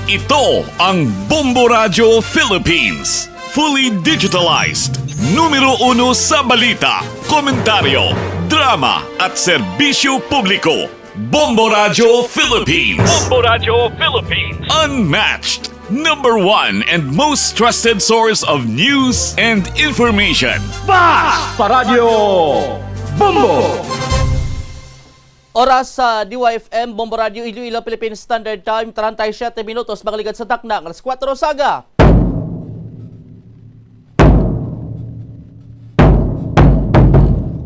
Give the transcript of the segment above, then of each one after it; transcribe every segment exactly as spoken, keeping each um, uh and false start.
Ito ang Bombo Radyo Philippines. Fully digitalized. Numero uno sa balita, komentaryo, drama, at serbisyo publiko. Bombo Radyo Philippines. Bombo Radyo Philippines. Unmatched. Number one and most trusted source of news and information. Basta Radyo Bombo! Oras sa D Y F M, Bombo Radyo Iloilo, Philippine Standard Time, treinta y siete minutos, makaligad sa takna nga alas kuwatro sa aga.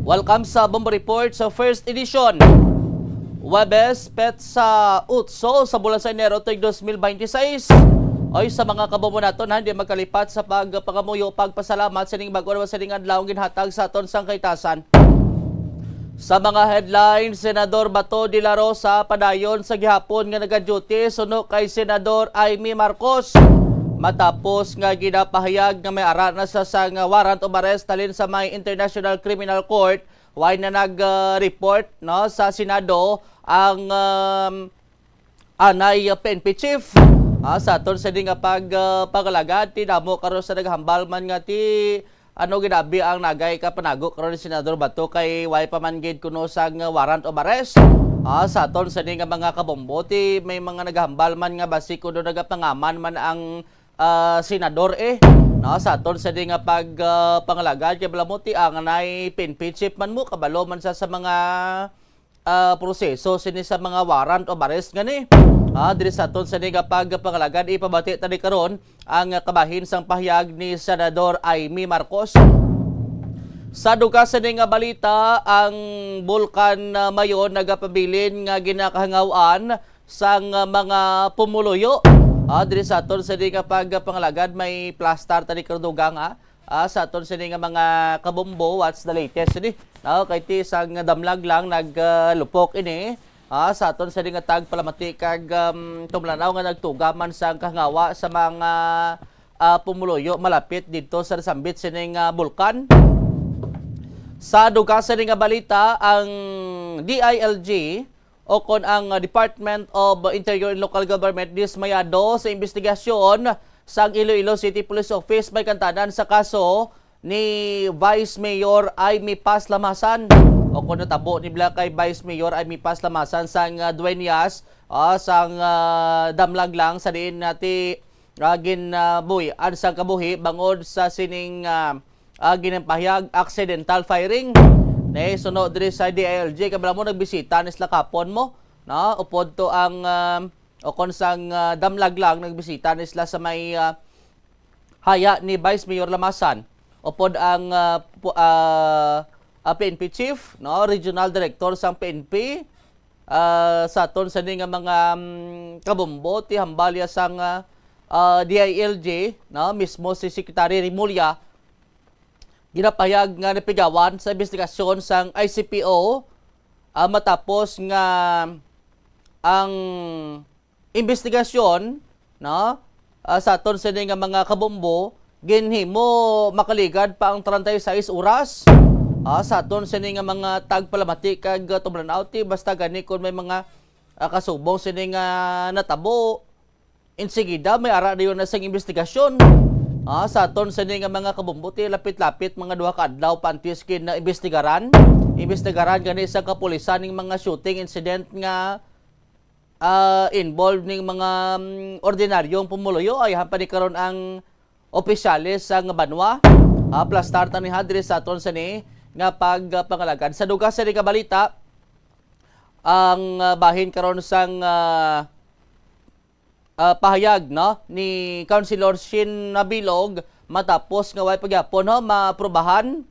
Welcome sa Bombo Report sa first edition. Webes, petsa utso sa bulan sa Enero, tuig dos mil beintiseis. Oy, sa mga kabombo naton, ha, hindi magkalipat sa pagpangamuyo, pagpasalamat sining bag-o naman sining adlaw ginhatag sa aton sang kaitasan. Sa mga headlines, Senador Bato de la Rosa padayon sa gihapon nga nagaduty suno kay Senador Imee Marcos, matapos nga ginapahayag nga may ara na sa sang warrant of arrest halin sa may International Criminal Court. Way na nag, ah, report, no, sa Senado ang, um, anay, ah, P N P chief. Ah, sa aton sini nga pag, ah, pangalagad, ti damo karon sa naghambal man nga ti ano ginabi ang nagay ka panago karon ni Senador Bato kay way pa man gid kuno sang warrant of arrest. Ah, sa aton sini nga mga kabombo, ti may mga naghambal man nga basi kuno nagapangaman man ang, ah, senador, eh. No, sa aton sini nga pag, ah, pangalagad kay bala mo ti ang anay P N P chief man mo, kabalo man sa, sa mga ah, proseso sini sa mga warrant of arrest nga ni. Ah, diri sa aton sini nga pagpangalagad, ipabati ta ni karon ang kabahin sang pahayag ni Senador Imee Marcos. Sa dugang sini nga balita, ang Bulkan, ah, Mayon nagapabilin nga ginakahangaw-an sang, ah, mga pumuluyo. Ah, diri sa aton sini nga pagpangalagad, may plastar ta ni karon dugang, ah. Ah, sa aton sini nga mga kabombo, what's the latest sini? No, kay ti sang damlag lang nag, ah, lupok ini. Ah, sa aton sini nga tagpalamati kag, um, tumlanaw nga nagtuga man sang kahangawa sa mga, ah, pumuluyo malapit didto sa nasambit sini nga bulkan. Sa dugang sini nga balita, ang D I L G o kon ang, ah, Department of Interior and Local Government dismayado sa investigasyon sang Iloilo City Police Office may kantanan sa kaso ni Vice Mayor Imee Paz Lamasan, o kon natabo ni bala kay Vice Mayor Imee Paz Lamasan sang, ah, duenyas, ah, sang, ah, damlag lang sa diin nati, ah, gin, ah, buy-an sang kabuhi bangod sa sining, ah, ah, ginapahayag accidental firing. Ni suno diri sa D I L G, kabala mo nagbisita ni sila kapon mo, no? Upod to ang, ah, o kon sang, ah, damlag lang, nagbisita ni sila sa may, ah, haya ni Vice Mayor Lamasan. Upod ang, ah, pu-, ah, ah, P N P chief, no? Regional Director sang P N P, ah, sa aton sini nga mga, mm, kabombo, ti hambal ya sang, ah, ah, D I L G, no? Mismo si Secretary Remulla, ginapahayag nga napigawan sa investigasyon sang I C P O, ah, matapos nga ang investigasyon, no, ah, sa aton sini nga mga kabombo, ginhimo makaligad pa ang treinta y seis oras. Ah, sa aton sini nga mga tagpalamati kag, ah, tumlanaw ti basta gani kon may mga, ah, kasubong sini nga natabo, insigida may ara dayon na sing investigasyon. Ah, sa aton sini nga mga kabombo ti lapit-lapit mga duha ka adlaw pa antes gid na imbestigaran. Imbestigaran gani sa kapulisan ning mga shooting incident nga ah, involved ning mga, mm, ordinaryong pumuluyo, ay han pa ni karon ang opisyales sang banwa. Ah, plastar ta ni ha diri sa aton sini nga pagpangalagad. Sa dugang sini nga balita, ang, ah, bahin karon sang, ah, ah, pahayag, no, ni Councilor Shin Nabilog matapos nga way pa gyapon, no, maaprubahan,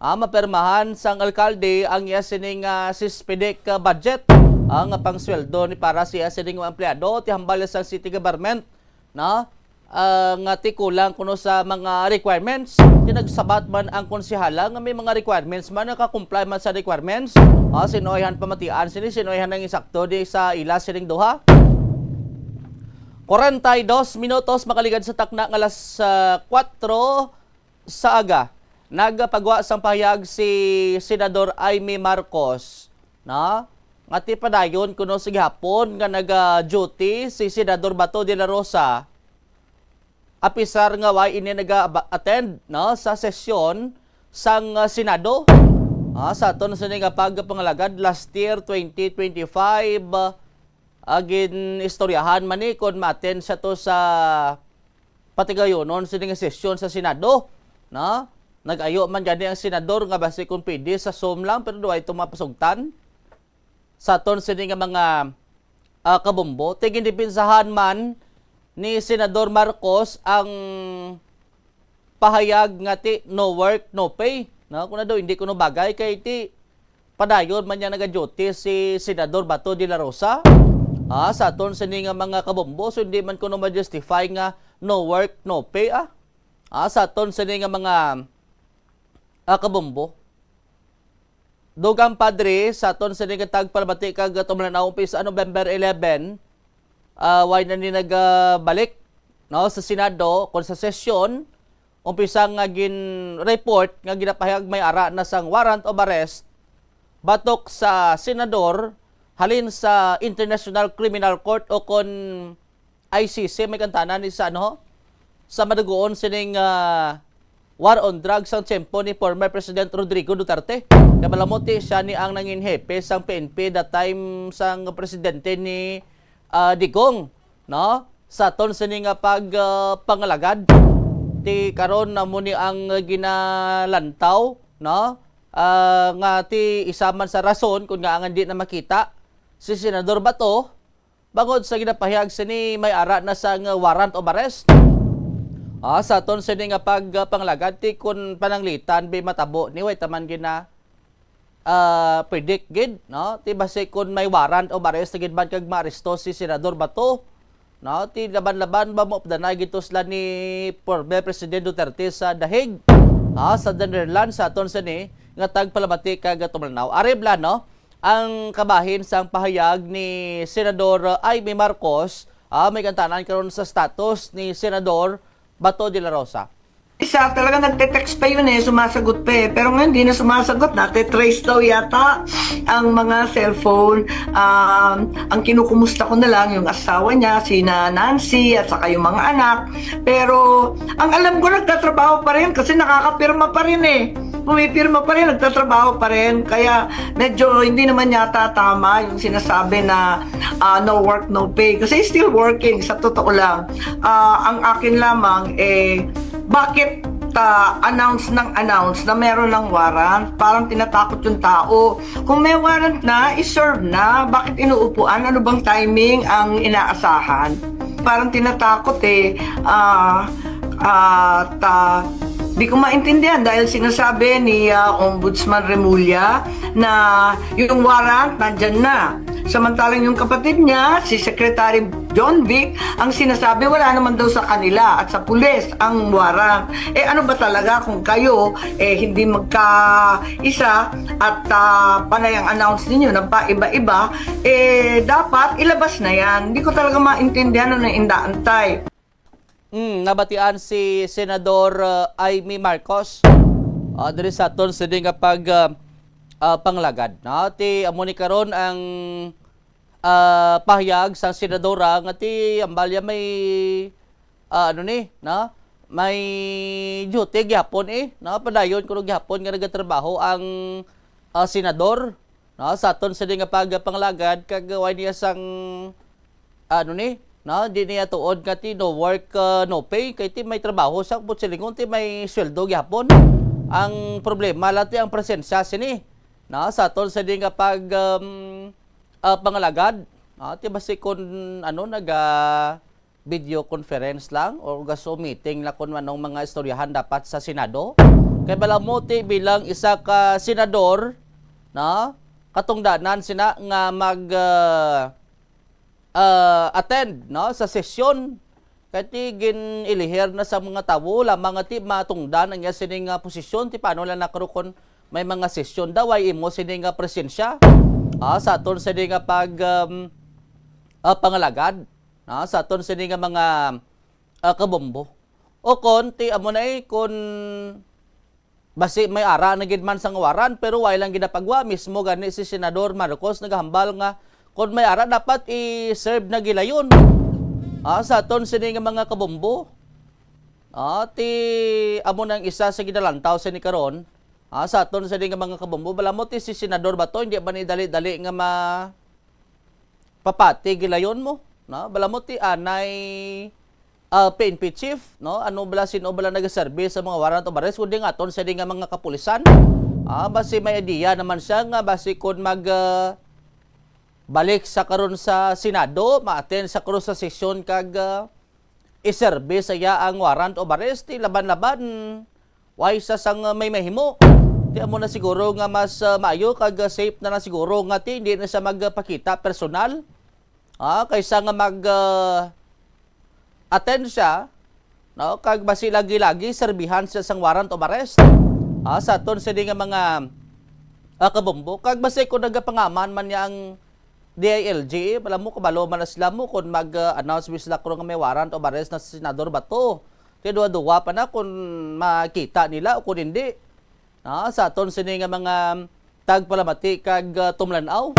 ah, mapirmahan sang alkalde ang iya sining, ah, sispedic, ah, budget, ah, nga pangsweldo ni para sa iya sining mga empleyado ti hambal sang city government, no, ah, nga ti kulang kuno sa mga requirements. Ti nagsabat man ang konsehala nga may mga requirements man, naka-comply man sa requirements. Ah, sin-o han pamatian sini, sin-o han ang insakto di sa ila sining duha. Kwarenta y dos minutos makaligad sa takna nga alas, ah, kuwatro sa aga. Nagapagwa sang pahayag si Senador Imee Marcos, no? nga ti padayon kuno sa gihapon nga naga-duty si Senador Bato de la Rosa, apisar nga wa ini naga-attend, no, sa sesyon sang, ah, Senado. Ah, sa aton sini nga pagpangalagad last year, twenty twenty-five, ah, gin-istoryahan man ni kon ma-attend siya to sa patigayunon sini nga sesyon sa Senado, no? Nag-ayo man gani ang senador nga basi kon pwede sa Zoom lang, pero duwa ito mapasugtan. Sa aton sini nga mga, ah, kabombo, ti gindipinsahan man ni Senador Marcos ang pahayag nga ti no work, no pay, no? Kung na daw, hindi kuno bagay kay ti padayon man niya naga-duty si Senador Bato de la Rosa. Ah, sa aton sini nga mga kabombo, so hindi man kuno ma-justify nga no work, no pay, ah. Ah, sa aton sini nga mga, ah, kabombo. Dugang padre, sa aton sini nga tagpalabati kag tumulanaw, umpisa November eleven, ah, way na ni nagabalik, no, sa Senado, kon sa sesyon, umpisa nga gin-report nga ginapahayag may ara na sang warrant of arrest batok sa senador halin sa International Criminal Court o kon I C C, may kantanan ni sa, ano, sa madugoon sining, ah, war on drugs sang tiyempo ni former President Rodrigo Duterte. Kay balamuti siya ni ang nangin hepe sang P N P that time sang presidente ni, ah, Digong, no? Sa aton sini nga pag, ah, pangalagad, ti karon na mo ni ang ginalantaw, no? Ah, nga ti isa man sa rason kung nga ang di na makita si Senador Bato, bangod sa ginapahayag sini may ara na sang warrant of arrest. Ah, sa aton sini nga pagpanglagad, ti kun pananglitan bi matabo ni way taman gina, ah, predict gid, no? Ti basi kun may warrant of arrest na gid man kag maaresto si Senador Bato, no? Ti laban-laban ba mo updanay gid to sila ni former President Duterte sa The Hague, ah, sa The Netherlands, sa aton sini nga tagpalabati kag tumulanaw. Ari bala, no? Ang kabahin sang pahayag ni Senador Imee Marcos, ah, may kantanan karon sa status ni Senador Bato de la Rosa. Isa talaga nagte-text pa yun eh, sumasagot pa eh. Pero ngayon, di na sumasagot. Nate-trace daw yata ang mga cellphone. Um, ang kinukumusta ko na lang yung asawa niya, si na Nancy, at saka yung mga anak. Pero ang alam ko, nagtatrabaho pa rin kasi nakakapirma pa rin eh. Pumipirma pa rin, nagtatrabaho pa rin. Kaya medyo hindi naman yata tama yung sinasabi na, ah, no work, no pay. Kasi still working, sa totoo lang. Ah, ang akin lamang, eh, bakit, ah, announce ng announce na meron ng warrant? Parang tinatakot yung tao. Kung may warrant na, i-serve na. Bakit inuupuan? Ano bang timing ang inaasahan? Parang tinatakot eh. Ah, at, ah, di ko maintindihan dahil sinasabi ni, ah, Ombudsman Remulla na yung warrant nandyan na. Samantalang yung kapatid niya, si Secretary John Vic, ang sinasabi wala naman daw sa kanila at sa pulis ang warrant. Eh, ano ba talaga kung kayo, eh, hindi magkaisa at, ah, panay ang announce ninyo, nagpaiba-iba, eh, dapat ilabas na yan. Hindi ko talaga maintindihan ano yung inaantay. Mm, nabatian si Senador, uh, Imee Marcos, uh, diri sa aton sini nga pag, uh, uh, panglagad, no? Ti amo ni karon ang, uh, pahayag sa senadora nga ti ambalya may, uh, ano ni, no? May duty gihapon eh, no? Padayon kuno gihapon nga nagatrabaho ang, uh, senador, no? Sa aton sini nga pagpanglagad kag way niya sang ano ni, no, di niya tuod nga ti no work, uh, no pay, kay ti may trabaho siya, but silingon ti may sweldo gihapon. Ang problema lang ti ang presensya sini, no, sa aton sini nga pag, um, uh, pangalagad, no, ti basi kun, ano, naga video conference lang o ga Zoom meeting lang kun anong mga istoryahan dapat sa Senado. Kay balamuti bilang isa ka senador, no, katungdanan sina nga mag, uh, ah, attend, no, sa sesyon. Kay ti gin-ilihir na sa mga tawo lamang nga ti matungdan ang iya sining, ah, posisyon, ti paano lang na karon kon may mga sesyon daw ay imo sini nga presensya, ah, sa aton sini nga pag, um, ah, pangalagad, no, sa aton sini nga mga, ah, kabombo. O kon ti amo na eh, kon Basi may ara na gid man sang warrant, pero wala lang ginapagwa. Mismo gani si Senador Marcos nagahambal nga kung may ara, dapat i-serve na gilayon. Ah, sa aton sini nga mga kabombo. Ah, ti amo nang isa sa ginalantaw sini karon. Ah, sa aton sini nga mga kabombo, bala mo ti si Senador Bato, hindi ba ni dali-dali nga ma papati gilayon mo, no? Bala mo ti anay, ah, P N P chief, no? Ano bala, sino bala nagaserbi sa mga warrant of arrest? Kundi nga aton sini nga mga kapulisan. Ah, basi may idea naman siya nga basi kun mag, ah, balik sa karon sa Senado, ma-attend sa karon sa sesyon kag, ah, iserbi sa iya ang warrant of arrest, ti laban-laban, way sa sang may mahimo. Ti amo na siguro nga mas, ah, maayo kag, ah, safe na lang siguro nga ti hindi na siya magpakita personal, ah, kaysa nga mag, ah, attend siya, no, kag basi lagi-lagi serbihan siya sang warrant of arrest. Ah, sa aton sini nga mga, ah, kabombo, kag basi kung nagapangaman man niya ang D I L G, alam mo, kabalo man na sila mo kung mag, ah, announce mi sila kung nga may warrant of arrest na si Senador Bato. Kay duwa-duwa pa na kung makita nila o kung hindi. Ah, sa aton sini nga mga tagpalamati kag, ah, tumlanaw.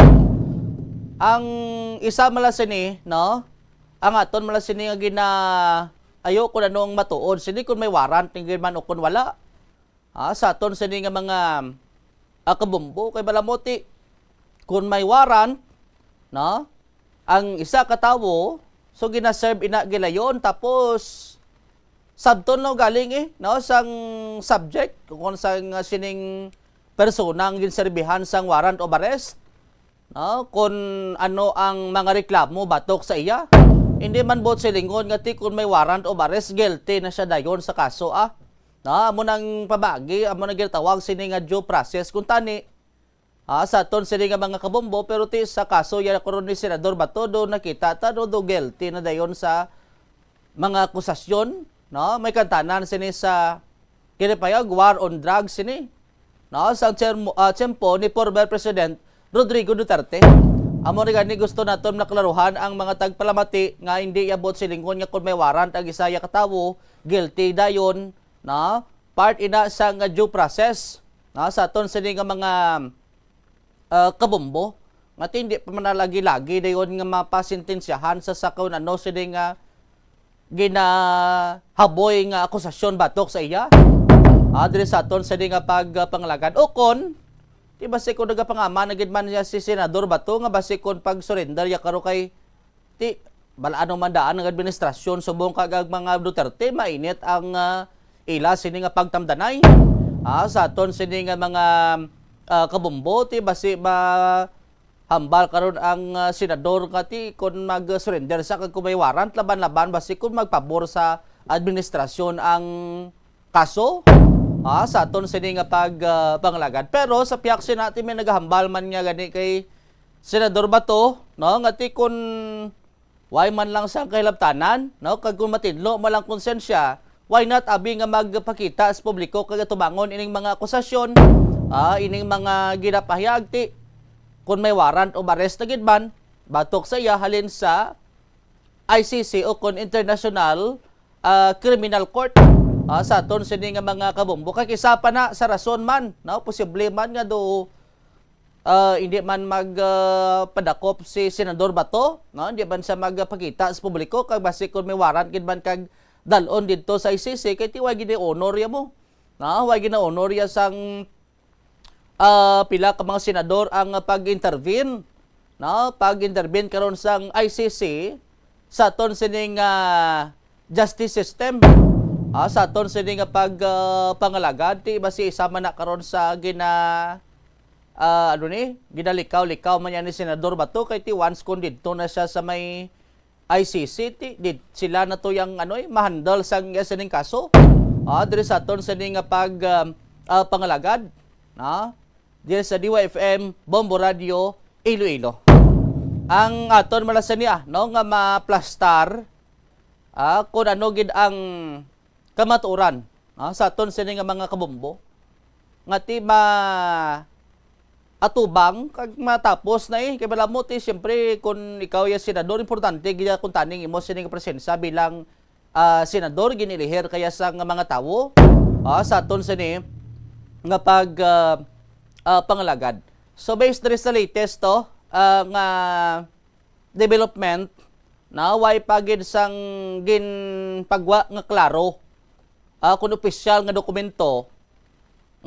Ang isa mala sini, no? Ang aton mala sini nga gina-, ayo kung ano ang matuod sini, kung may warrant ni man o kung wala. Ah, sa aton sini nga mga, ah, kabombo, kay bala mo ti, kung may warrant, no? Ang isa ka tawo, so gina-serve ina gilayon, tapos sabton no galing eh, no, sang subject, kung sang, ah, sining persona ang ginserbihan sang warrant of arrest, no, kung ano ang mga reklamo batok sa iya. Hindi man buot silingon nga ti kung may warrant of arrest, guilty na siya dayon sa kaso, ah. No, amo nang pamagi, amo nang ginatawag sini nga due process. Kung tani, ah, sa aton sini nga mga kabombo, pero ti sa kaso yan karon ni Senador Bato, do nakita ta, do, do guilty na dayon sa mga akusasyon, no? May kantanan sini sa ginapayag, war on drugs sini, no? Sa tiyermo-, ah, tiyempo ni former President Rodrigo Duterte. Amo ni gani gusto naton maklaruhan ang mga tagpalamati nga hindi abot silingon nga kung may warrant ang isa ya ka tawo, guilty dayon, no? Part ina sang due process, no? Sa aton sini nga mga, ah, kabombo, nga ti hindi pa man na lagi-lagi dayon nga mapasentensyahan sa, sa kung ano sini nga ginahaboy nga akusasyon batok sa iya. Ah, diri sa aton sini nga pag, ah, pangalagad. O kon, ti basi kung nagapangaman na gid man niya si Senador Bato nga basi kung pag-surrender ya karo kay ti bal-ano man daan ang administrasyon subong kag ang mga Duterte, mainit ang, ah, ila sini nga pagtamdanay. Ah, sa aton sini nga mga, ah, kabombo, ti basi ma-, hambal karon ang, ah, senador nga ti kon mag-surrender sa kag kung may warrant laban-laban basi kon magpabor sa administrasyon ang kaso, ah, sa aton sini nga pag, ah, pangalagad. Pero sa pihak sina ti may nagahambal man nga gani kay Senador Bato, no, nga ti kon way man lang sang kahilabtanan, no, kag kon matinlo man lang konsensya, why not abi nga magpakita sa publiko kag atubangon ining mga akusasyon, ah, ining mga ginapahayag ti kon may warrant of arrest na gid man batok sa iya halin sa I C C o kon International, ah, Criminal Court, ah, sa aton sini nga mga kabombo. Kag isa pa na sa rason man, no, posible man nga do, ah, hindi man mag, ah, padakop si Senador Bato, no, hindi man siya magpakita sa publiko kag basi kon may warrant gid man kag dalon didto sa I C C kay ti way gid honor ya mo, no, way gid honor ya sang ah, pila ka mga senador ang pag-intervene, no? Pag-intervene karon sang I C C sa aton sining, ah, justice system. Ah, sa aton sini nga pag, ah, pangalagad, ti basi isa man na karon sa gina-, ah, ano ni, ginalikaw-likaw man yan ni Senador Bato kay ti once kon didto na siya sa may I C C, ti, di, sila na to yang, ano, eh, ma-handle sang, eh, sining kaso. Ah, diri sa aton sini nga pag, ah, ah, pangalagad, no? Diri sa D Y F M, Bombo Radio, Iloilo. Ang aton mala sini, ah, no, nga maplastar, ah, kung ano gid ang kamatuoran, ah, sa aton sini nga mga kabombo, nga ti ma-, atubang kag matapos na, eh. Kay bala mo ti, siyempre, kung ikaw ya senador, importante gid ya kung taning imo sini nga presensya bilang, ah, senador, ginilihir kaya sa nga mga tawo, ah, sa aton sini nga pag, ah, ah, pangalagad. So, based diri sa latest to, ah, nga development, na way pa gid sang ginpagwa nga klaro, ah, kun opisyal nga dokumento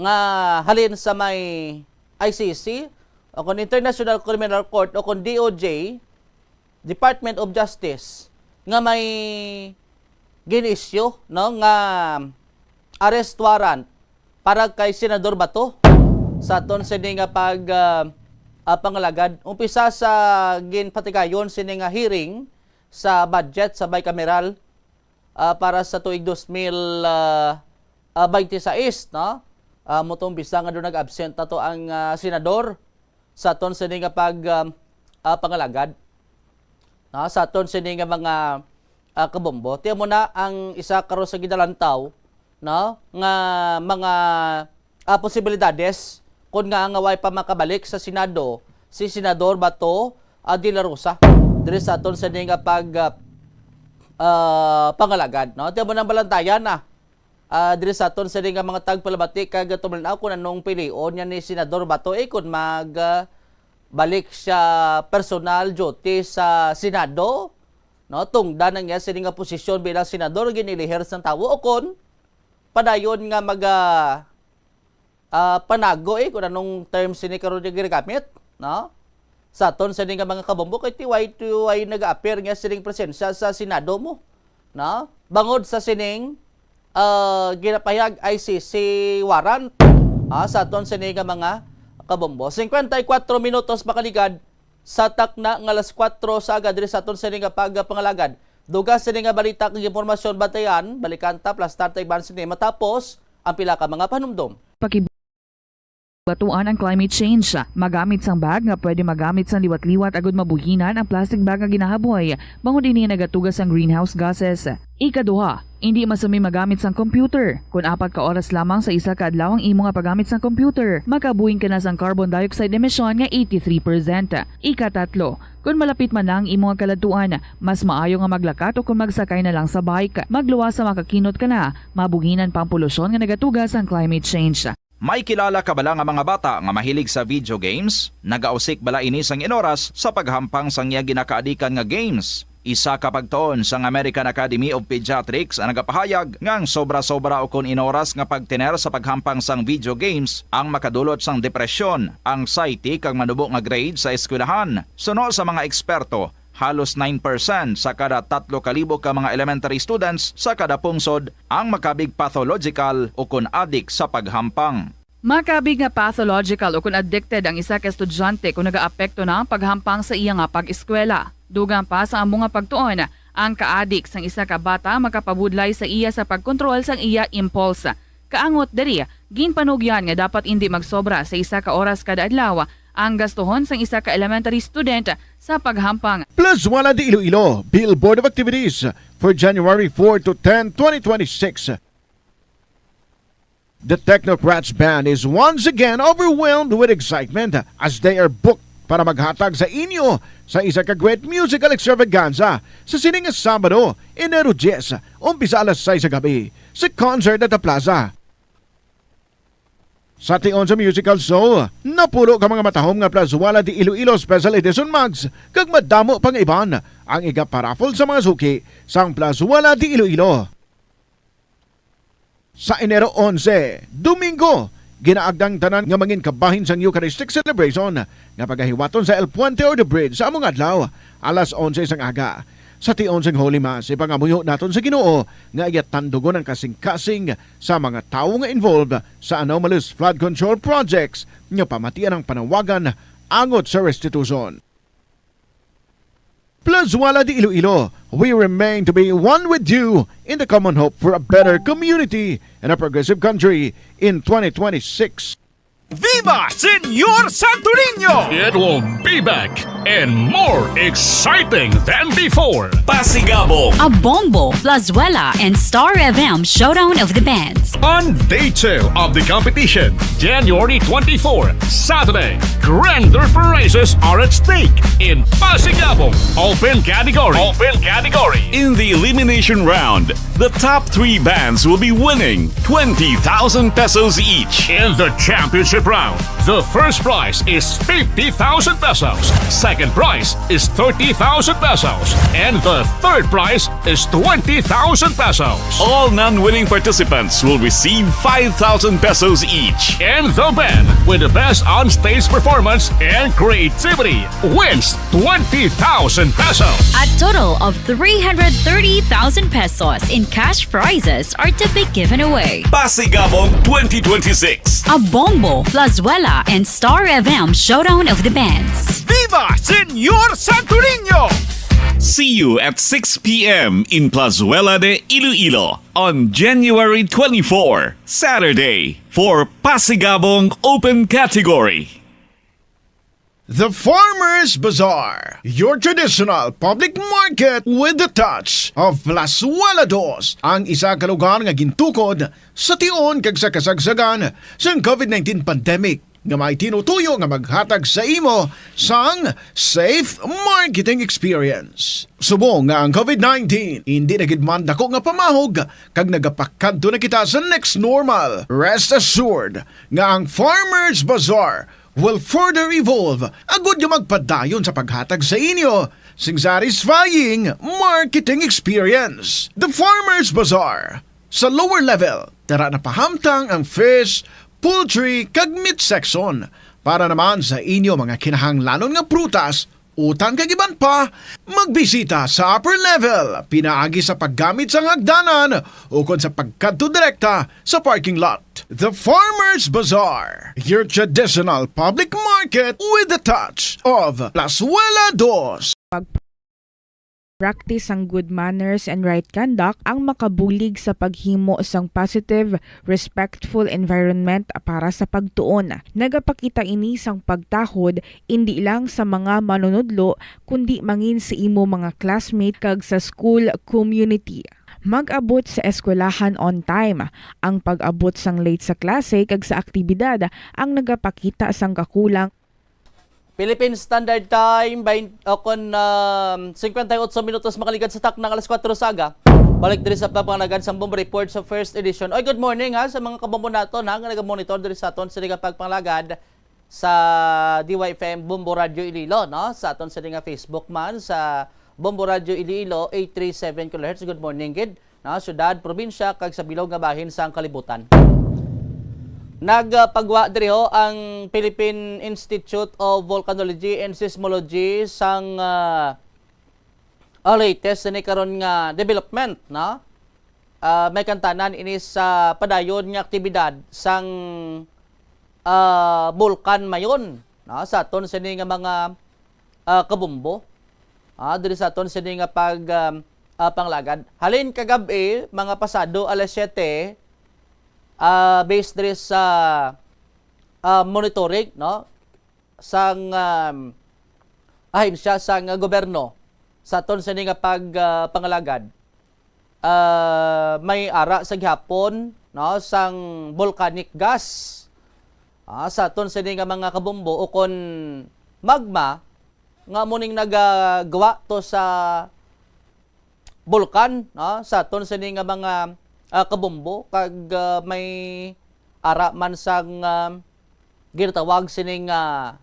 nga halin sa may I C C o kun International Criminal Court o kun D O J, Department of Justice, nga may gin-issue, no, nga arrest warrant para kay Senador Bato sa aton sini nga pag, ah, ah, pangalagad. Umpisa sa ginpatigayon sini nga hearing sa budget sa bicameral, ah, para sa tuig dos mil, ah, ah, baynte sais, no? Ah, mo tong bisa nga doon nag-absent na to ang, ah, senador sa aton sini nga pag, ah, ah, pangalagad, no? Sa aton sini nga mga, ah, kabombo. Tiyan mo na ang isa karon sa ginalantaw, no? Nga mga, ah, posibilidades kung nga nga way pa makabalik sa Senado si Senador Bato, ah, de la Rosa diri sa aton sini nga pag, ah, ah, pangalagad, no? Tiyan mo nang balantayan na, ah, diri sa aton sini nga mga tagpalamati kag tumulnaw kung anong pilion niya ni Senador Bato, eh, kung mag, ah, balik siya personal duty sa Senado, no? Tungdan ang iya sini nga posisyon bilang senador, ginilihir sang tawo, o kon padayon nga mag, ah, ah, panago, eh, kung anong term sini karon nga ginagamit, no? Sa aton sini nga mga kabombo, kay tiway-tiway nag-appear nga sining presensya sa Senado mo, no? Bangod sa sining, ah, ginapahayag I C C warrant, ah, sa aton sini nga mga kabombo. Singkwenta y kuwatro minutos makaligad sa takna nga alas kuwatro sa aga diri sa aton sini nga pagpangalagad. Dugang sini nga balita kag impormasyon, bantayan, balikan ta, plastar ta iban sini matapos ang pila ka mga panumdom. Pakibatuan ang climate change. Magamit sang bag nga pwede magamit sang liwat-liwat agud mabuhinan ang plastic bag nga ginahaboy, bangod ini nagatuga sang greenhouse gases. Ikaduha, indi masumi magamit sang computer. Kon apat ka oras lamang sa isa ka adlaw ang imo nga paggamit sang computer, makabuhin ka na sang carbon dioxide emission nga eighty-three percent. Ikatatlo, kon malapit man na ang imo nga kaladtuan, mas maayo nga maglakat o kon magsakay na lang sa bike. Magluwas sa makakinot ka na, mabuhinan pa ang polusyon nga nagatuga sang climate change. May kilala ka bala nga mga bata nga mahilig sa video games? Nagausik bala ini sang inoras sa paghampang sang iya ginakaadikan nga games? Isa ka pagtuon sang American Academy of Pediatrics ang nagapahayag nga ang sobra-sobra ukon inoras nga pagtener sa paghampang sang video games ang makadulot sang depresyon, anxiety, kag manubo nga grade sa eskwelahan. Suno sa mga eksperto, halos nine percent sa kada tatlo ka libo ka mga elementary students sa kada pungsod ang makabig pathological ukon adik sa paghampang. Makabig nga pathological ukon addicted ang isa ka estudyante kon nagaapekto na ang paghampang sa iya nga pag-eskwela. Dugang pa sa amo nga pagtuon, ang kaadik sang isa ka bata makapabudlay sa iya sa pagkontrol sang iya impulse. Kaangot diri, ginpanugyan nga dapat indi magsobra sa isa ka oras kada adlaw ang gastuhon sang isa ka elementary student sa paghampang. Plazuela de Iloilo, Billboard of Activities for January four to ten, twenty twenty-six. The Technocrats Band is once again overwhelmed with excitement as they are booked para maghatag sa inyo sa isa ka great musical extravaganza sa sining nga Sabado, Enero diyes, umpisa alas sais sa gabi, sa Concert at the Plaza. Sa tion sa musical show, napulo ka mga matahom nga Plazuela de Iloilo Special Edition mugs kag madamo pa nga iban ang igaparaffle sa mga suki sang Plazuela de Iloilo. Sa Enero onse, Domingo, ginaagda ang tanan nga mangin kabahin sang Eucharistic celebration nga pagahiwaton sa El Puente or the Bridge sa amo nga adlaw, alas onse sang aga. Sa tion sang Holy Mass, ipangamuyo naton sa Ginoo nga iya tandugon ang kasing-kasing sa mga tawo nga involved sa anomalous flood control projects nga pamatian ang panawagan angot sa restitution. Plazuela de Iloilo, we remain to be one with you in the common hope for a better community and a progressive country in twenty twenty-six. Viva Señor Santo Niño! It will be back and more exciting than before. Pasigabong. Abombo, Plazuela, and Star F M Showdown of the Bands. On day two of the competition, January twenty-four, Saturday, grander prizes are at stake in Pasigabong Open Category. Open Category. In the elimination round, the top three bands will be winning twenty thousand pesos each. In the championship round, the first prize is fifty thousand pesos, second prize is thirty thousand pesos, and the third prize is twenty thousand pesos. All non-winning participants will receive five thousand pesos each. And the band with the best on-stage performance and creativity wins twenty thousand pesos. A total of three hundred thirty thousand pesos in cash prizes are to be given away. Pasigabong twenty twenty-six. Abombo, Plazuela, and Star F M Showdown of the Bands. Viva Señor Santo Niño! See you at six p.m. in Plazuela de Iloilo on January twenty-four, Saturday, for Pasigabong Open Category. The Farmers Bazaar, your traditional public market with the touch of Plazuela Dos, ang isa ka lugar nga gintukod sa tion kag sa kasagsagan sang COVID nineteen pandemic, nga may tinutuyo nga maghatag sa imo sang safe marketing experience. Subong nga ang COVID nineteen hindi na gid man dako nga pamahog kag nagapakadto na kita sa next normal, rest assured nga ang Farmers Bazaar will further evolve agud nga magpadayon sa paghatag sa inyo sing satisfying marketing experience. The Farmers Bazaar, sa lower level, tara na pahamtang ang fish, poultry, kag meat section. Para naman sa inyo mga kinahanglanon nga prutas, utang kag iban pa, magbisita sa upper level pinaagi sa paggamit sang hagdanan ukon sa pagkadto direkta sa parking lot. The Farmers Bazaar, your traditional public market with the touch of Plazuela Dos. Practice sang good manners and right conduct ang makabulig sa paghimo sang positive, respectful environment para sa pagtuon. Nagapakita ini sang pagtahod indi lang sa mga manunudlo, kundi mangin sa imo mga classmate kag sa school community. Mag-abot sa eskwelahan on time. Ang pag-abot sang late sa klase kag sa aktibidad ang nagapakita sang kakulang. Philippine Standard Time, bain-, o kon, um, cincuenta y ocho minutos makaligad sa takna nga alas kuwatro sa aga. Balik diri sa pagpangalagad sang Bombo Report sa first edition. Oy, good morning ha sa mga kabombo naton ha, nga nagamonitor diri sa aton sa nga pagpangalagad sa D Y F M Bombo Radio Iloilo, no? Sa aton sa nga Facebook man sa Bombo Radio Iloilo, eight three seven kilohertz. Good morning gid. No, syudad, probinsya, kag sa bilog nga bahin sang kalibutan. Nagpagwa diri ho ang Philippine Institute of Volcanology and Seismology sang, ah, ah, latest ni karon nga development, no? Ah, may kantanan ini sa padayon nga aktibidad sang, ah, Bulkan Mayon, no? Sa aton sini nga mga, ah, kabumbo. Ah, diri sa aton sini nga pag, um, ah, panglagad. Halin kagab-i, mga pasado alas siyete, ah, based diri sa, ah, monitoring, no, sang, um, ahensya sang gobyerno sa aton sini nga pag, ah, pangalagad. Ah, may ara sa gihapon, no, sang volcanic gas, ah, sa aton sini nga mga kabumbo ukon magma nga amo ning nagagawa to sa bulkan, no, sa aton sini nga mga, ah, kabumbo kag, ah, may ara man sang, ah, ginatawag sini nga,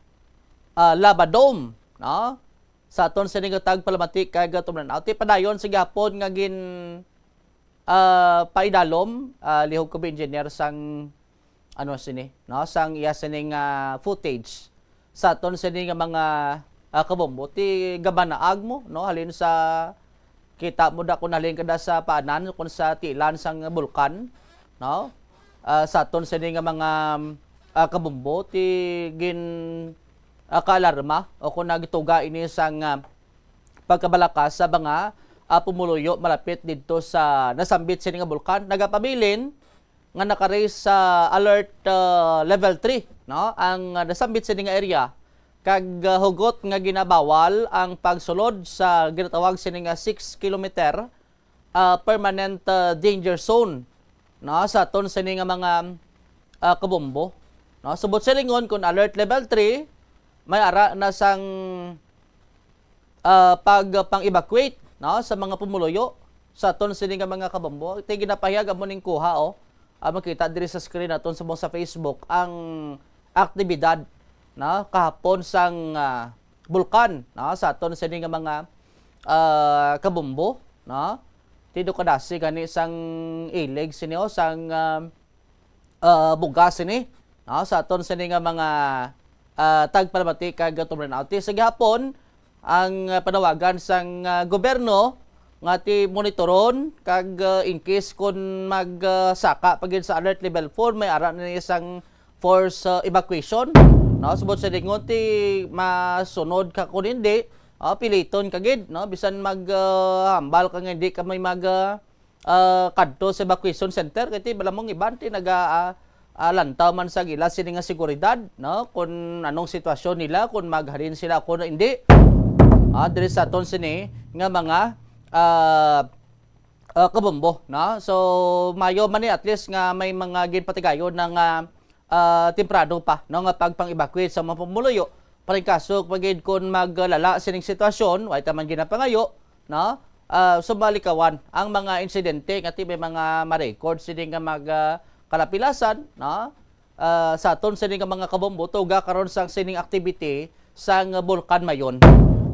ah, lava dome, no, sa aton sini nga tagpalamati kag tumlan-aw. Ti padayon sa gihapon nga gin, ah, paidalom, ah, lihog ko engineer sang ano sini, no, sang iya sini nga footage sa aton sini nga mga, ah, kabombo. Ti gabanaag mo, no, halin sa kita mo da kung halin kada sa paanan kung sa tiilan sang bulkan, no? Ah, sa aton sini nga mga, ah, kabombo ti gin, ah, kaalarma o kung nagtuga ini sang, ah, pagkabalakas sa mga, ah, pumuluyo malapit didto sa nasambit sini nga bulkan. Nagapabilin nga naka-raise sa alert, ah, level three no, ang, ah, nasambit sini nga area, kag, ah, hugot nga ginabawal ang pagsulod sa ginatawag sini nga six kilometer, ah, permanent, ah, danger zone, no, sa aton sini nga mga, ah, kabombo, no. Subot silingon, kun alert level three, may ara na sang ah, pag, ah, pang-evacuate, no, sa mga pumuluyo sa aton sini nga mga kabombo. Ti ginapahayag amo ning kuha, oh. Ah, makita diri sa screen naton subong sa Facebook ang aktibidad, no, kahapon sang, ah, bulkan, no, sa aton sini nga mga, ah, kabombo, no. Ti do kadasi gani sang ilig sini, oh, sang, ah, ah, bugas sini, no, sa aton sini nga mga, ah, tagpalamati kag tumranaw. Ti sa gihapon, ang, ah, panawagan sang, ah, gobyerno nga ti monitoron kag, ah, in case kun mag, ah, saka pa gid sa alert level four, may ara na ni sang force, ah, evacuation, no? Subot silingon ti masunod ka kun hindi, ah, piliton ka gid, no? Bisan mag, ah, hambal ka nga hindi ka may mag, ah, ah, kadto sa evacuation center, kay ti bala mong iban ti naga, ah, ah, lantaw man sa ila sini nga seguridad, no? Kung anong sitwasyon nila, kung maghalin sila o kung hindi. Ah, diri sa aton sini nga mga, ah, ah, kabombo, no? So, mayo man ni at least nga may mga ginpatigayon na nga, ah, temprano pa, no, nga pagpang-evacuate sa mga pumuluyo. Palingkaso pa gid kon maglala sining sitwasyon, way ta man ginapangayo, no? Ah, sumalikawan ang mga insidente nga ti may mga ma-record sini nga mga kalapilasan, no? Ah, sa aton sini nga mga kabombo, tuga karon sang sining activity sang Bulkan Mayon.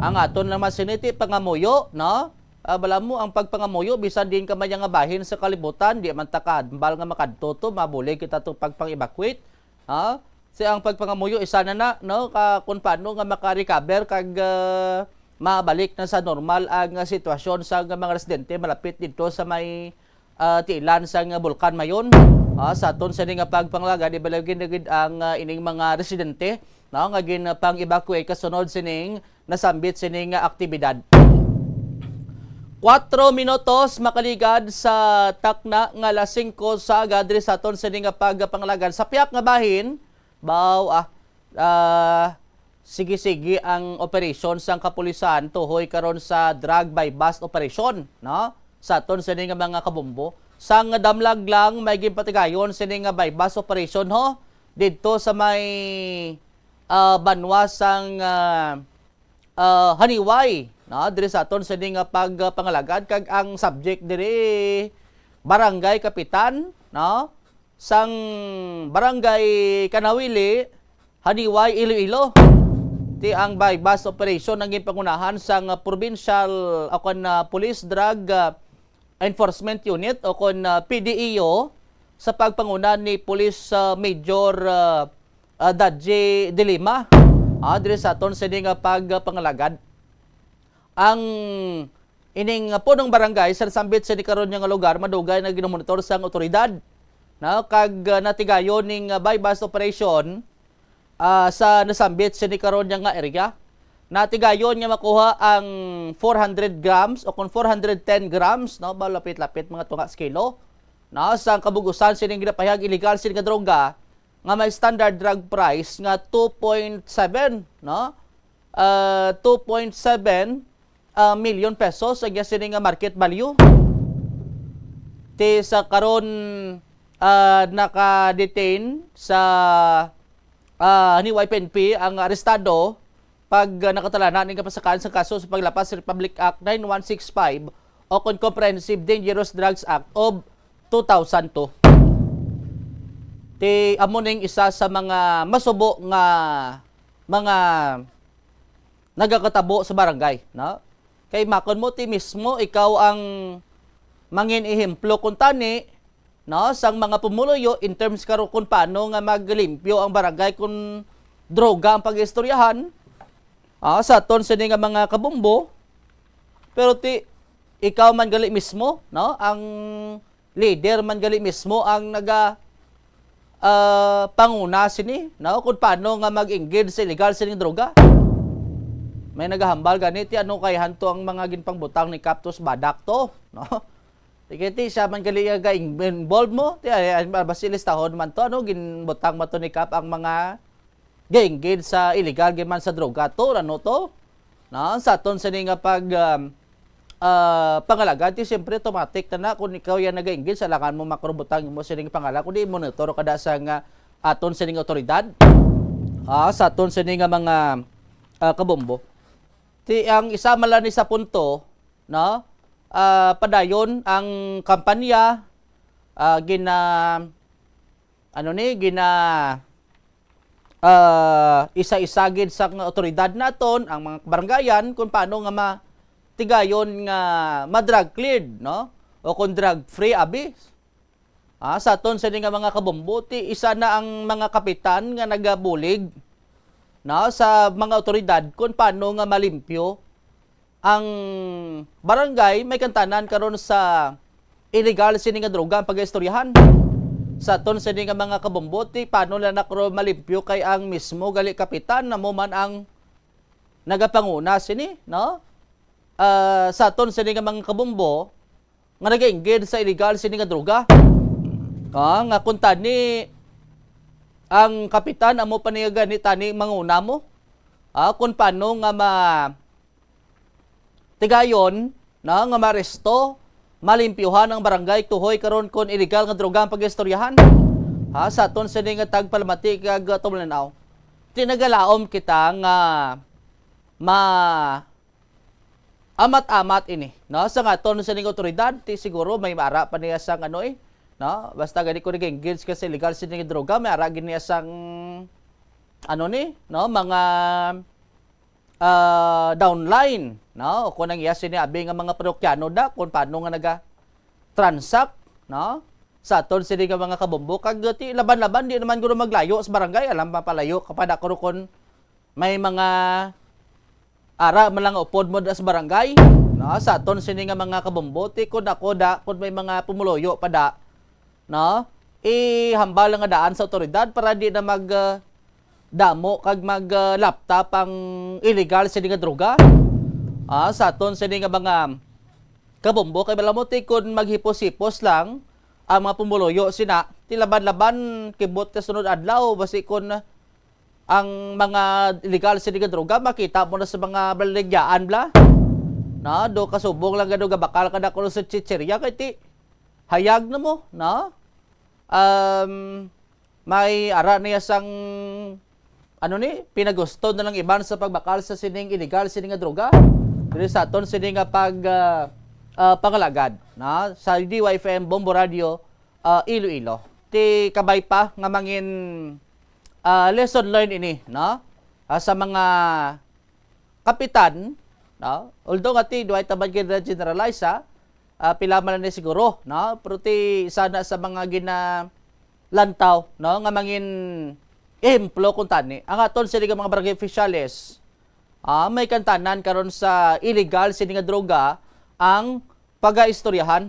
Ang aton lang masiniti pangamuyo, no? Ah, bala mo ang pagpangamuyo bisan din ka may nga bahin sa kalibutan, di man ta kahambal nga makadto to, mabulig kita to pagpang-evacuate. Ha? Si ang pagpangamuyo isa na na, no, ka kung paano nga maka-recover kag, ah, mabalik na sa normal ang, ah, sitwasyon sa mga residente malapit dito sa may, ah, tiilan sa nga Bulkan Mayon. Ah, sa aton sini nga pagpangalagad, ibalagin na gid ang, ah, ining mga residente, no, nga ginpang-evacuate kasunod sining nasambit sini nga aktibidad. Kuwatro minutos makaligad sa takna nga alas singko sa aga diri sa aton sini nga pagpangalagad. Sa piyak nga bahin, baw, ah, ah, sige-sige ang operasyon sang kapulisan tuhoy karon sa drug buy-bust operation, no? Sa aton sini nga mga kabombo. Sang damlag lang may ginpatigayon sini nga buy-bust operation, ho, didto sa may, ah, banwa sang, ah, ah, Haniway, no? Diri sa aton sini nga pagpangalagad kag ang subject diri barangay kapitan, no? Sang barangay Kanawili, Haniway, Iloilo. Ti ang buy-bust operation ang ginpangunahan sang provincial o kon, ah, police drug, ah, enforcement unit o kon, ah, P D E O sa pagpanguna ni Police, ah, Major, ah, ah, Dadji de Lima, ah, diri sa aton sini nga pagpangalagad. Ang ining punong barangay sa nasambit sini karon nga lugar madugay na ginamonitor sang otoridad, no? Kag, ah, natigayon ning, ah, buy-bust operation, ah, sa nasambit sini karon nga area. Natigayon nga makuha ang four hundred grams o kung four hundred ten grams, no? Malapit-lapit mga tunga sa kilo, no? Sa kabugusan sining ginapahayag illegal sini nga droga nga may standard drug price nga two point seven, no? Ah, two point seven, ah, million pesos ang iya sini nga market value. Ti sa karon, ah, naka-detain sa, ah, ni Y P N P ang arestado pag, ah, nakatalana ning kapasakaan sa kaso sa paglapas sa Republic Act nine one six five o kon Comprehensive Dangerous Drugs Act of two thousand two. Ti amo ning isa sa mga masubo nga mga nagakatabo sa barangay, no? Kay makon mo ti mismo ikaw ang mangin ehemplo kung tani, no, sang mga pumuluyo in terms karon kung paano nga maglimpyo ang barangay kung droga ang pag-istoryahan, ah, sa aton sini nga mga kabombo. Pero ti ikaw man gali mismo, no, ang leader man gali mismo ang naga, ah, panguna sini, no? Kung paano nga mag-engage sa illegal sining droga. May nagahambal gani ti ano kay hanto ang mga ginpangbutang ni Captus Badak to, no? Kay ti siya man gali nga ga-involve mo, ti ay, ay, basi listahon man to, ano, ginbutang man to ni Kap ang mga gainggid sa illegal gid man sa droga to, ano to? Na, sa aton sini nga pag, um, ah, pangalagad, ti siyempre automatic na na kung ikaw yan nagainggid, sa langan mo makarubutang mo sining pangalan, kundi monitor ka da sa nga aton sining otoridad. Ah, sa aton sini nga mga, ah, kabombo. Ti ang isa man lang ni sa punto, no? Ah, padayon ang kampanya, ah, gina-, ano ni, gina-, ah, isa-isa gid sa mga otoridad naton, ang mga kabarangayan, kung paano nga matigayon nga ma-drug cleared, no? O kung drug free, abi. Ah, sa aton sini nga mga kabombo, ti isa na ang mga kapitan nga nagabulig, no, sa mga otoridad kung paano nga malimpyo ang barangay, may kantanan karon sa illegal sini nga droga ang pag-istoryahan. Sa aton sini nga mga kabombo, ti paano na nakro malimpyo kay ang mismo gali kapitan na mo man ang nagapanguna sini, no? Ah, sa aton sini nga mga kabombo, nga nagainggid sa illegal sini nga droga. Ah, nga kung tani ang kapitan amo pa niya gani tani manguna mo. Ah, kung paano nga ma-, tigayon, no, nga maresto, malimpyuhan ang barangay tuhoy karon kon illegal nga droga ang pag-istoryahan. Ha, sa aton sini nga tagpalamati kag tumulanaw. Ti nagalaom kita nga ma-, amat-amat ini, no? Sa nga aton sining otoridad, ti siguro may maara pa niya sang ano, eh, no? Basta gani ko nag-engage ka sa illegal sining droga, may ara gid niya sang ano ni, no? Mga, ah, downline, no? O kung ang iya sini abi nga mga parokyano da, kung paano nga naga-transact, no? Sa aton sini nga mga kabombo, kag ti laban-laban, di naman guro maglayo sa barangay, alam pa palayo, kapag ako kon may mga ara man lang upod mo da sa barangay, no? Sa aton sini nga mga kabombo, ti kun ako da, kun may mga pumuluyo pa da, no? Ihambal lang nga daan sa otoridad para di na mag, ah, damo kag mag, ah, laptop ang illegal sini nga droga. Ah, sa aton sini nga mga kabombo, kay bala mo ti kun maghipos-hipos lang ang mga pumuluyo sina, ti laban-laban kibot ka sunod adlaw, basi kun ang mga illegal sini nga droga, makita mo na sa mga baligyaan bla. Na, do kasubong lang gado gabakal ka na kuno sa chicheria kay ti hayag na mo, no? Um, may ara niya sang, ano ni, pinagusto na lang iban sa pagbakal sa sining illegal sini nga droga. Diri sa aton sini nga pag, ah, ah, pangalagad, no? Sa D Y F M Bombo Radio, ah, Iloilo. Ti kabay pa nga mangin, ah, lesson learned ini, no? Ah, sa mga kapitan, no? Although nga ti, duhay ta man gid na generalize, ha? Ah, pila man ni siguro, no? Pero ti sana sa mga ginalantaw, no? Nga mangin ehemplo kung tani. Ang aton sini nga mga barangay officials, ah, may kantanan karon sa illegal sini nga droga ang pagaistoryahan,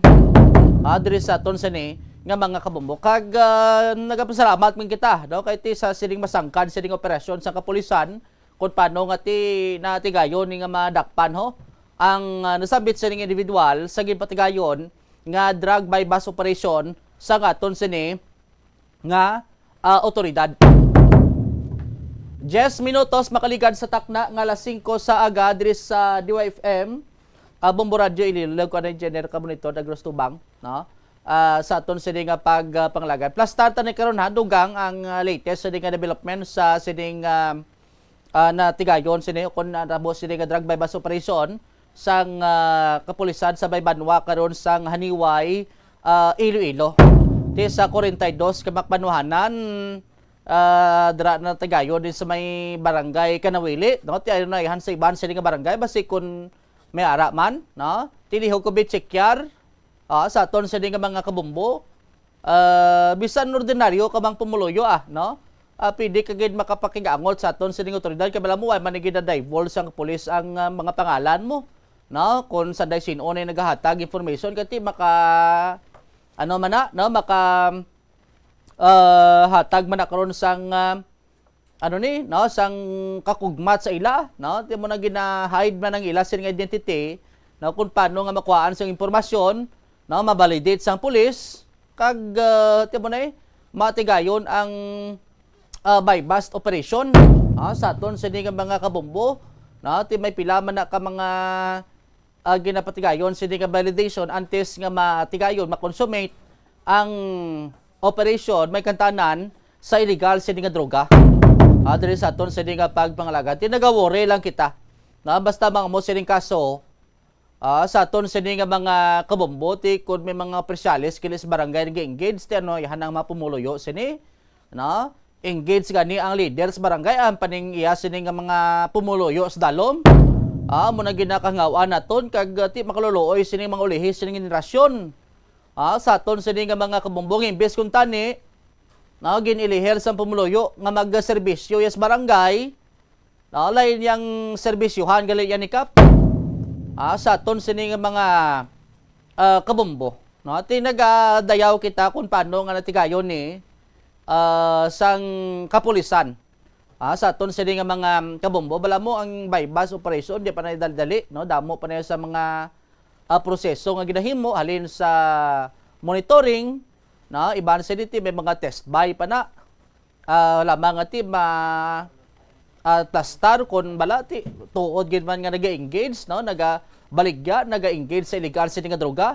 ah, diri sa aton sini nga mga kabombo. Kag, ah, nagapasalamat man kita, no, kay ti sa sining masangkad sining operasyon sa kapulisan, kung paano nga ti natigayon ni nga madakpan, ho, ang, ah, nasambit sining individual sa ginpatigayon nga drug buy-bust operation sa aton sini nga, ah, otoridad. Diyes minutos makaligad sa takna nga alas singko sa aga diri sa D Y F M, ah, Bombo Radyo Iloilo, ko na Engineer Kabunito, Dagros Tubang, no? Ah, sa aton sini nga pag, ah, panglagay. Plus, tata ni karon, ha, dugang ang, ah, latest sini nga development sa sining, ah, ah, natigayon sini, kung natabo sini nga drug buy-bust operation sang, ah, kapulisan sa may banwa karon sang Haniway, ah, Iloilo. Ti sa kwarenta y dos ka mga banwahanan, ah, dira natigayon din sa may barangay Kanawili, no? Ti ayon na ihan sa iban sini nga barangay, basi kun may ara man, no? Ti lihog ko bichekyar, ah, sa aton sini nga mga kabombo, ah, bisan ordinaryo ka mang pumuluyo, ah, no? Ah, pwede ka gid makapakigangot sa aton sining otoridad, kay bala mo, ay man gid na-divulge sang pulis ang, ah, mga pangalan mo, no? Kung sa day sin-o na nagahatag information, kay ti maka, ano man na, no? Maka, ah, hatag man na karon sang, ah, ano ni, no, sang kakugmat sa ila, no? Ti mo na gina-hide man ang ila sini nga identity, no, kung paano nga makuhaan sang impormasyon, no, ma-validate sang pulis, kag, ah, ti mo na eh, matigayon ang, ah, buy-bust operation, ah, sa aton sini nga mga kabombo, no, ti may pila man na ka mga, ah, ginapatigayon sini nga validation antes nga matigayon, ma-consummate ang operation, may kantanan sa illegal sini nga droga. Ah, diri sa aton sini nga pagpangalagad, ti nagawori lang kita, no, basta mga mo sining kaso, Ah, sa aton sini nga mga kabombo, ti kun may mga opisyales kini sa barangay nag-engage, ti ano, yahan ang mga pumuluyo sini, no? Engage gani ang leader sa barangay, ang paning iya sini nga mga pumuluyo sa dalom. Ah, mo na ginakangawaan naton, kag, ah, ti makaluluoy sini mga ulihi sini nga generasyon. Ah, sa aton sini nga mga kabombo, imbes kun tani, no, gin-ilihir sang pumuluyo nga magserbisyo ya sa barangay, no, lain yang serbisyohan gali yan ni Kap. Ah, sa aton sini nga mga, ah, kabombo, no? Ti nagadayaw kita kung paano nga natigayon ni, ah, sang kapulisan. Ah, sa aton sini nga mga kabombo, bala mo ang buy-bust operation, di pa na dali-dali, no? Damo pa na sa mga, ah, proseso nga ginahimo, halin sa monitoring, no? Iban sa diti, may mga test buy pa na. Ah, lamang nga ti ma-, ah, plastar kon bala ti tuod gid man nga naga-engage, no, nagabaligya, naga-engage sa illegal sini nga droga,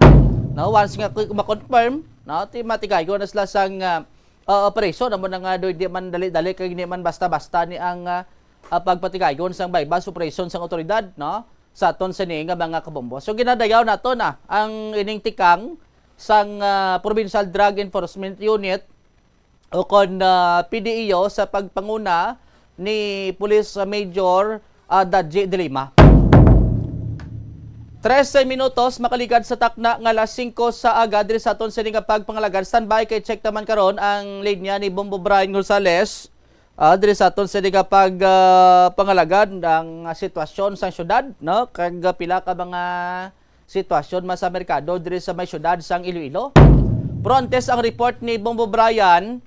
no? Once nga ku-, ma-confirm, no, ti matigayon na sila sang, ah, ah, operasyon, amo na nga do, di man dali-dali kag di man basta-basta ni ang, ah, ah, pagpatigayon sang buy-bust operation sang otoridad, no, sa aton sini nga mga kabombo. So ginadayaw nato na ang ining tikang sang, ah, Provincial Drug Enforcement Unit o kon, ah, P D E O sa pagpanguna ni Police Major, ah, Dadji de Lima. Trese minutos makaligad sa takna nga alas singko sa aga diri sa aton sini nga pagpangalagad. Standby kay check naman karon ang linya ni Bombo Brian Gonzales. Ah, diri sa aton sini nga pag, ah, pangalagad ang sitwasyon sa syudad, no? Kag, ah, pila ka mga sitwasyon man sa merkado diri sa may syudad sang Iloilo. Pero antes ang report ni Bombo Brian,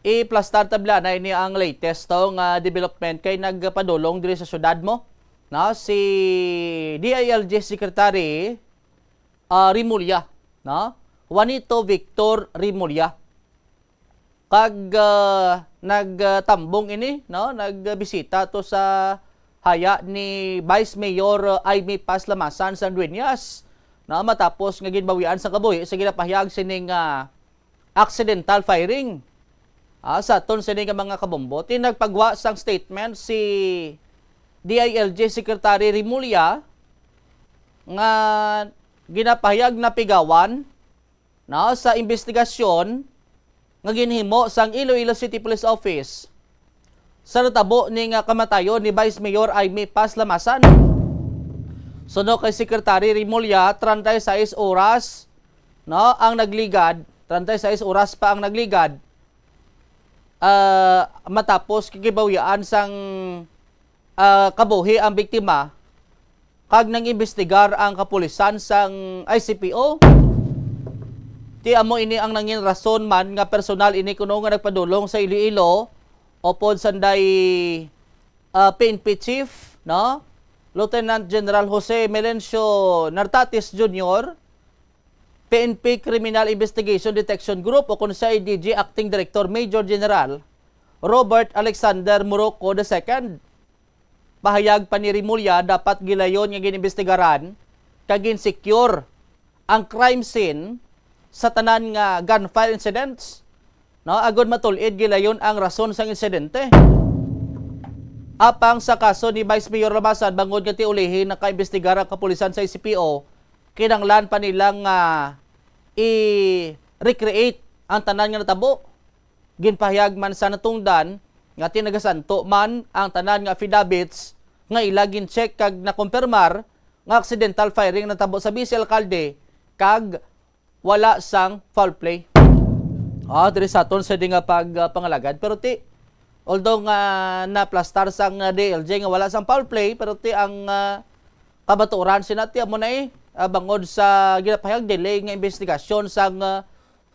i-plastar tabla na ini ang latest to nga development kay nagpadulong diri sa syudad mo, no? Si D I L G Secretary, ah, Remulla, no? Juanito Victor Remulla. Kag, ah, nagtambong ini, no? Nagbisita to sa haya ni Vice Mayor, ah, Imee Paz Lamasan sang Dueñas, no? Matapos nga ginbawian sa kabuhi sa ginapahayag sining, ah, accidental firing, ah, sa aton sini nga mga kabombo. Ti nagpagwa sang statement si D I L G Secretary Remulla nga ginapahayag na pigawan, no, sa imbestigasyon nga ginhimo sang Iloilo City Police Office sa natabo ni nga kamatayon ni Vice Mayor Imee Paz Lamasan. Suno kay Secretary Remulla, treinta y seis oras, no, ang nagligad, treinta y seis oras pa ang nagligad, ah, matapos kay gibawian sang, ah, kabuhi ang biktima, kag nang-imbestigar ang kapulisan sang I C P O. Ti amo ini ang nangin rason man nga personal ini kuno nga nagpadulong sa Iloilo upod sanday, ah, P N P chief, no? Lieutenant General Jose Melencio Nartatis Junior, P N P Criminal Investigation Detection Group o kon C I D G Acting Director Major General Robert Alexander Moroco the second. Pahayag pa ni Remulla, dapat gilayon nga ginimbestigaran kag gin-secure ang crime scene sa tanan nga gunfire incidents, no, agod matul-id gilayon ang rason sang insidente. Apang sa kaso ni Vice Mayor Lamasan, bangod nga ti ulihi nakaimbestigar ang kapulisan sa I C P O, kinahanglan pa nila nga i-recreate ang tanan nga natabo. Ginpahayag man sa natungdan nga ti nagasanto man ang tanan nga affidavits nga ila gin-check kag nakumpirmar nga accidental firing natabo sa vice alkalde kag wala sang foul play. Ah, diri sa aton sa di nga pag, ah, pangalagad. Pero ti, although nga naplastar sang, ah, D L G nga wala sang foul play, pero ti ang, ah, kabaturan sina ti amo na eh, ah, bangod sa ginapahayag delay nga investigasyon sang, ah,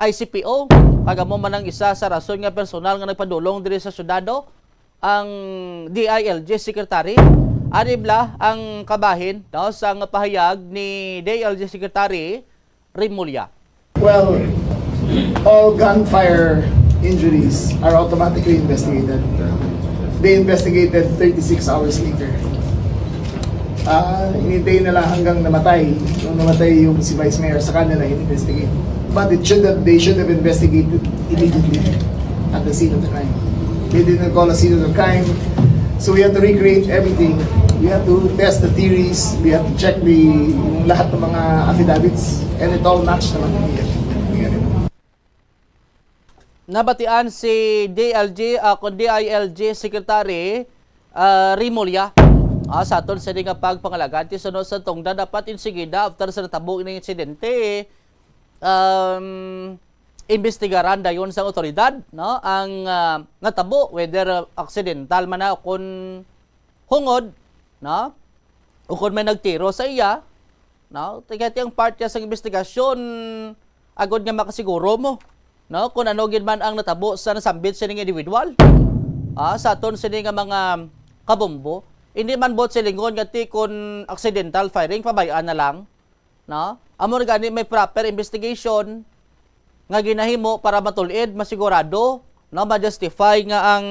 I C P O. Kag amo man ang isa sa rason nga personal nga nagpadulong diri sa syudad, no, ang D I L G Secretary. Ani bala ang kabahin, no, sang pahayag ni D I L G Secretary Remulla. Well, all gunfire injuries are automatically investigated. They investigated thirty-six hours later. Ah, inintay nila hanggang namatay. Nung namatay yung si Vice Mayor, saka nila in-investigate. But it should have, they should have investigated immediately at the scene of the crime. They didn't call a scene of the crime. So we have to recreate everything. We have to test the theories. We have to check the yung lahat ng mga affidavits. And it all matched naman. Nabatian si D L G, ah, kun D I L G Secretary, ah, Remulla, ah, sa aton sini nga pagpangalagad ti suno sa tungdan, dapat insigida after sa natabo ining insidente, um, imbestigaran dayon sang otoridad, no, ang, ah, natabo, whether, ah, accidental man na o kun hungod, no, o kun may nagtiro sa iya, no, kay ti ang part niya sang investigasyon agod nga makasiguro mo, no, kung ano gid man ang natabo sa nasambit sining individual. Ah, sa aton sini nga mga kabombo, hindi man buot silingon nga ti kun accidental firing, pabay-an na lang, no? Amo na gani may proper investigation nga ginahimo para matul-id, masigurado, no, ma-justify nga ang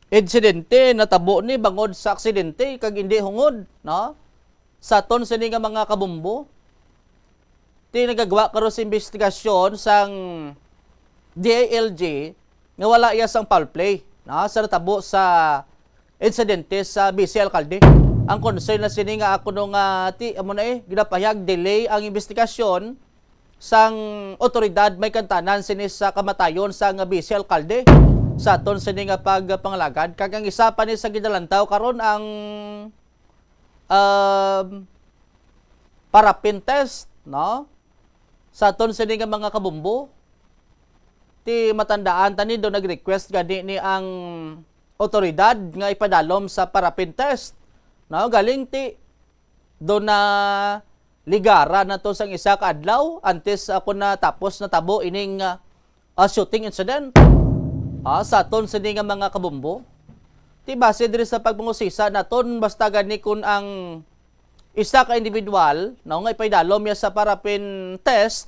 insidente natabo ni bangod sa aksidente kag hindi hungod, no? Sa aton sini nga mga kabombo, ti nagagwa karon sa investigasyon sang D I L G nga wala iya sang foul play, no, sa natabo sa insidente sa vice alkalde. Ang concern na sini nga ako no nga ti amo na eh, ginapahayag delay ang investigasyon sang otoridad may kantanan sini sa kamatayon sang vice alkalde sa aton sini nga pagpangalagad, kag ang isa pa ni sa ginalantaw karon ang, um, paraffin test, no? Sa aton sini nga mga kabombo, ti matandaan ta ni do nag-request gani ni ang otoridad nga ipadalom sa paraffin test, no? Galing ti do na ligara na to sang isa ka adlaw antes ako na tapos natabo ining, ah, ah, shooting incident. Ah, sa aton sini nga mga kabombo, ti base diri sa pagpangusisa naton, basta gani kun ang isa ka individual, no, nga ipaidalom niya sa paraffin test,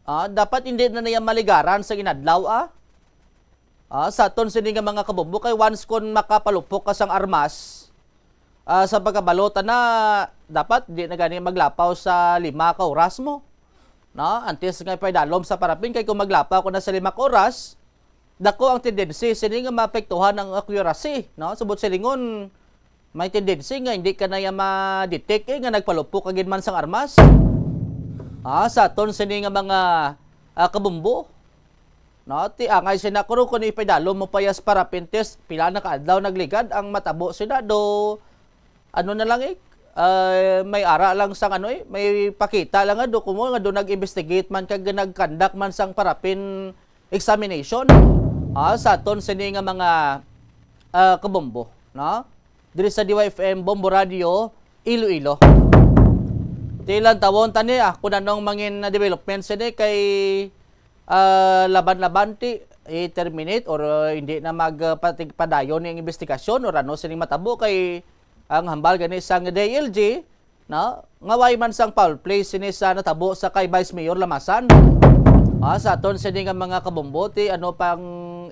ah, dapat hindi na niya maligaran sa inadlaw, ah. Ah, sa aton sini nga mga kabombo, kay once kon makapalupok ka sang armas, ah, sa pagkabalota na, dapat di na gani maglapaw sa lima ka oras mo, no? Antes nga ipaidalom sa paraffin, kay kung maglapaw ko na sa lima ka oras, dako ang tendency sini nga maapektuhan ang accuracy, no? Subot silingon, may tendency nga hindi ka na iya ma-detect, eh, nga nagpalupok ka gid man sang armas. Ah, sa aton sini nga mga, ah, kabombo, no? Ti angay sina kuro kun ipaidalom mo pa ya sa paraffin test, pila na ka adlaw nagligad ang matabo sina do, ano na lang, eh, ah, may ara lang sang ano, eh, may pakita lang nga do kumo nga do nag-investigate man kag nag-conduct man sang paraffin examination, ah, sa aton sini nga mga, ah, kabombo, no? Diri sa D Y F M Bombo Radio, Iloilo. Ti lantawon ta ni, ah, kung anong mangin na development sini kay, ah, laban-laban ti i-terminate or, ah, hindi na mag, ah, patig-, padayon ni ang investigasyon or ano sining matabo kay ang hambal gani sang D I L G, no, nga way man sang foul play sini sa natabo sa kay Vice Mayor Lamasan. Ah, sa aton sini nga mga kabombo, ti ano pang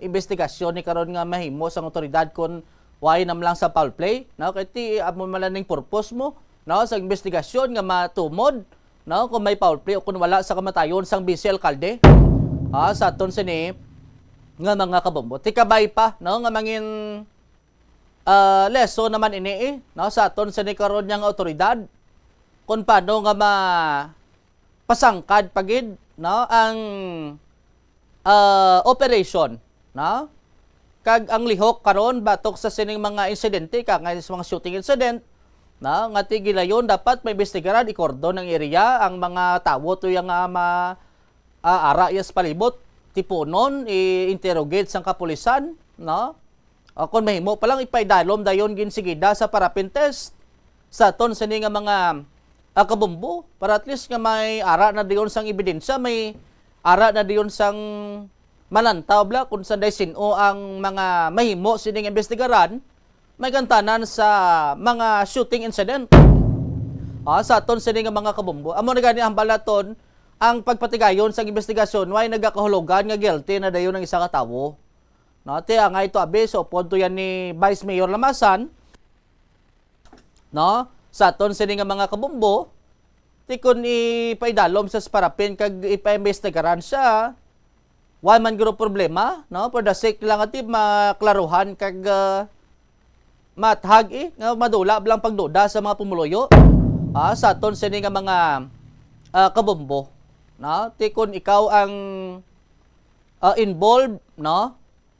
investigasyon ni karon nga mahimo sang otoridad kun way nam lang sa foul play, no? Kay ti amo man lang ning purpose mo, no, sa investigasyon nga matumod, no, kung may foul play o kung wala sa kamatayon sang vice alkalde. Ah, sa aton sini nga mga kabombo. Ti kabay pa, no, nga mangin, ah, lesson naman ini, eh, no, sa aton sini karon nga otoridad kung paano nga ma-, pasangkad pa gid, no, ang, ah, operation, no? Kag ang lihok karon batok sa sining mga insidente, kangay sa mga shooting incident, no, nga ti gilayon dapat maimbestigaran, ikordon ang area, ang mga tawo to yang, ah, ma-, ah, ara iya sa palibot, tipunon, i-interrogate sang kapulisan, no? O kung mahimo pa lang, ipaidalom dayon ginsigida sa paraffin test sa aton sini nga mga, ah, kabombo, para at least nga may ara na dayon sang ebidensya, may ara na dayon sang manantaw bla kung sanday sin-o ang mga mahimo sining imbestigaran, may kantanan sa mga shooting incident. Ah, sa aton sini nga mga kabombo. Amo na gani ang hambal naton, ang pagpatigayon sa investigasyon, way nagakahulugan nga guilty na dayon ang isa ka tawo. No, ti angay to abi, so punto yan ni Vice Mayor Lamasan, no? Sa aton sini nga mga kabombo, ti kun ipaidalom sa parapin kag ipaimbestigaran siya, wa man guro problema, no? For the sake lang ati maklaruhan kag, ah, mathag, eh, nga madula lang pagduda sa mga pumuluyo, ah, sa aton sini nga mga, ah, kabombo, no? Ti kun ikaw ang, ah, involved, no?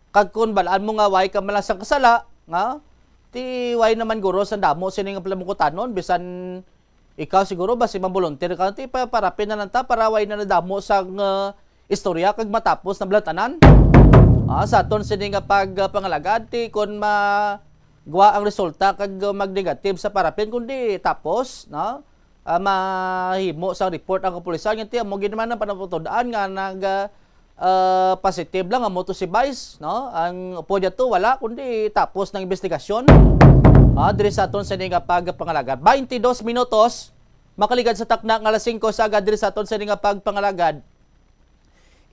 Kag kun balaan mo nga way ka malasang kasala, nga, ti way naman guro sa damo sini nga palamukutanon, bisan ikaw siguro, basi mag-volunteer ka, ti pa-, parapin na lang ta para way na nadamo sang, ah, istorya kag matapos na bala tanan. Ah, sa aton sini nga pag, ah, pangalagad, ti kun ma-, gwa ang resulta kag, ah, mag-negative sa parapin, kundi tapos, no? Ah, mahimo sang report ang kapulisan, nga ti amo gid man ang panaputud-an nga nag, ah, ah, positive lang amo to si Vice, no? Ang upod niya to, wala, kundi tapos ng investigasyon. Ah, diri sa aton sini nga pagpangalagad. Twenty-dos minutos, makaligad sa takna nga alas singko sa agad diri sa aton sini nga pagpangalagad.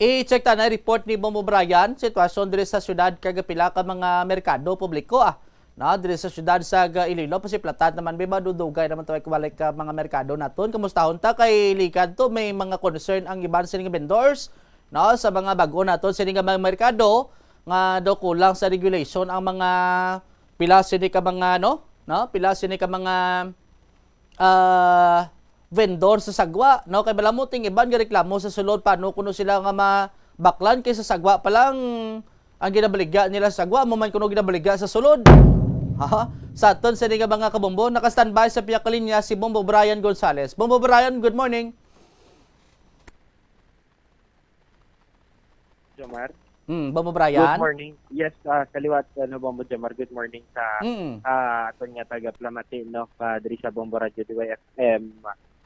I-check ta na report ni Bombo Brian, sitwasyon diri sa syudad kag pila ka mga merkado publiko, ah. Na diri sa syudad sa ga-, Iloilo, pasiplatan naman, may madudugay naman to, balik ka mga merkado naton. Kamustahon ta kay likad to, may mga concern ang iban sini nga vendors, no, sa mga bag-o naton sini nga mga merkado nga daw kulang sa regulation ang mga pila sini ka mga, no, no, pila sini ka mga, ah, vendor sa sagwa, no? Kay bala mo ting iban nga reklamo sa sulod, paano kuno sila nga mabaklan kay sa sagwa pa lang ang ginabaligya nila sa sagwa, mo man kuno ginabaligya sa sulod. Ha? Sa aton sini nga mga kabombo, naka-standby sa pihak linya si Bombo Brian Gonzales. Bombo Brian, good morning. Jomar. Mm, Bombo Brian. Good morning. Yes, ah, kaliwat, ano, Bombo Jomar. Good morning sa, Mm. ah, aton nga taga Plamati, no, ka diri sa Bombo Radio D Y F M,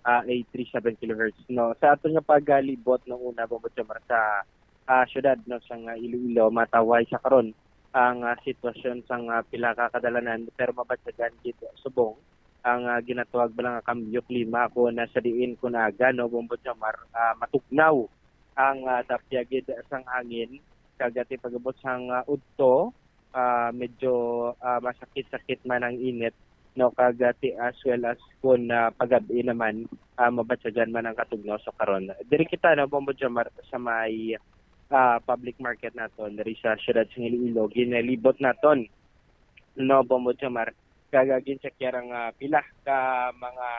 ah, eight three seven kilohertz, no. Sa aton nga pagalibot nung una, Bombo Jomar, sa, ah, syudad, no, sa nga Iloilo, mataway sa karon ang, ah, sitwasyon sa nga pila ka kadalanan, pero mabatyagan gid subong ang, ah, ginatawag bala nga kambyo klima, kung na sa diin kun aga, no, Bombo Jomar, ah, matugnaw ang, ah, dapya gid sang hangin, kag ati pag-abot sang, ah, udto, ah, medyo, ah, masakit-sakit man ang init, no, kag ati as well as kun, ah, pag-ab-i naman, ah, mabatyagan man ang katugnaw sa karon. Diri kita, no, Bombo Jomar, sa may, ah, public market naton diri sa siyudad sa Iloilo, ginalibot naton, no, Bombo Jomar, kag ginchekyar ang, ah, pila ka mga,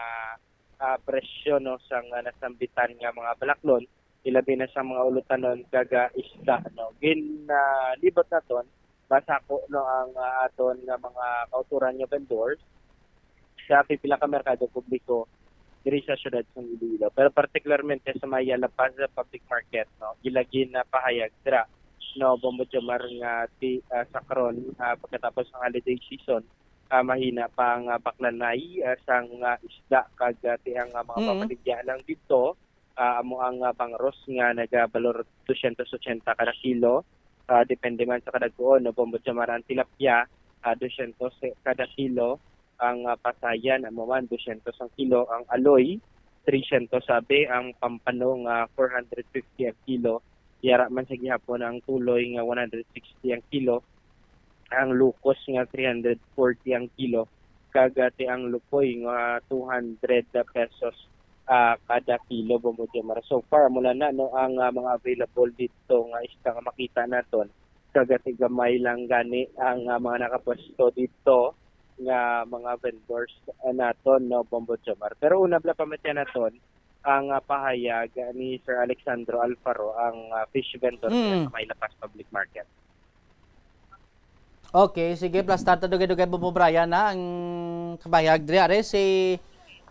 ah, presyo, no, sang, ah, nasambitan nga mga balaklon, ilabi na sa mga ulutanon kag, ah, isda, no. Ginalibot naton, basako, no, ang, ah, aton nga mga kauturan nga vendors sa pipila ka merkado publiko diri sa siyudad sa Iloilo. Pero partikularmente sa may La Paz Public Market, no, ila ginapahayag dira, no, Bombo Jomar, nga ti, ah, sa karon, ah, pagkatapos ng holiday season, ah, mahina pa ang, ah, baklanay, ah, sang, ah, isda kag, ah, ti ang, ah, mga Mm. pamaligya lang dito, ah, amo ang, ah, bangros nga nagabalor dosyentos otsenta kada kilo. Ah, depende man sa kadagkoon, no, Bombo Jomar, ang tilapia, ah, dosyentos kada kilo, ang, ah, pasayan, amo man, dosyentos ang kilo, ang aloy, tresyentos sabi, ang pampano nga four hundred fifty ang kilo, yara man sa gihapon ang tuloy nga one hundred sixty ang kilo, ang lukos nga three hundred forty ang kilo, kag, ah, ti ang lupoy nga two hundred pesos, ah, kada kilo, Bombo Jomar. So far, mula na, no, ang, ah, mga available dito nga isda nga makita naton. Kag ati gamay lang gani ang, ah, mga nakapwesto dito nga mga vendors, ah, naton, no, Bombo Jomar. Pero una bala, pamatian naton ang, ah, pahayag ni Sir Alexandro Alfaro, ang, ah, fish vendor Mm. sa may La Paz Public Market. Okay, sige, plus tata dugay-dugay, Bombo Brian, na ang kabayag diri. Are si,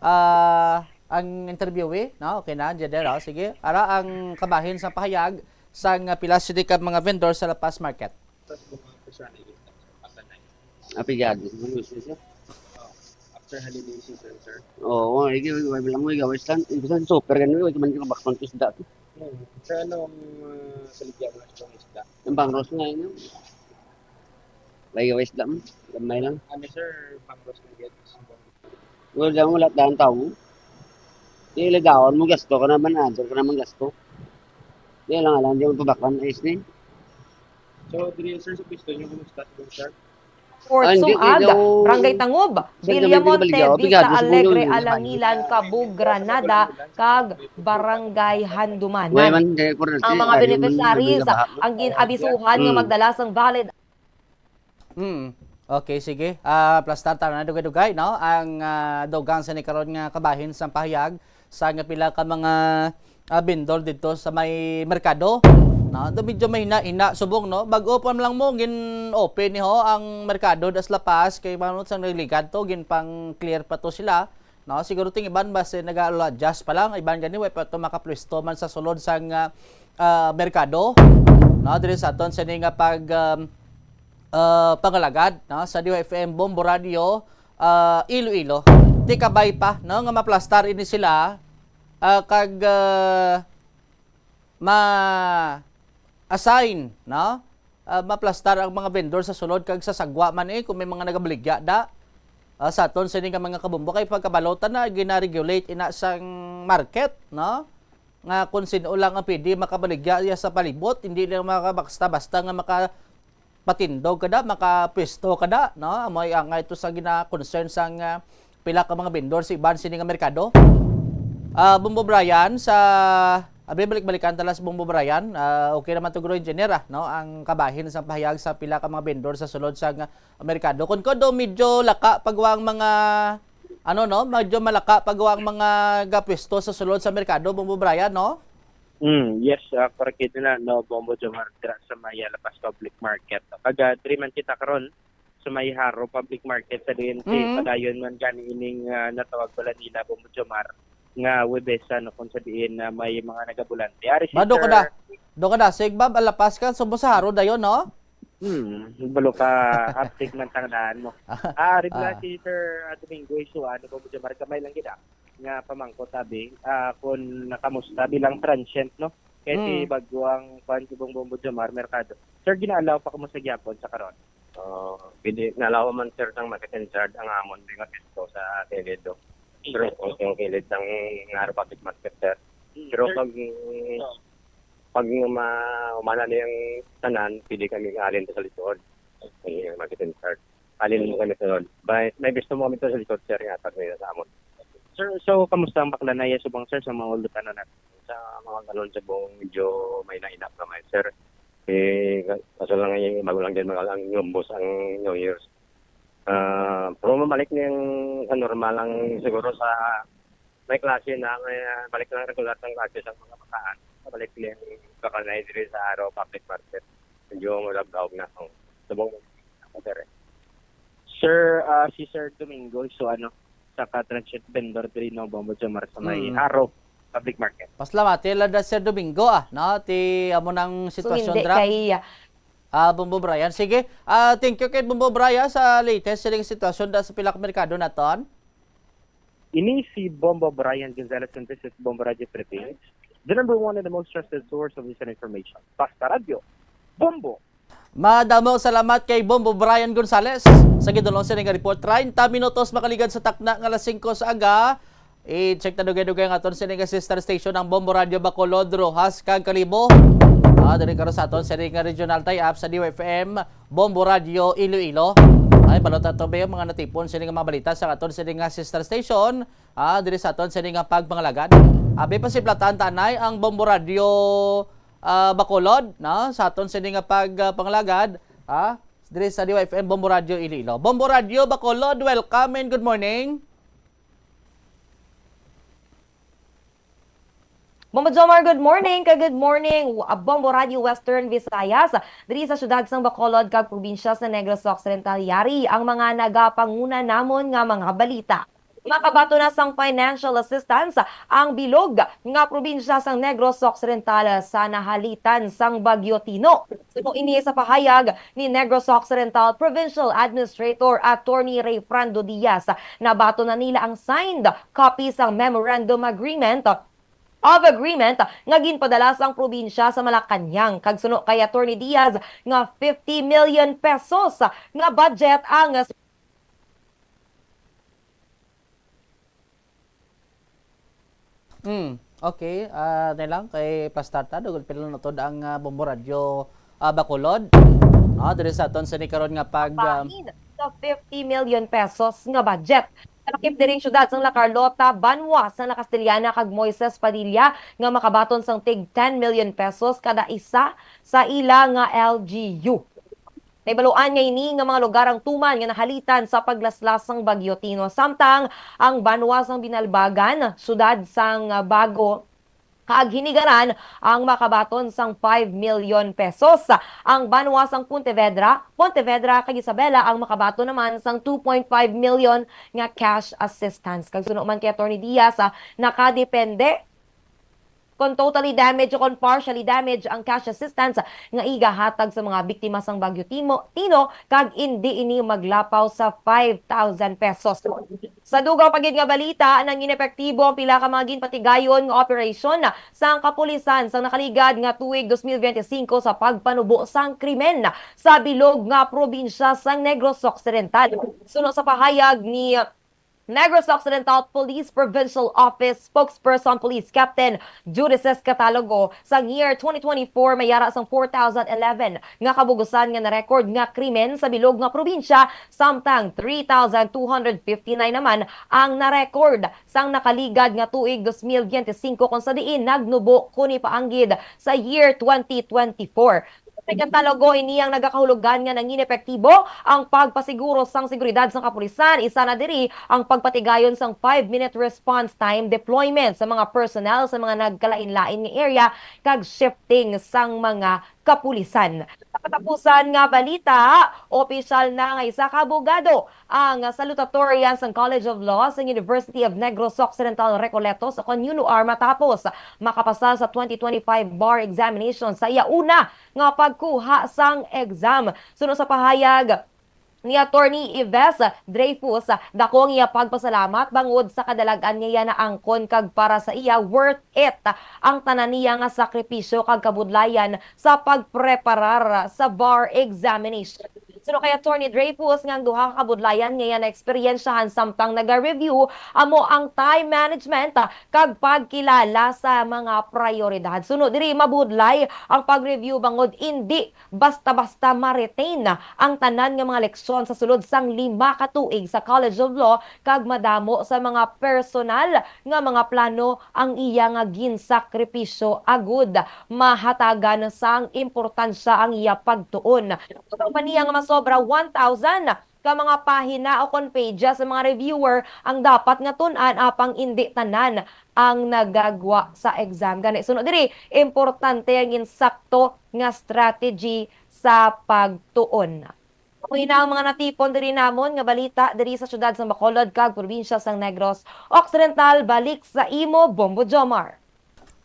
ah, ang interviewee, no? Okay na, Jeder, oh, sige. Ara ang kabahin sa pahayag sang pila sini ka mga vendor sa La Paz Market. Apigado. After holiday season, sir. Oo, igi, wala mo, igi, wala lang. Igi, saan super, ganun, igi, man, igi, bakson, isda. Hmm. Sir, anong, ah, saligya mo sa isda? Ang bangros nga, yun. May isda mo, gamay lang. Ano, sir, bangros na yan? Wala lang, wala lang tao. Di ilagawan mo gasto ka naman, answer ka naman gasto. Di lang alam, di mo pabakan, ayos ni. So, diri, sir, sa pwesto niyo, kumusta, sir? Fort Ah, hindi, Sumag, hindi, oh. Barangay Tangob, Sir, Villamonte, nabibigay-bigay, Vista obrigado sa Alegre, mga Alangilan, Kabug, Granada, kag Barangay Handumanan. Way man kay Corner Ang mga beneficiaries ang gin-abisuhan nga Hmm. magdala sang valid Hmm. Okay, sige. Ah, plastar ta na dugay-dugay, no? Ang ah, dugang sa ni karon nga kabahin sang pahayag sa nga pila ka mga ah, vendor dito sa may merkado. No? Do medyo mahina-hina subong, no? Bag-o pa lang mo gin-open ni ho ang merkado das La Paz kay manunod sang nagligad to, gin pang clear pa to sila. No? Siguro ting iban basi nag-adjust pa lang, iban gani way pa to makapwesto man sa sulod sang ah, ah, merkado. No, diri sa aton sini nga pag um, ah, pangalagad, no, sa D Y F M Bombo Radio ah, Iloilo. Tikabay pa, no, nga maplastar ini sila ah, kag ah, ma-assign, no? Ah, maplastar ang mga vendor sa sulod kag sa sagwa man eh kung may mga nagabaligya da. Ah, sa aton sini nga mga kabombo kay pagkabalota na ginaregulate ina sang market, no? Nga kung sino lang ang pwede makabaligya iya sa palibot, hindi lang mga basta-basta nga maka patindog kada, makapwesto kada, no? Amo ay angay to sa gina-concern sang ah, pila ka mga vendor sa iban sini nga merkado. Ah, Bombo Brian, sa abi, balik-balikan ta lang sa Bombo Brian. Ah, okay naman to, Guro Engineer, ah, no? Ang kabahin sang pahayag sa pila ka mga vendor sa sulod sang ah, merkado. Kun ko do medyo laka pagwang mga ano, no? Medyo malaka pagwang mga gapwesto sa sulod sa merkado, Bombo Brian, no? Mm, yes, uh, correct na, no, Bombo Jomar, dira sa may uh, La Paz Public Market. Kag uh, diri man kita karon sa may Jaro Public Market sa diin si Mhm. padayon man gani ining uh, natawag pala nila, Bombo Jomar, nga Webesa, no, kung sa diin na may mga nagabulante. Ari si Ba, do ka Sir- da? Do ka da? Sig, Bab, alapas ka, subo sa Jaro dayon, no? Hmm, balo ka haptik man tangdaan mo. Ah, ari pala Ah. si Sir uh, Domingo Isua, no, Bombo Jomar, kamay lang kita nga pamangkot abi, ah, kung nakamusta bilang transient, no? Kay si Mm. bago ang kwan si Bong Bombo Jomar Mercado. Sir, ginaalaw pa kamo sa gyapon sa karon? Uh, pwede nalaw man, sir, sang market in charge ang amon di nga pisto sa kilid do. Pero kung yung kilid sang nga Republic Market, sir. Pero pag pag ma umana na yung tanan, pwede kami alin sa likod. Yung market in charge. Alin mo kami sunod. May, may gusto mo kami to sa likod, sir, nga pag may sa amon. Sir, so kamusta ang Baclanaya subong, sir, sa mga ulutanan natin? Sa mga galon sa buong medyo may nainap naman, sir. Eh, kaso lang eh, bago lang din mag ang lumbos ang New Year's. Ah, pero mabalik na yung sa normal ang siguro sa may klase na, may ah, balik na regular ng klase sa mga bataan. Mabalik na yung kakanay diri sa araw public market. Medyo malabdaog na ang subong ako, sir. Sir, ah, si Sir Domingo, so ano, sa ka-transient vendor diri no Bombo Jomar sa may Mm. Jaro Public Market. Paslamati lang da Sir Domingo, ah, no? Ti amo nang So, sitwasyon hindi dra. kay Ah, Bombo Brian. Sige. Ah, thank you kay Bombo Brian sa latest sining sitwasyon da sa pila ka merkado naton. Ini si Bombo Brian Gonzalez and this is Bombo Radio Philippines, the number one and the most trusted source of news and information. Basta Radio, Bombo! Madamo salamat kay Bombo Brian Gonzalez sa gidulong sini nga report. Treinta minutos makaligad sa takna nga alas singko sa aga. I-check ta dugay-dugay ang aton sini nga sister station, ang Bombo Radio Bacolod, Roxas, kag Kalibo. Ah, diri karon sa aton sini nga regional tie-up sa D Y F M, Bombo Radio Iloilo. Ay, balota to ba yung mga natipon sini nga mga balita sa aton sini nga sister station? Ah, diri sa aton sini nga pagpangalagad. Abi pa si Platan Tanay ang Bombo Radio ah, Bacolod, no? Sa aton sini nga pagpangalagad, ah, diri sa D Y F M Bombo Radio Iloilo. Bombo Radio Bacolod, welcome and good morning. Bombo Jomar, good morning. Kag good morning, uh, Bombo Radio Western Visayas. Diri sa siyudad sang Bacolod kag probinsya sa Negros Occidental, yari ang mga nagapanguna namon nga mga balita. Makabaton na sang financial assistance ang bilog nga probinsya sang Negros Occidental sa nahalitan sang Bagyo Tino. Suno ini sa pahayag ni Negros Occidental Provincial Administrator Attorney Rayfrando Diaz, nabaton na nila ang signed copy sang Memorandum Agreement of Agreement nga ginpadala sang probinsya sa Malacañang kag suno kay Attorney Diaz nga fifty million pesos nga budget ang Hmm, okay. Ah, na lang kay plastar ta, dugol pila na to ang, ah, Bombo Radyo, ah, Bacolod. Ah, diri sa aton sa ni karon nga pag, ah, Bahin sa fifty million pesos nga budget. Lakip diri ang siyudad sang La Carlota, banwa sang La Castellana kag Moises Padilla nga makabaton sang tig ten million pesos kada isa sa ila nga L G U. Nahibaluan nga ini nga mga lugar ang tuman nga nahalitan sa paglaslas sang Bagyo Tino, samtang ang banwa sang Binalbagan, siyudad sang Bago, kag Hinigaran ang makabaton sang five million pesos. Ang banwa sang Pontevedra, Pontevedra kag Isabela ang makabaton naman sang two point five million nga cash assistance. Kag suno man kay Attorney Diaz, ah, nakadepende kon totally damage o kon partially damage ang cash assistance nga igahatag sa mga biktima sang Bagyo Timo, Tino, kag indi ini maglapaw sa five thousand pesos. Sa dugang pa gid nga balita, nangin epektibo ang pila ka mga ginpatigayon nga operasyon sang kapulisan sang nakaligad nga tuig dos mil benti singko sa pagpanubo sang krimen sa bilog nga probinsya sang Negros Occidental. Suno sa pahayag ni Negros Occidental Police Provincial Office Spokesperson Police Captain Judices Catalogo, sang year twenty twenty-four may ara sang four thousand eleven nga kabugusan nga na-record nga krimen sa bilog nga probinsya, samtang three thousand two hundred fifty-nine naman ang na-record sang nakaligad nga tuig dos mil benti singko, kon sa diin nagnubo kuni paanggid sa year twenty twenty-four. Sa Catalogo, ini ang nagakahulugan nga nangin epektibo ang pagpasiguro sang seguridad sang kapulisan, isa na diri ang pagpatigayon sang five-minute response time deployment sa mga personnel sa mga nagkalain-lain nga area kag shifting sang mga kapulisan. Sa katapusan nga balita, opisyal na nga isa ka abogado ang salutatorian sang College of Law sa University of Negros Occidental Recoletos o kon UNOR matapos makapasar sa twenty twenty-five bar examination sa iya una nga pagkuha sang exam. Suno sa pahayag ni Attorney Ives Dreyfus, dako ang iya pagpasalamat bangod sa kadalag-an nga iya naangkon kag para sa iya worth it ang tanan niya nga sakripisyo kag kabudlayan sa pagpreparar sa bar examination. Suno kay Attorney Dreyfus, nga ang duha ka kabudlayan nga iya naeksperyensyahan samtang naga-review amo ang time management kag pagkilala sa mga prayoridad. Suno diri, mabudlay ang pag-review bangod indi basta-basta ma-retain ang tanan nga mga leksyon sa sulod sang lima ka tuig sa College of Law kag madamo sa mga personal nga mga plano ang iya nga ginsakripisyo agud mahatagan sang importansya ang iya pagtuon. Tubtob pa niya nga masobra one thousand ka mga pahina o kon pages sa mga reviewer ang dapat nga tun-an, apang indi tanan ang nagagwa sa exam. Gani, suno diri, importante ang insakto nga strategy sa pagtuon. Amo na ang mga natipon diri namon nga balita diri sa siyudad sa Bacolod kag probinsya sang Negros Occidental. Balik sa imo, Bombo Jomar.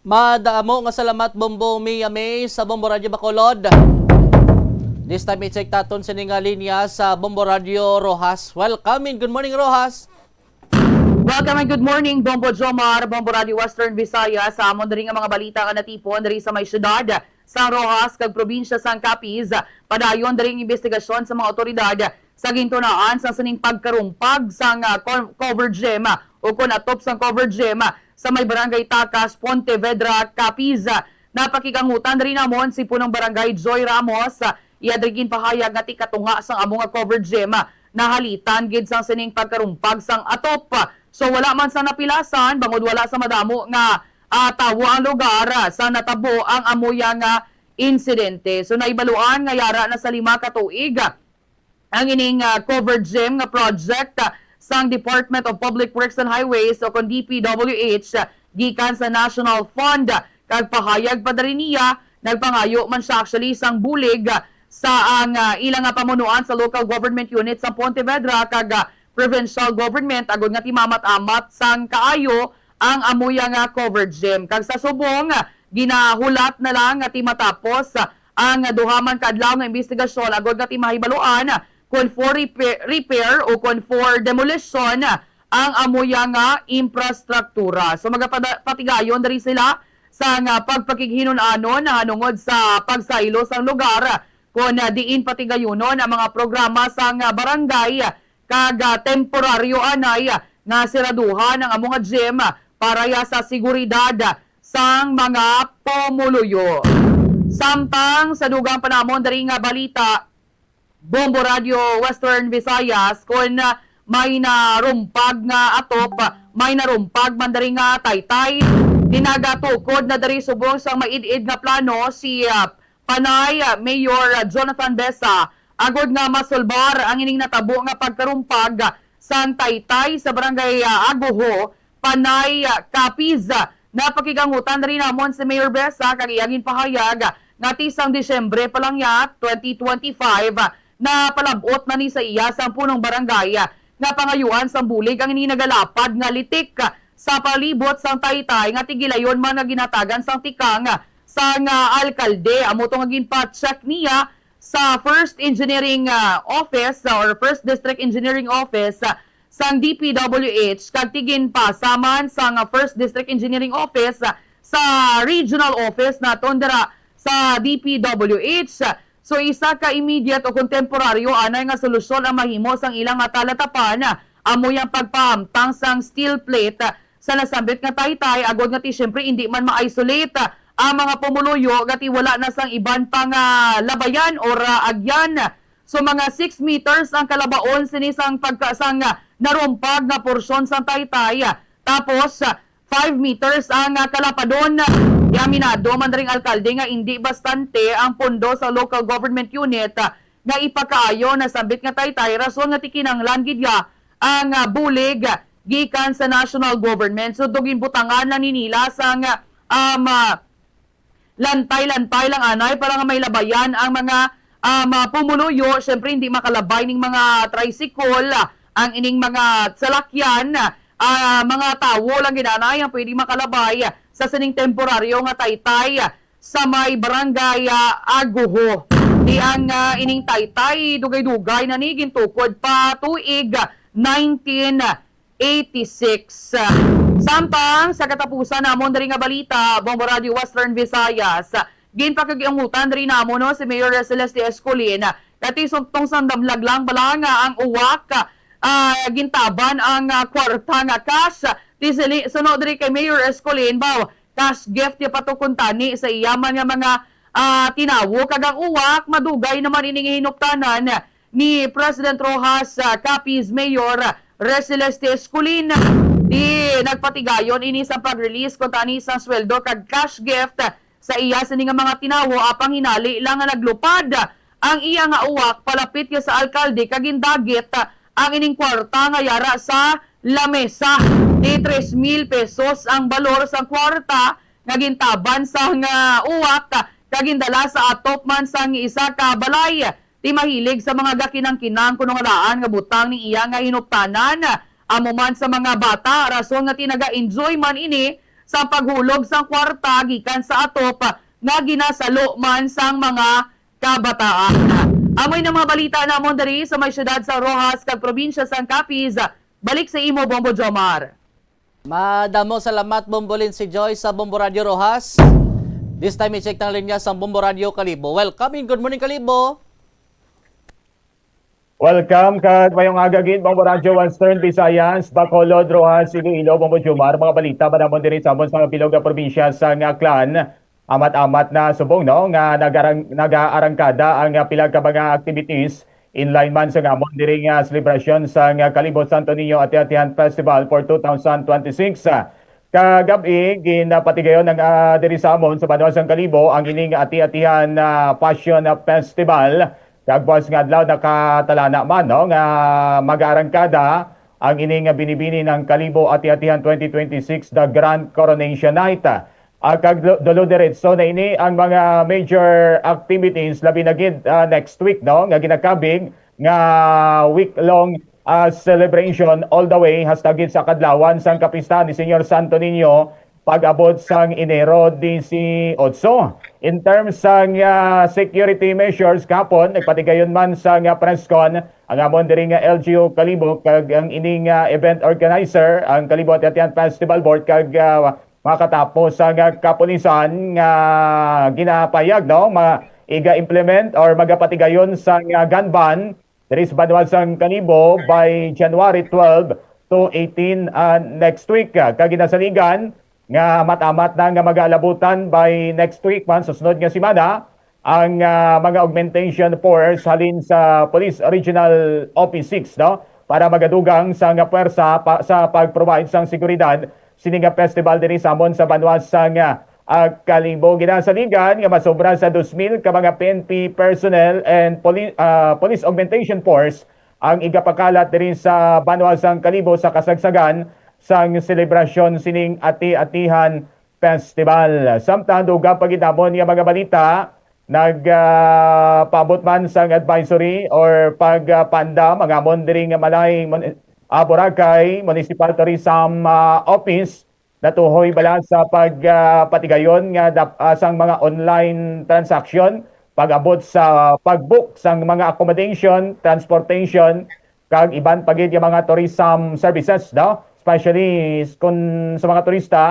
Madamo nga salamat, Bombo Mia May sa Bombo Radyo Bacolod. This time, i-check taton sini nga linya sa Bombo Radyo Roxas. Welcome and good morning, Roxas. Welcome and good morning, Bombo Jomar, Bombo Radyo Western Visayas. Sa amon diri nga mga balita nga natipon diri sa may siyudad sang Roxas kag probinsya sang Capiz, padayon diri ang imbestigasyon sa mga awtoridad sa gintunaan sa sining pagkarumpag sang, ah, co-, covered gym, ah, o kon atop sang covered gym, ah, sa may Barangay Tacas, Pontevedra, Capiz. Napakig-angutan diri namon si Punong Barangay Joy Ramos. Ah, iya diri ginpahayag nga ti katunga sang amo nga covered gym, ah, nahalitan gid sang sining pagkarumpag sang atop. So, wala man sa napilasan, bangod wala sa madamo nga, ah, tawo ang lugar, ah, sa natabo ang amuya nga insidente. So, nahibaluan nga yara na sa lima ka tuig, ah, ang ining, ah, covered gym nga project, ah, sang Department of Public Works and Highways o kon D P W H, ah, gikan sa National Fund. Kag pahayag pa diri niya, nagpangayo man siya actually sang bulig, ah, sa ang, ah, ila nga pamunuan sa local government unit sa Pontevedra kag, ah, provincial government agud nga timamat-amat sang kaayo ang amuya nga covered gym. Kag sa subong, ah, ginahulat na lang nga ti matapos, ah, ang duha man ka adlaw nga imbestigasyon agud nga ti mahibaluan, ah, kon for repair, repair o kon for demolition, ah, ang amuya nga infrastruktura. So, magapada-, patigayon diri sila sa nga pagpakighinun-anon nahanungod sa pagsaylo sang lugar, kon, ah, diin patigayunon ang mga programa sang, ah, barangay, kag, ah, temporaryo anay, ah, nga siraduhan ang amo nga gym, ah, para ya sa seguridad sang mga pumuluyo. Samtang sa dugang pa namon diri nga balita, Bombo Radio Western Visayas, kon may narumpag nga atop, may narumpag man diri nga taytay. Nagatukod na diri subong sang maid-id nga plano si, ah, Panay, ah, Mayor, ah, Jonathan Besa, agod nga masulbar ang ining natabo nga pagkarumpag sang taytay sa barangay, ah, Aguho, Panay, ah, Capiz. Napakig-angutan diri namon si Mayor Besa kag iya ginpahayag nga ti sang Disyembre pa lang ya twenty twenty-five, ah, napalab-ot na ni sa iya sang punong barangay, ah, nga pangayuan sang bulig ang ini nagalapad nga litik, ah, sa palibot sang taytay nga tigilayon man nga ginatagan sang tikang, ah, sang, ah, alkalde. Amo to nga ginpa-check niya sa First Engineering, ah, Office, ah, or First District Engineering Office, ah, sang D P W H kag tiginpasa man sang, ah, First District Engineering Office, ah, sa Regional Office naton dira sa D P W H. So, isa ka immediate o kon temporaryo anay nga solusyon ang mahimo sang ilang nga talatapan, ah, amo yang pagpahamtang sang steel plate, ah, sa nasambit nga taytay, agod nga ti siyempre indi man ma-isolate, ah, ang mga pumuluyo nga ti wala na sang iban pang, ah, labayan or, ah, agyan. So, mga six meters ang kalabaon sini sang pagka-, sang, ah, narumpag nga porsyon sang taytay, ah, tapos, ah, five meters ang, ah, kalapadon. Giaminado man diri ang alkalde nga indi bastante ang pondo sa local government unit, ah, nga ipakaayo nasambit nga taytay, rason nga ti kinahanglan gid ya ang, ah, bulig gikan sa national government. So, do ginbutangan lang ni nila sang, ah, um, ah, lantay-lantay lang anay para nga may labayan ang mga, ah, mga pumuluyo. Siyempre, hindi makalabay ning mga tricycle, ah, ang ining mga salakyan, ah, mga tawo lang gid anay ang pwede makalabay sa sining temporaryo nga taytay, ah, sa may barangay, ah, Aguho. Di ang, ah, ining taytay, dugay-dugay na ni gintukod pa tuig nineteen eighty-six. Samtang sa katapusan namon diri nga balita, Bombo Radio Western Visayas, ginpakigiangutan diri namon, no, si Mayor Celeste Escolin, kati sumtong sang damlag lang bala nga ang uwak, ah, gintaban ang, ah, kwarta nga cash. Ti sili-, suno diri kay Mayor Escolin, baw, cash gift ya pa to kuntani sa iya man nga mga, ah, tinawo, kag ang uwak, madugay naman ini nga hinuptanan ni President Roxas, ah, Capiz Mayor Receleste Escolin. Di nagpatigayon ini sa pag-release kuntani sang sweldo kag cash gift sa iya sini nga mga tinawo, apang hinali lang nga naglupad ang iya nga uwak palapit ya sa alkalde kag gindagit ang ining kwarta nga yara sa lamesa. Di tres mil pesos ang balor sang kwarta nga gintaban sang, ah, uwak kag gindala sa atop man sang isa ka balay. Ti mahilig sa mga gakinangkinang kuno nga daan nga butang ni iya nga hinuptanan, amo man sa mga bata, rason nga ti naga-enjoy man ini sa paghulog sang kwarta gikan sa atop nga ginasalo man sang mga kabataan. Amoy na mga balita namon diri sa may siyudad sa Roxas kag probinsya sang Capiz. Balik sa imo, Bombo Jomar. Madamo salamat, Bombo Lindsay Joy sa Bombo Radio Roxas. This time, i-check ang linya sa Bombo Radio Kalibo. Welcome and good morning, Kalibo. Welcome kag mayong aga gid, Bombo Radio Western Visayas, Bacolod, Roxas, Iloilo, Bombo Jomar. Mga balita ba namon diri sa amon sa bilog nga probinsya sang Aklan? Amat-amat na subong, no, nga nagarang-, nagaarangkada ang, ah, pila ka mga activities in line man sa amon diri nga selebrasyon sang, ah, Kalibo Santo Niño Ati-Atihan Festival for two thousand twenty-six. Ah, kagab-i, ginapatigayon ang, ah, diri sa amon sa banwa sang Kalibo ang ining Ati-Atihan, ah, Fashion Festival. Kag buwas nga adlaw, nakatalana man, no, nga mag-aarangkada ang ini nga binibini ng Kalibo Ati-Atihan twenty twenty-six, the Grand Coronation Night. Ah, kag do-, dolo diretso na ini ang mga major activities, labi na gid, ah, next week, no, nga ginakabig nga week-long, ah, celebration all the way hasta gid sa kadlawan sang kapistahan ni Señor Santo Niño pag-abot sang Enero dieciocho. In terms sang, ah, security measures, kahapon, nagpatigayon man sang, ah, press con ang amon diri nga L G U Kalibo kag ang ining, ah, event organizer, ang Kalibo Ati-Atihan Festival Board, kag, ah, makatapos sang, ah, kapulisan nga ginapayag, no, ma-, iga-implement or magapatigayon sang, ah, gun ban diri sa banwa sang Kalibo by January twelve, to eighteen, ah, next week. Ah, kag ginasaligan nga amat-amat na nga mag-aalabutan by next week man, sa sunod nga semana, ang, ah, mga augmentation force halin sa Police Regional Office six, no? Para magadugang sa nga puwersa pa, sa pag-provide sang seguridad sini nga festival diri sa amon sa banwa sang, ah, ah, Kalibo. Ginasaligan nga masobra sa dos mil ka mga P N P personnel and poli-, ah, Police Augmentation Force ang igapakalat diri sa banwa sang Kalibo sa kasagsagan sang selebrasyon sining Ati-Atihan Festival. Samtang dugang pa gid namon nga mga balita, nag, ah, paabot man sang advisory or pag, ah, panda mangamon diri nga Malay Mun-, ah, Boracay Municipal Tourism, ah, Office, natuhoy bala sa pag, ah, patigayon nga dap-, ah, sang mga online transaction, pag-abot sa pag-book sang mga accommodation, transportation, kag iban pa gid nga mga tourism services, no? Especially s-, kun sa mga turista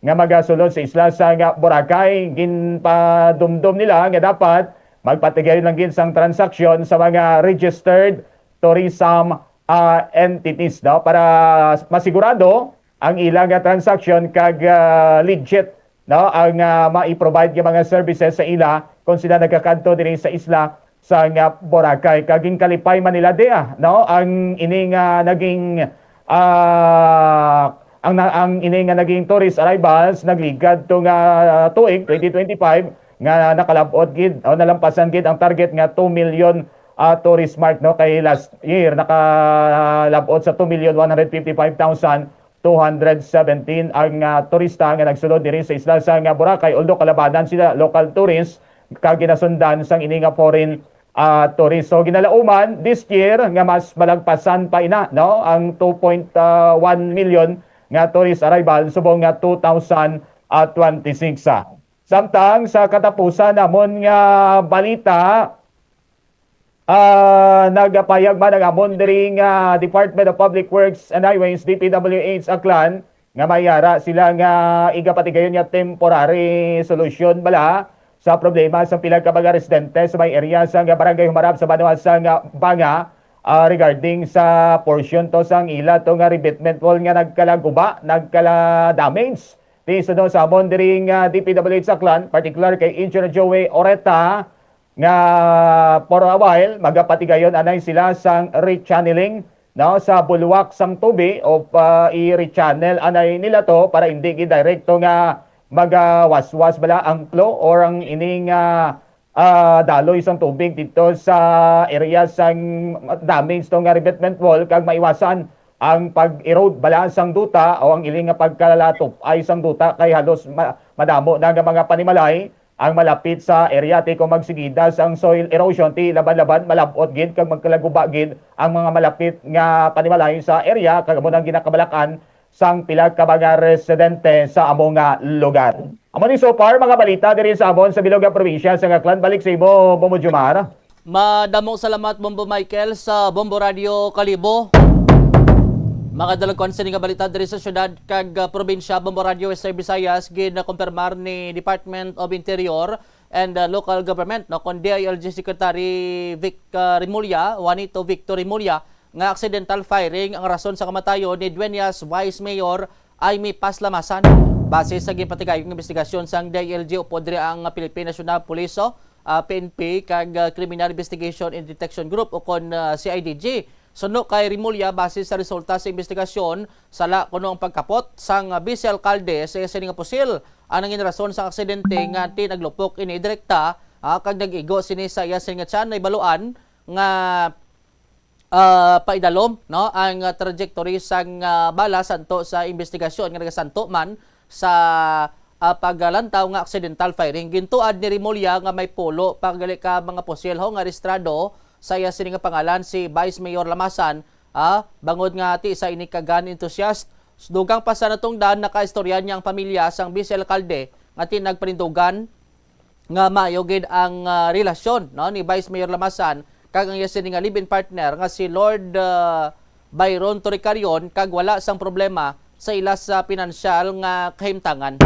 nga magasulod sa isla sa nga Boracay, ginpadumdom nila nga dapat magpatigayon lang gid sang transaksyon sa mga registered tourism, ah, entities, no? Para masigurado ang ila nga transaksyon kag, ah, legit, no, ang, ah, mai-provide nga mga services sa ila kung sila nagakadto diri sa isla sa nga Boracay. Kag ginkalipay man nila dia, no, ang ini nga naging, ah, ang na-, ang ini nga naging tourist arrivals nagligad to nga tuig twenty twenty-five nga nakalab-ot gid o nalampasan gid ang target nga two million, ah, tourist mark, no, kay last year nakalab-ot sa two million one hundred fifty-five thousand two hundred seventeen ang, ah, turista nga nagsulod diri sa isla sa nga Boracay, although kalabanan sila local tourists kag ginasundan sang ini nga foreign, ah, tourist. So, ginalauman this year nga mas malagpasan pa ina, no, ang two point one million nga tourist arrival subong nga two thousand twenty-six, ah. Samtang sa katapusan namon nga balita, ah, nagapayag man ang amon diri nga Department of Public Works and Highways, D P W H Aklan, nga may ara sila nga igapatigayon nga temporary solusyon bala sa problema sa pila ka mga residente sa may area sa nga barangay Humarap sa banwa sa nga Banga, ah, regarding sa portion to sang ila to nga revetment wall nga nagkalaguba, nagkala-damage. Di suno sa amon diri nga D P W H Aklan, particular kay Engineer Joey Oreta, nga for a while, magapatigayon anay sila sang rechanneling, no, sa bulwak sang tubig o pa i-rechannel anay nila to para hindi gid direkto nga magawaswas bala ang flow or ang ining, ah, ah, daloy sang tubig dito sa area sang damage to nga revetment wall kag maiwasan ang pag-erode bala sang duta o ang iling nga pagkalatupay sang duta kay halos ma-, madamo na nga mga panimalay ang malapit sa area ti kung magsigida sang soil erosion ti laban-laban malab-ot gid kag magkalaguba gid ang mga malapit nga panimalay sa area kag amo nang ginakabalakan sang pila ka mga residente sa amo nga lugar. Amo ni so far mga balita diri sa amon sa bilog nga probinsya sa Aklan. Balik sa imo, Bombo Jomar. Madamong salamat, Bombo Michael, sa Bombo Radio Kalibo. Mga dalagkuan sini nga balita diri sa syudad kag, ah, probinsya, Bombo Radio Western Visayas, ginakumpirmar ni Department of Interior and, ah, Local Government, no, kon D I L G Secretary Vic, ah, Remulla, Juanito Victor Remulla, nga accidental firing ang rason sa kamatayon ni Dueñas Vice Mayor Imee Paz Lamasan. Base sa ginpatigayon nga investigasyon sang D I L G upod diri ang Philippine National Police, o, ah, P N P, kag, ah, Criminal Investigation and Detection Group, o kon, ah, C I D G. Suno kay Remulla, base sa resulta sa investigasyon, sala kuno ang pagkapot sang, ah, vice alkalde sa iya sini nga pusil ang nangin rason sang aksidente, nga ti naglupok ini direkta, ah, kag nag-igo sini sa iya sini nga tiyan. Nahibaluan nga, ah, paidalom, no, ang, ah, trajectory sang, ah, bala santo sa investigasyon nga nagasanto man sa, ah, paglantaw nga accidental firing. Gintuad ni Remulla nga may pulo pa gali ka mga pusil, ho, nga rehistrado sa iya sini nga pangalan si Vice Mayor Lamasan, ah, bangod nga ti isa ini ka gun enthusiast. Dugang pa sa natungdan, nakaistorya niya ang pamilya sang vice alkalde nga ti nagpanindugan nga maayo gid ang, ah, relasyon, no, ni Vice Mayor Lamasan kag ang iya sini nga live-in partner nga si Lord, ah, Byron Toricarion, kag wala sang problema sa ila sa pinansyal nga kahimtangan.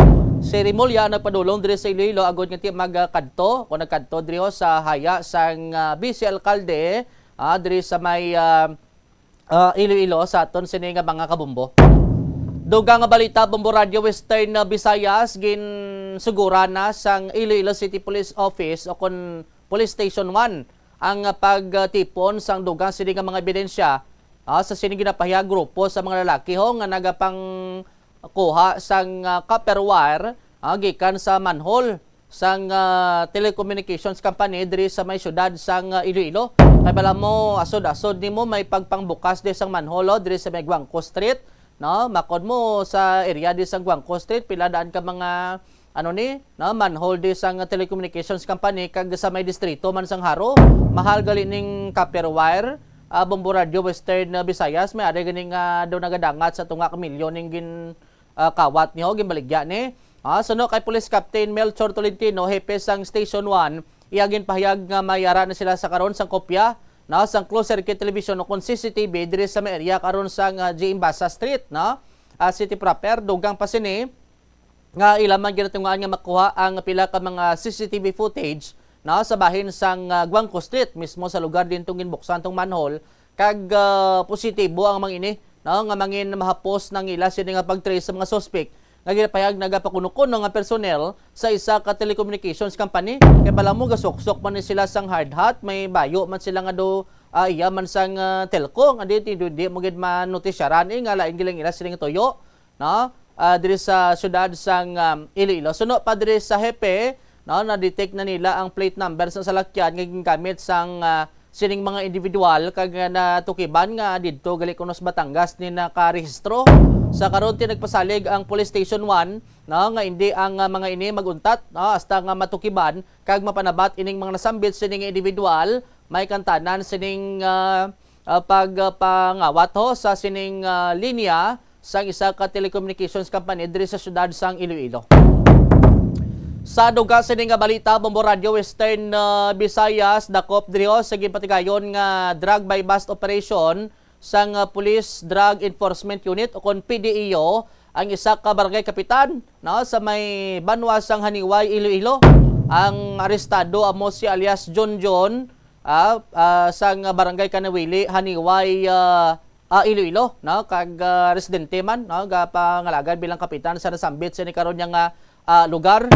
Si Remulla nagpadulong diri sa Iloilo agod nga ti magkadto o nagkadto diri, ho, sa haya sang, ah, vice alkalde, ah, diri sa may, ah, ah, Iloilo sa aton sini nga mga kabombo. Dugang nga balita, Bombo Radio Western, ah, Visayas, ginsuguran na sang Iloilo City Police Office o kon Police Station one ang, ah, pagtipon sang dugang sini nga mga ebidensya, ah, sa sini ginapahayag grupo sa mga lalaki ho nga nagapangkuha sang, ah, copper wire, ah, gikan sa manhole sang, ah, telecommunications company diri sa may siyudad sang, ah, Iloilo. Kay bala mo, asod-asod nimo may pagpangbukas di sang manhole, oh, diri sa may Guangco Street, no? Makod mo sa area di sang Guangco Street, pila daan ka mga, ano ni, no? Manhole di sang telecommunications company kag sa may distrito man sang Jaro. Mahal gali ning copper wire, ah, Bombo Radio Western, ah, Visayas, may ari gani nga daw nagadangat sa tunga ka milyon ning gin, ah, kawat niyo, ginbaligya ni. Ah, suno kay Police Captain Melchor Tolentino, hepe sang Station one, iya ginpahayag nga may ara na sila sa karon sang kopya, no, sang closed circuit television o kon C C T V diri sa may area karon sang, ah, G M Basa Street, no? Ah, City proper, dugang pa sini nga ila man ginatungaan nga makuha ang pila ka mga C C T V footage, no, sa bahin sang, ah, Guangco Street, mismo sa lugar din tong ginbuksan tong manhole, kag, ah, positibo ang mga ini, no, nga mangin mahapos nang ila sini nga pag-trace sa mga suspek nga ginapahayag nagapakuno-kuno nga personnel sa isa ka telecommunications company. Kay bala mo, gasuksok man ni sila sang hard hat, may bayo man sila nga do, ah, iya man sang, ah, telco, nga di, di, di mo gid manotisiaran, eh, nga lain gilang ila sila nga tuyo, no? Ah, diri sa siyudad sang, um, Iloilo. Suno pa diri sa hepe, no, na-detect na nila ang plate number sa salakyan nga gingamit sang, ah, sining mga individual kag nga natukiban nga didto gali kuno sa Batangas ni nakarehistro. Sa karon, ti nagpasalig ang Police Station one, no, nga indi ang, ah, mga ini mag-untat, no, hasta nga matukiban kag mapanabat ining mga nasambit sining individual, may kantanan sining, ah, ah, pagpangawat ho sa sining, ah, linya sang isa ka telecommunications company diri sa siyudad sang Iloilo. Sa dugang sini nga balita, Bombo Radio Western, ah, Visayas, dakop diri ho sa ginpatigayon nga drug buy-bust operation sang, ah, Police Drug Enforcement Unit o kon P D E O ang isa ka barangay kapitan, no, sa may banwa sang Haniway, Iloilo. Ang arestado amo si alias John John, ah, ah, sang barangay Kanawili, Haniway, ah, ah, Iloilo, no? Kag, ah, residente man, no? Gapangalagan bilang kapitan sa nasambit sini karon niya nga, ah, lugar.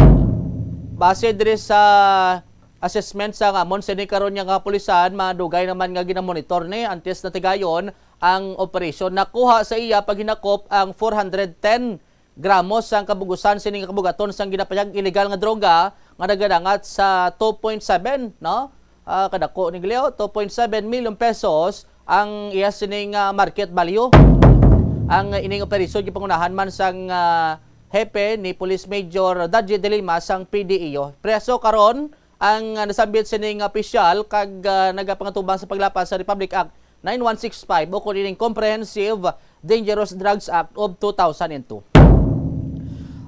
Base diri sa assessment sa amon sini karon niya nga kapulisan, madugay naman nga ginamonitor ni antes na tigayon ang operasyon. Nakuha sa iya paghinakop ang four hundred ten gramos sang kabugusan sini nga kabugaton sang ginapayag illegal nga droga nga nagadangat sa two point seven, no? Ah, kadako ni Gleo, two point seven million pesos ang iya sining, ah, market value. Ang ining operasyon gipangunahan man sang, ah, hepe ni Police Major Daji De Lima sang P D E O. Preso karon ang, ah, nasambit sining opisyal kag, ah, nagapangatubang sa paglapas sa Republic Act nine one six five o kon ining Comprehensive Dangerous Drugs Act of two thousand and two.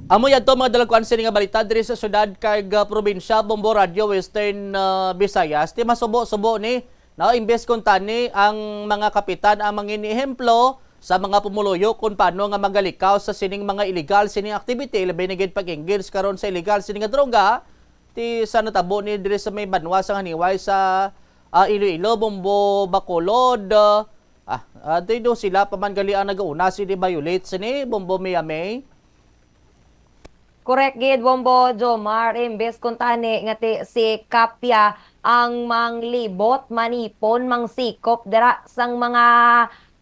Amo yadto, mga dalagkuan, sini nga balita diri sa syudad kag, ah, probinsya, Bombo Radio Western, ah, Visayas. Ti masubo-subo ni, no, imbes kuntani ang mga kapitan ang mangin-ehemplo sa mga pumuluyo kung paano nga magalikaw sa sining mga illegal sining activity, labi na gid pag-engage karon sa illegal sining nga droga, ti sa natabo ni diri sa may banwa sa Haniway sa, ah, Iloilo, Bombo Bacolod, ah, ah, ah, di do sila pa man gali ang nagauna sini violate sini, Bombo Miami? Correct gid, Bombo Jomar, imbes kuntani nga ti si Kapya ang manglibot, manipon, mangsikop dira sang mga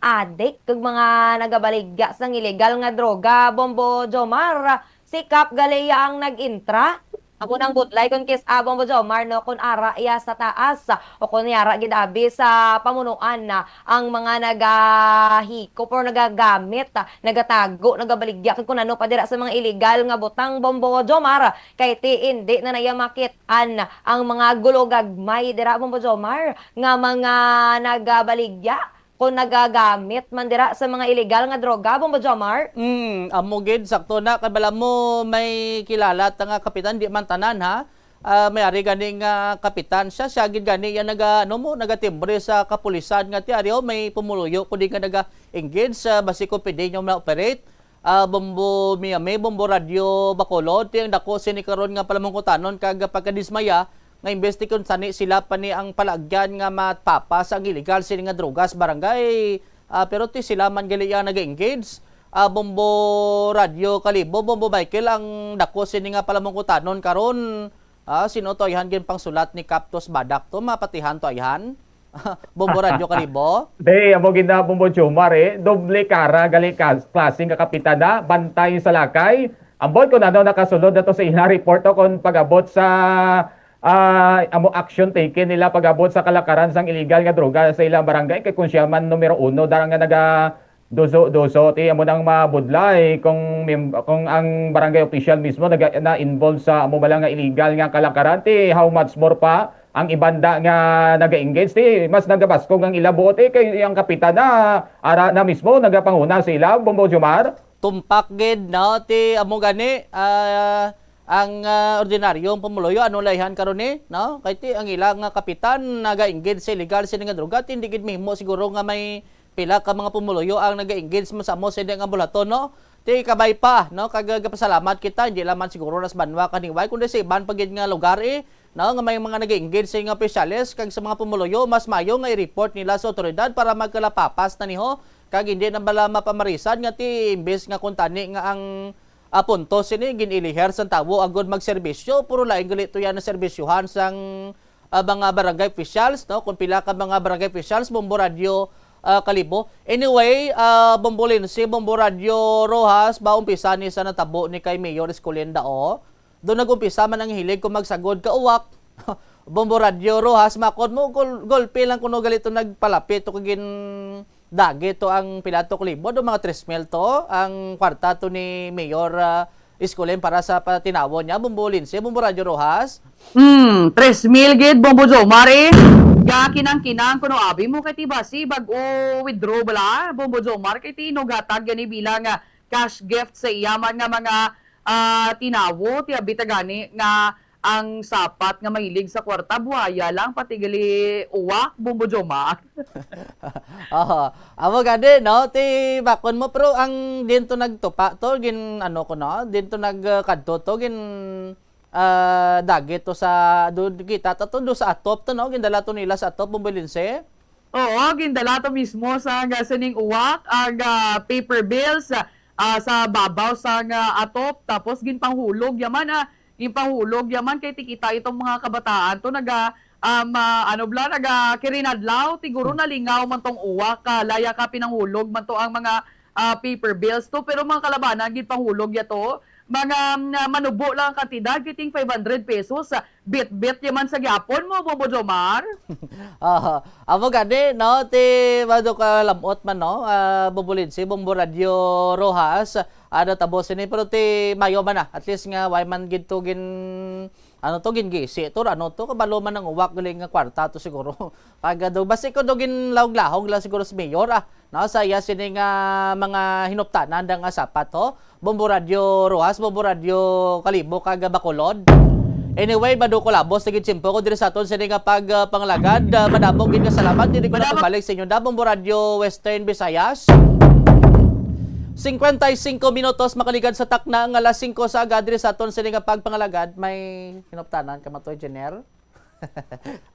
adik kag mga nagabaligya sang illegal nga droga, Bombo Jomar, si Kap gali iya ang nag-intra. Amo nang budlay kon kis-a, Bombo Jomar, no, kon ara iya sa taas o kon yara gid abi sa pamunuan na ang mga nagahikop or nagagamit, nagatago, nagabaligya kag kun ano pa dira sa mga illegal nga butang, Bombo Jomar, kay ti indi na naya makit-an ang mga gulogagmay dira, Bombo Jomar, nga mga nagabaligya kon nagagamit man dira sa mga illegal nga droga, Bombo Jomar? Mm, amo gid, sakto na. Kay bala mo may kilala ta nga kapitan, di man tanan, ha? Ah, may ari gani nga kapitan siya, siya gid gani yan naga, ano mo, nagatimbre sa kapulisan nga ti ari, oh, may pumuluyo ko di nga naga-engage sa basi ko pwede nyo ma-operate. Ah, Bombo Miami, Bombo Radio Bacolod, ti ang dako sini karon nga palamungkutanon kag pagkadismaya nga imbes ti kun sani sila pa ni ang palagyan nga mapapa sa ang illegal sini nga drogas, barangay Ah, pero ti sila man gali ang naga-engage. Ah, Bombo Radyo Kalibo, Bombo Michael, ang dako sini nga palamungkutanon karon. Ah, sino to ayhan ginpangsulat ni Captus Badak to, mapatihan to ayhan? Bombo Radyo Kalibo? Be, amo gid na, Bombo Jomar, eh. Doble kara gali ka, klase nga kapitan na, bantay sa lakay. Ambot kung ano nakasulod na to sa ila report to kung pag-abot sa, ah, amo action taken nila pag-abot sa kalakaran sang illegal nga droga sa ilang barangay, kay kung siya man numero uno dara nga naga duso-duso, ti amo nang mabudlay kung mem-, kung ang barangay official mismo naga-, na-involve sa amo bala nga illegal nga kalakaran, ti how much more pa ang ibanda nga naga-engage, ti mas nagabaskog ang ila buot, eh, kay ang kapitan na ara na mismo nagapanguna sa ila, Bombo Jomar. Tumpak gid, no, ti amo gani, ah, ang, ah, ordinaryong pumuluyo, ano layhan karon ni, no? Kay ti ang ila nga kapitan naga-engage sa illegal sini nga droga, ti hindi gid mahimo siguro nga may pila ka mga pumuluyo ang naga-engage mo sa amo sini nga bulaton, no? Ti kabay pa, no? Kag, ah, gapasalamat kita, hindi lang man siguro nas banwa kaniway, kundi sa iban pa gid nga lugar, eh, no? Nga may mga naga-engage sa nga opisyales, kag sa mga pumuluyo, mas mayo nga i-report nila sa otoridad para magkalapapas na niho, kag hindi na bala mapamarisan nga ti imbes nga kuntani nga ang, ah, punto sini gin-iliher sang tawo agud magserbisyo, pero lain gali to yan na serbisyohan sang, ah, mga barangay officials, no? Kung pila ka mga barangay officials, Bombo Radyo, ah, Kalibo. Anyway, ah, Bombo Lindsay, Bombo Radyo Rojas, ba umpisa ni sa natabo ni kay Mayor Escolenda, oh. Doon nag-umpisa man ang hilig ko magsagod ka uwak. Bombo Radyo Rojas, makon mo, gol-, golpe lang kuno gali to nagpalapit to kagin dagi to ang pila to ka libo, do mga tres mil to ang kwarta to ni Mayor, ah, Escolenda para sa patinawo niya, Bombo Lindsay, Bombo Radyo Rojas. Hmm, tres mil gid, Bombo Jomar, eh. Gakinang-kinang kuno abi mo kay ti basi bag-o withdraw bala, Bombo Jomar, kay ti naghatag gani bilang, ah, cash gift sa iya man nga mga, ah, tinawo, ti abi ta gani nga ang sapat nga mahilig sa kwarta, buhaya lang, pati gali uwak, Bombo Jomar. Oo. Amo gani, no? Ti bakon mo, pero ang din to nagtupa to, gin, ano ko, no? Din to nag, ah, kadto to, gin, ah, dagit to sa, do, kita to, to, do sa atop to, no? Gindala to nila sa atop, Bombo Lindsay. Oo, gindala to mismo sa, nga sining uwak, ang, ah, paper bills, ah, sa babaw sang, ah, atop, tapos ginpanghulog yaman, ah, ginpanghulog yaman kay ti kita itong mga kabataan to naga, ah, ma-, ano bala, naga kirinadlaw, siguro nalingaw man tong uwak, ah, laya ka pinanghulog man to ang mga, ah, paper bills to, pero mga kalabanan, ginpanghulog ya to, mga, mm, manubo lang ang kantidad, kiting five hundred pesos, ah, bitbit yaman sa gyapon mo, Bombo Jomar. Aha. Amo gani, no? Ti, mado ka lamot man, no? Ah, Bombo Lindsay, Bombo Radyo Rojas, ah, natabo sini, pero ti mayo man na. At least nga, way man gid to gin, ano to, gin gisi to, ano to, kabalo man ang uwak, galing nga kwarta to siguro. Pag, ah, do, basi ko do gin lahog-lahog lang siguro sa mayor, ah. No, sa iya sini nga mga hinuptanan da nga sapat, ho. Bombo Radyo Rojas, Bombo Radyo Kalibo, kag Bacolod. Anyway, madukol abos na gid tiyempo ko diri sa aton sini nga pag, ah, pangalagad. Ah, madamo gid nga salamat. Diri ko na Madamo. Pabalik sa inyo da, Bombo Radyo Western Visayas. Cincuenta y cinco minutos makaligad sa takna nga alas singko sa aga diri sa aton sini nga pagpangalagad. May hinuptanan ka, Matoy Jenner?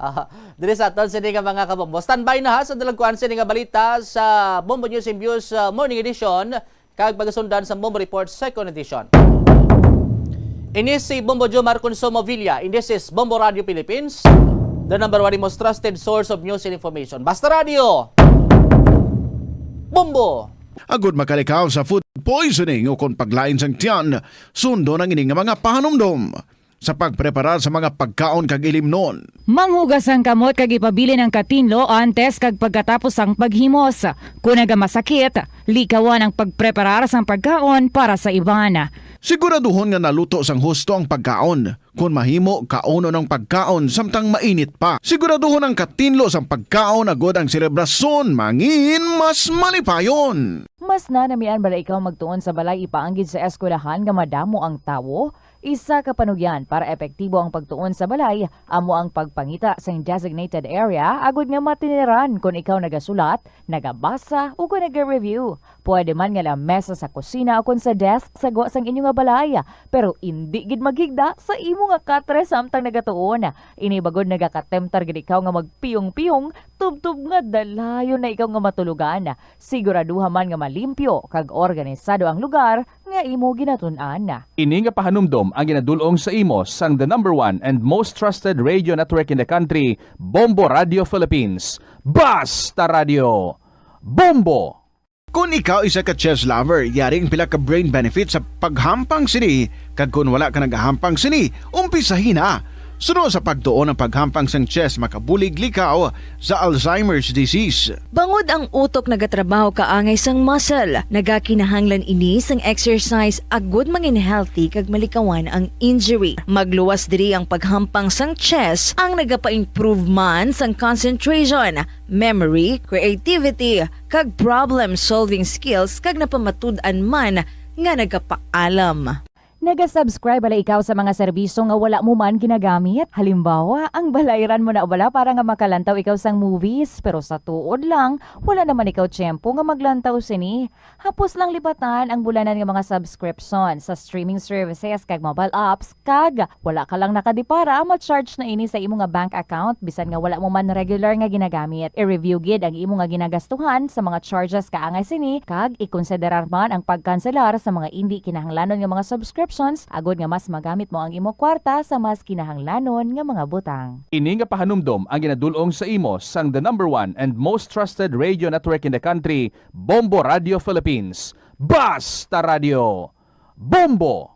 Ah, diri sa aton sini nga mga kabombo. Standby na ha sa dalagkuan sini nga balita sa Bombo News and Views, ah, Morning Edition, kag pagasundan sa Bombo Report Second Edition. Ini si Bombo Jomar Consumo Villa, and this is Bombo Radio Philippines, the number one most trusted source of news and information. Basta Radio! Bombo! Agud makalikaw sa food poisoning o kon paglain sang tiyan, sundon ang ini nga mga pahanumdom sa pagpreparar sa mga pagkaon kag ilimnon. Manghugas ang kamot kag ipabilin ang katinlo antes kag pagkatapos sang paghimos. Kon nagamasakit, likawan ang pagpreparar sang pagkaon para sa iban. Siguraduhon nga naluto sang husto ang pagkaon. Kon mahimo, kaunon ang pagkaon samtang mainit pa. Siguraduhon ang katinlo sang pagkaon agod ang selebrasyon mangin mas malipayon. Mas nanamian bala ikaw magtuon sa balay ipaanggid sa eskwelahan nga madamo ang tawo? Isa ka panugyan para epektibo ang pagtuon sa balay amo ang pagpangita sing designated area agud nga matiniran kon ikaw nagasulat, nagabasa, o kon naga-review. Pwede man nga lamesa sa kusina o kon sa desk sa gwa sang inyo nga balay, pero indi gid maghigda sa imo nga katre samtang nagatuon. Ini bagod nagakatemtar gid ikaw nga magpiyong-piyong tubtob nga dalayon na ikaw nga matulogan. Siguraduha man nga malimpyo kag organisado ang lugar nga imo ginatun-an. Ini nga pahanumdom ang ginadul-ong sa imo sang the number one and most trusted radio network in the country, Bombo Radio Philippines. Basta Radio! Bombo! Kon ikaw isa ka chess lover, yari ang pila ka brain benefits sa paghampang sini, kag kon wala ka nagahampang sini, umpisahi na. Suno sa pagtuon ang paghampang sang chess makabulig likaw sa Alzheimer's disease. Bangod ang utok nagatrabaho kaangay sang muscle, nagakinahanglan ini sang exercise agud mangin healthy kag malikawan ang injury. Magluwas diri ang paghampang sang chess ang nagapa-improve man sang concentration, memory, creativity, kag problem-solving skills kag napamatud-an man nga nagapaalam. Naga-subscribe bala ikaw sa mga serbisyo nga wala mo man ginagamit? Halimbawa, ang balayran mo na bala para nga makalantaw ikaw sang movies, pero sa tuod lang, wala naman ikaw tiyempo nga maglantaw sini. Hapos lang lipatan ang bulanan nga mga subscription sa streaming services kag mobile apps, kag wala ka lang nakadipara, ma-charge na ini sa imo nga bank account bisan nga wala mo man regular nga ginagamit. I-review gid ang imo nga ginagastuhan sa mga charges kaangay sini, kag ikonsiderar man ang pagkanselar sa mga indi kinahanglanon nga mga subscriptions agud nga mas magamit mo ang imo kwarta sa mas kinahanglanon nga mga butang. Ini nga pahanumdom ang ginadul-ong sa imo sang the number one and most trusted radio network in the country, Bombo Radio Philippines. Basta Radio! Bombo!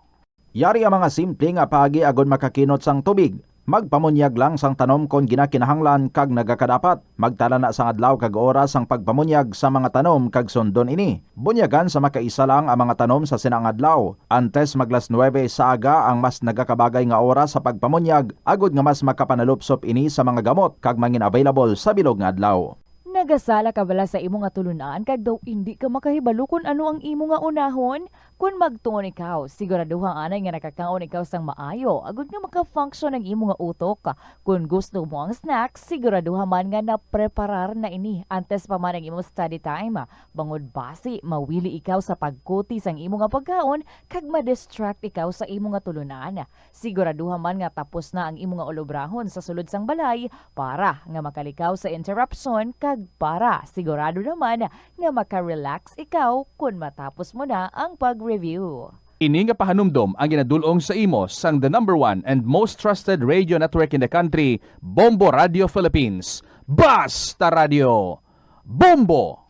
Yari ang mga simple nga paagi agud makakinot sang tubig. Magpamunyag lang sang tanom kon ginakinahanglan kag nagakadapat. Magtala na sang adlaw kag oras sang pagpamunyag sa mga tanom kag sundon ini. Bunyagan sa makaisa lang ang mga tanom sa sina nga adlaw. Antes mag las nuebe sa aga ang mas nagakabagay nga oras sa pagpamunyag, agud nga mas makapanalupsop ini sa mga gamot kag mangin-available sa bilog nga adlaw. Nagasala ka bala sa imo nga tulunan kag daw indi ka makahibalo kon ano ang imo nga unahon? Kon magtuon ikaw, siguraduha anay nga nakakaon ikaw sang maayo, agud nga maka-function ang imo nga utok. Kon gusto mo ang snack, siguraduha man nga napreparar na ini antes pa man ang imo study time. Bangod basi, mawili ikaw sa pagkuti sang imo nga pagkaon kag ma-distract ikaw sa imo nga tulunan. Siguraduha man nga tapos na ang imo nga ulobrahon sa sulod sang balay para nga makalikaw sa interruption kag para sigurado naman nga maka-relax ikaw kon matapos mo na ang pag-review. Ini nga pahanumdom ang ginadul-ong sa imo sang the number one and most trusted radio network in the country, Bombo Radio Philippines. Basta Radio! Bombo!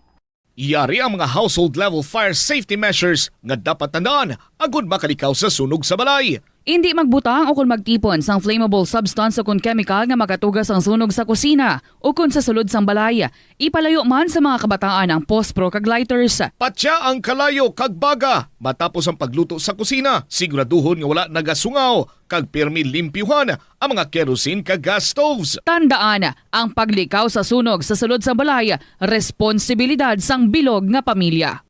Yari ang mga household level fire safety measures nga dapat tandaan agud makalikaw sa sunog sa balay. Indi magbutang o kon magtipon sang flammable substance o kon chemical nga makatuga sang sunog sa kusina o kon sa sulod sang balay. Ipalayo man sa mga kabataan ang pospro kag lighters. Patya ang kalayo kag baga matapos ang pagluto sa kusina. Siguraduhon nga wala nagasungaw kag pirmi limpyuhan ang mga kerosene kag gas stoves. Tandaan, ang paglikaw sa sunog sa sulod sang balay, responsibilidad sang bilog nga pamilya.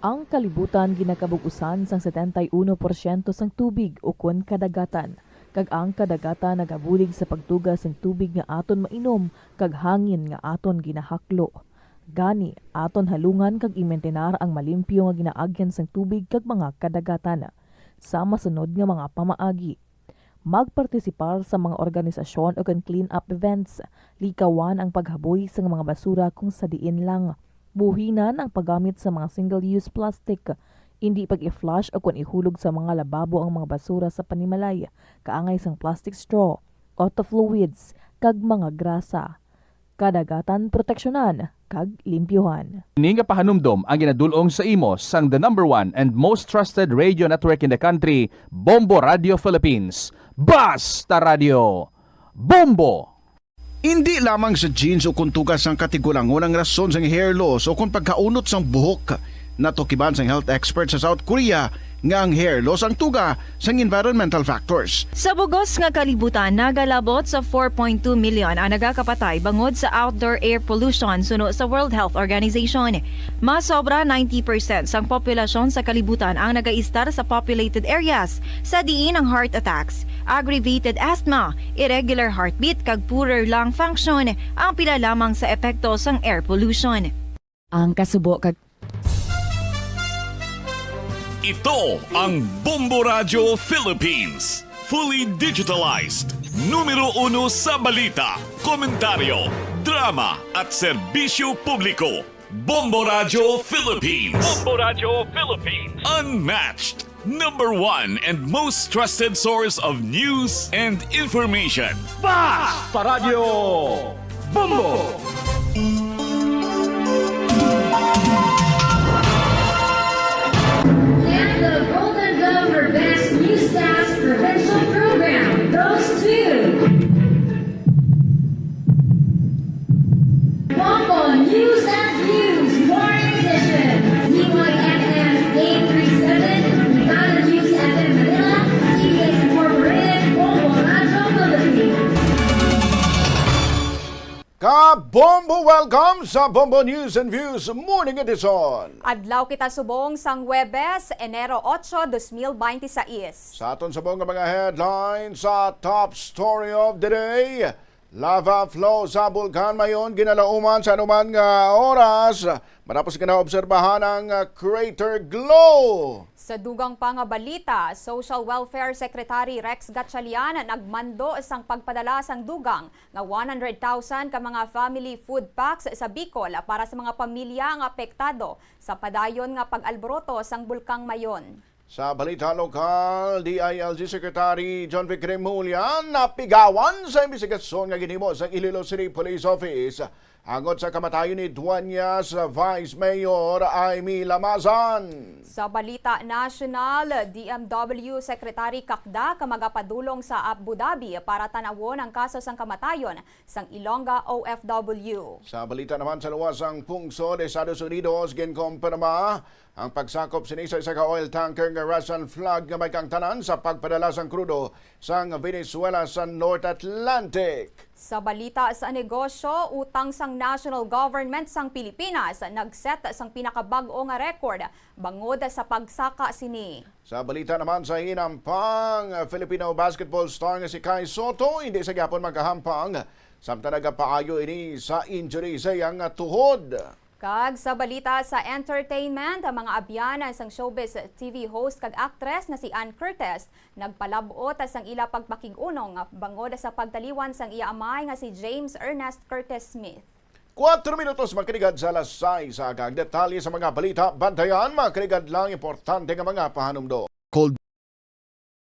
Ang kalibutan ginakabug-usan sang setenta y uno porsyento sang tubig ukon kadagatan, kag ang kadagatan nagabulig sa pagtuga sang tubig nga aton mainom kag hangin nga aton ginahaklo. Gani, aton halungan kag imintinar ang malimpyo nga ginaagyan sang tubig kag mga kadagatan. Sa masunod nga mga pamaagi, magpartisipar sa mga organisasyon ukon clean-up events. Likawan ang paghaboy sang mga basura kung sa diin lang. Buhinan ang paggamit sa mga single-use plastic. Indi pag-i-flush ukon ihulog sa mga lababo ang mga basura sa panimalay, kaangay sang plastic straw, auto fluids, kag mga grasa. Kadagatan proteksyonan kag limpyuhan. Ini nga pahanumdom ang ginadul-ong sa imo sang the number one and most trusted radio network in the country, Bombo Radio Philippines. Basta Radio! Bombo! Indi lamang sa genes o kon tuga sang katigulangon ang rason sang hair loss o kon pagkaunot sang buhok. Natukiban sang health expert sa South Korea nga ang hair loss ang tuga sang environmental factors. Sa bugos nga kalibutan, nagalabot sa four point two million ang nagakapatay bangod sa outdoor air pollution suno sa World Health Organization. Mas sobra ninety percent sang populasyon sa kalibutan ang nagaistar sa populated areas, sa diin ang heart attacks, aggravated asthma, irregular heartbeat, kag poorer lung function ang pila lamang sa epekto sang air pollution. Ang kasubo kag Ito ang Bombo Radyo Philippines. Fully digitalized. Numero uno sa balita, komentaryo, drama, at serbisyo publiko. Bombo Radyo Philippines. Bombo Radyo Philippines. Unmatched. Number one and most trusted source of news and information. Bas Paradyo Bombo! And the Golden Glove for Best Newscast Provincial Program goes to Bombo News and Views Morning Edition, D Y F M eight three seven, Brigada News F M Manila, T V S Incorporated, Bombo Radyo Philippines. Kabombo, welcome sa Bombo News and Views Morning Edition. Adlaw kita subong sang Huwebes, Enero ocho, dos mil beinti sais. Sa aton subong nga mga headlines, sa top story of the day, lava flow sa Bulkan Mayon ginalauman sa anuman nga oras matapos nga naobserbahan ang, ah, crater glow. Sa dugang pa nga balita, Social Welfare Secretary Rex Gatchalian nagmando sang pagpadala sang dugang nga one hundred thousand ka mga family food packs sa Bicol para sa mga pamilya nga apektado sa padayon nga pag-alboroto sang Bulkang Mayon. Sa balita lokal, D I L G Secretary John Vic Remulla napigawan sa imbestigasyon nga ginhimo sang Iloilo City Police Office angot sa kamatayon ni Dueñas Vice Mayor Aimee Lamazan. Sa balita nasyonal, D M W Secretary Cacda ka magapadulong sa Abu Dhabi para tan-awon ang kaso sang kamatayon sang Ilongga O F W. Sa balita naman, sa luwas sang pungsod, Estados Unidos, ginkumpirma ang pagsakop sini sa isa ka oil tanker nga Russian flag nga may kaangtanan sa pagpadala sang krudo sang Venezuela sa North Atlantic. Sa balita sa negosyo, utang sang national government sang Pilipinas nag-set sang pinakabag-o nga record bangod sa pagsaka sini. Sa balita naman sa hinampang, Filipino basketball star nga si Kai Sotto hindi sa gihapon makahampang, samtang nagapaayo ini sa injury sa iyang tuhod. Kag sa balita sa entertainment, ang mga abyan sang showbiz T V host kag actress nga si Ann Curtis nagpalab-ot sang ila pagpakig-unong bangod sa pagtaliwan sang iya amay nga si James Ernest Curtis Smith. Kuwatro minutos makaliwat sa alas sais sa aga. Ang detalye sa mga balita, bantayan, makaliwat lang importante nga mga pahanumdom. Cold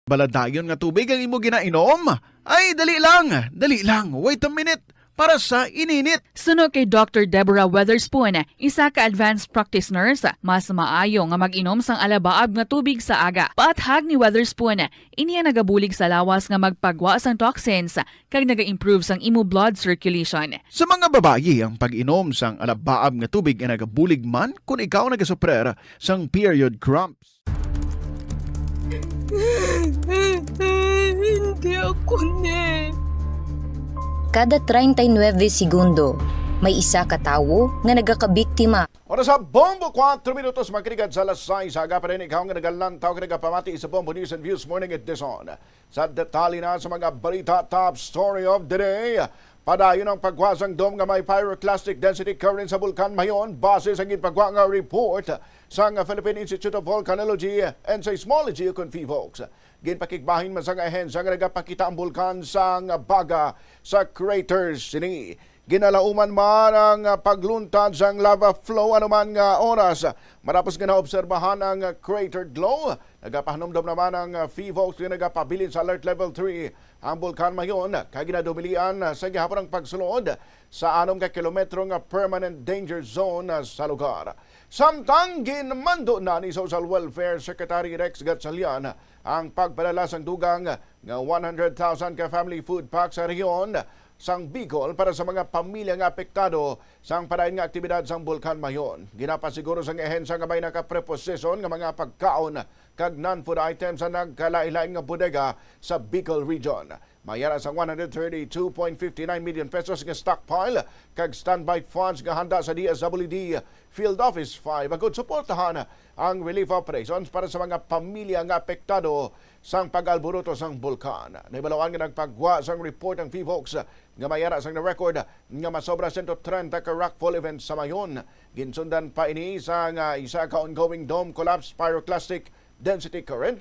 baladayon nga tubig ang imo ginainom? Ay, dali lang, dali lang. Wait a minute. Para sa ininit. Suno kay Doctor Deborah Weatherspoon, isa ka advanced practice nurse, mas maayo nga mag-inom sang alabaab nga tubig sa aga. Paathag ni Weatherspoon, ini ang nagabulig sa lawas nga magpagwa sang toxins kag naga-improve sang imo blood circulation. Sa mga babayi, ang pag-inom sang alabaab nga tubig ay nagabulig man kon ikaw nagasuprer sang period cramps. Hindi ako ni. Kada treinta y nueve segundo, may isa ka tawo nga nagakabiktima. Oras sa Bombo, kuwatro minutos makaliwat sa alas sais sa aga pa rin. Ikaw nga nagalantaw ka, nagapamati sa Bombo News and Views Morning Edition. Sa detalye na sa mga balita, top story of the day. Padayon ang pagwa sang dome nga may pyroclastic density current sa Bulkan Mayon, base sa ginpagwa nga report sang Philippine Institute of Volcanology and Seismology, ukon PHIVOLCS. Ginpakigbahin man sang ahensya nga nagapakita ang bulkan sang baga sa crater sini. Ginalauman man ang pagluntad sang lava flow anuman nga oras. Matapos nga naobserbahan ang crater glow, nagapahanumdom naman ang PHIVOLCS nga nagapabilin sa Alert Level three ang Bulkan Mayon, kag ginadumilian sa gihapon ang pagsulod sa anom ka kilometro nga permanent danger zone sa lugar. Samtang ginmando na ni Social Welfare Secretary Rex Gatchalian ang pagpadala sang dugang nga one hundred thousand ka family food pack sa rehiyon sang Bicol para sa mga pamilya nga apektado sang padayon nga aktibidad sang Bulkan Mayon. Ginapasiguro sang ahensya nga may nakapreposisyon nga mga pagkaon kag non-food items sa nagkalain-lain nga bodega sa Bicol Region. May ara sang one hundred thirty-two point five nine million pesos nga stockpile kag standby funds nga handa sa D S W D Field Office five agud suportahan ang relief operations para sa mga pamilya nga apektado sang pag-alboroto sang bulkan. Nahibaluan nga nagpagwa sang report ang PHIVOLCS nga may ara sang na-record nga masobra sento trenta ka rockfall events sa Mayon. Ginsundan pa ini sang isa ka ongoing dome collapse pyroclastic density current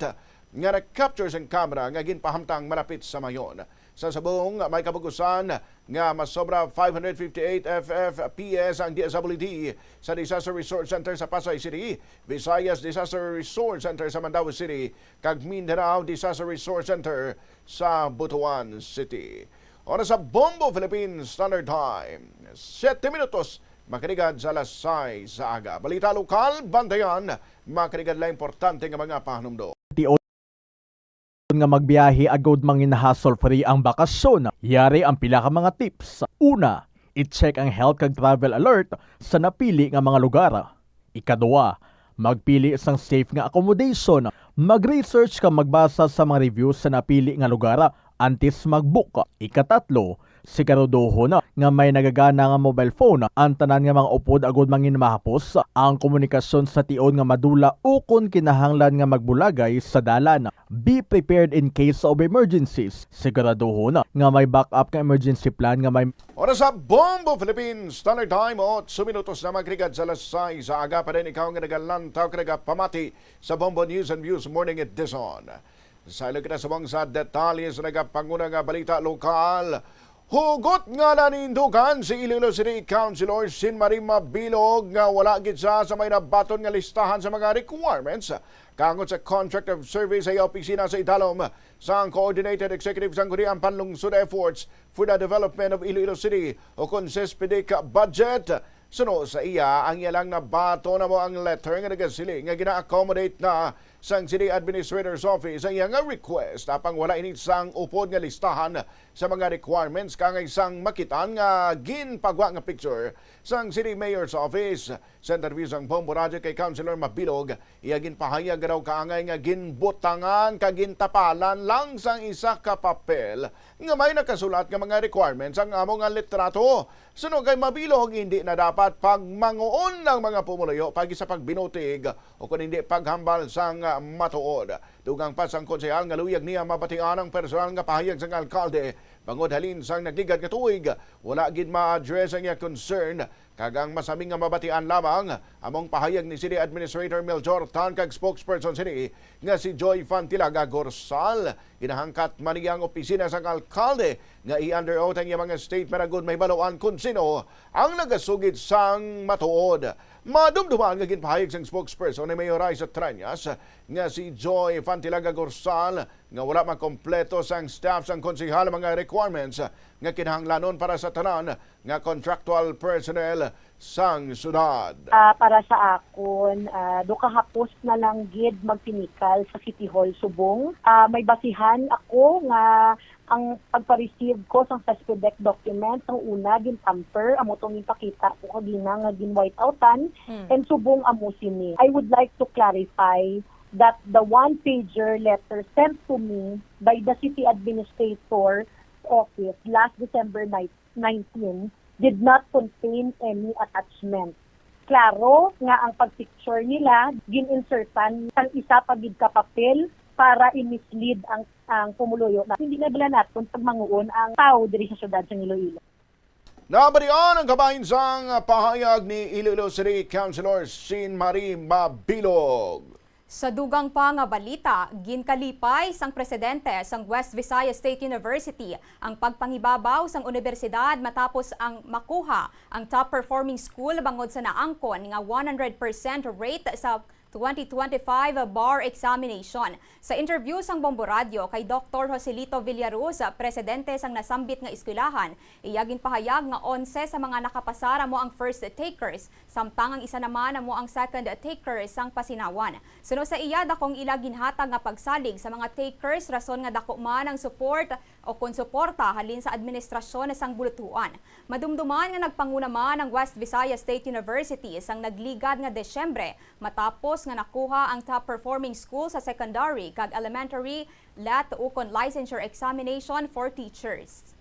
nga na-capture sang camera nga ginpahamtang malapit sa Mayon. Sa subong, may kabug-usan nga masobra five hundred fifty-eight F F P S ang D S W D sa Disaster Resource Center sa Pasay City, Visayas Disaster Resource Center sa Mandaue City, kag Mindanao Disaster Resource Center sa Butuan City. Oras sa Bombo Philippine Standard Time, siyete minutos, makarigad sa alas sais sa aga. Balita lokal, bantayan, makarigad lang importante nga mga pahanumdom. Tion nga magbiyahe agud mangin hassle-free ang bakasyon, yari ang pila ka mga tips. Una, i-check ang health kag travel alert sa napili nga mga lugar. Ikadua, magpili sang safe nga accommodation. Mag-research kag magbasa sa mga reviews sa napili nga lugar antes mag-book. Ikatatlo, siguraduhon nga may nagagana nga mobile phone ang tanan nga mga upod agud mangin mahapos ang komunikasyon sa tion nga madula ukon kinahanglan nga magbulagay sa dalan. Be prepared in case of emergencies. Siguraduhon nga may backup nga emergency plan nga may Oras sa Bombo Philippines Standard Time, otso minutos na makarigad sa alas sais sa aga. Pa din ikaw nga nagalantaw kag nagapamati sa Bombo News and Views Morning Edition. Sa ilo kita subong sa detalye sa nagapanguna nga balita lokal, hugot nga nanindugan si Iloilo City Councilor Sin Marie Mabilog nga wala gid siya sa may nabaton nga listahan sa mga requirements kaangod sa contract of service sa iya opisina sa idalom sang Coordinated Executive Sangguniang Panlungsod Efforts for the Development of Iloilo City, o kon CESPEDEC budget. Suno sa iya, ang iya lang nabaton amo ang letter nga nagasiling nga gina-accommodate na sang City Administrator's Office ang iya nga request, apang wala ini sang upod nga listahan sa mga requirements kaangay sang makitaan nga ginpagwa nga picture sang City Mayor's Office. Sa interview sang Bombo Radyo kay Councilor Mabilog, iya ginpahayag nga daw kaangay nga ginbutangan kag gintapalan lang sang isa ka papel nga may nakasulat nga mga requirements ang amo nga litrato. Suno kay Mabilog, hindi na dapat pagmanguon ang mga pumuluyo paagi sa pagbinutig o kon hindi paghambal sang matuod. Dugang pa sang konsehal nga luyag niya mabatian ang personal nga pahayag sang alkalde bangod halin sang nagligad nga tuig, wala gid ma-address ang iya concern, kag ang masami nga mabatian lamang amo ang pahayag ni City Administrator Mel Jor Tan kag spokesperson sini nga si Joy Fantilaga Gorsal. Ginahangkat man niya ang opisina sang alkalde nga i-under oath ang iya mga statement agud mahibaluan kon sino ang nagasugid sang matuod. Madumduman nga ginpahayag sang spokesperson ni Mayor Raisa Treñas nga si Joy Fantilaga Gorsal nga wala makompleto sang staff sang konsehal ang mga requirements nga kinahanglanon para sa tanan nga contractual personnel sang syudad. Ah, para sa akon, ah, do kahapos na lang gid magpinikal sa City Hall subong. Ah, may basihan ako nga ang pagpa-receive ko sang CESPEDEC document, ang una, gin-tamper, amo tong ginpakita ko kagina nga gin-whiteoutan, Mm. and subong amo sini. I would like to clarify that the one-pager letter sent to me by the city administrator's office last December ni-, nineteen did not contain any attachment. Klaro nga ang pag-picture nila gin-insertan sang isa pa gid ka papel para i-mislead ang, ang pumuluyo. Na hindi na bala naton pagmanguon ang tawo diri sa siyudad sa Iloilo. Nabatian ang kabahin sang pahayag ni Iloilo City Councilor Sin Marie Mabilog. Sa dugang pa nga balita, ginkalipay sang presidente sang West Visayas State University ang pagpangibabaw sang unibersidad matapos ang makuha ang top performing school bangod sa naangkon nga one hundred percent rate sa twenty twenty-five bar examination. Sa interview sang Bombo Radyo kay Doktor Joselito Villaruz, presidente sang nasambit nga eskwelahan, iya ginpahayag nga onse sa mga nakapasar amo ang first takers, samtang ang isa naman amo ang second taker sang pasinawan. Suno sa iya, dakong ila ginhatag nga pagsalig sa mga takers, rason nga dako man ang support o kon suporta halin sa administrasyon sang bulutuan. Madumduman nga nagpanguna man ang West Visayas State University sang nagligad nga Desyembre matapos nga nakuha ang top performing school sa secondary kag elementary let ukon licensure examination for teachers.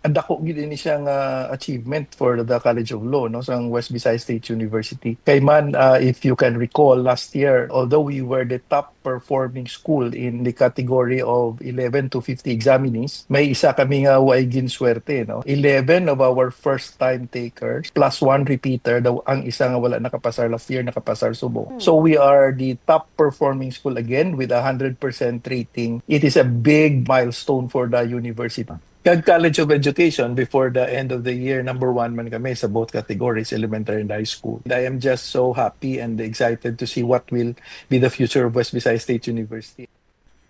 Ang dako gid ini siya nga achievement for the College of Law, no, sang West Visayas State University. Kay man, uh, if you can recall, last year, although we were the top performing school in the category of eleven to fifty examinees, may isa kami nga way ginswerte, no? Eleven of our first time takers plus one repeater, daw ang isa nga wala nakapasar last year, nakapasar subong. So we are the top performing school again with a hundred percent rating. It is a big milestone for the university. Kag College of Education, before the end of the year, number one man kami sa both categories, elementary and high school. And I am just so happy and excited to see what will be the future of West Visayas State University.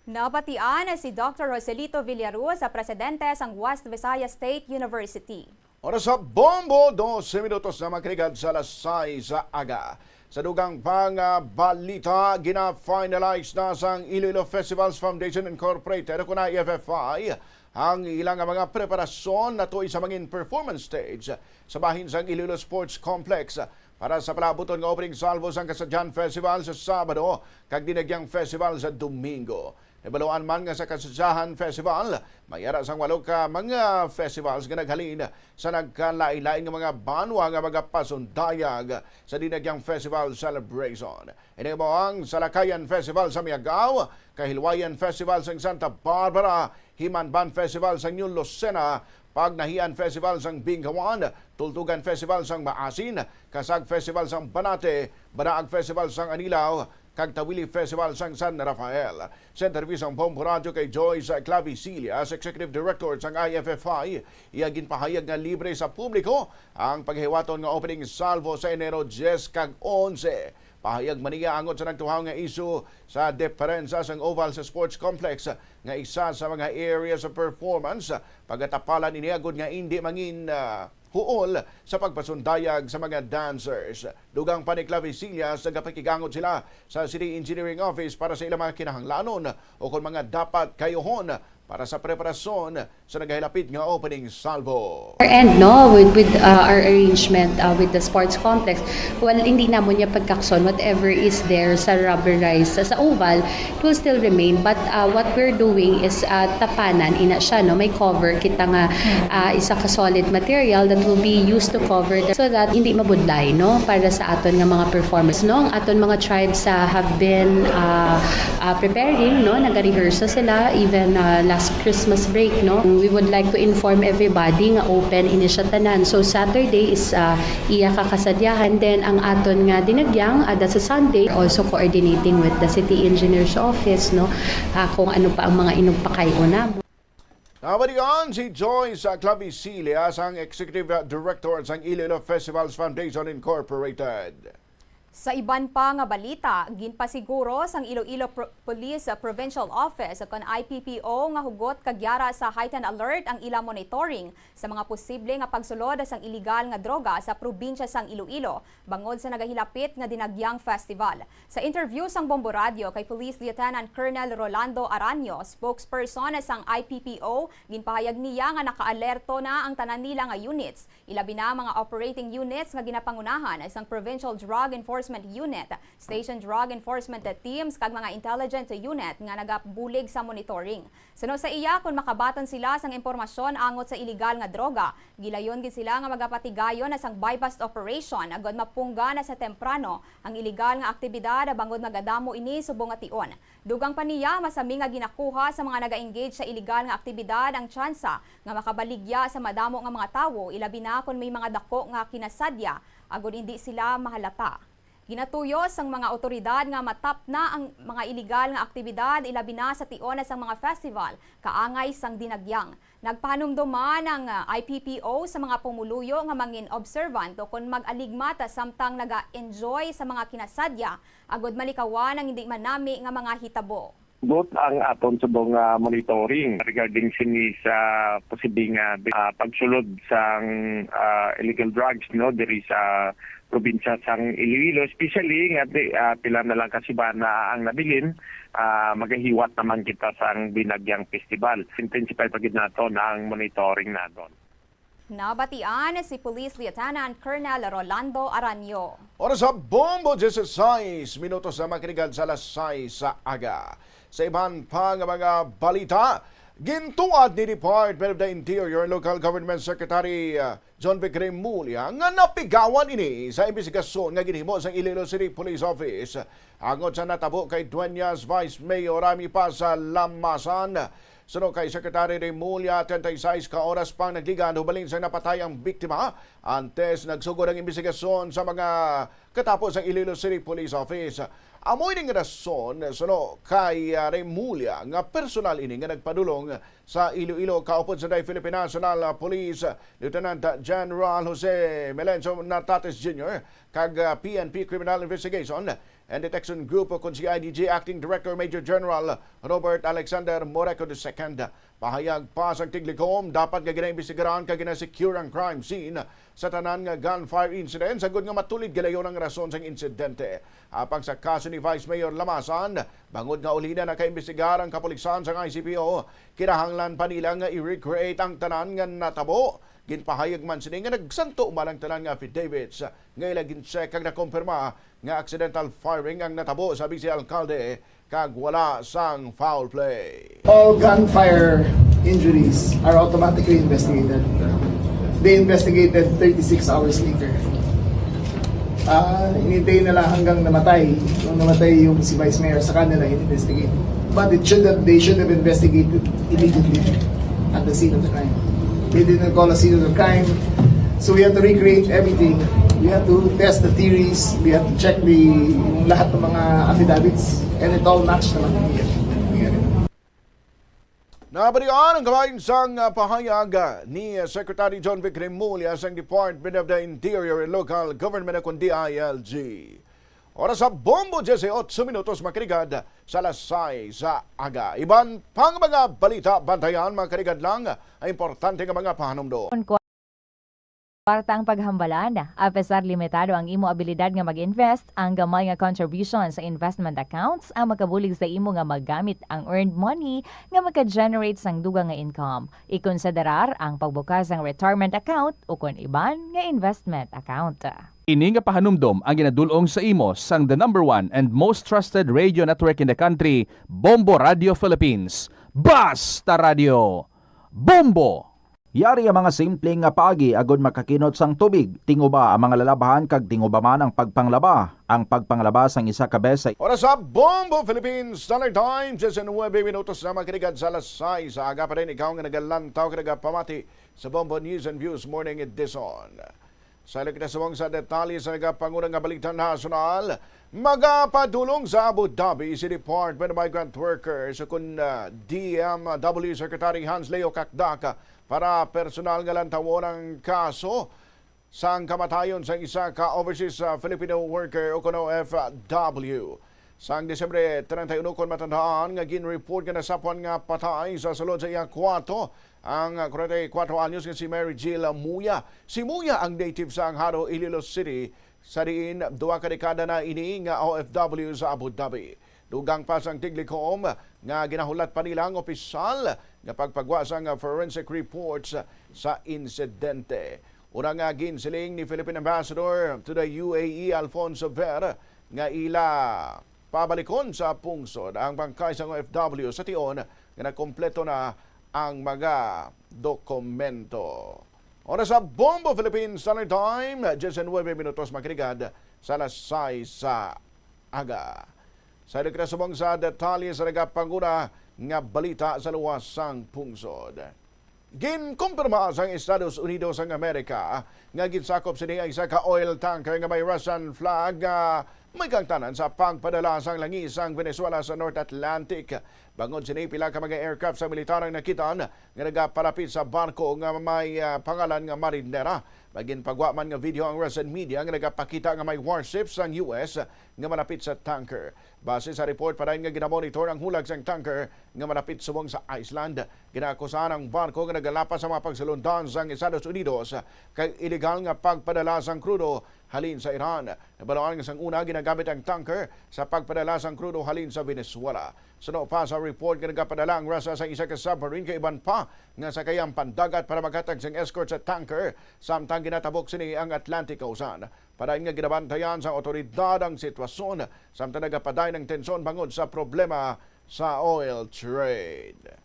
Nabatian si Doctor Joselito Villaruz, sa presidente sang West Visayas State University. Oras sa bombo, dose minutos na makiligad sa alas sais sa aga. Sa dugang pang ah, balita, gina-finalize na sang Iloilo Festivals Foundation Incorporated o kon I F F I ang ilang mga preparasyon natuoy sa mangin performance stage sa bahin sang Iloilo Sports Complex para sa palabuton nga opening salvo sang Kasadyahan Festival sa Sabado kag Dinagyang Festival sa Domingo. Nabaluan man nga sa Kasadyahan Festival, may ara sang walo ka mga festivals nga naghalin sa nagkalain-lain nga mga banwa nga magapasundayag sa Dinagyang Festival Celebration. Ini mao ang Salakayan Festival sa Miagao, Kahilwayan Festival sang Santa Barbara, Himanban Festival sang New Lucena, Pagnahian Festival sang Binghawan, Tultugan Festival sang Maasin, Kasag Festival sang Banate, Banaag Festival sang Anilao, kag Tawili Festival sang San Rafael. Sa interview sang Bombo Radyo kay Joyce Clavicilias, Executive Director sang I F F I, iya ginpahayag nga libre sa publiko ang paghiwaton nga opening salvo sa Enero diyes kag onse. Pahayag man niya angot sa nagtuhaw nga isyu sa deperensa sang oval sa sports complex nga isa sa mga areas of performance, pagatapalan ini agud nga indi mangin ah, huol sa pagpasundayag sa mga dancers. Dugang pa ni Clavicilias, nagapakigangot sila sa City Engineering Office para sa ilang mga kinahanglanon o kon mga dapat kayuhon para sa preparasyon sa nagahilapit nga opening salvo. Our end, no, with, with uh, our arrangement uh, with the sports complex, well, hindi namon niya pagkakson whatever is there sa rubberized sa, sa oval, it will still remain. But uh, what we're doing is uh, tapanan, ina siya, no, may cover kita nga uh, isa ka solid material that will be used to cover the, so that hindi mabudlay, no, para sa aton nga mga performance, no. Ang aton mga tribes uh, have been uh, uh, preparing, no, nagarehearse sila even uh, last Christmas break, no. We would like to inform everybody nga open ini siya tanan. So Saturday is uh, iya ka kasadyahan, then ang aton nga dinagyang ada sa Sunday, also coordinating with the city engineer's office, no, uh, kung ano pa ang mga inugpakay-o namo. Nabalikan si Joyce Clavicilias, ang Executive Director sang Iloilo Festivals Foundation Incorporated. Sa iban pa nga balita, ginpasiguro sang Iloilo Pro- Police Provincial Office kon I P P O nga hugot kag yara sa heightened alert ang ila monitoring sa mga posible nga pagsulod sang iligal nga droga sa probinsya sang Iloilo bangod sa nagahilapit nga Dinagyang Festival. Sa interview sang Bombo Radyo kay Police Lieutenant Colonel Rolando Aranio, spokesperson sang I P P O, ginpahayag niya nga nakaalerto na ang tanan nila nga units, ilabi na mga operating units nga ginapangunahan sang Provincial Drug Enforcement Unit, Station Drug Enforcement Teams kag mga intelligence unit nga nagabulig sa monitoring. Suno sa iya, kung makabaton sila sang impormasyon angot sa iligal nga droga, gilayon gid sila nga magapatigayon na sang buy-bust operation agod mapungga na sa temprano ang iligal nga aktibidad bangod magadamo ini subong nga tion. Dugang pa niya, masami nga ginakuha sa mga naga-engage sa iligal nga aktibidad ang tsansa nga makabaligya sa madamo nga mga tawo, ilabi na kon may mga dako nga kinasadya, agod indi sila mahalata. Ginatuyo sang mga awtoridad nga matapna ang mga iligal nga aktibidad, ilabi na sa tion sang mga festival kaangay sang Dinagyang. Nagpahanumdom man ang I P P O sa mga pumuluyo nga mangin-observant o kon mag-aligmat samtang naga-enjoy sa mga kinasadya, agod malikawan ang indi manami nga mga hitabo. Both ang aton subong nga monitoring regarding sini sa posible nga, ah, pagsulod sang, ah, illegal drugs, no, diri sa probinsya sang Iloilo, especially nga di, ah, pila na lang ka semana ang nabilin, ah, magahiwat naman kita sang Binagyang Festival. Intensify pa gid naton ang monitoring naton. Nabatian si Police Lieutenant Colonel Rolando Aranyo. Oras sa Bombo, diyesisais minutos na makinigan sa alas sais sa aga. Sa iban pa nga mga balita, gintuad ni Department of the Interior Local Government Secretary, uh, John Vic Remulla nga napigawan ini sa imbestigasyon nga ginhimo sang Iloilo City Police Office angot sa natabo kay Dueñas Vice Mayor Rami Paz sa Lamasan. Suno kay Secretary Remulla, treinta y seis ka oras pang nagligan hubalin sang napatay ang biktima antes nagsugod ang imbestigasyon sa mga katapo sang Iloilo City Police Office. Amo ining rason, suno kay, ah, Remulla, nga personal ini nga nagpadulong sa Iloilo kaupod sa Philippine National Police Lieutenant General Jose Melencio Natates Junior kag, ah, P N P Criminal Investigation and Detection Group o kon C I D G Acting Director Major General Robert Alexander Moreco the second. Pahayag pa sang tiglikom, dapat nga ginaimbestigaran kag ginasecure ang crime scene sa tanan nga gunfire incident sagod nga matulid gilayon ang rason sang insidente. Apang sa kaso ni Vice Mayor Lamasan, bangod nga uli na nakaimbestigar ang kapulisan sang I C P O, kinahanglan pa nila nga i-recreate ang tanan nga natabo. Ginpahayag man sini nga nagsanto man ang tanan nga affidavits nga ila gin-check kag nakumpirma nga accidental firing ang natabo sa Vice Alkalde kag wala sang foul play. All gunfire injuries are automatically investigated. They investigated thirty-six hours later. Ah, inintay nila hanggang namatay. Nung namatay yung si Vice Mayor, saka nila in-investigate. But it should have, they should have investigated immediately at the scene of the crime. They didn't call a scene of the crime. So we have to recreate everything. We have to test the theories. We have to check the yung lahat ng mga affidavits. And it all matched naman. Nabalian ang kabahin sang, ah, pahayag, ah, ni, ah, Secretary John Vic Remulla sang Department of the Interior and Local Government o kon D I L G. Oras sa Bombo, diyesotso minutos makiligad sa alas sais sa aga. Iban pang mga balita, bantayan, mga kaligad lang ang importante nga mga pahanumdom. Kwarta ang paghambalan. Apesar limitado ang imo abilidad nga mag-invest, ang gamay nga contribution sa investment accounts ang makabulig sa imo nga magamit ang earned money nga maka-generate sang dugang nga income. Ikonsiderar ang pagbukas sang retirement account ukon iban nga investment account. Ini nga pahanumdom ang ginadul-ong sa imo sang the number one and most trusted radio network in the country, Bombo Radio Philippines. Basta Radio, Bombo! Yari ang mga simple nga paagi agud makakinot sang tubig, tinguba ang mga lalabhan kag tinguba man ang pagpanglaba. Ang pagpanglaba sang isa ka beses sa Oras sa Bombo Philippines Standard Time, diyesnuebe minutos na makiligad sa alas sais sa aga pa rin. Ikaw nga nagalantaw ka nagapamati sa Bombo News and Views Morning Edition. Sa kita subong sa detalye sa nagapanguna nga balita nasyonal, magapadulong sa Abu Dhabi si Department of Migrant Workers kun, ah, D M W Secretary Hans Leo Cacdac para personal nga lantawon ang kaso sang kamatayon sang isa ka overseas, ah, Filipino worker o kuno F W. Sang Disyembre treinta y uno, kon matandaan nga gin-report nga nasapwan nga patay sa sulod sa iya kwarto ang, ah, kwarenta y kuwatro anyos nga si Mary Jill Muya. Si Muya ang native sa Anjaro, Iloilo City, sa diin duha ka dekada na ini nga O F W sa Abu Dhabi. Dugang pa sang tiglikom nga ginahulat pa nila ang opisyal nga pagpagwa sang forensic reports sa insidente. Una nga ginsiling ni Philippine Ambassador to the U A E, Alfonso Ver, nga ila pabalikon sa pungsod ang bangkay sang O F W sa tion nga nakompleto na ang mga dokumento. Oras sa Bombo Philippines Standard Time, diyesnuebe minutos makiligad sa alas sais sa aga. Sa subong sa detalye sa nagapanguna nga balita sa luwas sang pungsod. Ginkumpirma sang Estados Unidos sang Amerika nga ginsakop sini ang isa ka oil tanker nga may Russian flag nga may kaangtanan sa pagpadala sang langis sang Venezuela sa North Atlantic. Bangod sini, pila ka mga aircraft sa militar ang nakit-an nga nagapalapit sa barko nga may, ah, pangalan nga Marinera. May ginpagwa man nga video ang Russian media nga nagapakita nga may warship sang U S nga malapit sa tanker. Base sa report, padayon nga ginamonitor ang hulag sang tanker nga malapit subong sa Iceland. Ginaakusahan ang barko nga nagalapas sa mga pagsulondan sang Estados Unidos kag iligal nga pagpadala sang krudo halin sa Iran. Nabaluan nga sang una ginagamit ang tanker sa pagpadala sang krudo halin sa Venezuela. Suno pa sa report nga nagapadala ang Russia sa isa ka submarine kag iban pa nga sakayang pandagat para maghatag sang escort sa tanker, samtang ginatabok sini ang Atlantic Ocean. Padayon nga ginabantayan sang awtoridad ang sitwasyon, samtang nagapadayon ang tensyon bangod sa problema sa oil trade.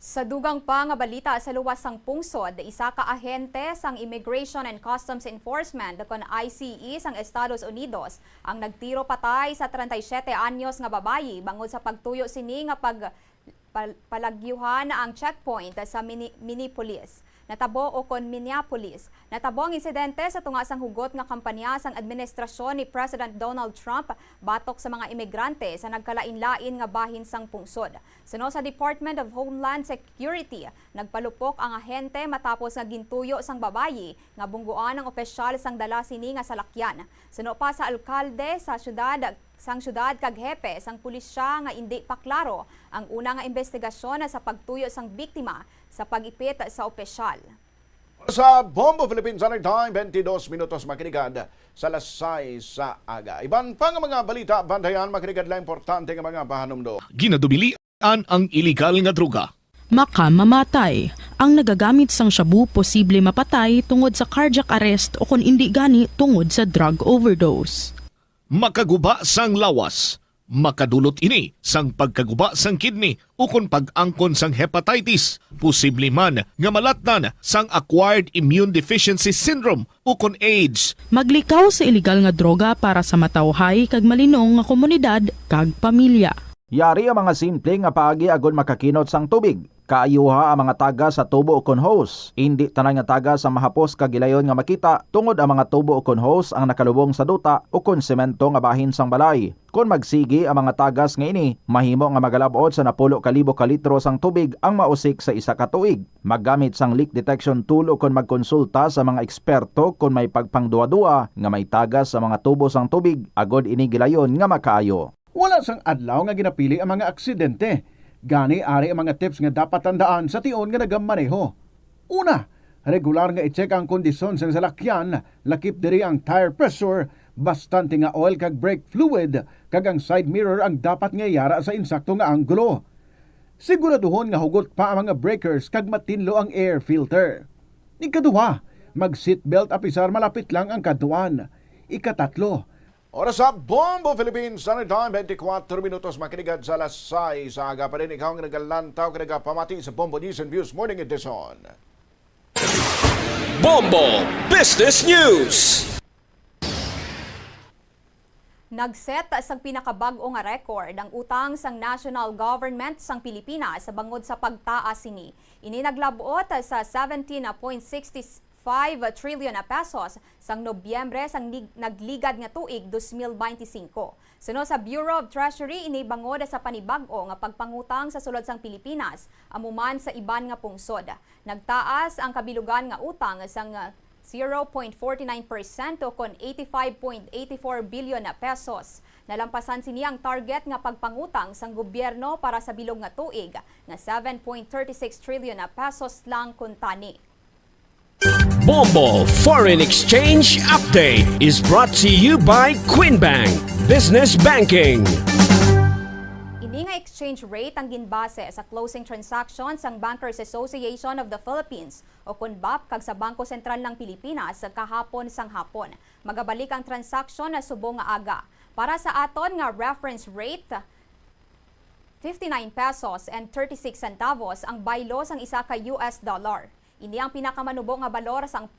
Sa dugang pa nga balita, sa luwas sang pungsod, isa ka ahente sang Immigration and Customs Enforcement, kon I C E, sang Estados Unidos ang nagtiro patay sa treinta y siete anyos nga babayi bangod sa pagtuyo sini nga pag-, pal-, palagyuhan ang checkpoint sa Mini-, Minneapolis. Natabo, o kon Minneapolis. Natabo ang insidente sa tunga sang hugot nga kampanya sang administrasyon ni President Donald Trump batok sa mga imigrante sa nagkalain-lain nga bahin sang pungsod. Suno sa Department of Homeland Security, nagpalupok ang ahente matapos nga gintuyo sang babayi nga bungguan ang opisyal sang dala sini nga salakyan. Suno pa sa alkalde sa syudad, sang syudad kag hepe sang pulisya nga indi pa klaro ang una nga imbestigasyon sa pagtuyo sang biktima sa pag-ipit sa opisyal. Sa Bombo Philippines Standard Time, twenty-dos minutos makinigad sa alas sais sa aga. Iban pa nga mga balita, bantayan makinigad lang importante nga mga pahanumdom. Ginadubilian ang iligal nga droga. Makamamatay. Ang nagagamit sang shabu posible mapatay tungod sa cardiac arrest o kon indi gani tungod sa drug overdose. Makaguba sang lawas. Makadulot ini sang pagkaguba sang kidney ukon pag-angkon sang hepatitis, posible man nga malatnan sang acquired immune deficiency syndrome ukon AIDS. Maglikaw sa iligal nga droga para sa matawhay kag malinong nga komunidad kag pamilya. Yari ang mga simple nga paagi agod makakinot sang tubig. Kaayuha ang mga tagas sa tubo ukon hose. Indi tanan nga tagas ang mahapos kag gilayon nga makita, tungod ang mga tubo ukon hose ang nakalubong sa duta ukon semento nga bahin sang balay. Kon magsigi ang mga tagas nga ini, mahimo nga magalab-ot sa napulo ka libo ka litro sang tubig ang mausik sa isa ka tuig. Maggamit sang leak detection tool ukon magkonsulta sa mga eksperto kon may pagpangduwa-duwa nga may tagas sa mga tubo sang tubig, agod ini gilayon nga makaayo. Wala sang adlaw nga ginapili ang mga aksidente. Gani, ari ang mga tips nga dapat tandaan sa tion nga nagamaneho. Una, regular nga i-check ang kondisyon sang salakyan, lakip diri ang tire pressure, bastante nga oil kag brake fluid, kag ang side mirror ang dapat nga yara sa insakto nga anggulo. Siguraduhon nga hugot pa ang mga breakers kag matinlo ang air filter. Ikaduha, mag-seatbelt apisar malapit lang ang kadtuan. Ikatatlo, Oras sa Bombo Philippines Standard Time, twenty-four minutos makinigad sa alas sais sa aga pa rin. Ikaw ang nagalantaw, ka nagapamati sa Bombo News and Views Morning Edition. Bombo Business News. Nagset sang pinakabag-o nga record ang utang sang national government sang Pilipinas bangod sa pagtaas sini. Ini naglab-ot sa seventeen point six five trillion pesos sang Nobyembre sang nig-, nagligad nga tuig dos mil beintisinko. Suno sa Bureau of Treasury, ini bangod sa panibag-o nga pagpangutang sa sulod sang Pilipinas, amo man sa iban nga pungsod. Nagtaas ang kabilugan nga utang sang zero point forty nine percent o kon eighty-five point eighty-four billion pesos. Nalampasan sini ang target nga pagpangutang sang gobyerno para sa bilog nga tuig nga seven point thirty six trillion pesos lang kuntani. Bombo Foreign Exchange Update is brought to you by Queen Bank Business Banking. Ini nga exchange rate ang ginbase sa closing transaction sang Bankers Association of the Philippines o kon bap kag sa Bangko Sentral ng Pilipinas kahapon sang hapon. Magabalik ang transaksyon na subong nga aga. Para sa aton nga reference rate, fifty-nine pesos and thirty-six centavos ang baylo sang isa ka U S dollar. Ini ang pinakamanubo nga balor sang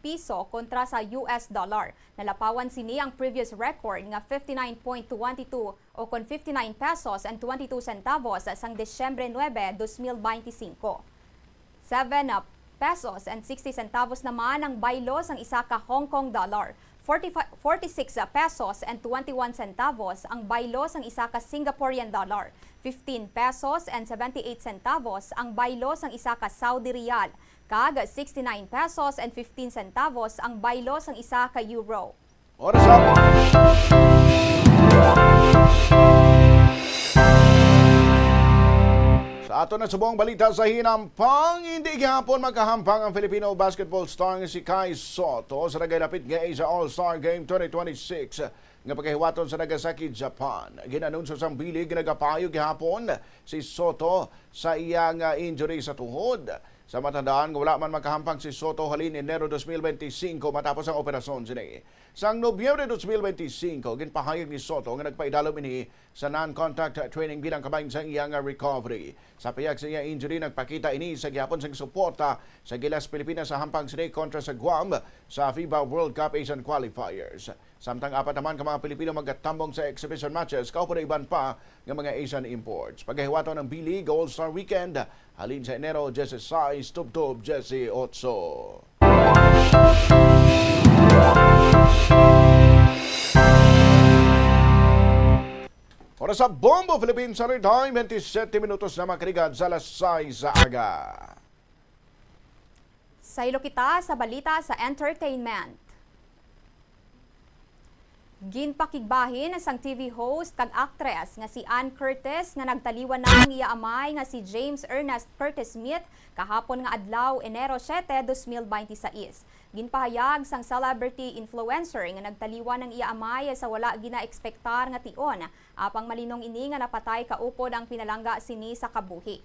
piso kontra sa U S dollar. Nalapawan sini ang previous record nga fifty-nine point twenty-two o kon fifty-nine pesos and twenty-two centavos sang Disyembre nuebe, dos mil beintisinko. Seven pesos and sixty centavos naman ang baylo sang isa ka Hong Kong dollar, forty-five, forty-six pesos and twenty-one centavos ang baylo sang isa ka Singaporean dollar, fifteen pesos and seventy-eight centavos ang baylo sang isa ka Saudi riyal, kag sixty-nine pesos and fifteen centavos ang baylo sang isa ka euro. Oras sa Sa aton na subong balita sa hinampang, hindi gihapon makahampang ang Filipino basketball star nga si Kai Sotto sa nagailapit nga Asia All-Star Game twenty twenty-six nga pagahiwaton sa Nagasaki, Japan. Ginanunsyo sang bilig nga nagapayo gihapon si Sotto sa iya nga injury sa tuhod. Sa matandaan nga wala man makahampang si Sotto halin Enero dos mil benti singko matapos ang operasyon sini. Sang Nobyembre dos mil benti singko, ginpahayag ni Sotto nga nagpaidalom ini sa non-contact training bilang kabahin sang iya nga recovery. Sa pihak sa iya injury, nagpakita ini sa gihapon sang suporta sa Gilas Pilipinas sa hampang sini kontra sa Guam sa FIBA World Cup Asian Qualifiers. Samtang apat naman ka mga Pilipino magatambong sa exhibition matches, kaupo na iban pa nga mga Asian imports. Pagahiwaton ang B-League All-Star Weekend halin sa Enero diyesisais, tubtob diyesiyotso. Oras sa Bombo Philippines Summer Time, twenty-seven minutos na makaligad sa alas sais sa aga. Saylo kita sa balita sa entertainment. Ginpakigbahin sang T V host kag aktres nga si Ann Curtis nga nagtaliwan na ang iya amay nga si James Ernest Curtis Smith kahapon nga adlaw, Enero siete, dos mil benti sais. Ginpahayag sang celebrity influencer nga nagtaliwan ang iya amay sa wala ginaekspektar nga tion, apang malinong ini nga napatay kaupod ang pinalangga sini sa kabuhi.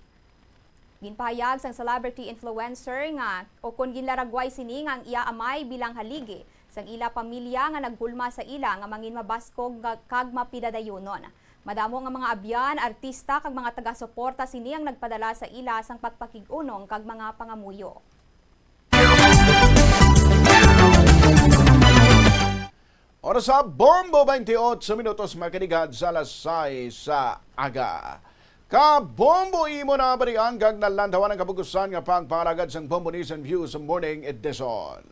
Ginpahayag sang celebrity influencer nga ukon ginlaragway sini nga ang iya amay bilang haligi sang ila pamilya nga naghulma sa ila nga manginmabaskog nga, kag mapidadayonon. Madamo nga mga abyan, artista, kag mga taga-suporta sini ang nagpadala sa ila sang pagpakig-unong kag mga pangamuyo. Oras sa Bombo, twenty-eight minutos, makaligad sa alas sais sa aga. Ka Bombo, imo na balian kag nalantaw ang kabukusan nga pagpangalagad sang Bombo News and Views Morning Edition.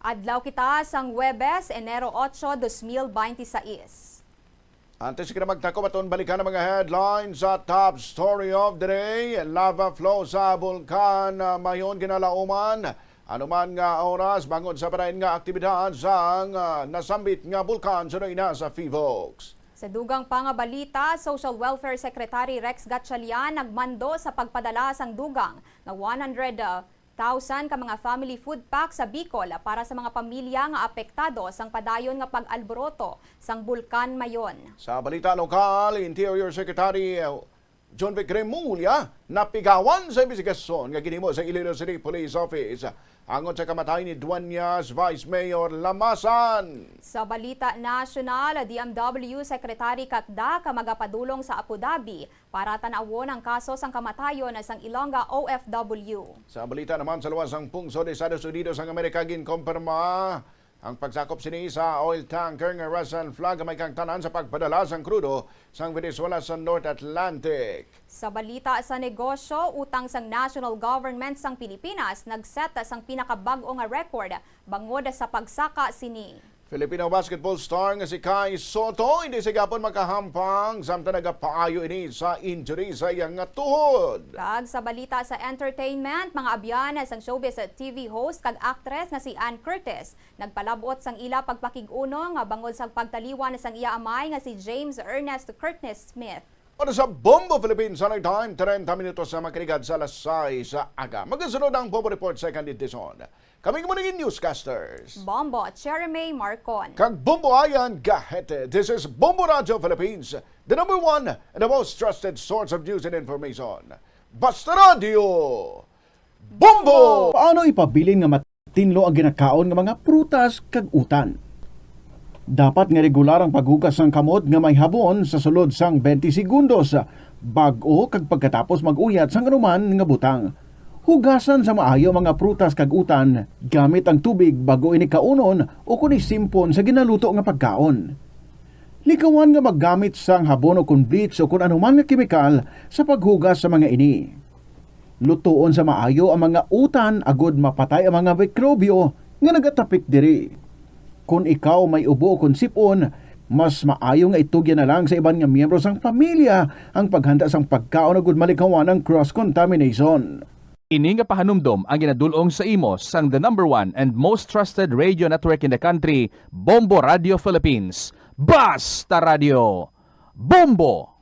Adlaw kita sang Huwebes, Enero ocho, dos mil benti sais. Antes kita magtakop, aton balikan ang mga headlines sa top story of the day. Lava flow sa Bulkan ah, Mayon, Ginalauman. Anuman nga oras, bangod sa parain nga aktibidad sang ah, nasambit nga bulkan suno ina sa Fivox. Sa dugang pa nga balita, Social Welfare Secretary Rex Gatchalian nagmando sa pagpadala sang dugang nga one hundred thousand ka mga family food pack sa Bicol para sa mga pamilya nga apektado sang padayon nga pag-alboroto sang Bulkan Mayon. Sa balita lokal, Interior Secretary, uh, Jonvic Remulla napigawan sa imbestigasyon nga ginhimo sa Iloilo City Police Office angot sa kamatay ni Dueñas Vice Mayor Lamasan. Sa balita nasyonal, D M W Secretary Cacdac magapadulong sa Abu Dhabi para tan-awon ang kaso sang kamatayon sang Ilongga O F W. Sa balita naman, sa luwas sang pungsod, Estados Unidos ang Amerika ginkumpirma ang pagsakop sini sa oil tanker nga Russian flag nga may kaangtanan sa pagpadala sang krudo sang Venezuela sa North Atlantic. Sa balita sa negosyo, utang sang national government sang Pilipinas nagset sang pinakabag-o nga record bangod sa pagsaka sini. Filipino basketball star nga si Kai Sotto hindi sa gihapon makahampang, samtang nagapaayo ini sa injury sa iya nga tuhod. Kag sa balita sa entertainment, mga abyan sang showbiz T V host kag aktres nga si Ann Curtis nagpalab-ot sang ila pagpakig-unong bangod sa pagtaliwan sang iya amay nga si James Ernest Curtis Smith. Para sa Bombo Philippines Summer Time, treinta minutos na makaligad sa alas sais sa aga. Magasunod ang Bombo Report Second Edition. Kami mo naging newscasters. Bombo, Cherry May Marcon. Kag Bombo Ayan Gahete. This is Bombo Radio Philippines, the number one and the most trusted source of news and information. Basta Radio, Bombo! Paano ipabilin nga matinlo ang ginakaon nga mga prutas kag utan? Dapat nga regular ang paghugas sang kamot nga may habon sa sulod sang twenty segundos, bag-o kag pagkatapos mag-uyat sang anuman nga butang. Hugasan sa maayo ang mga prutas kag utan gamit ang tubig bag-o ini kaunon ukon isimpon sa ginaluto nga pagkaon. Likawan nga maggamit sang habon ukon bleach ukon anuman nga kemikal sa paghugas sa mga ini. Lutoon sa maayo ang mga utan agod mapatay ang mga mikrobyo nga nagatapik diri. Kon ikaw may ubo ukon sip-on, mas maayo nga itugyan na lang sa iban nga miyembro sang pamilya ang paghanda sang pagkaon agud malikawan ang cross contamination. Ini nga pahanumdom ang ginadul-ong sa imo sang the number one and most trusted radio network in the country, Bombo Radio Philippines. Basta Radio Bombo!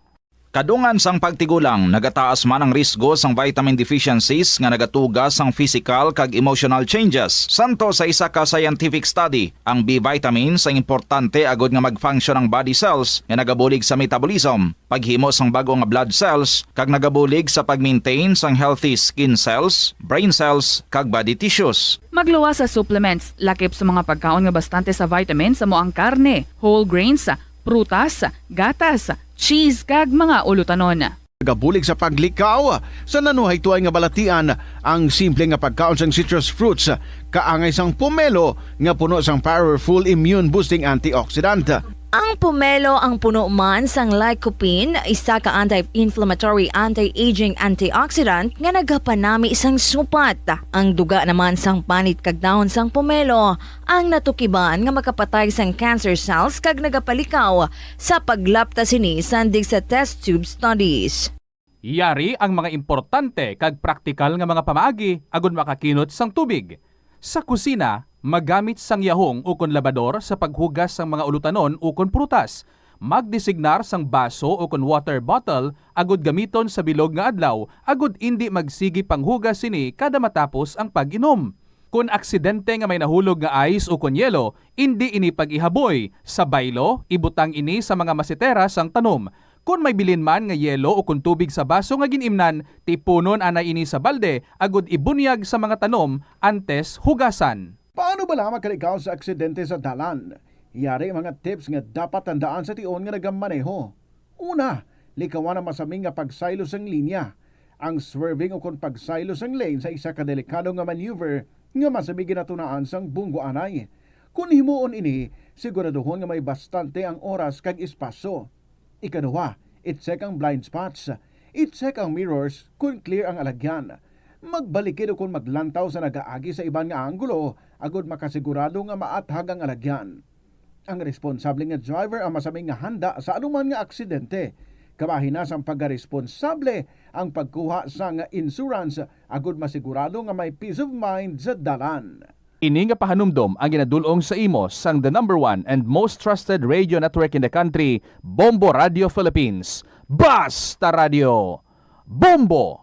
Kadungan sang pagtigulang, nagataas man ang risgo sang vitamin deficiencies nga nagatuga sang physical kag emotional changes. Santo sa isa ka scientific study, ang B vitamins ang importante agud nga mag-function ang body cells nga nagabulig sa metabolism, paghimo sang bag-o nga blood cells, kag nagabulig sa pag-maintain sang healthy skin cells, brain cells, kag body tissues. Magluwas sa supplements, lakip sa mga pagkaon nga bastante sa vitamins amo ang karne, whole grains, prutas, gatas, cheese, kag mga ulutanon. Nagabulig sa paglikaw sa nanuhaytoy nga balatian ang simple nga pagkaon sang citrus fruits, kaangay sang pomelo nga puno sang powerful immune-boosting antioxidant. Ang pomelo ang puno man sang lycopene, isa ka anti-inflammatory, anti-aging antioxidant nga nagapanami sang supat. Ang duga naman sang panit kag dahon sang pomelo ang natukiban nga makapatay sang cancer cells kag nagapalikaw sa paglapta sini sandig sa test tube studies. Yari ang mga importante kag praktikal nga mga pamaagi agud makakinot sang tubig. Sa kusina, magamit sang yahong ukon labador sa paghugas sang mga ulutanon ukon prutas. Magdesignar sang baso ukon water bottle agud gamiton sa bilog nga adlaw agud indi magsigi panghugas sini kada matapos ang pag-inom. Kon aksidente nga may nahulog nga ice ukon yelo, indi ini pag-ihaboy. Sa baylo, ibutang ini sa mga masetera sang tanom. Kon may bilin man nga yelo ukon tubig sa baso nga gin-imnan, tipunon anay ini sa balde agud ibunyag sa mga tanom antes hugasan. Paano bala makalikaw sa aksidente sa dalan? Yari mga tips nga dapat tandaan sa tion nga nagamaneho. Una, likawan ang masami nga pagsaylo sang linya. Ang swerving ukon pagsaylo sang lane sa isa ka delikado nga maneuver nga masami ginatunaan sang bunggo anay. Kon himuon ini, siguraduhon nga may bastante ang oras kag espasyo. Ikaduha, i-check ang blind spots. I-check ang mirrors kon clear ang alagyan. Magbalikid ukon maglantaw sa nagaagi sa iban nga anggulo agud makasigurado nga maathag ang alagyan. Ang responsable nga driver ang masami nga handa sa anuman nga aksidente. Kabahin na sang pagkaresponsable ang pagkuha sang insurance agud masigurado nga may peace of mind sa dalan. Ini nga pahanumdom ang ginadul-ong sa imo sang the number one and most trusted radio network in the country, Bombo Radio Philippines. Basta Radio Bombo!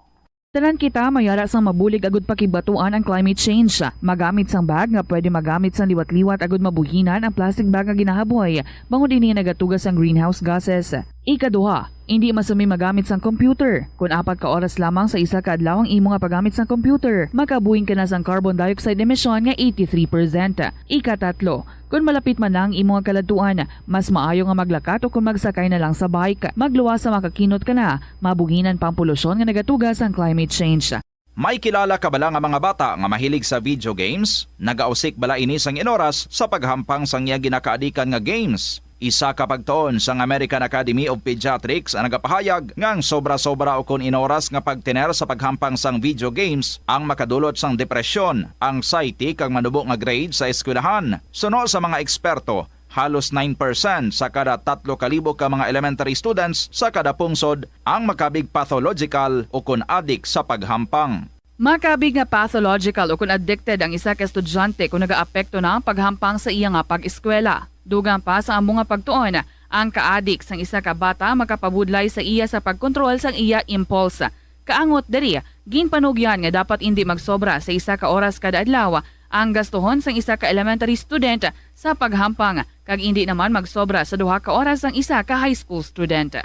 Tanan kita mayara sang mabulig agud pakibatuan ang climate change. Magamit sang bag nga pwede magamit sang liwat-liwat agud mabuhinan ang plastic bag nga ginahaboy, bangod ini nagatuga sang greenhouse gases. Ikaduha, indi masami magamit sang computer. Kon apat ka oras lamang sa isa ka adlaw ang imo nga paggamit sang computer, makabuhin ka na sang carbon dioxide emission nga eighty-three percent. Ikatatlo, kon malapit man na ang imo nga kaladtuan, mas maayo nga maglakat o kon magsakay na lang sa bike. Magluwas sa makakinot ka na, mabuhinan pa ang polusyon nga nagatuga sang climate change. May kilala ka bala nga mga bata nga mahilig sa video games? Nagausik bala ini sang inoras sa paghampang sang iya ginakaadikan nga games? Isa ka pagtuon sang American Academy of Pediatrics ang nagapahayag nga ang sobra-sobra ukon inoras nga pagtener sa paghampang sang video games ang makadulot sang depresyon, anxiety, kag manubo nga grade sa eskwelahan. Suno sa mga eksperto, halos nine percent sa kada tatlo ka libo ka mga elementary students sa kada pungsod ang makabig pathological ukon adik sa paghampang. Makabig nga pathological ukon addicted ang isa ka estudyante kon nagaapekto na ang paghampang sa iya nga pag-eskwela. Dugang pa sa amo nga pagtuon, ang kaadik sang isa ka bata makapabudlay sa iya sa pagkontrol sang iya impulse. Kaangot diri, ginpanugyan nga dapat indi magsobra sa isa ka oras kada adlaw ang gastuhon sang isa ka elementary student sa paghampang, kag indi naman magsobra sa duha ka oras sang isa ka high school student.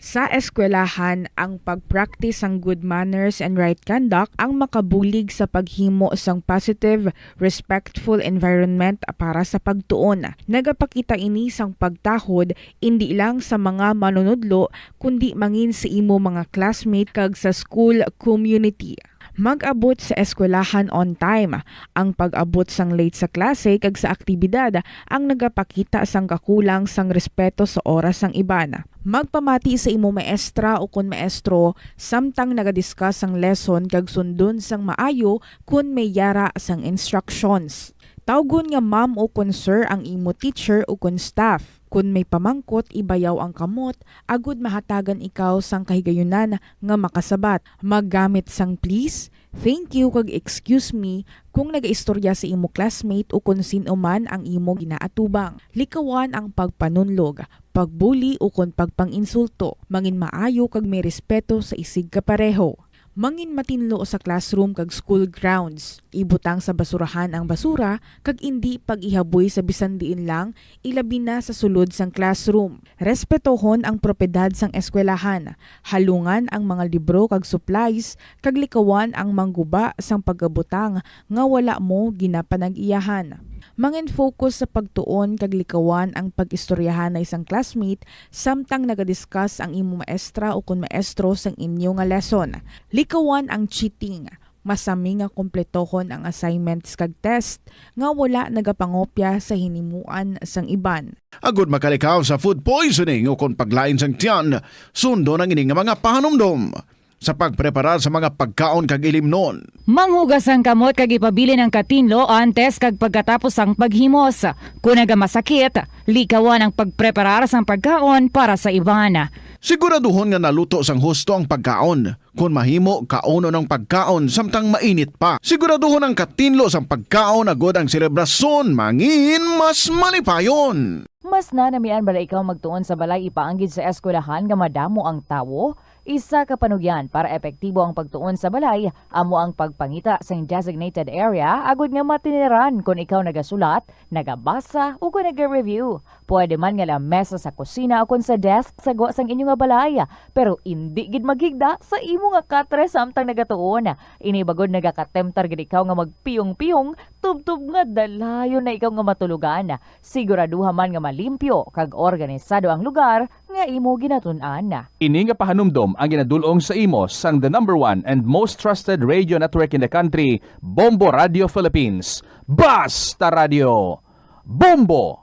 Sa eskwelahan, ang pag-practice sang good manners and right conduct ang makabulig sa paghimo sang positive, respectful environment para sa pagtuon. Nagapakita ini sang pagtahod indi lang sa mga manunudlo, kundi mangin sa imo mga classmate kag sa school community. Mag-abot sa eskwelahan on time. Ang pag-abot sang late sa klase kag sa aktibidad ang nagapakita sang kakulang sang respeto sa oras sang iban. Magpamati sa imo maestra ukon maestro samtang naga-discuss sang lesson kag sundon sang maayo kon may yara sang instructions. Tawgon nga ma'am o kon sir ang imo teacher o kon staff. Kon may pamangkot, ibayaw ang kamot agud mahatagan ikaw sang kahigayunan nga makasabat. Maggamit sang please, thank you, kag excuse me kung nagaistorya sa imo classmate o kon sin-o man ang imo ginaatubang. Likawan ang pagpanunlog, pagbuli, o kon pagpang-insulto. Mangin maayo kag may respeto sa isigkapareho. Mangin matinlo sa classroom kag school grounds. Ibutang sa basurahan ang basura kag indi pag-ihaboy sa bisan diin lang, ilabi na sa sulod sang classroom. Respetohon ang propiedad sang eskwelahan. Halungan ang mga libro kag supplies kag likawan ang mangguba sang pagabutang nga wala mo ginapanag-iyahan. Mangin-focus sa pagtuon kag likawan ang pag-istoryahanay sang classmate samtang nagadiscuss ang imo maestra o kon maestro sang inyo nga lesson. Likawan ang cheating. Masami nga kompletohon ang assignments kag test nga wala nagapangopya sa hinimuan sang iban. Agud makalikaw sa food poisoning o kon paglain sang tiyan, sundon ang ini nga mga pahanumdom. Sa pagpreparar sa mga pagkaon kag ilimnon. Manghugas ang kamot kag ipabilin ang katinlo antes kag pagkatapos sang paghimos. Kon nagamasakit, likawan ang pagpreparar sang pagkaon para sa iban. Siguraduhon nga naluto sang husto ang pagkaon. Kon mahimo, kaunon ang pagkaon samtang mainit pa. Siguraduhon ang katinlo sang pagkaon agud ang selebrasyon mangin mas malipayon. Mas nanamian bala ikaw magtuon sa balay ipaanggid sa eskwelahan nga madamo ang tawo? Isa ka panugyan para epektibo ang pagtuon sa balay amo ang pagpangita sing designated area agud nga matiniran kon ikaw nagasulat, nagabasa, o kon naga-review. Pwede man nga lamesa sa kusina o kon sa desk sa gwa sang inyo nga balay, pero indi gid maghigda sa imo nga katre samtang nagatuon. Ini bagod nagakatemtar gid ikaw nga magpiyong-piyong tubtob nga dalayon na ikaw nga matulogan. Siguraduha man nga malimpyo kag organisado ang lugar nga imo ginatun-an. Ini nga pahanumdom ang ginadul-ong sa imo sang the number one and most trusted radio network in the country, Bombo Radio Philippines. Basta Radio! Bombo!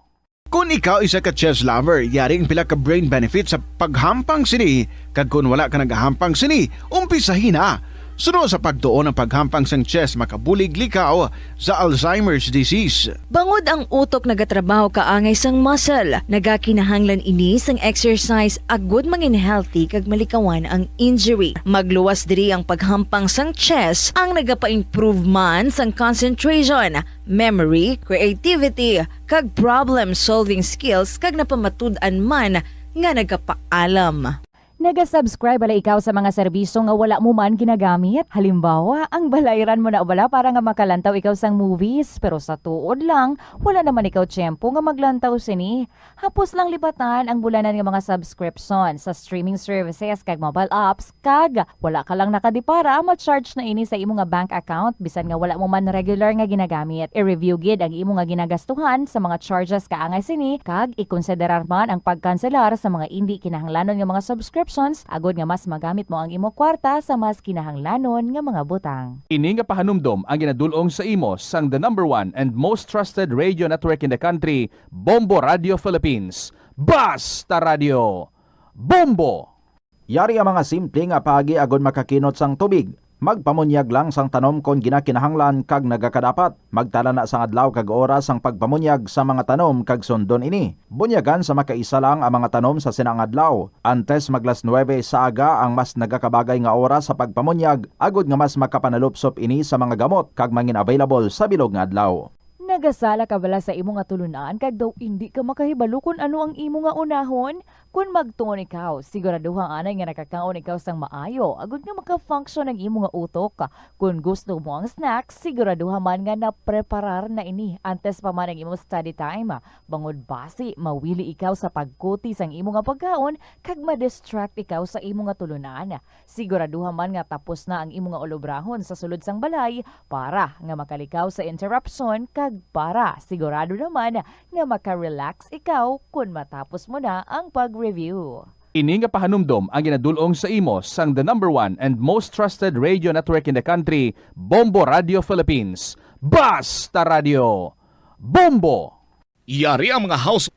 Kon ikaw isa ka chess lover, yari ang pila ka brain benefits sa paghampang sini, kag kon wala ka nagahampang sini, umpisahi na. Suno sa pagtuon ang paghampang sang chess makabulig likaw sa Alzheimer's disease. Bangod ang utok nagatrabaho kaangay sang muscle, nagakinahanglan ini sang exercise agud mangin healthy kag malikawan ang injury. Magluwas diri ang paghampang sang chess ang nagapa-improve man sang concentration, memory, creativity, kag problem-solving skills kag napamatud-an man nga nagapaalam. Naga-subscribe bala ikaw sa mga serbisyo nga wala mo man ginagamit? Halimbawa, ang balayran mo na bala para nga makalantaw ikaw sang movies, pero sa tuod lang, wala naman ikaw tiyempo nga maglantaw sini. Hapos lang lipatan ang bulanan nga mga subscription sa streaming services kag mobile apps, kag wala ka lang nakadipara, ma-charge na ini sa imo nga bank account bisan nga wala mo man regular nga ginagamit. I-review gid ang imo nga ginagastuhan sa mga charges kaangay sini, kag ikonsiderar man ang pagkanselar sa mga indi kinahanglanon nga mga subscriptions agud nga mas magamit mo ang imo kwarta sa mas kinahanglanon nga mga butang. Ini nga pahanumdom ang ginadul-ong sa imo sang the number one and most trusted radio network in the country, Bombo Radio Philippines. Basta Radio! Bombo! Yari ang mga simple nga paagi agod makakinot sang tubig. Magpamunyag lang sang tanom kon ginakinahanglan kag nagakadapat. Magtala na sang adlaw kag oras sang pagpamunyag sa mga tanom kag sundon ini. Bunyagan sa makaisa lang ang mga tanom sa sina nga adlaw. Antes mag las nuebe sa aga ang mas nagakabagay nga oras sa pagpamunyag, agod nga mas makapanalupsop ini sa mga gamot kag mangin-available sa bilog nga adlaw. Nagasala ka bala sa imo nga tulun-an kag daw indi ka makahibalo kon ano ang imo nga unahon? Kon magtuon ikaw, siguraduha anay nga nakakaon ikaw sang maayo agod nga maka-function ang imo nga utok. Kon gusto mo ang snack, siguraduha man nga napreparar na ini antes pa man ang imo study time. Bangod basi mawili ikaw sa pagkuti sang imo nga pagkaon kag ma-distract ikaw sa imo nga tulunan. Siguraduha man nga tapos na ang imo nga ulobrahon sa sulod sang balay para nga makalikaw sa interruption kag para sigurado naman nga maka-relax ikaw kon matapos mo na ang pag-review. Ini nga pahanumdom ang ginadul-ong sa imo sang the number one and most trusted radio network in the country, Bombo Radio Philippines. Basta Radio! Bombo! Yari ang mga house.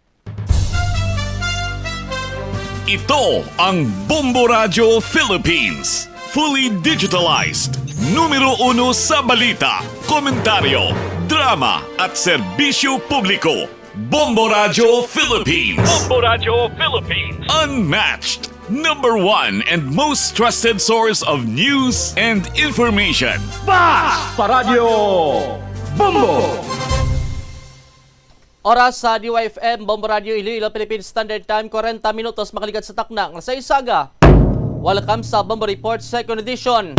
Ito ang Bombo Radio Philippines. Fully digitalized. Numero uno sa balita, komentaryo, Drama at serbisyo publiko. Bombo Radyo Philippines. Bombo Radyo Philippines. Unmatched, number one and most trusted source of news and information. Bas Paradyo Bombo! Oras sa D Y F M, Bombo Radyo Iloilo, Philippine Standard Time, kwarenta minutos makalikat sa takna nga sa isaga. Welcome sa Bombo Report, second edition.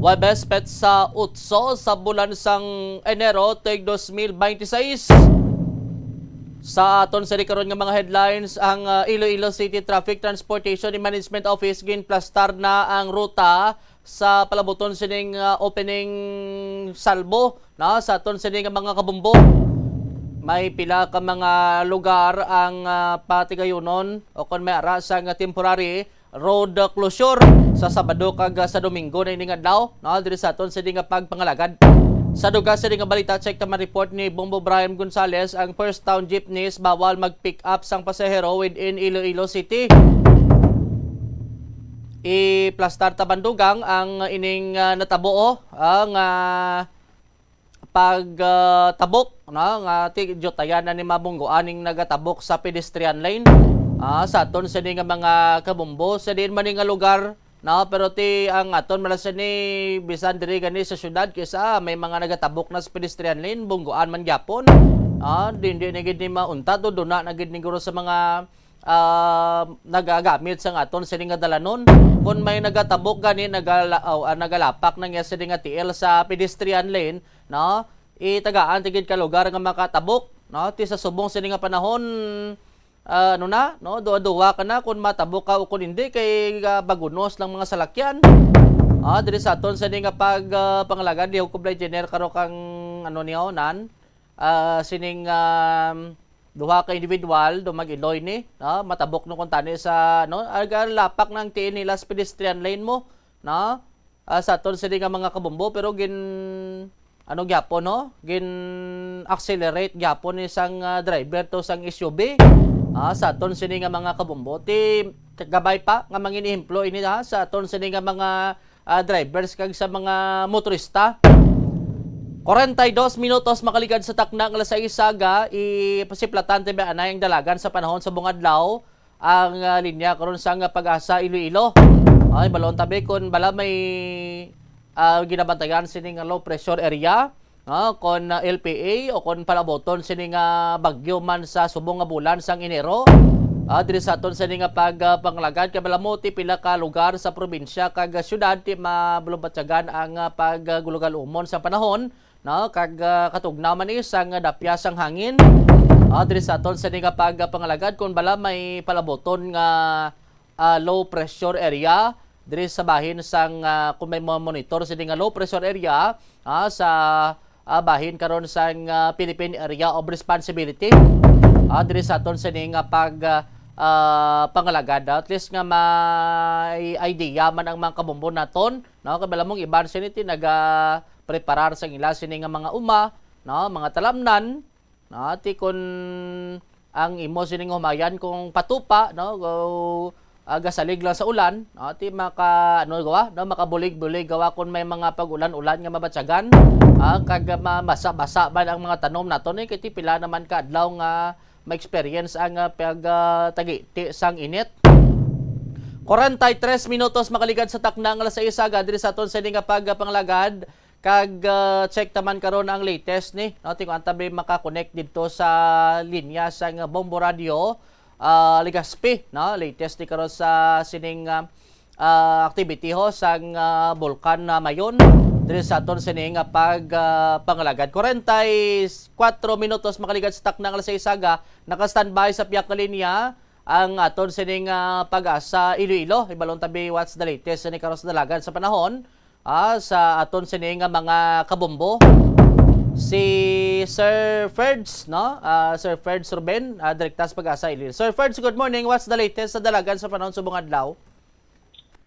Huwebes, petsa otso sa bulan sang Enero, tuig dos mil binte seis. Sa aton sini karon nga mga headlines, ang, ah, Iloilo City Traffic Transportation and Management Office ginplastar na ang ruta sa palabuton sining, ah, opening salvo, no, sa aton sini nga mga kabumbo. May pila ka mga lugar ang, ah, patigayunon o kon may ara sa nga temporary road closure sa Sabado kag, ah, sa Domingo na ining adlaw, no, diri sa aton sini nga pagpangalagad. Sa dugang sini nga balita, check ta man report ni Bombo Brian Gonzalez, ang First Town Jeepneys bawal mag-pick up sang pasahero within Iloilo City. Iplastar ta man dugang ang ining, ah, natabo, oh, ang, ah, pag, ah, tabok, no, nga ti-, diyutayan na ni mabunggo aning nagatabok sa pedestrian lane. Ah, sa aton sini nga mga kabumbo, sa diin man ni nga lugar, no, pero ti ang aton man sini bisan diri gani sa syudad, kisa may mga nagatabok na sa pedestrian lane, bungguan man gyapon. Ah, di, di na gid ni mauntat, o duna na gid ni guro sa mga, ah, nagagamit sa aton sini nga dalanon. Kung may nagatabok gani, nagala-, aw, ah, nagalapak na niya sini nga tiil sa pedestrian lane, no? Itagaan ti gid ka lugar nga makatabok, no? Ti sa subong sini nga panahon, ah, ano na, no? Duwa-duwa ka na kung matabok ka o kung hindi, kay, ah, bagunos lang mga salakyan. Ah, diri sa aton sini nga pag, ah, pangalagad, di ko kublay, Jenner, karo kang, ano niyo, nan? Ah, sining, um, duha ka individual, do mag-iloy ni, no? Matabok no kung tani sa, no? Aga lapak ng tiin nila sa pedestrian lane mo, no? Ah, sa aton sini nga mga kabumbo, pero gin, ano gyapon, no? Gin accelerate gyapon ni sang, ah, driver to sang S U V. Ah, sa aton sini nga mga kabumbo, ti gabay pa nga mangin ehemplo ini, ha, sa aton sini nga mga, ah, drivers kag sa mga motorista. Kwarenta y dos minutos makaligad sa takna nga alas sais aga, ipasiplatan ti anay ang dalagan sa panahon sa bungadlaw ang, ah, linya karon sang Pag-asa Iloilo. Ay, balon tabi kung bala may, ah, ginabantayan sini nga low pressure area, ah, kon, ah, L P A o kon palaboton sini nga bagyo man sa subong nga bulan sang Enero. Ah, diri sa aton sini nga pag, ah, panglagad kay bala mo ti pila ka lugar sa probinsya kag, ah, syudad ti mabalubatyagan ang, ah, pag, ah, gulugal-umon sa panahon, no, kag, ah, katugnaw man ni sang dapya sang hangin. Ah, diri sa aton sini nga pag, ah, pangalagad, kung bala may palaboton nga, ah, low pressure area diri sa bahin sang, ah, kung may mo-, monitor sini nga low pressure area, ah, sa, ah, bahin karon sang, ah, Philippine Area of Responsibility. Ah, diri sa aton sini nga pag, ah, ah, pangalagad, at least nga may idea man ang mga kabumbo naton, no? Kay bala mong iban sini ti naga preparar sang ila sini nga mga uma, no, mga talamnan, no, ti kun ang imo sini nga humayan kung patupa, no, go, ah, gasalig lang sa ulan, no, ti maka, ano, gawa, no, makabulig-bulig gawa kung may mga pag-ulan-ulan nga mabatyagan, ah, kag ma-, basa-basa man ang mga tanom nato ni, kay ti pila naman ka adlaw nga ma-experience ang, ah, pag, ah, tagiti sang init. Kwarenta y tres minutos makaligad sa takna nga alas sais aga diri sa aton sini nga pag, ah, panglagad. Kag, ah, check ta man karon ang latest ni, no? Tingnan ta ba makakonect didto sa linya sang Bombo Radio, ah, Legazpi, no? Latest ni karon sa sining, ah, ah, activity ho sang, ah, Bulkan na Mayon diri sa aton sini nga pag, ah, pangalagad. Kwarenta y kuwatro minutos makaligad sa takna nga alas sais aga, naka-standby sa piyak nga linya ang aton sining, ah, Pag-asa Iloilo. Ibalon tabi what's the latest sini karon sa dalagan sa panahon, ah, sa aton sini nga mga kabombo. Si Sir Ferds, no? Ah, Sir Ferds Ruben, ah, direkta sa Pag-asa Iloilo. Sir Ferds, good morning. What's the latest sa dalagan sa panahon subong adlaw?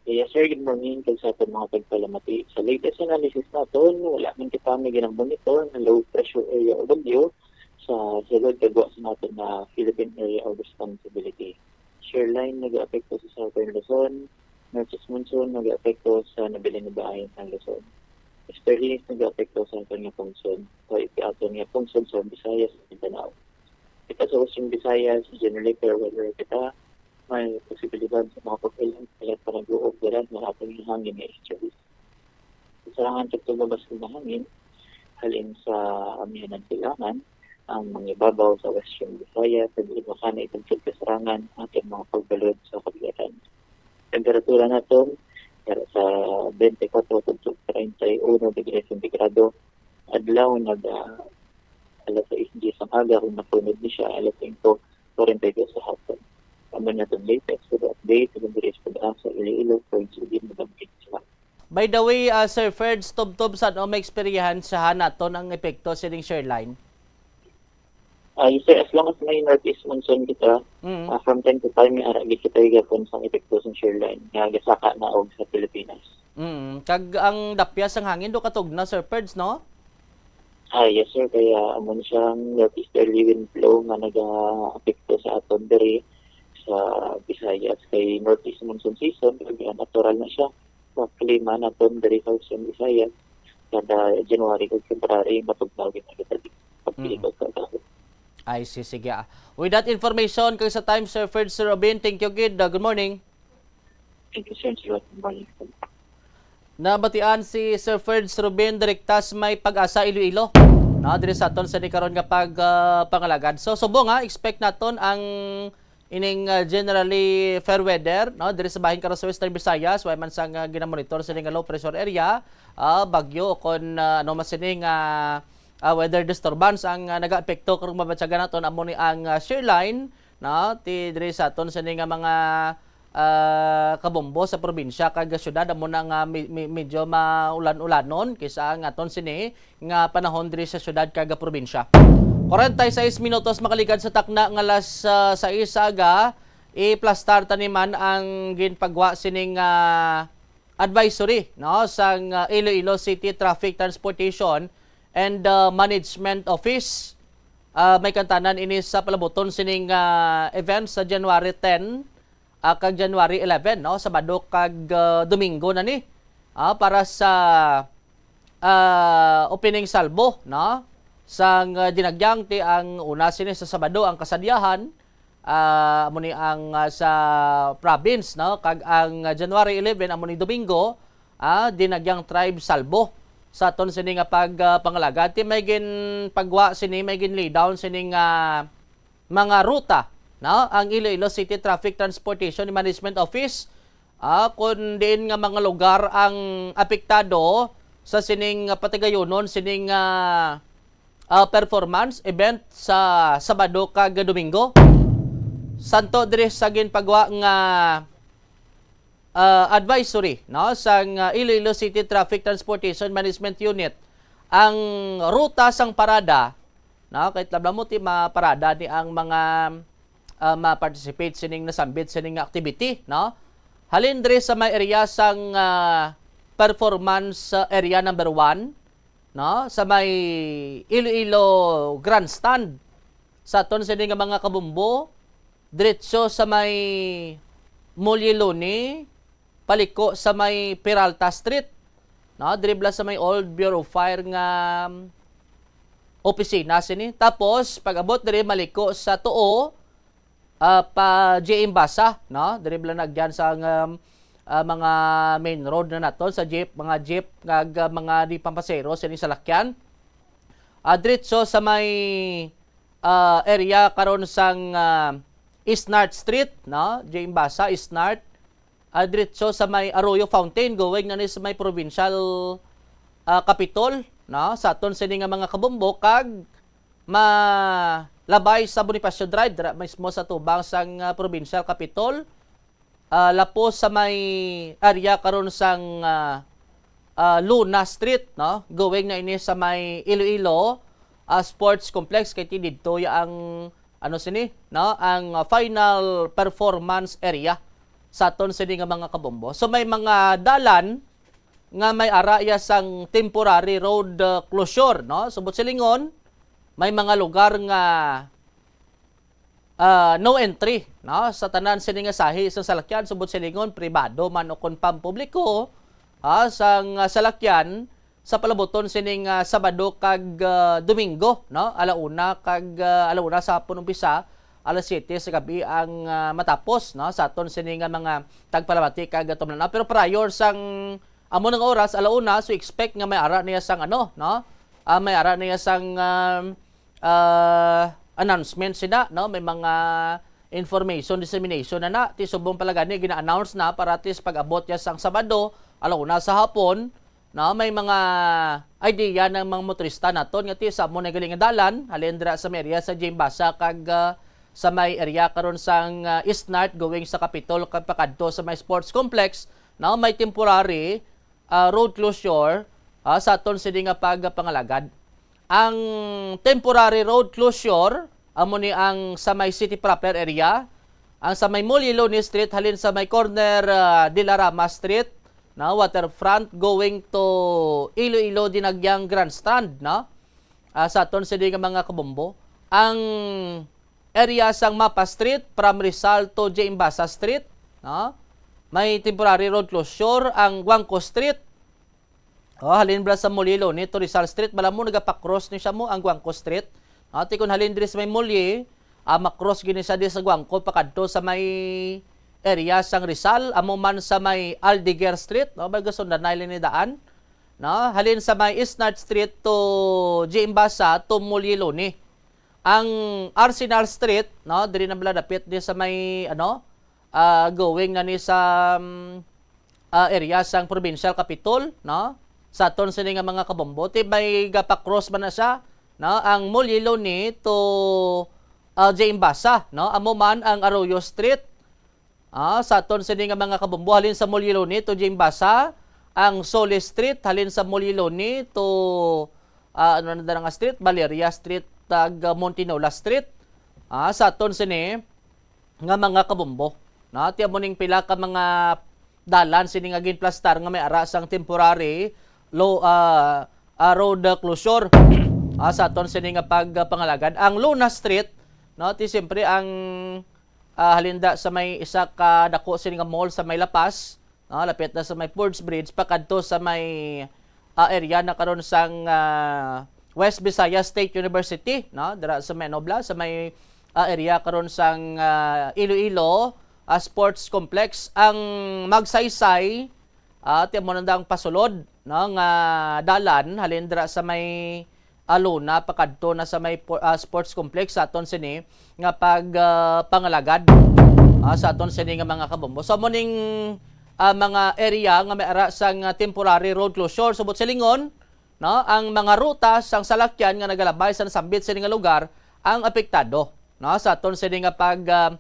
Yes, sir. Good morning. Kag sa aton mga pagpalamati. Sa latest analysis naton, wala man kita may ginamonitor na low pressure area o bagyo sa sulod kag wa sa naton na Philippine Area of Responsibility. Shear line nag-aapekto sa Southern Luzon, Northeast Monsoon nag-aapekto sa nabilin nga bahin sang Luzon. Easterlies nag-apekto sa aton nga pungsod, o iti aton nga pungsod sa Visayas, Mindanao. Kita sa Western Visayas, generally fair weather kita, may posibilidad sa mga pag-ulan, kaya pa nag-uog dira nga aton nga hangin nga easterlies. Kasarangan tugtog babas nga hangin halin sa amihanan silangan, ang mga ibabaw sa Western Visayas, sa Bulacan, ay tugtog kasarangan aton mga pagbalod sa kabigatan. Temperatura naton, yara sa twenty-four tugtog treinta y uno degrees centigrado. Adlaw, nag, ah, alas sais diyes ang aga, kung matunod ni siya, alas singko, forty-two sa hapon. Amo na itong latest weather update sa Pag-asa, Iloilo, Fort Judin, Madam Kinsman. By the way, ah, Sir Ferds, tubtob sa ano may eksperyahan sa naton ang epekto sining Sherline? Ah, you say, as long as may northeast monsoon kita, Mm. ah, from time to time, may ara gid kita gihapon sang epekto sang Sherline nga gasaka na og sa Pilipinas. Mm. Kag ang dapya sang hangin do katugna, Sir Ferds, no? Ah, yes, sir. Kaya amo na siyang northeasterly wind flow nga nag-aapekto sa aton diri sa Visayas. Kay northeast monsoon season, kaya natural na siya sa klima naton diri sa Western Visayas. Kada January kag February, matugnaw gid na kita diri. Pagpilit Mm. og kagahon. I see, sige, ah. With that information, kag sa time, Sir Fred, Sir Robin, thank you gid. Uh, good morning. Thank you, sir. Good morning. Nabatian si Sir Ferds Rubin, direkta sa may Pag-asa, Iloilo. No, diri sa aton sa ni karon nga pag, ah, pangalagad. So, subong, ha, expect naton ang ining, ah, generally fair weather, no, diri sa bahin karon sa Western Visayas, way man sang, ah, ginamonitor sa nga low pressure area, ah, bagyo o kon, ah, ano man sini nga, ah, weather disturbance ang, ah, nagaapekto karong mabatyagan naton, amo ni ang, ah, shear line, no, ti diri sa aton sini nga mga ah, kabombo sa probinsya kag syudad, amo na nga mi-, mi-, medyo maulan-ulanon kaysa ang aton sini nga panahon diri sa syudad kag probinsya. Kwarenta y seis minutos makaligad sa takna nga alas, ah, sais sa aga, iplastar ta ni man ang ginpagwa sining, ah, advisory, no, sang, ah, Iloilo City Traffic Transportation and, ah, Management Office. Ah, may kantanan ini sa palabuton sining, ah, event sa January ten, ah, kag January eleven, no? Sabado kag, ah, Domingo na ni, ah, para sa, ah, opening salvo, no? Sang, ah, dinagyang ti ang una sini sa Sabado ang kasadyahan, ah, amo ni ang, ah, sa province, no? Kag ang, ah, January eleven amo ni Domingo, ah, dinagyang tribe salvo sa aton sini nga pag, ah, pangalagad. Ti may ginpagwa sini, may gin-lay down sini nga mga ruta, no? Ang Iloilo City Traffic Transportation Management Office, ah, kun diin nga mga lugar ang apektado sa sining patigayunon, sining, ah, ah, performance event sa Sabado kag Domingo. Santo diri sa ginpagwa nga, ah, advisory, no, sang, ah, Iloilo City Traffic Transportation Management Unit, ang ruta sang parada, no, kay tabla mo ti maparada ni ang mga, ah, ma-participate sining nasambit sining nga activity, no? Halin diri sa may area sang, ah, performance, ah, area number one, no, sa may Iloilo Grandstand, sa aton sini nga mga kabumbo, diretso sa may Mulyeloni, paliko sa may Peralta Street, no, diri bala sa may Old Bureau of Fire nga, um, opisina sini. Tapos, pag-abot diri, maliko sa tuo, ah, pa J M Basa, no? Diri bala nagyan sa, um, ah, mga main road na naton sa jeep, mga jeep nga, nga mga di pampasero sini salakyan. Ah, diretso sa may, ah, area karon sang, ah, East North Street, no? J M Basa, East North. Ah, diretso sa may Arroyo Fountain, going na ni sa may provincial, ah, capitol, no? Sa aton sini nga mga kabumbo, kag malabay sa Bonifacio Drive, dira mismo sa tubang sang, ah, provincial capitol, ah, lapos sa may area karon sang, ah, ah, Luna Street, no? Going na ini sa may Iloilo, ah, Sports Complex, kay ti didto ya ang, ano sini, no? Ang, ah, final performance area sa aton sini nga mga kabombo. So, may mga dalan nga may ara ya sang temporary road, ah, closure, no? Subot silingon, may mga lugar nga, ah, no entry, no, sa tanan sini nga sahi sa salakyan, subot silingon, pribado man o kon pampubliko, ah, sang, ah, salakyan, sa palabuton sining, ah, Sabado kag, ah, Domingo, no? Ala una kag, ah, ala una sa hapon umpisa, alas siyete sa gabi ang, ah, matapos, no? Sa aton sini nga mga tagpalamati kag tumlanaw. Pero prior sang amo nga oras, ala una, so expect nga may ara niya sang ano, no? Ah, may ara niya sang, um, ah, announcement sina, no? May mga information dissemination na na, ti subong pala gani gina-announce na para ti sa pag-abot niya sang Sabado, ala una sa hapon, no? May mga idea ng mga motorista naton nga ti sa amo na gali nga dalan, halin dira sa may area sa Jimbasa kag, ah, sa may area karon sang, ah, East North going sa Capitol kag pakadto sa may sports complex, no? May temporary, ah, road closure, ah, sa aton sini nga pagpangalagad. Ang temporary road closure, amo ni ang sa may city proper area, ang sa may Muliloni Street halin sa may corner, ah, de la Rama Street, na Waterfront going to Iloilo Dinagyang Grandstand, no? Ah, sa aton sini nga mga kabombo. Ang area sang Mapa Street, from Rizal to J. Imbasa Street, no? May temporary road closure ang Guangco Street. Oh, halin bala sa Muliloni to Rizal Street, bala mo nagapakross ni siya mo ang Guangco Street. No? Ti kun halin diri sa may Mulye, ah, makross gini siya di sa Guangco pakadto sa may area sang Rizal, amo man sa may Aldeguer Street, no? May gasundanay ni daan. No? Halin sa may East North Street to J. Imbasa to Muliloni. Ang Arsenal Street, no, diri na bala dapit ni sa may, ano, ah, going na ni sa, um, ah, area sang Provincial Capitol, no? Sa aton sini nga mga kabombo, ti may gapa-cross man na siya, no? Ang Muliloni to, ah, J. Imbasa, no? Amo man ang Arroyo Street, ah, sa aton sini nga mga kabombo, halin sa Muliloni to J. Imbasa, ang Solis Street, halin sa Muliloni to, ah, ano na dara nga street, Valeria Street, tag, ah, Montinola Street, ah, sa aton sini nga mga kabombo. Na, ti amo ning pila ka mga dalan sini nga ginplastar nga may ara sang temporary low, ah, ah, road closure, ah, sa aton sini nga pagpangalagad. Ang Luna Street, no, ti siyempre ang, ah, halinda sa may isa ka dako sini nga mall sa may La Paz, no, lapit na sa may Forbes Bridge, pakadto sa may, ah, area na karon sang, ah, West Visayas State University, no, dira sa may Nobla, sa may, ah, area karon sang, ah, Iloilo, ah, Sports Complex. Ang Magsaysay, ah, ti amo na ang pasulod, no, nga dalan halin dira sa may Luna pakadto na sa may po-, ah, sports complex sa aton sini nga pag, ah, pangalagad, ah, sa aton sini nga mga kabombo. So, amo ning, ah, mga area nga may ara sang, ah, temporary road closure. Subot silingon, no, ang mga ruta sang salakyan nga nagalabay sa nasambit sini nga lugar ang apektado, no, sa aton sini nga pag, ah,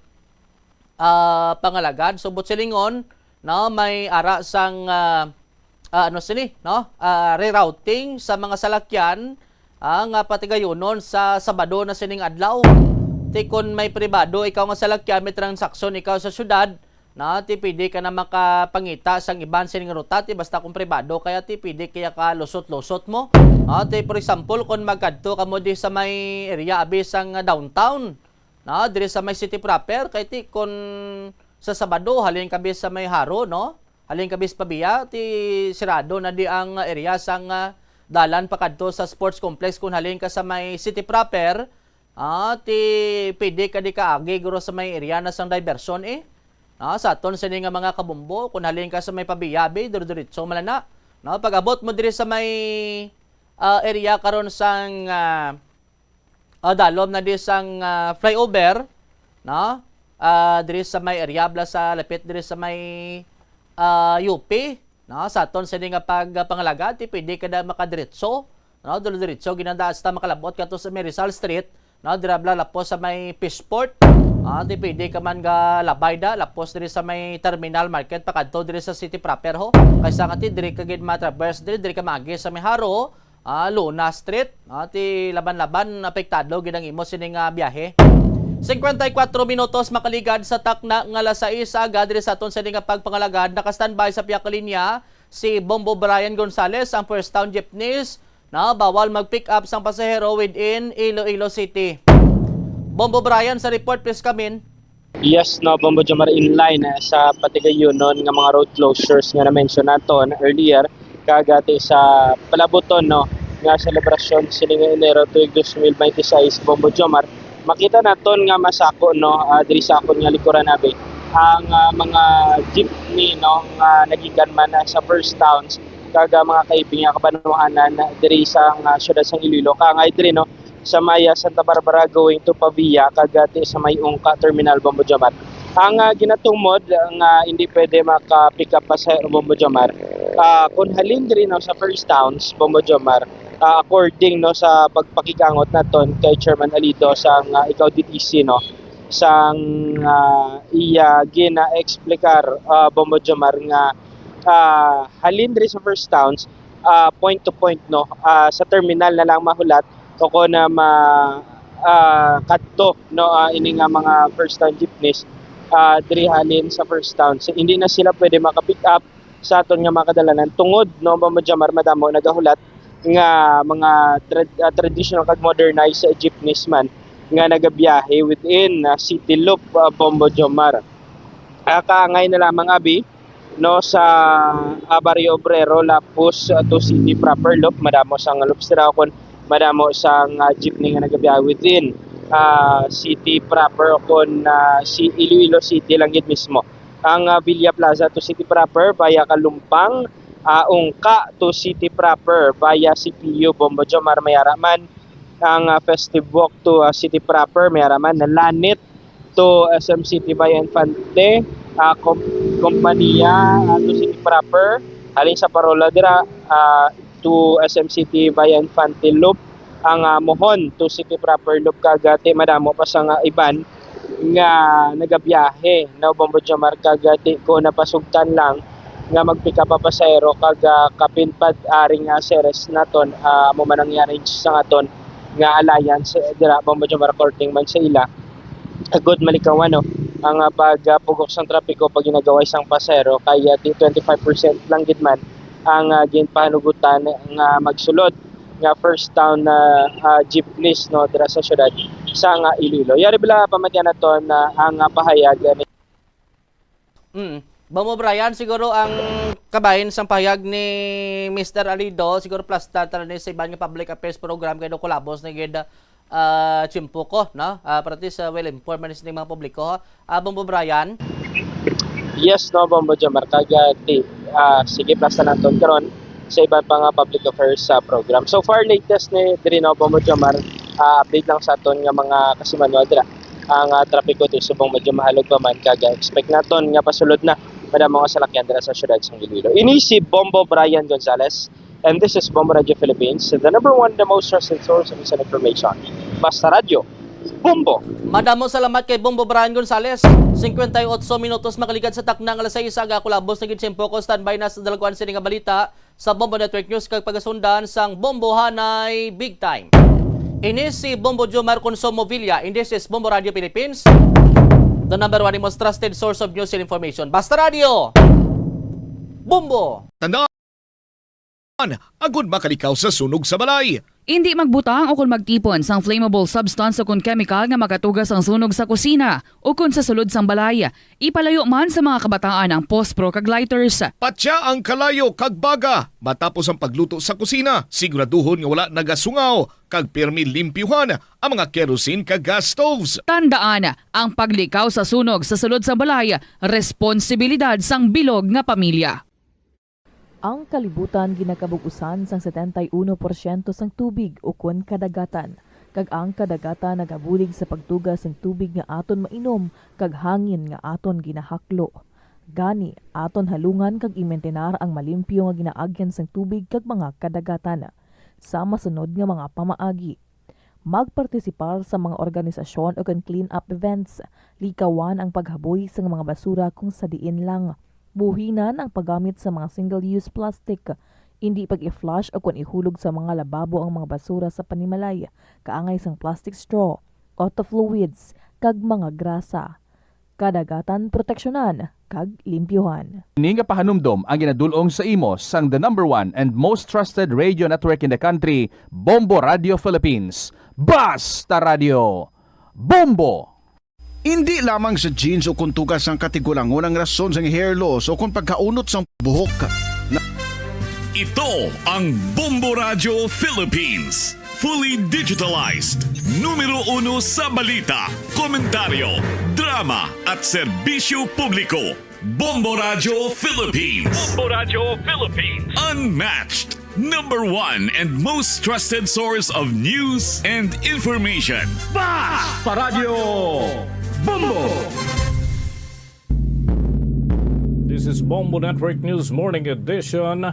ah, pangalagad. Subot silingon, no, may ara sang, ah, ah, ano sini, no, ah, rerouting sa mga salakyan, ah, nga patigayunon sa Sabado na sining adlaw. Ti kon may pribado ikaw nga salakyan, may transaksyon ikaw sa syudad, no, ti pwede ka na makapangita sang iban sining ruta, ti basta kung pribado kaya ti pwede kaya ka lusot-lusot mo. Ah, ti for example, kung magkadto kamo di sa may area abi sang downtown, no, diri sa may city proper, kay ti kon sa Sabado halin ka bi sa may Jaro, no, halin ka bi sa Pavia, ti sirado na di ang area sang, ah, dalan pakadto sa sports complex. Kung halin ka sa may city proper, ah, ti pwede ka di kaagi guro sa may area na sang diversion, eh. Ah, sa aton sini nga mga kabombo, kung halin ka sa may Pavia bi, dire-diretso man na. No, pag-abot mo diri sa may, ah, area karon sang, ah, ah, dalom na di sang, ah, flyover, no? Ah, diri sa may area bala sa lapit diri sa may, ah, U P, no? Sa aton sini nga pagpangalagad, ti pwede ka na makadiretso, no? Dire-diretso ginanda hasta makalabot ka to sa may Rizal Street, no? Dira bala lapos sa may Fishport, ah, ti pwede ka man ga labay da lapos diri sa may Terminal Market pakadto diri sa city proper ho. Kaysa nga ti diri ka gid ma-traverse diri, diri ka maagi sa may Jaro, ah, Luna Street, ah, ti laban-laban apektado gid ang imo sini nga biyahe. Cincuenta y cuatro minutos makaligad sa takna nga alas sais sa aga diri sa aton sini nga pagpangalagad. Naka-standby sa pihak linya si Bombo Brian Gonzales, ang First Town Jeepneys, na bawal mag-pick up sang pasahero within Iloilo City. Bombo Brian, sa report, please come in. Yes, no, Bombo Jomar, in line, eh, sa patigayunon nga mga road closures nga na-mention naton earlier, Kag ati sa palabuton, no, nga selebrasyon sini nga Enero tuig dos mil baynte sais, Bombo Jomar, makita naton nga masako, no, ah, diri sa akon nga likuran, abi, ang, ah, mga jeepney, no, nga nagikan man, ah, sa first towns kag, ah, mga kaibig nga kabanwahanan diri sa, ah, siyudad sang Iloilo. Kaangay diri, no, sa may, ah, Santa Barbara going to Pavia kag ati sa may Ungka Terminal, Bombo Jomar. Ang, ah, ginatumod nga hindi pwede maka-pick up pasahero, Bombo Jomar, ah, kung halin diri, no, sa first towns, Bombo Jomar, ah, according, no, sa pagpakigangot naton kay Chairman Alido sang, ah, ikaw D T C, no, sang, ah, iya gina-explicar, ah, Bombo Jomar, nga, ah, halin diri sa first towns, ah, point to point, no, ah, sa terminal na lang mahulat o kon, ah, ma-, ah, kadto, no, ah, ini nga mga first town jeepneys, ah, diri halin sa first town. So, hindi na sila pwede maka-pick up sa aton nga mga kadalanan tungod, no, Bombo Jomar, madamo nagahulat nga mga trad-, ah, traditional kag modernized jeepneys man nga nagabiyahe within, ah, City Loop, ah, Bombo Jomar. Ah, kaangay na lamang, abi, no, sa, ah, Barrio Obrero, lapos, ah, to city proper, Loop, madamo sang loops dira, kon madamo sang, ah, jeepney nga nagabiyahe within, ah, city proper, o kon, ah, si Iloilo City lang gid mismo. Ang, ah, Villa Plaza to city proper via Kalumpang, ah, Ungka to city proper via C P U, Bombo Jomar, may ara man. Ang, ah, Festive Walk to, ah, city proper, may ara man. Lanit to S M City via Infante, ah, kom-, Kompanya, ah, to city proper, halin sa Parola dira, ah, to S M City via Infante Loop, ang, ah, Mohon to city proper Loop, kag, ah, ti madamo pa sa nga iban nga nagabiyahe, no, Bombo Jomar, kag, ah, ti ko napasugtan lang nga magpick up ang pasahero kag, ah, kapin pad ari nga series naton, ah, amo man ang i-arrange sa aton nga alliance, eh, dira, Bombo Jomar, according man sa ila. Agod malikawan, no, ang, ah, pag, ah, pugok sang trapiko pag ginagaway sang pasahero, kay, ah, ti twenty-five percent lang gid man ang, ah, ginpahanugutan nga magsulod nga first town na, ah, jeepneys, no, dira sa syudad sa nga Iloilo. Yari bala pamatian naton na ang, ah, pahayag, ah, ni Mm. Bombo Brian, siguro ang kabahin sang pahayag ni Mister Alido, siguro plus ta-, tara ni sa iban nga public affairs program kay do kulabos na gid, ah, tiyempo ko, no? Ah, para at least, ah, well informed man sini mga publiko, ha? Ah, Bombo Brian? Yes, no, Bombo Jomar, kag, ah, ti, ah, sige, plus ta naton karon sa iban pa nga public affairs sa program. So far, latest ni diri, no, Bombo Jomar, ah, update lang sa aton nga mga kasimanwa dira. Ang, ah, trapiko ti subong medyo mahalog pa man, kag, ah, expect naton nga pasulod na madamo nga salakyan dira sa syudad sang Iloilo. Ini si Bombo Brian Gonzalez, and this is Bombo Radio Philippines, the number one, the most trusted source of news and information. Basta Radyo, Bombo! Madamo salamat kay Bombo Brian Gonzalez. Singkwenta y otso minutos makaligad sa takna nga alas sais, aga kulabos na gid tiyempo ko. Standby na sa dalagwan sini nga balita sa Bombo Network News kag pagasundan sang Bombo Hanay Big Time. Ini si Bombo Jomar Consumo Villa, and this is Bombo Radio Philippines, the number one and most trusted source of news and information. Basta Radio! Bombo! Tandaan, agud makalikaw sa sunog sa balay. Indi magbutang o kon magtipon sang flammable substance o kon chemical nga makatuga sang sunog sa kusina o kon sa sulod sang balay. Ipalayo man sa mga kabataan ang pospro kag lighters. Patya ang kalayo kag baga matapos ang pagluto sa kusina. Siguraduhon nga wala nagasungaw kag pirmi limpyuhan ang mga kerosene kag gas stoves. Tandaan, ang paglikaw sa sunog sa sulod sang balay, responsibilidad sang bilog nga pamilya. Ang kalibutan ginakabug-usan sang setenta y uno porsyento sang tubig ukon kadagatan, kag ang kadagatan nagabulig sa pagtuga sing tubig nga aton mainom kag hangin nga aton ginahaklo. Gani, aton halungan kag imintenar ang malimpyo nga ginaagyan sang tubig kag mga kadagatan. Sa masunod nga mga pamaagi, magpartisipar sa mga organisasyon ukon clean-up events. Likawan ang paghaboy sang mga basura kung sa diin lang. Buhinan ang paggamit sa mga single-use plastic. Indi pag-i-flush ukon ihulog sa mga lababo ang mga basura sa panimalay, kaangay sang plastic straw, auto fluids, kag mga grasa. Kadagatan proteksyonan kag limpyuhan. Ini nga pahanumdom ang ginadul-ong sa imo sang the number one and most trusted radio network in the country, Bombo Radio Philippines. Basta Radio! Bombo! Indi lamang sa genes o kon tugas sang katigulangon ang rason sang hair loss o kon pagkaunot sang buhok. Na- Ito ang Bombo Radyo Philippines. Fully digitalized. Numero uno sa balita, komentaryo, drama, at serbisyo publiko. Bombo Radyo Philippines. Bombo Radyo Philippines. Unmatched. Number one and most trusted source of news and information. Bas Paradyo Bombo! This is Bombo Network News Morning Edition.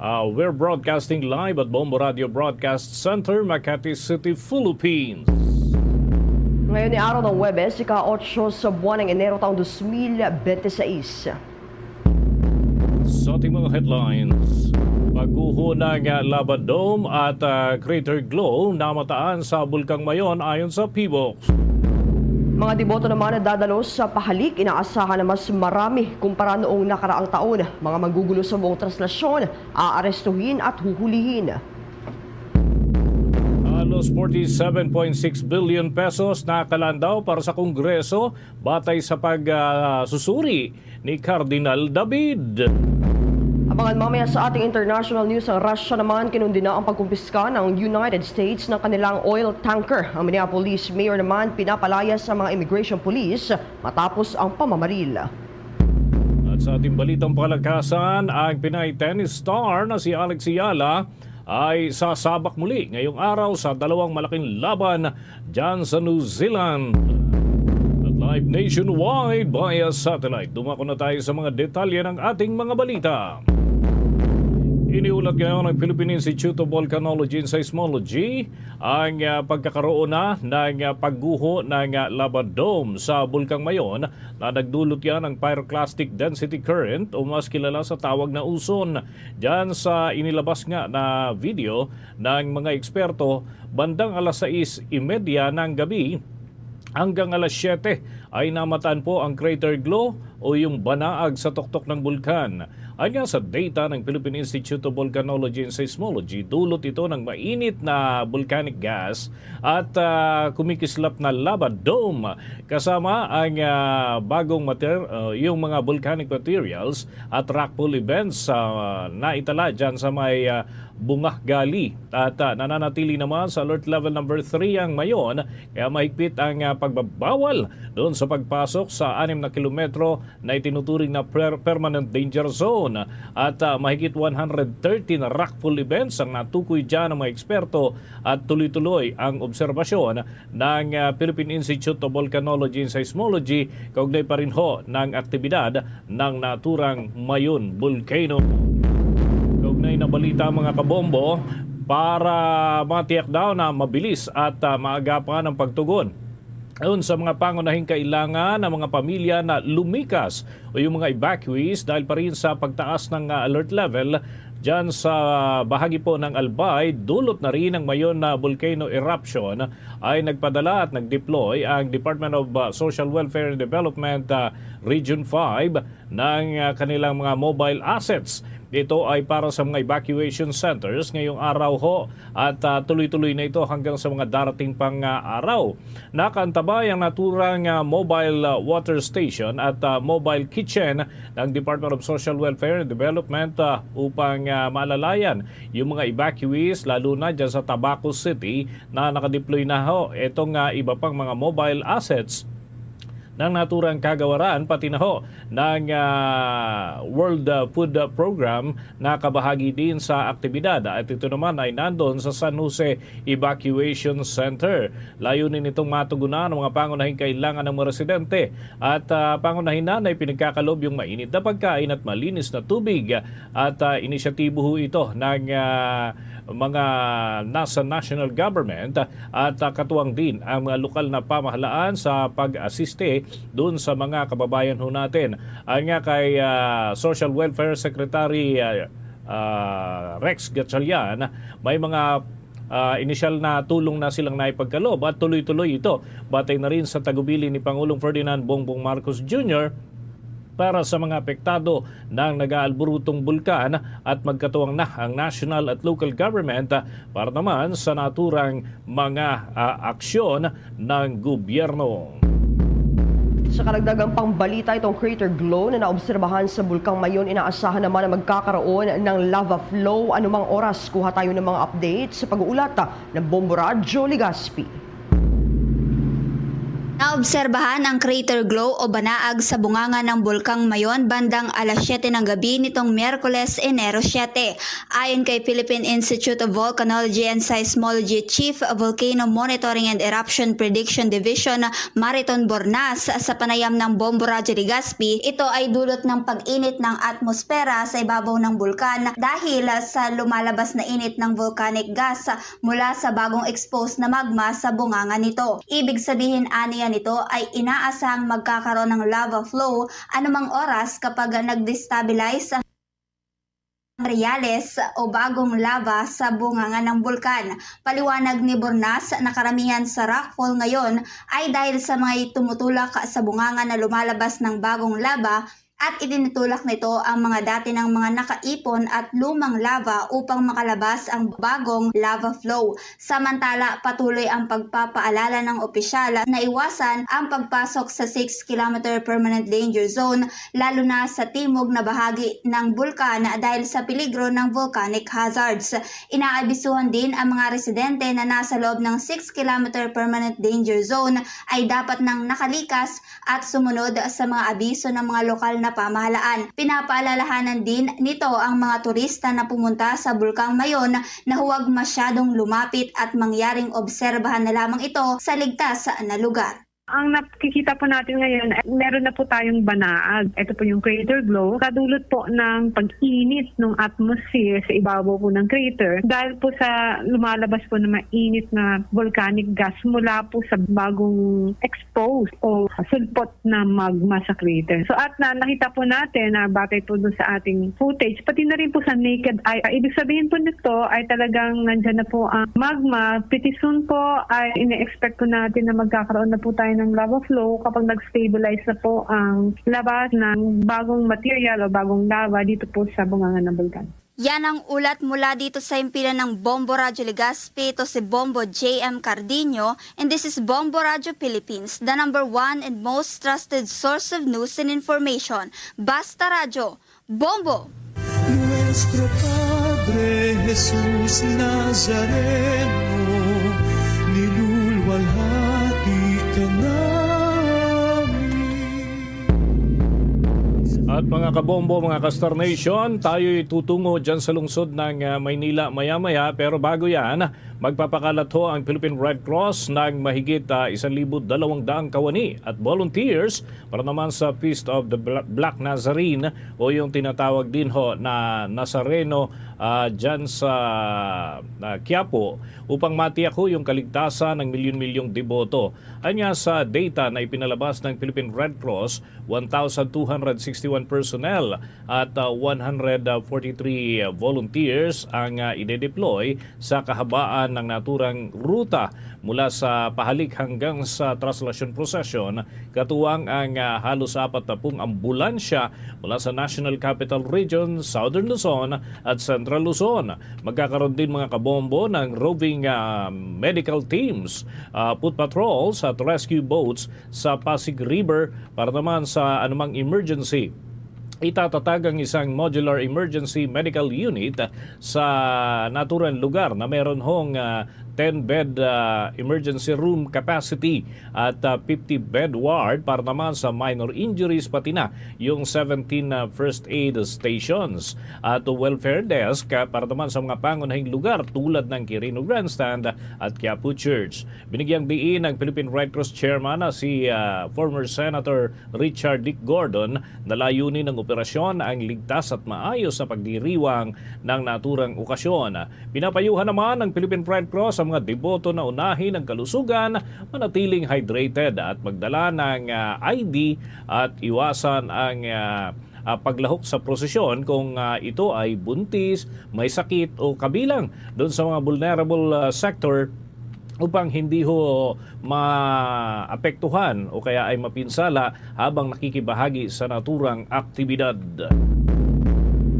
Uh, we're broadcasting live at Bombo Radio Broadcast Center, Makati City, Philippines. Ngayon ni araw ng Huwebes, ika-otso sa buwan ng Enero taong dos mil bente seis. Sa ating mga headlines, pagguho ng, ah, lava dome at, ah, crater glow namataan sa Bulkang Mayon ayon sa PHIVOLCS. Mga deboto naman na dadalo sa pahalik, inaasahan na mas marami kumpara noong nakaraang taon. Mga manggugulo sa buong translasyon, aarestuhin at huhulihin. Halos forty-seven point six billion pesos na kalandaw para sa Kongreso batay sa pagsusuri ni Cardinal David. Abangan mamaya sa ating international news, ang Russia naman kinundina ang pagkumpiska ng United States ng kanilang oil tanker. Ang Minneapolis mayor naman pinapalayas sa mga immigration police matapos ang pamamaril. At sa ating balitang palakasan, ang Pinay tennis star na si Alex Eala ay sasabak muli ngayong araw sa dalawang malaking laban dyan sa New Zealand. At live nationwide via satellite. Dumako na tayo sa mga detalye ng ating mga balita. Iniulat ngayon ng Philippine Institute of Volcanology and Seismology ang, ah, pagkakaroon na ng, ah, pagguho ng, ah, lava dome sa Bulkang Mayon na nagdulot yan ng pyroclastic density current o mas kilala sa tawag na uson. Diyan sa inilabas nga na video ng mga eksperto, bandang alas sais y media ng gabi hanggang alas siyete ay namataan po ang crater glow o yung banaag sa tuktok ng bulkan. Ayon sa data ng Philippine Institute of Volcanology and Seismology, dulot ito ng mainit na volcanic gas at, ah, kumikislap na lava dome, kasama ang, ah, bagong mater-, ah, yung mga volcanic materials at rockfall events, ah, na itala dyan sa may, ah, Bungah Gali. At, ah, nananatili naman sa alert level number three ang Mayon, kaya mahigpit ang, ah, pagbabawal doon sa pagpasok sa anim na kilometro na itinuturing na per-, permanent danger zone. At, ah, mahigit one hundred thirty na rockfall events ang natukoy dyan ng mga eksperto at tuloy-tuloy ang obserbasyon ng, ah, Philippine Institute of Volcanology and Seismology kaugnay pa rin ho ng aktibidad ng naturang Mayon Volcano. Kaugnay na balita, mga kabombo, para matiyak daw na mabilis at, ah, maagapan ang pagtugon ayon sa mga pangunahing kailangan ng mga pamilya na lumikas o yung mga evacuees dahil pa rin sa pagtaas ng, ah, alert level dyan sa bahagi po ng Albay, dulot na rin ng Mayon na volcano eruption, ay nagpadala at nag-deploy ang Department of, ah, Social Welfare and Development, ah, Region five ng, ah, kanilang mga mobile assets. Ito ay para sa mga evacuation centers ngayong araw ho at, ah, tuloy-tuloy na ito hanggang sa mga darating pang, ah, araw. Nakaantabay ang naturang, ah, mobile, ah, water station at, ah, mobile kitchen ng Department of Social Welfare and Development, ah, upang, ah, maalalayan yung mga evacuees, lalo na dyan sa Tabaco City na nakadeploy na ho itong, ah, iba pang mga mobile assets ng naturang kagawaran, pati na ho ng, ah, World, ah, Food Program na kabahagi din sa aktibidad. At ito naman ay nandun sa San Jose Evacuation Center. Layunin nitong matugunan ang mga pangunahing kailangan ng mga residente at, ah, pangunahin na ay pinagkakalob yung mainit na pagkain at malinis na tubig. At, ah, inisyatibo ho ito ng, ah, mga nasa national government at, ah, katuwang din ang mga lokal na pamahalaan sa pag-asiste doon sa mga kababayan ho natin. Ang nga kay, ah, Social Welfare Secretary, ah, ah, Rex Gatchalian, may mga, ah, inisyal na tulong na silang naipagkalob at tuloy-tuloy ito. Batay na rin sa tagubilin ni Pangulong Ferdinand Bongbong Marcos Junior para sa mga apektado ng nag-aalburutong bulkan at magkatuwang na ang national at local government para naman sa naturang mga, ah, aksyon ng gobyerno. Sa karagdagang pangbalita, itong crater glow na naobserbahan sa Bulkang Mayon, inaasahan naman na magkakaroon ng lava flow anumang oras. Kuha tayo ng mga update sa pag-uulat ng Bombo Radyo Legazpi. Naobserbahan ang crater glow o banaag sa bunganga ng Bulkang Mayon bandang alas siyete ng gabi nitong Miyerkules, Enero siyete. Ayon kay Philippine Institute of Volcanology and Seismology Chief Volcano Monitoring and Eruption Prediction Division, Mariton Bornas, sa panayam ng Bombo Radyo Legazpi, ito ay dulot ng pag-init ng atmosfera sa ibabaw ng bulkan dahil sa lumalabas na init ng volcanic gas mula sa bagong exposed na magma sa bunganga nito. Ibig sabihin, aniya nito ay inaasahang magkakaroon ng lava flow anumang oras kapag nag-destabilize ang materials o bagong lava sa bunganga ng bulkan. Paliwanag ni Bornas na karamihan sa rockfall ngayon ay dahil sa mga tumutulak sa bunganga na lumalabas ng bagong lava at itinutulak nito ang mga dati ng mga nakaipon at lumang lava upang makalabas ang bagong lava flow. Samantala, patuloy ang pagpapaalala ng opisyal na iwasan ang pagpasok sa six kilometer permanent danger zone, lalo na sa timog na bahagi ng bulkan, dahil sa peligro ng volcanic hazards. Inaabisuhan din ang mga residente na nasa loob ng six kilometer permanent danger zone ay dapat nang nakalikas at sumunod sa mga abiso ng mga lokal na pamahalaan. Pinapaalalahanan din nito ang mga turista na pumunta sa Bulkang Mayon na huwag masyadong lumapit at mangyaring obserbahan na lamang ito sa ligtas na lugar. Ang nakikita po natin ngayon, eh, meron na po tayong banaag. Ito po yung crater glow. Kadulot po ng pag-init ng atmosphere sa ibabaw po ng crater dahil po sa lumalabas po ng mainit na volcanic gas mula po sa bagong exposed o sulpot na magma sa crater. So, at na, nakita po natin na batay po dun sa ating footage, pati na rin po sa naked eye. Ah, ibig sabihin po nito ay talagang nandyan na po ang magma. Pretty soon po ay ine-expect po natin na magkakaroon na po tayo ng lava flow kapag nag-stabilize na po ang labas ng bagong material o bagong lava dito po sa bunganga ng bulkan. Yan ang ulat mula dito sa himpilan ng Bombo Radyo Legazpi. Ito si Bombo J M Cardino, and this is Bombo Radyo Philippines, the number one and most trusted source of news and information. Basta Radyo, Bombo! Nuestro Padre Jesus Nazareno, niluluwalhati ka namin. At mga kabombo, mga ka-Star Nation, tayo'y tutungo dyan sa lungsod ng, ah, Maynila maya-maya. Pero bago yan, magpapakalat ho ang Philippine Red Cross ng mahigit, ah, isang libo dalawang daang kawani at volunteers para naman sa Feast of the Bla-, Black Nazarene o yung tinatawag din ho na Nazareno, ah, dyan sa, ah, Quiapo upang matiyak ho yung kaligtasan ng milyon-milyong deboto. Anya sa data na ipinalabas ng Philippine Red Cross, one thousand two hundred sixty-one personnel at, ah, one hundred forty-three volunteers ang, ah, ide-deploy sa kahabaan ng naturang ruta mula sa pahalik hanggang sa Traslation Procession, katuwang ang, ah, halos apat na pung ambulansya mula sa National Capital Region, Southern Luzon at Central Luzon. Magkakaroon din, mga kabombo, ng roving, ah, medical teams, ah, foot patrols at rescue boats sa Pasig River para naman sa anumang emergency. Itatatag ang isang modular emergency medical unit sa naturang lugar na meron hong, ah, ten bed, ah, emergency room capacity at, ah, fifty bed ward para naman sa minor injuries, pati na yung seventeen, ah, first aid stations at welfare desk, ah, para naman sa mga pangunahing lugar tulad ng Quirino Grandstand at Quiapo Church. Binigyang diin ang Philippine Red Cross Chairman na si, ah, former Senator Richard Dick Gordon na layunin ng operasyon ang ligtas at maayos na pagdiriwang ng naturang okasyon. Pinapayuhan naman ng Philippine Red Cross ang mga deboto na unahin ang kalusugan, manatiling hydrated at magdala ng, ah, I D at iwasan ang, ah, ah, paglahok sa prosesyon kung, ah, ito ay buntis, may sakit o kabilang doon sa mga vulnerable, ah, sector upang hindi ho maapektuhan o kaya ay mapinsala habang nakikibahagi sa naturang aktibidad.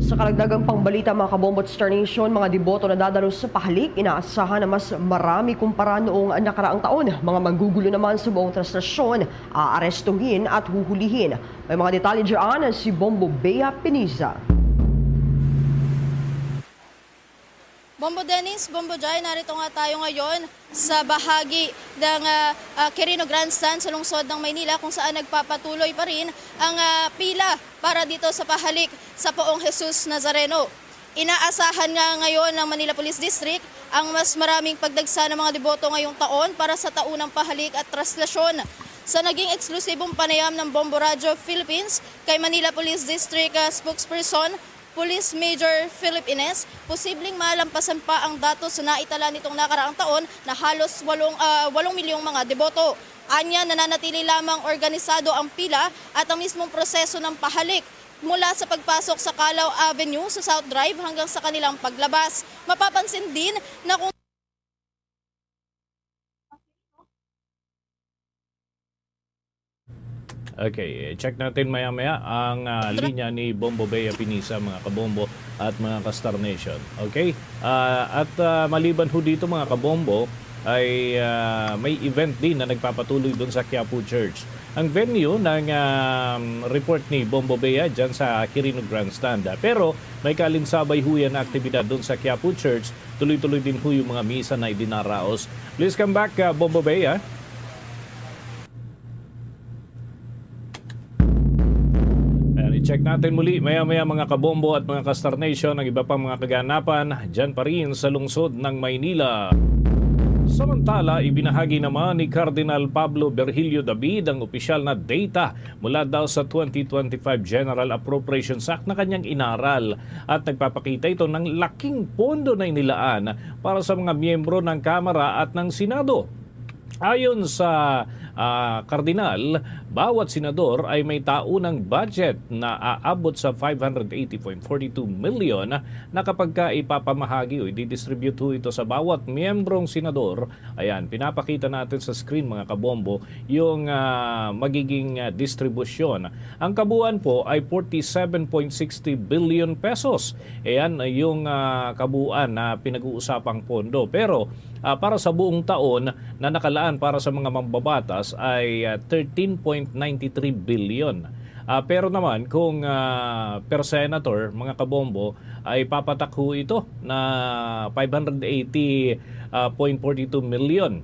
Sa karagdagang pangbalita, mga kabombo at Star Nation, mga deboto na dadalo sa pahalik, inaasahan na mas marami kumpara noong nakaraang taon. Mga manggugulo naman sa buong Tres Nation, aarestuhin at huhulihin. May mga detalye dyan si Bombo Bea Piniza. Bombo Dennis, Bombo Jai, narito nga tayo ngayon sa bahagi ng ah, ah, Quirino Grandstand sa lungsod ng Maynila, kung saan nagpapatuloy pa rin ang ah, pila para dito sa pahalik sa Poong Jesus Nazareno. Inaasahan nga ngayon ng Manila Police District ang mas maraming pagdagsa ng mga deboto ngayong taon para sa taunang pahalik at traslasyon. Sa naging eksklusibong panayam ng Bombo Radio Philippines kay Manila Police District ah, spokesperson Police Major Philip Ines, posibleng malampasan pa ang datos na naitala nitong nakaraang taon na halos walong, ah, walong milyong mga deboto. Anya, nananatili lamang organisado ang pila at ang mismong proseso ng pahalik mula sa pagpasok sa Calao Avenue sa South Drive hanggang sa kanilang paglabas. Mapapansin din na kung Okay, check natin maya-maya ang ah, linya ni Bombo Bea Pinisa, mga kabombo at mga ka-Star Nation. Okay? Ah, at ah, maliban ho dito, mga kabombo, ay ah, may event din na nagpapatuloy doon sa Quiapo Church. Ang venue ng um, report ni Bombo Bea dyan sa Quirino Grandstand. Pero may kalinsabay ho yan na aktibidad doon sa Quiapo Church. Tuloy-tuloy din ho yung mga misa na idinaraos. Please come back, ah, Bombo Bea. Ayan, i-check natin muli maya-maya, mga kabombo at mga ka-Star Nation, ang iba pang mga kaganapan dyan pa rin sa lungsod ng Maynila. Samantala, ibinahagi naman ni Cardinal Pablo Virgilio David ang opisyal na data mula daw sa twenty twenty-five General Appropriations Act na kanyang inaral, at nagpapakita ito ng laking pondo na inilaan para sa mga miyembro ng Kamara at ng Senado. Ayon sa ah, Kardinal, bawat senador ay may taunang budget na aabot sa five hundred eighty point four two million na kapag ka ipapamahagi o ididistribute ho ito sa bawat miyembrong senador. Ayan, pinapakita natin sa screen, mga kabombo, yung ah, magiging ah, distribusyon. Ang kabuuan po ay forty-seven point sixty billion pesos. Ayan yung ah, kabuuan na pinag-uusapang pondo. Pero ah, para sa buong taon na nakalaan para sa mga mambabatas ay ah, thirteen point nine three billion. Ah, pero naman, kung ah, per senator, mga kabombo, ay papatak ho ito na five hundred eighty point forty two million.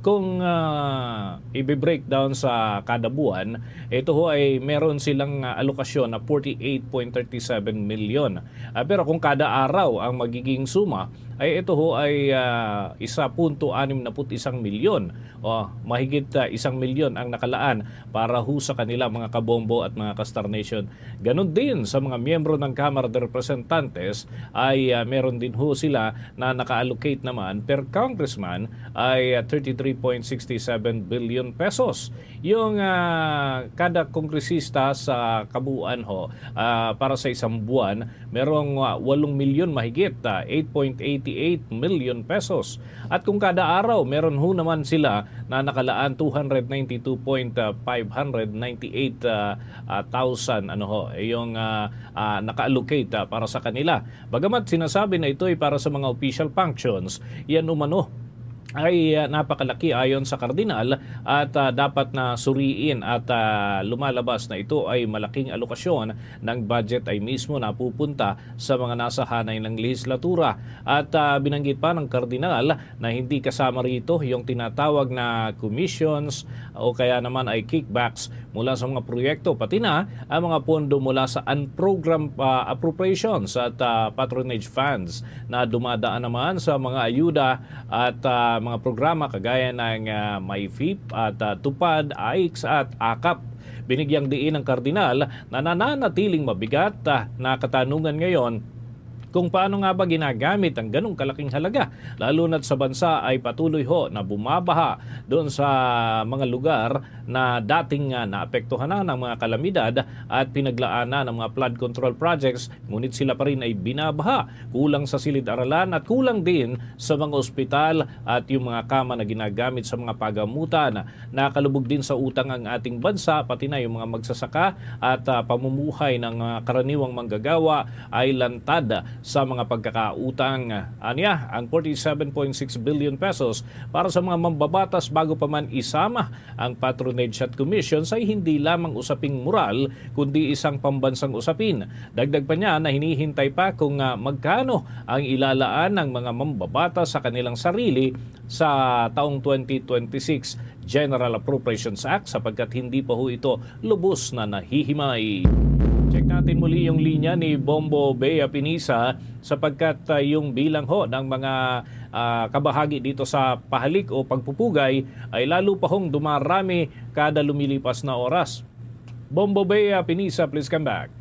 Kung ah, ibe-breakdown sa kada buwan, ito ho ay meron silang ah, alokasyon na forty eight point thirty seven million. Ah, pero kung kada araw ang magiging suma, ay ito ho ay ah, isa punto anim na put isang milyon. O, mahigit ah, isang milyon ang nakalaan para ho sa kanila, mga kabombo at mga ka-Star Nation. Ganun din sa mga miyembro ng Kamara de Representantes ay ah, meron din ho sila na naka-allocate naman per congressman ay ah, thirty three point six seven billion pesos. Yung ah, kada kongresista sa kabuuan ho, ah, para sa isang buwan, merong ah, walong milyon mahigit, ah, eight point eighty eight million pesos. At kung kada araw, meron ho naman sila na nakalaan two hundred ninety two point five hundred ninety eight ah, ah, thousand, ano ho, yung ah, ah, naka-allocate ah, para sa kanila. Bagamat sinasabi na ito ay para sa mga official functions, yan umano ay ah, napakalaki ayon sa Kardinal, at ah, dapat na suriin at ah, lumalabas na ito ay malaking alokasyon ng budget ay mismo napupunta sa mga nasa hanay ng lehislatura. At ah, binanggit pa ng Kardinal na hindi kasama rito yung tinatawag na commissions o kaya naman ay kickbacks mula sa mga proyekto, pati na ang mga pondo mula sa unprogrammed ah, appropriations at ah, patronage funds na dumadaan naman sa mga ayuda at ah, mga programa kagaya ng ah, MyFIP at ah, TUPAD, AICS at AKAP. Binigyang diin ang Kardinal na nananatiling mabigat ah, na katanungan ngayon Kung paano nga ba ginagamit ang ganong kalaking halaga, lalo na't sa bansa ay patuloy ho na bumabaha doon sa mga lugar na dating, ah, naapektuhan na ng mga kalamidad at pinaglaanan ng mga flood control projects, ngunit sila pa rin ay binabaha. Kulang sa silid-aralan at kulang din sa mga ospital at yung mga kama na ginagamit sa mga pagamutan. Nakalubog din sa utang ang ating bansa, pati na yung mga magsasaka at, ah, pamumuhay ng, ah, karaniwang manggagawa ay lantad sa mga pagkakautang. Anya, ang forty-seven point six billion pesos para sa mga mambabatas bago pa man isama ang patronage at commissions ay hindi lamang usaping moral, kundi isang pambansang usapin. Dagdag pa niya na hinihintay pa kung, ah, magkano ang ilalaan ng mga mambabatas sa kanilang sarili sa taong twenty twenty-six General Appropriations Act, sapagkat hindi pa ho ito lubos na nahihimay. Check natin muli yung linya ni Bombo Bea Pinisa, sapagkat, ah, yung bilang ho ng mga, ah, kabahagi dito sa pahalik o pagpupugay ay lalo pa hong dumarami kada lumilipas na oras. Bombo Bea Pinisa, please come back.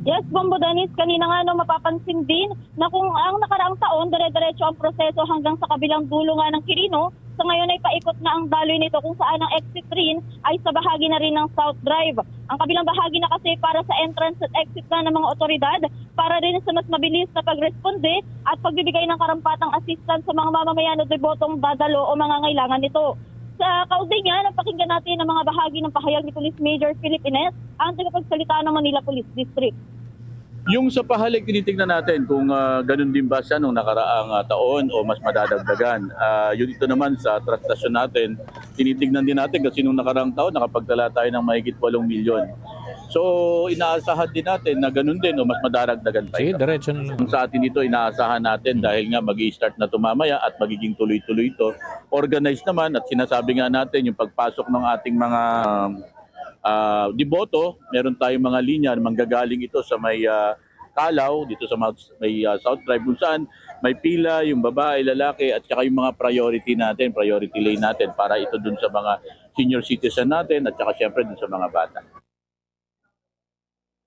Yes, Bombo Dennis, kanina nga, no, mapapansin din na kung ang nakaraang taon, dire-diretso ang proseso hanggang sa kabilang dulo nga ng Quirino, sa ngayon ay paikot na ang daloy nito, kung saan ang exit rin ay sa bahagi na rin ng South Drive. Ang kabilang bahagi na kasi para sa entrance at exit na ng mga otoridad para rin sa mas mabilis na pagresponde at pagbibigay ng karampatang assistance sa mga mamamayan o debotong dadalo o mga ngailangan nito. Sa kaugnay niyan, pakinggan natin ang mga bahagi ng pahayag ni Police Major Philip Ines, ang tagapagsalita ng Manila Police District. Yung sa pahalik, tinitingnan natin kung, ah, ganun din ba siya nung nakaraang, ah, taon o mas madadagdagan. Ah, yun, ito naman sa transaksyon natin, tinitingnan din natin kasi nung nakaraang taon nakapagtala tayo ng mahigit walong milyon. So, inaasahan din natin na ganun din o mas madaragdagan pa Sige, ito. Diretso na lang. Ang sa atin dito, inaasahan natin dahil nga mag-i-start na ito mamaya at magiging tuloy-tuloy ito. Organized naman at sinasabi nga natin yung pagpasok ng ating mga, ah, deboto, meron tayong mga linya na manggagaling ito sa may, ah, Calao, dito sa Mount, may, ah, South Drive, kung saan may pila yung babae, lalaki, at saka yung mga priority natin, priority lane natin para ito dun sa mga senior citizen natin at saka syempre dun sa mga bata.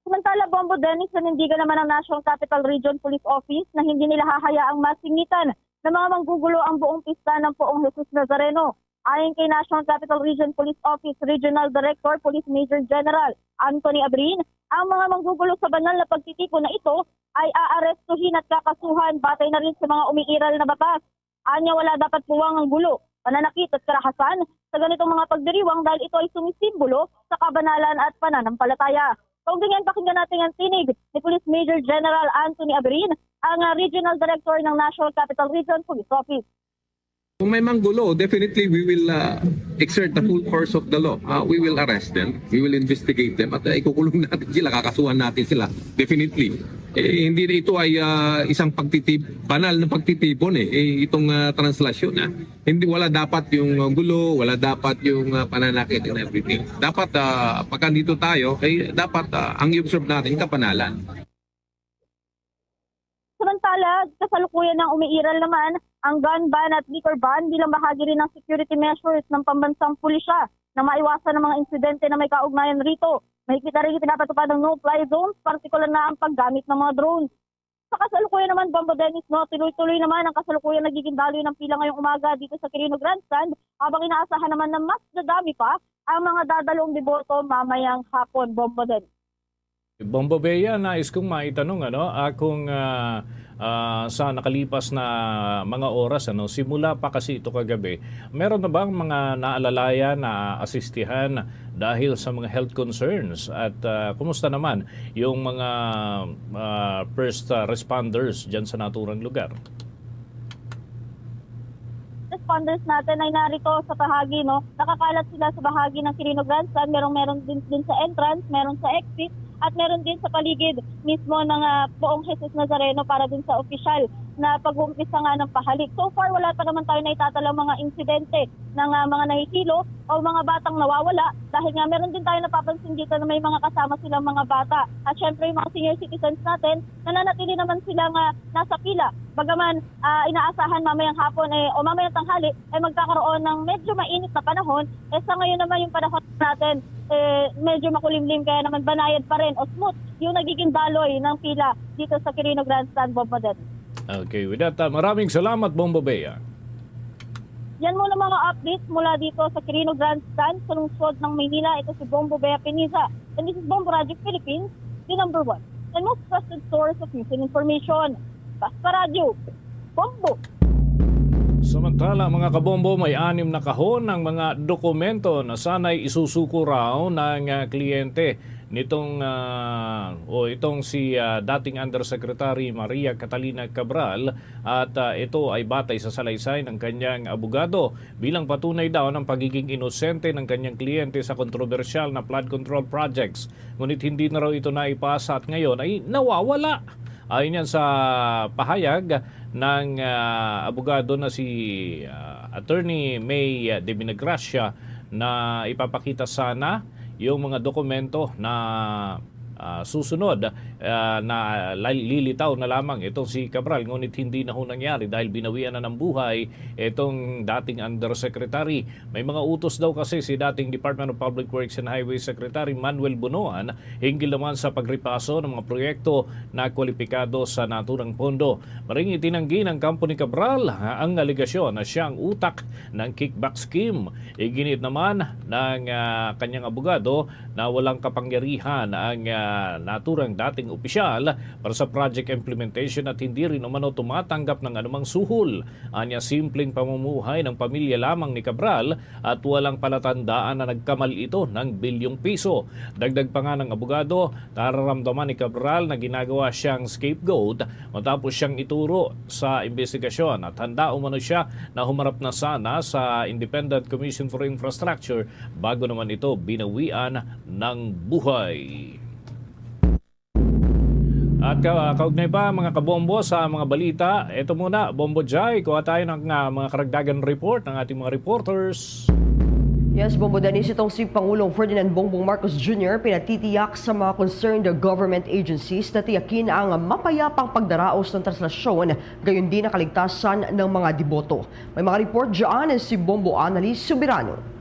Samantala, Bombo Dennis, nanindigan naman ang National Capital Region Police Office na hindi nila hahayaang masingitan ng mga manggugulo ang buong pista ng Poong Jesus Nazareno. Ayon kay National Capital Region Police Office Regional Director Police Major General Anthony Abrin, ang mga manggugulo sa banal na pagtitipon na ito ay aarestuhin at kakasuhan batay na rin sa mga umiiral na batas. Anya, wala dapat puwang ang gulo, pananakit at karahasan sa ganitong mga pagdiriwang dahil ito ay sumisimbolo sa kabanalan at pananampalataya. Kaugnay niyan, pakinggan natin ang tinig ni Police Major General Anthony Abrin, ang, ah, Regional Director ng National Capital Region Police Office. Kung may manggulo, definitely we will, uh, exert the full force of the law. Uh, we will arrest them. We will investigate them. At, uh, ikukulong natin sila, kakasuhan natin sila. Definitely. Eh, hindi ito ay, uh, isang pagtitip-, banal na pagtitipon eh. Eh, itong, uh, translasyon, ah. Hindi, wala dapat yung, uh, gulo, wala dapat yung, uh, pananakit and everything. Dapat, uh, pag andito tayo, eh, dapat, uh, ang i-observe natin, kabanalan. Samantala, kasalukuyan nang umiiral naman ang gun ban at liquor ban bilang bahagi rin ng security measures ng pambansang pulisya na maiwasan ang mga insidente na may kaugnayan rito. Mahigpit na rin ipinapatupad ang no-fly zones, partikular na ang paggamit ng mga drones. Sa kasalukuyan naman, Bombo Dennis, no, tuloy-tuloy naman ang kasalukuyang nagiging daloy ng pila ngayong umaga dito sa Quirino Grandstand, habang inaasahan naman na mas dadami pa ang mga dadalong deboto mamayang hapon, Bombo Dennis. Bombo Bea, nais kong maitanong, ano, akong, ah, ah, sa nakalipas na mga oras, ano, simula pa kasi ito kagabi, meron na bang mga naalalayan, naasistihan dahil sa mga health concerns? At, ah, kumusta naman yung mga, ah, first, ah, responders dyan sa naturang lugar? Responders natin ay narito sa bahagi, no? Nakakalat sila sa bahagi ng Quirino Grandstand. Merong, meron din, din sa entrance, meron sa exit, at meron din sa paligid mismo ng, ah, Poong Jesus Nazareno para din sa opisyal na pag-uumpisa nga ng pahalik. So far, wala pa naman tayo naitatalang mga insidente ng, ah, mga nahihilo o mga batang nawawala dahil nga meron din tayo napapansin dito na may mga kasama silang mga bata. At syempre, yung mga senior citizens natin, nananatili naman sila nga nasa pila. Bagaman, ah, inaasahan mamayang hapon, eh, o mamayang tanghali, ay magkakaroon ng medyo mainit na panahon. Eh, sa ngayon naman, yung panahon natin, eh, medyo makulimlim, kaya naman banayad pa rin o smooth yung nagiging daloy ng pila dito sa Quirino Grandstand, Bombo Dennis. Okay, with that, ah, maraming salamat, Bombo Bea. Yan muna mga updates mula dito sa Quirino Grandstand sa lungsod ng Maynila. Ito si Bombo Bea Piniza. And this is Bombo Radio Philippines, the number one and most trusted source of news and information. Basta Radio, Bombo! Samantala, mga kabombo, may anim na kahon ang mga dokumento na sana'y isusuko raw ng, ah, kliyente nitong, ah, o itong si, ah, dating Undersecretary Maria Catalina Cabral, at, ah, ito ay batay sa salaysay ng kanyang abogado bilang patunay daw ng pagiging inosente ng kanyang kliyente sa kontrobersyal na flood control projects. Ngunit hindi na raw ito naipasa at ngayon ay nawawala. Ayon yan sa pahayag ng, ah, abogado na si, ah, Attorney May, ah, De Vinagracia, na ipapakita sana yung mga dokumento na, ah, susunod, ah, na lal-, lilitaw na lamang itong si Cabral, ngunit hindi na ho nangyari dahil binawian na ng buhay itong dating undersecretary. May mga utos daw kasi si dating Department of Public Works and Highway Secretary Manuel Bonoan hinggil naman sa pagripaso ng mga proyekto na kwalipikado sa naturang pondo. Maring itinanggi ng kampo ni Cabral ang alegasyon na siya ang utak ng kickback scheme. Iginit naman ng, ah, kanyang abogado na walang kapangyarihan ang, ah, naturang dating opisyal para sa project implementation at hindi rin umano tumatanggap ng anumang suhol. Anya, simpleng pamumuhay ng pamilya lamang ni Cabral at walang palatandaan na nagkamal ito ng bilyong piso. Dagdag pa nga ng abogado, nararamdaman ni Cabral na ginagawa siyang scapegoat matapos siyang ituro sa investigasyon at handa umano siya na humarap na sana sa Independent Commission for Infrastructure bago naman ito binawian ng buhay. At ka-, kaugnay pa, mga kabombo, sa mga balita, ito muna, Bombo Jai, kuha tayo ng, ah, mga karagdagan report ng ating mga reporters. Yes, Bombo Dennis, itong si Pangulong Ferdinand Bongbong Marcos Junior pinatitiyak sa mga concerned government agencies na tiyakin ang mapayapang pagdaraos ng translasyon, gayon din ang kaligtasan ng mga deboto. May mga report dyan si Bombo Annalise Soberano.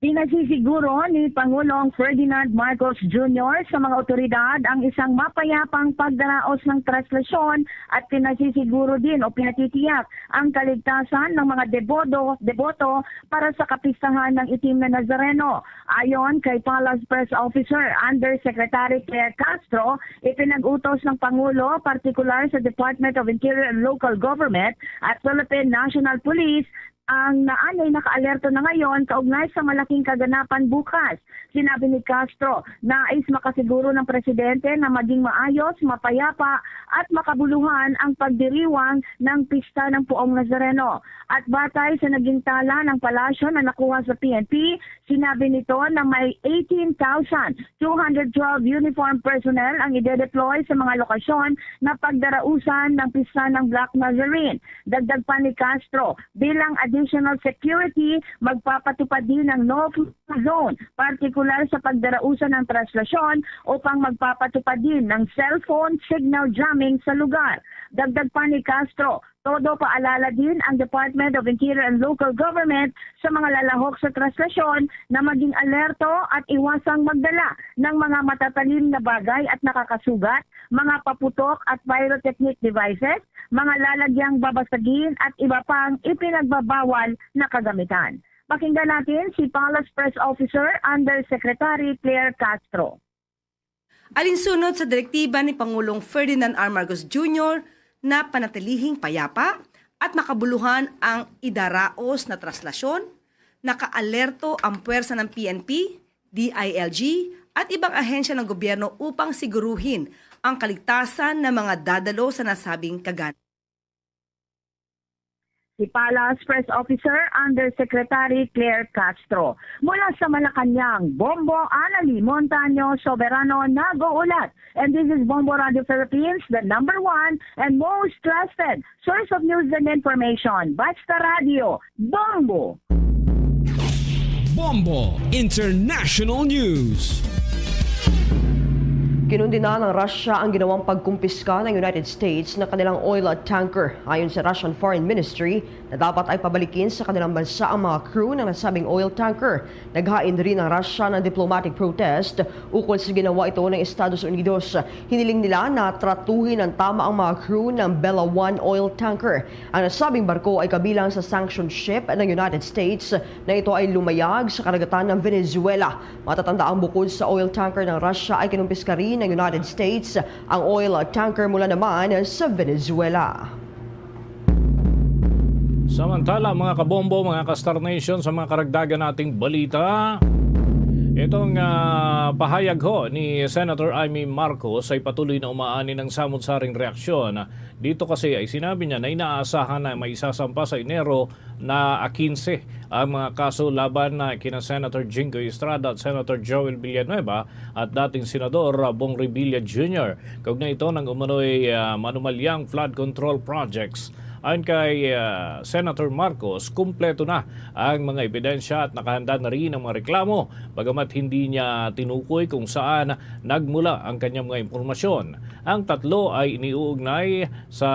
Pinasisiguro ni Pangulong Ferdinand Marcos Junior sa mga awtoridad ang isang mapayapang pagdaraos ng translasyon at pinasisiguro din o pinatitiyak ang kaligtasan ng mga debodo, deboto para sa kapistahan ng Itim na Nazareno. Ayon kay Palace Press Officer Undersecretary Claire Castro, ipinag-utos ng Pangulo, partikular sa Department of Interior and Local Government at Philippine National Police, ang naanay nakaalerto na ngayon kaugnay sa malaking kaganapan bukas. Sinabi ni Castro, nais makasiguro ng presidente na maging maayos, mapayapa at makabuluhan ang pagdiriwang ng pista ng Poong Nazareno. At batay sa naging tala ng palasyo na nakuha sa P N P, sinabi nito na may eighteen thousand two hundred twelve uniform personnel ang ide-deploy sa mga lokasyon na pagdarausan ng pista ng Black Nazarene. Dagdag pa ni Castro, bilang additional security, magpapatupad din ng no-fly zone, partikular sa pagdarausan ng translasyon, upang magpapatupad din ng cellphone signal jamming sa lugar. Dagdag pa ni Castro, todo paalala din ang Department of Interior and Local Government sa mga lalahok sa translasyon na maging alerto at iwasang magdala ng mga matatalim na bagay at nakakasugat, mga paputok at pyrotechnic devices, mga lalagyang babasagin at iba pang ipinagbabawal na kagamitan. Pakinggan natin si Palace Press Officer Undersecretary Claire Castro. Alinsunod sa direktiba ni Pangulong Ferdinand R. Marcos Junior na panatilihing payapa at makabuluhan ang idaraos na translasyon, nakaalerto ang puwersa ng P N P, D I L G, at ibang ahensya ng gobyerno upang siguruhin ang kaligtasan ng mga dadalo sa nasabing kaganapan. Si Palace Press Officer Undersecretary Claire Castro. Mula sa Malacañang, Bombo Annalie Montaño Soberano nag-uulat. And this is Bombo Radio Philippines, the number one and most trusted source of news and information. Basta Radio, Bombo! Bombo International News. Kinundina ng Russia ang ginawang pagkumpiska ng United States ng kanilang oil tanker. Ayon sa Russian Foreign Ministry, na dapat ay pabalikin sa kanilang bansa ang mga crew ng nasabing oil tanker. Naghain rin ang Russia ng diplomatic protest ukol sa ginawa ito ng Estados Unidos. Hiniling nila na tratuhin ng tama ang mga crew ng Bella One oil tanker. Ang nasabing barko ay kabilang sa sanctioned ship ng United States na ito ay lumayag sa karagatan ng Venezuela. Matatanda ang bukod sa oil tanker ng Russia ay kinumpiska rin ng United States ang oil tanker mula naman sa Venezuela. Samantala, mga kabombo, mga ka-Star Nation, sa mga karagdagan nating balita, itong ah, pahayag ho ni Senator Imee Marcos ay patuloy na umaani ng samot-saring reaksyon. Dito kasi ay sinabi niya na inaasahan na may isasampa sa Enero na quince ang mga kaso laban na kina Senator Jinggoy Estrada at Senator Joel Villanueva at dating Senador Bong Revilla Junior kaugnay ito ng umano'y ah, manumalyang flood control projects. Ayon kay ah, Senator Marcos, kumpleto na ang mga ebidensya at nakahanda na rin ang mga reklamo, bagamat hindi niya tinukoy kung saan nagmula ang kanyang mga impormasyon. Ang tatlo ay iniuugnay sa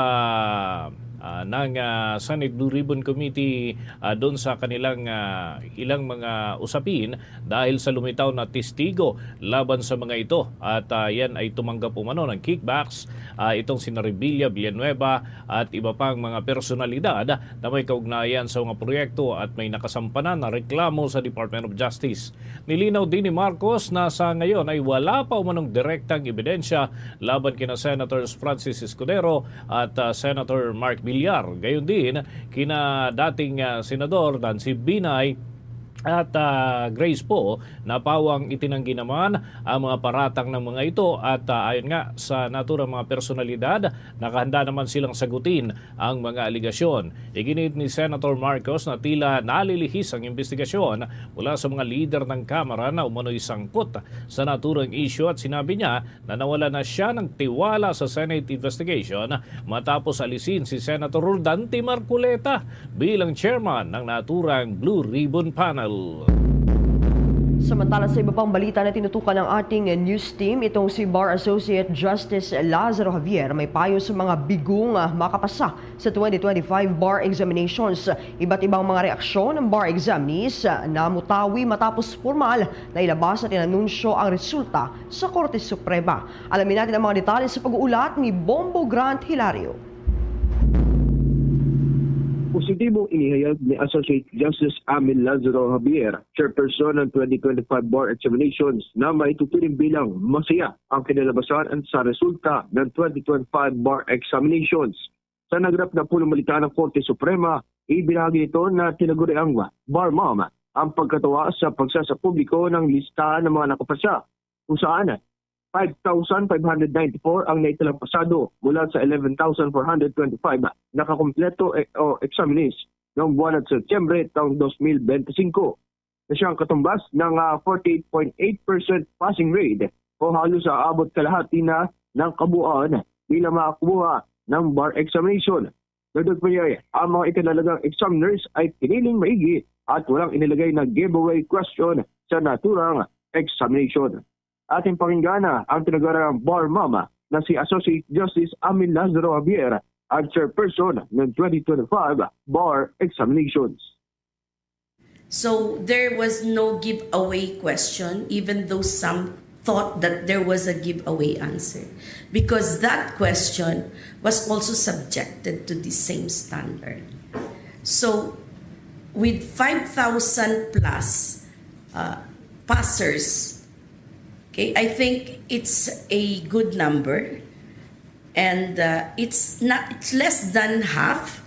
ah, ng ah, Senate Blue Ribbon Committee ah, doon sa kanilang ah, ilang mga usapin dahil sa lumitaw na testigo laban sa mga ito. At ah, yan ay tumanggap umano ng kickbacks ah, itong sina Revilla, Villanueva at iba pang mga personalidad na may kaugnayan sa mga proyekto at may nakasampanan na reklamo sa Department of Justice. Nilinaw din ni Marcos na sa ngayon ay wala pa umanong direktang ebidensya laban kina Senators Francis Escudero at ah, Senator Mark Villar. Gayon din kina dating ah, Senador Nancy Binay at ah, Grace Poe na pawang itinanggi naman ang mga paratang ng mga ito at ah, ayon nga sa naturang mga personalidad, nakahanda naman silang sagutin ang mga alegasyon. Iginit ni Senator Marcos na tila nalilihis ang investigasyon mula sa mga lider ng Kamara na umano'y sangkot sa naturang isyu at sinabi niya na nawala na siya ng tiwala sa Senate investigation matapos alisin si Senator Rodante Marcoleta bilang chairman ng naturang Blue Ribbon Panel. Samantala, sa iba pang balita na tinutukan ng ating news team, itong si Bar Associate Justice Lazaro Javier may payo sa mga bigong ah, makapasa sa twenty twenty-five bar examinations. Iba't ibang mga reaksyon ng bar examinees ah, na mutawi matapos formal na ilabas at inanunsyo ang resulta sa Korte Suprema. Alamin natin ang mga detalye sa pag-uulat ni Bombo Grant Hilario. Positibong inihayag ni Associate Justice Amil Lazaro Javier, chairperson ng twenty twenty-five bar examinations, na maituturing bilang masaya ang kinalabasan sa resulta ng twenty twenty-five bar examinations. Sa naganap na pulong balita ng Korte Suprema, ibinahagi nito na tinaguriang bar mom ang pagkatawa sa pagsasapubliko ng listahan ng mga nakapasa, kung saan five thousand five hundred ninety-four ang naitalang pasado mula sa eleven thousand four hundred twenty-five na kakompleto e- o examinees noong buwan ng Setyembre taong twenty twenty-five, na siyang katumbas ng ah, forty-eight point eight percent passing rate o halos aabot kalahati na ng kabuuan bilang makakuha ng bar examination. Dagdag pa niya, ang mga itinalagang examiners ay piniling maigi at walang inilagay na giveaway question sa naturang examination. Ating pakinggan ang tinagarang bar mama na si Associate Justice Amin Lazaro Javier, ang chairperson ng twenty twenty-five bar examinations. So there was no giveaway question, even though some thought that there was a giveaway answer, because that question was also subjected to the same standard. So with five thousand plus uh, passers, okay, I think it's a good number. And uh, it's not it's less than half,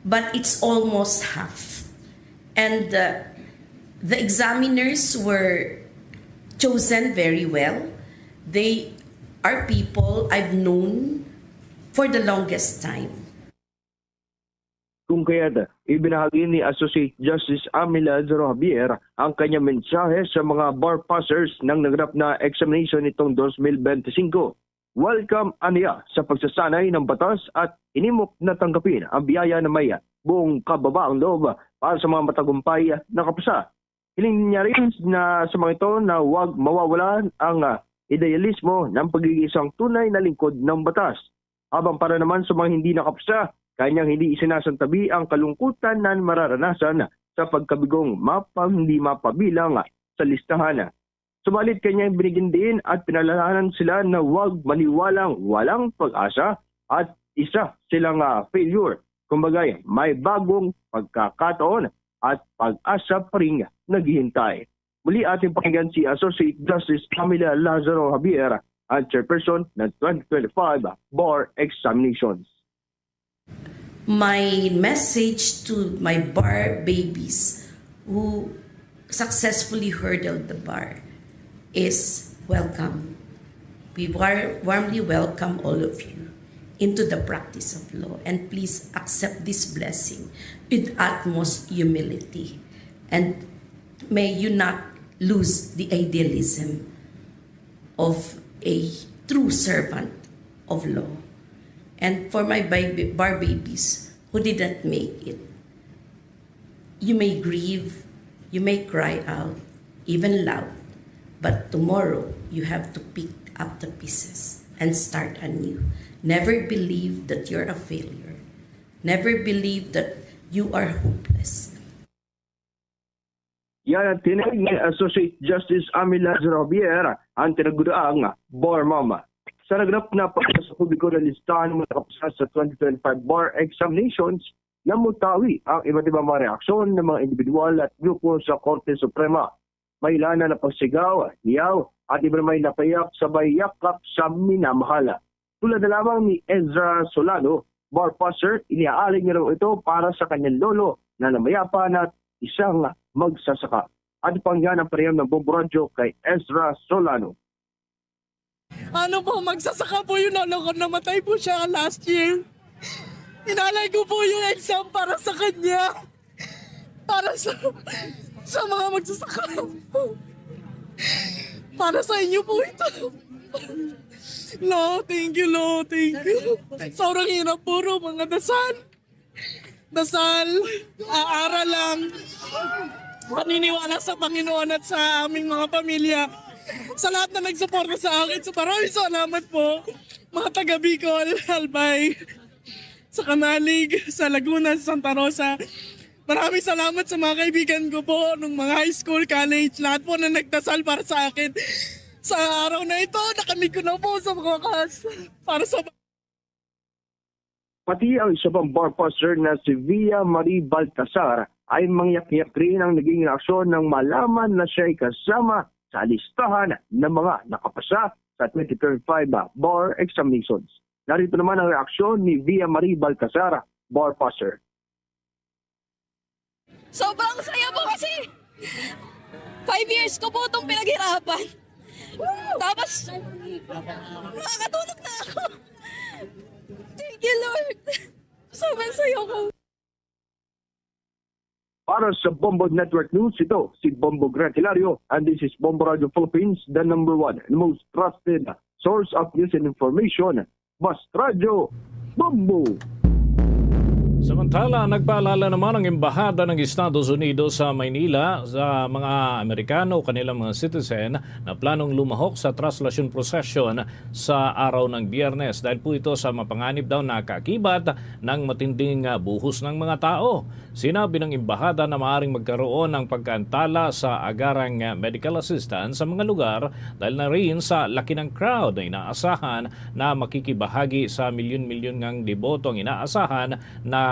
but it's almost half. And uh, the examiners were chosen very well. They are people I've known for the longest time. Kung kaya't, ibinahagi ni Associate Justice Amila Zero Javier ang kanyang mensahe sa mga bar passers ng naganap na examination nitong twenty twenty-five. Welcome aniya sa pagsasanay ng batas at hinimok na tanggapin ang biyaya na may buong kababaang loob para sa mga matagumpay na kapasa. Hiling niya rin na sa mga ito na huwag mawawala ang ah, idealismo ng pagiging isang tunay na lingkod ng batas. Habang para naman sa mga hindi nakapasa, kanyang hindi isinasantabi ang kalungkutan na mararanasan sa pagkabigong mapa, hindi mapabilang sa listahan. Subalit kanyang binigyan din at pinalalanan sila na huwag maniwalang walang pag-asa at isa silang ah, failure. Kumbaga, may bagong pagkakataon at pag-asa pa rin naghihintay. Muli ating pakinggan si Associate Justice Camila Lazaro Javier, ang chairperson ng twenty twenty-five bar examinations. My message to my bar babies who successfully hurdled the bar is welcome. We war- warmly welcome all of you into the practice of law, and please accept this blessing with utmost humility. And may you not lose the idealism of a true servant of law. And for my bar babies who did not make it, you may grieve, you may cry out, even loud, but tomorrow you have to pick up the pieces and start anew. Never believe that you're a failure. Never believe that you are hopeless. Yan ang tinig ni Associate Justice Ami Lazaro Javier, ang tinagudaang bar mama. Sa naganap na pagka sa publiko na listahan ng mga nakapasa sa twenty twenty-five bar examinations, namutawi ang iba't ibang mga reaksyon ng mga individual at grupo sa Korte Suprema. May lana na pagsigaw, hiyaw, at iba may napayak sabay yakap sa minamahal. Tulad na lamang ni Ezra Solano, bar passer, iniaalay niya raw ito para sa kanyang lolo na namayapa na isang magsasaka. At pangyan ang pareham ng Bombo Radyo kay Ezra Solano. Ano po, magsasaka po yung lolo ko. Namatay po siya last year. Inalay ko po yung exam para sa kanya. Para sa, sa mga magsasaka. Para sa inyo po ito. Lo, thank you, Lo. Thank you. Sobrang hirap po, Ro. Mga dasal. Dasal, aaral lang, paniniwala sa Panginoon at sa aming mga pamilya. Sa lahat na nagsuporta sa akin, so maraming salamat po. Mga taga Bicol, Albay, sa Canalig, sa Laguna, sa Santa Rosa. Maraming salamat sa mga kaibigan ko po nung mga high school, college, lahat po na nagdasal para sa akin. Sa araw na ito, nakamit ko na po sa mga wakas para sa Pati ang isa pang bar passer na si Via Marie Baltasar ay mangyak-ngyak rin ang naging reaksyon nang malaman na siya ay kasama sa listahan ng mga nakapasa sa twenty twenty-five bar examinations. Narito naman ang reaksyon ni Via Marie Baltasar, bar passer. Sobrang saya po kasi five years ko po itong pinaghirapan. Tapos, makakatulog na ako. Thank you, Lord. Sobrang saya ko. Para sa Bombo Network News, ito si Bombo Grant Hilario, and this is Bombo Radio Philippines, the number one and most trusted source of news and information. Bast Radyo, Bombo! Samantala, nagpaalala naman ang Embahada ng Estados Unidos sa Maynila sa mga Amerikano o kanilang mga citizen na planong lumahok sa traslasyon procession sa araw ng Biyernes dahil po ito sa mapanganib daw na kaakibat ng matinding ah, buhos ng mga tao. Sinabi ng Embahada na maaaring magkaroon ng pagkaantala sa agarang ah, medical assistance sa mga lugar dahil na rin sa laki ng crowd na inaasahan na makikibahagi sa milyon-milyon ngang deboto ang inaasahan na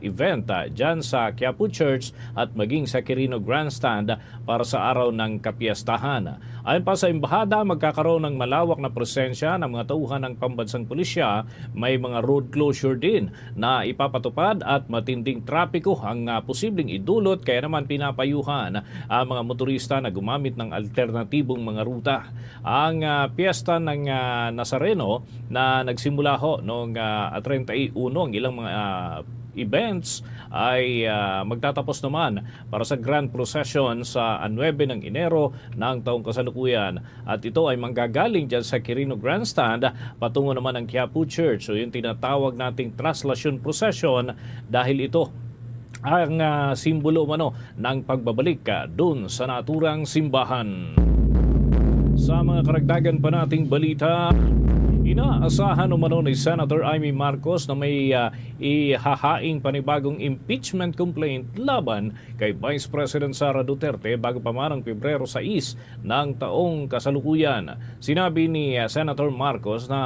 event ah, dyan sa Quiapo Church at maging sa Quirino Grandstand para sa araw ng kapiestahan. Ayon pa sa Embahada, magkakaroon ng malawak na presensya ng mga tauhan ng pambansang pulisya. May mga road closure din na ipapatupad at matinding trapiko ang ah, posibleng idulot, kaya naman pinapayuhan ang mga motorista na gumamit ng alternatibong mga ruta. Ang ah, piyesta ng ah, Nazareno na nagsimula ho noong ah, treinta y uno ang ilang mga ah, events ay ah, magtatapos naman para sa Grand Procession sa nuebe ng Enero ng taong kasalukuyan. At ito ay manggagaling dyan sa Quirino Grandstand patungo naman ng Quiapo Church o yung tinatawag nating Traslasyon Procession dahil ito ang ah, simbolo umano ng pagbabalik ah, dun sa naturang simbahan. Sa mga karagdagan pa nating balita, inaasahan umano ni Senator Imee Marcos na may, ah, ihahaing panibagong impeachment complaint laban kay Vice President Sara Duterte bago pa man ang Pebrero sais ng taong kasalukuyan. Sinabi ni, ah, Senator Marcos na,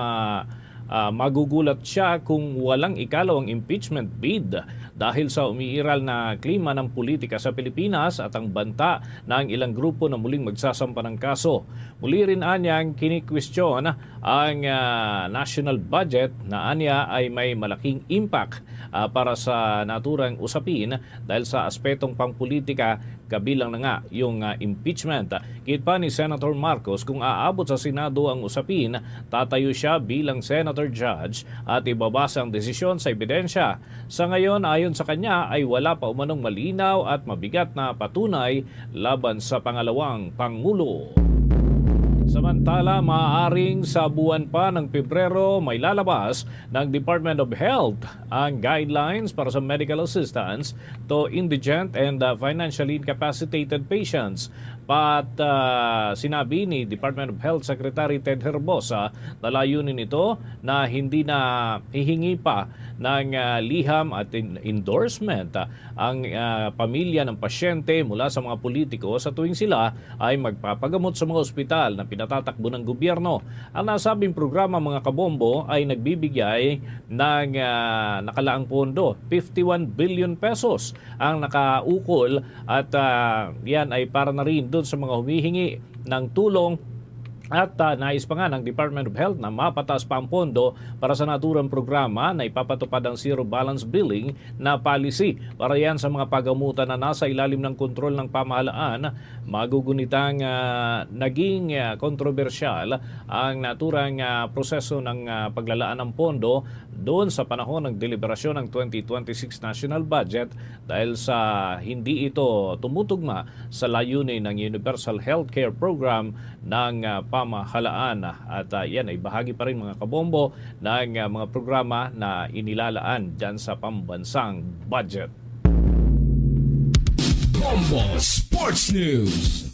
ah, magugulat siya kung walang ikalaw ang impeachment bid dahil sa umiiral na klima ng politika sa Pilipinas at ang banta na ang ilang grupo na muling magsasampa ng kaso. Muli rin anyang kinikwestiyon ang, ah, national budget na anya ay may malaking impact, ah, para sa naturang usapin dahil sa aspetong pangpolitika, kabilang na nga yung, ah, impeachment. Giit pa ni Senator Marcos, kung aabot sa Senado ang usapin, tatayo siya bilang senator judge at ibabase ang desisyon sa ebidensya. Sa ngayon, ayon sa kanya, ay wala pa umanong malinaw at mabigat na patunay laban sa pangalawang pangulo. Samantala, maaaring sa buwan pa ng Pebrero, may lalabas ng Department of Health ang guidelines para sa medical assistance to indigent and, uh, financially incapacitated patients. Pat, uh, sinabi ni Department of Health Secretary Ted Herbosa na layunin nito na hindi na hihingi pa ng, uh, liham at in- endorsement, uh, ang, ah, pamilya ng pasyente mula sa mga politiko sa tuwing sila ay magpapagamot sa mga ospital na pinatatakbo ng gobyerno. Ang nasabing programa, mga kabombo, ay nagbibigay ng, ah, nakalaang pondo, fifty-one billion pesos ang nakaukol at, ah, yan ay para na rin doon sa mga humihingi ng tulong. At, ah, nais pa nga ng Department of Health na mapataas pa ang pondo para sa naturang programa na ipapatupad ang zero balance billing na policy para yan sa mga pagamutan na nasa ilalim ng kontrol ng pamahalaan. Magugunitang, ah, naging, ah, kontrobersyal ang naturang, ah, proseso ng, ah, paglalaan ng pondo doon sa panahon ng deliberasyon ng twenty twenty-six national budget dahil sa hindi ito tumutugma sa layunin ng Universal Healthcare Program ng, ah, pamahalaan. At, ah, yan ay bahagi pa rin, mga kabombo, ng, ah, mga programa na inilalaan dyan sa pambansang budget. Bombo Sports News.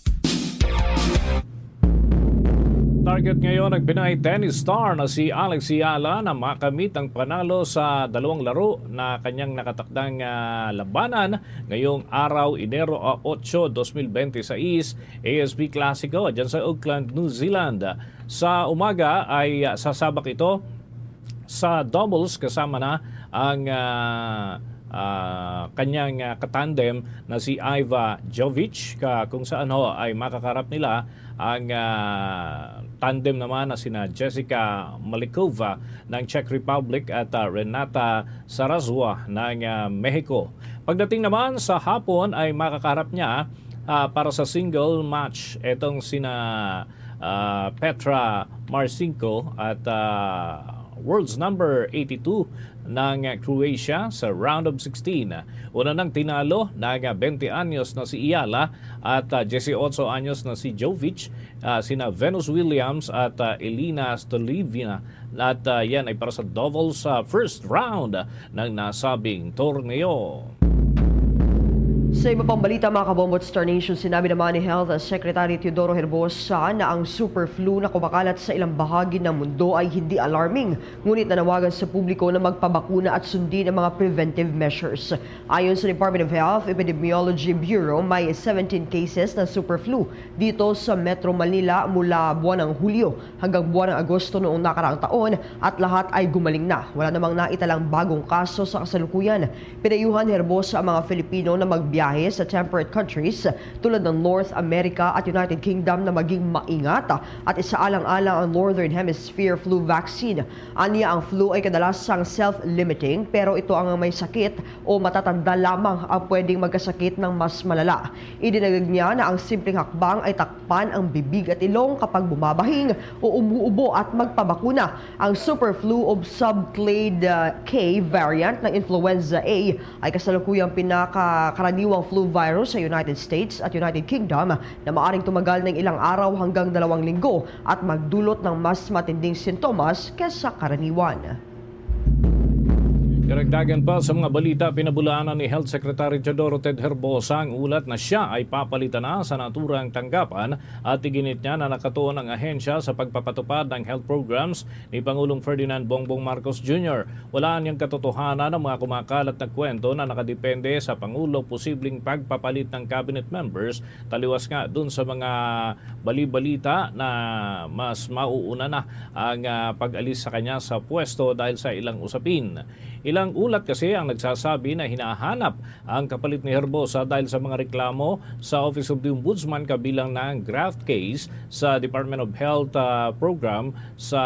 Target ngayon ng Pinay tennis star na si Alex Eala na makamit ang panalo sa dalawang laro na kanyang nakatakdang, ah, labanan ngayong araw, Enero, ah, otso, dos mil bente sais, A S B Classico dyan sa Auckland, New Zealand. Sa umaga ay, ah, sasabak ito sa doubles kasama na ang, ah, ah, kanyang, ah, katandem na si Iva Jovic, ka, kung saan ho ay makakarap nila ang, ah, tandem naman na sina Jessica Malikova ng Czech Republic at, ah, Renata Sarazua ng, ah, Mexico. Pagdating naman sa hapon ay makakarap niya, ah, para sa single match itong sina, ah, Petra Marcinko at, ah, world's number eighty-two ng Croatia sa round of sixteen. Una nang tinalo ng bente anyos na si Eala at, ah, dieciocho anyos na si Jovic, ah, sina Venus Williams at, ah, Elina Stolivina. At, ah, yan ay para sa doubles, ah, first round ng nasabing torneo. Sa iba pang balita, mga kabombo at Star Nation, sinabi naman ni Health Secretary Teodoro Herbosa na ang super flu na kumakalat sa ilang bahagi ng mundo ay hindi alarming, ngunit nanawagan sa publiko na magpabakuna at sundin ang mga preventive measures. Ayon sa Department of Health Epidemiology Bureau, may seventeen cases ng super flu dito sa Metro Manila mula buwan ng Hulyo hanggang buwan ng Agosto noong nakaraang taon, at lahat ay gumaling na. Wala namang naitalang bagong kaso sa kasalukuyan. Pinayuhan ni Herbosa ang mga Filipino na magbiyahe sa temperate countries tulad ng North America at United Kingdom na maging maingat at isaalang-alang ang Northern Hemisphere flu vaccine. Anya, ang flu ay kadalasang self-limiting, pero ito ang may sakit o matatanda lamang ang pwedeng magkasakit ng mas malala. Idinagdag niya na ang simpleng hakbang ay takpan ang bibig at ilong kapag bumabahing o umuubo at magpabakuna. Ang super flu o subclade, uh, K variant ng influenza A ay kasalukuyang pinakakaraniwang flu virus sa United States at United Kingdom na maaring tumagal ng ilang araw hanggang dalawang linggo at magdulot ng mas matinding sintomas kesa karaniwan. Karagdagan pa sa mga balita, pinabulaanan ni Health Secretary Teodoro Ted Herbosa ang ulat na siya ay papalitan na sa naturang tanggapan at iginit niya na nakatuon ang ahensya sa pagpapatupad ng health programs ni Pangulong Ferdinand Bongbong Marcos Junior. Wala niyang katotohanan ang mga kumakalat na kwento na nakadepende sa Pangulo posibleng pagpapalit ng cabinet members, taliwas nga dun sa mga bali-balita na mas mauuna na ang, ah, pag-alis sa kanya sa pwesto dahil sa ilang usapin. Ilang ulat kasi ang nagsasabi na hinahanap ang kapalit ni Herbosa dahil sa mga reklamo sa Office of the Ombudsman kabilang na ang graft case sa Department of Health, ah, program sa,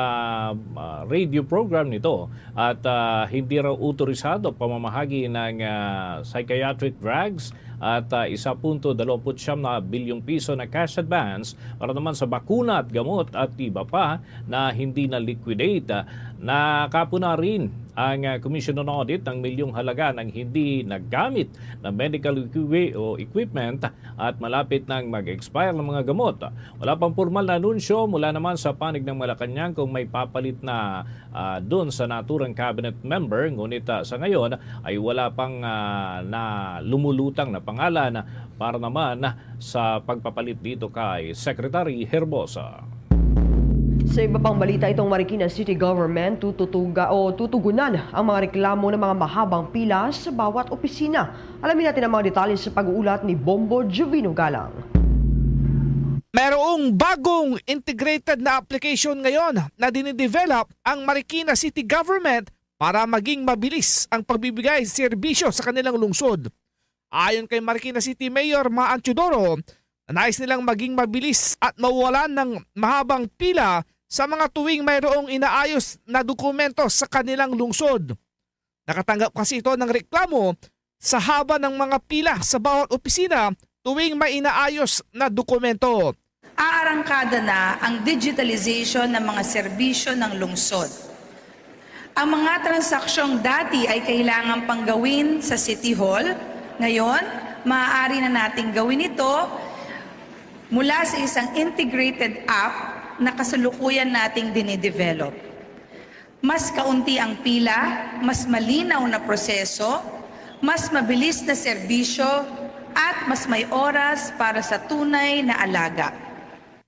ah, radio program nito at, ah, hindi raw otorisado pamamahagi ng, ah, psychiatric drugs at, ah, isa punto dalawampu't siyam na bilyong piso na cash advance para naman sa bakuna at gamot at iba pa na hindi na-liquidate. Nakapuna rin ang, ah, Commission on Audit ng milyong halaga ng hindi nagamit na medical equi-, o equipment at malapit nang mag-expire ng mga gamot. Wala pang pormal na anunsyo mula naman sa panig ng Malacañang kung may papalit na, ah, dun sa naturang cabinet member, ngunit, ah, sa ngayon ay wala pang, ah, na lumulutang na pangalan para naman sa pagpapalit dito kay Secretary Herbosa. Sa iba pang balita, itong Marikina City Government tututuga o tutugunan ang mga reklamo ng mga mahabang pila sa bawat opisina. Alamin natin ang mga detalye sa pag-uulat ni Bombo Jovino Galang. Mayroong bagong integrated na application ngayon na dinidevelop ang Marikina City Government para maging mabilis ang pagbibigay serbisyo sa kanilang lungsod. Ayon kay Marikina City Mayor Maan Teodoro, na nais nilang maging mabilis at mawalan ng mahabang pila sa mga tuwing mayroong inaayos na dokumento sa kanilang lungsod. Nakatanggap kasi ito ng reklamo sa haba ng mga pila sa bawat opisina tuwing may inaayos na dokumento. Aarangkada na ang digitalization ng mga serbisyo ng lungsod. Ang mga transaksyong dati ay kailangan pang gawin sa City Hall, ngayon, maaari na nating gawin ito mula sa isang integrated app na kasalukuyan nating dinidevelop. Mas kaunti ang pila, mas malinaw na proseso, mas mabilis na serbisyo, at mas may oras para sa tunay na alaga.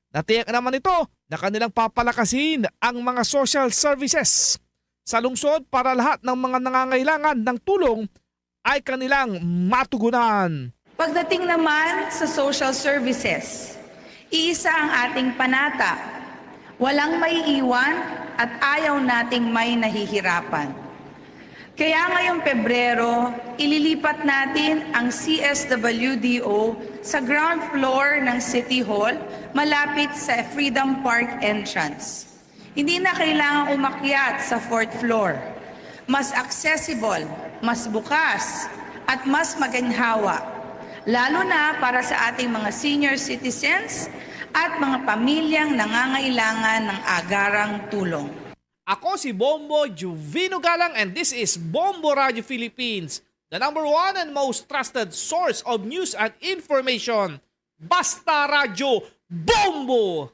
Natiyak naman ito na kanilang papalakasin ang mga social services sa lungsod para lahat ng mga nangangailangan ng tulong ay kanilang matugunan. Pagdating naman sa social services, iisa ang ating panata. Walang maiiwan at ayaw nating may nahihirapan. Kaya ngayong Pebrero, ililipat natin ang C S W D O sa ground floor ng City Hall, malapit sa Freedom Park entrance. Hindi na kailangang umakyat sa fourth floor. Mas accessible, mas bukas, at mas maginhawa, lalo na para sa ating mga senior citizens at mga pamilyang nangangailangan ng agarang tulong. Ako si Bombo Juvino Galang, and this is Bombo Radio Philippines, the number one and most trusted source of news and information. Basta Radyo Bombo!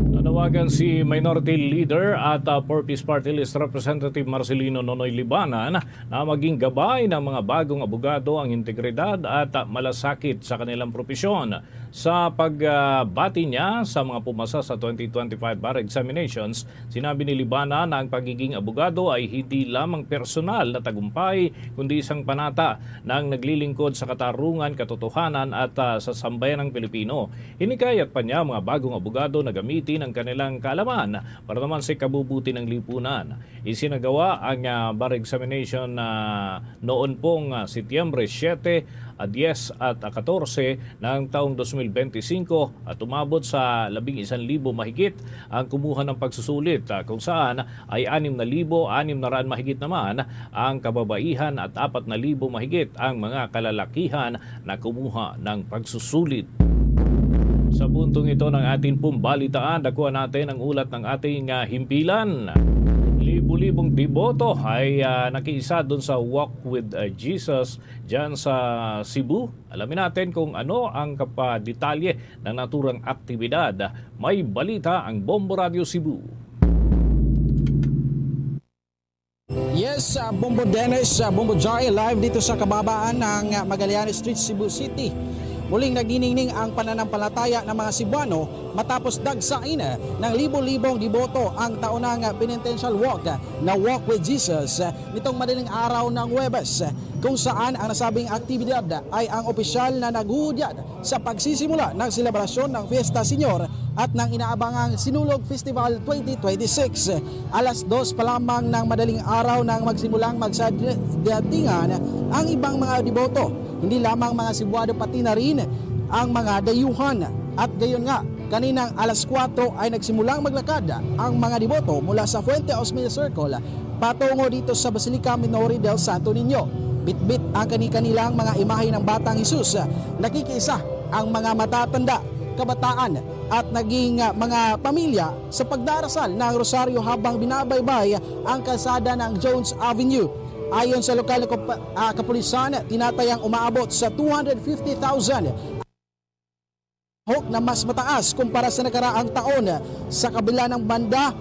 Nanawagan si Minority Leader at, ah, Four Ps Party List Representative Marcelino Nonoy Libanan na maging gabay ng mga bagong abogado ang integridad at, ah, malasakit sa kanilang propesyon. Sa pagbati niya sa mga pumasa sa twenty twenty-five bar examinations, sinabi ni Libanan na ang pagiging abogado ay hindi lamang personal na tagumpay, kundi isang panata na ang naglilingkod sa katarungan, katotohanan at, ah, sa sambayanang Pilipino. Hinikayat pa niya ang mga bagong abogado na gamitin ang kanilang kaalaman para naman sa ikabubuti ng lipunan. Isinagawa ang, ah, bar examination, ah, noon pong, ah, Setyembre siyete, ah, diyes at, ah, katorse ng taong dos mil benti singko at umabot sa labing isang libo mahigit ang kumuha ng pagsusulit, ah, kung saan ay anim na libo anim na raan mahigit naman ang kababaihan at apat na libo mahigit ang mga kalalakihan na kumuha ng pagsusulit. Sa puntong ito ng ating pumbalitaan, dakuan natin ang ulat ng ating, ah, himpilan. Libo-libong deboto ay, ah, nakiisa dun sa Walk with, ah, Jesus dyan sa Cebu. Alamin natin kung ano ang kapadetalye ng naturang aktibidad. May balita ang Bombo Radio Cebu. Yes, Sa Bombo Dennis, sa Bombo Joy, live dito sa kababaan ng Magallanes Street, Cebu City. Muling nagniningning ang pananampalataya ng mga Cebuano matapos dagsain ng libo-libong deboto ang taunang penitential walk na Walk with Jesus nitong madaling araw ng Huwebes, kung saan ang nasabing aktibidad ay ang opisyal na naghuhudyat sa pagsisimula ng selebrasyon ng Fiesta Señor at ng inaabangang Sinulog Festival twenty twenty-six. Alas dos pa lamang ng madaling araw nang magsimulang magsadatingan ang ibang mga deboto, hindi lamang mga Cebuano pati na rin ang mga dayuhan. At gayon nga, kaninang alas kuwatro ay nagsimulang maglakad ang mga deboto mula sa Fuente Osmeña Circle patungo dito sa Basilica Minori del Santo Niño. Bitbit ang kani-kanilang mga imahe ng Batang Jesus. Nakikiisa ang mga matatanda, kabataan, at naging, ah, mga pamilya sa pagdarasal ng rosaryo habang binabaybay ang kalsada ng Jones Avenue. Ayon sa lokal na kap-, ah, kapulisan, tinatayang umaabot sa two hundred fifty thousand hok na mas mataas kumpara sa nakaraang taon. Sa kabila ng banda,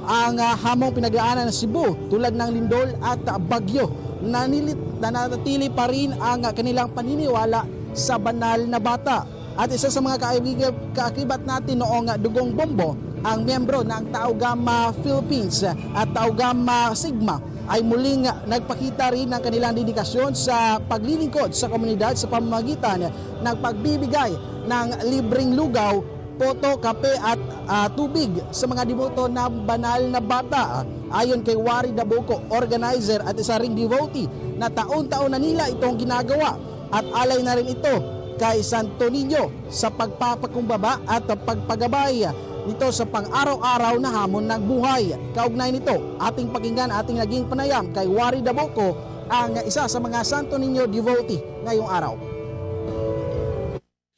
ang, ah, hamong pinagdaanan ng Cebu tulad ng lindol at, ah, bagyo, nanilit, nanatili pa rin ang, ah, kanilang paniniwala sa banal na bata. At isa sa mga kaibig-, kaakibat natin noong, ah, Dugong Bombo, ang miyembro ng Tau Gamma Philippines at Tau Gamma Sigma ay muling nagpakita rin ng kanilang dedikasyon sa paglilingkod sa komunidad sa pamamagitan ng pagbibigay ng libreng lugaw, poto, kape at, ah, tubig sa mga deboto ng banal na bata. Ayon kay Wari Dabuco, organizer at isa ring devotee, na taon-taon na nila itong ginagawa at alay na rin ito kay Santo Niño sa pagpapakumbaba at pagpagabay nito sa pang-araw-araw na hamon ng buhay. Kaugnay nito, ating pakinggan ating naging panayam kay Wari Dabuco, ang isa sa mga Santo Niño devotee ngayong araw.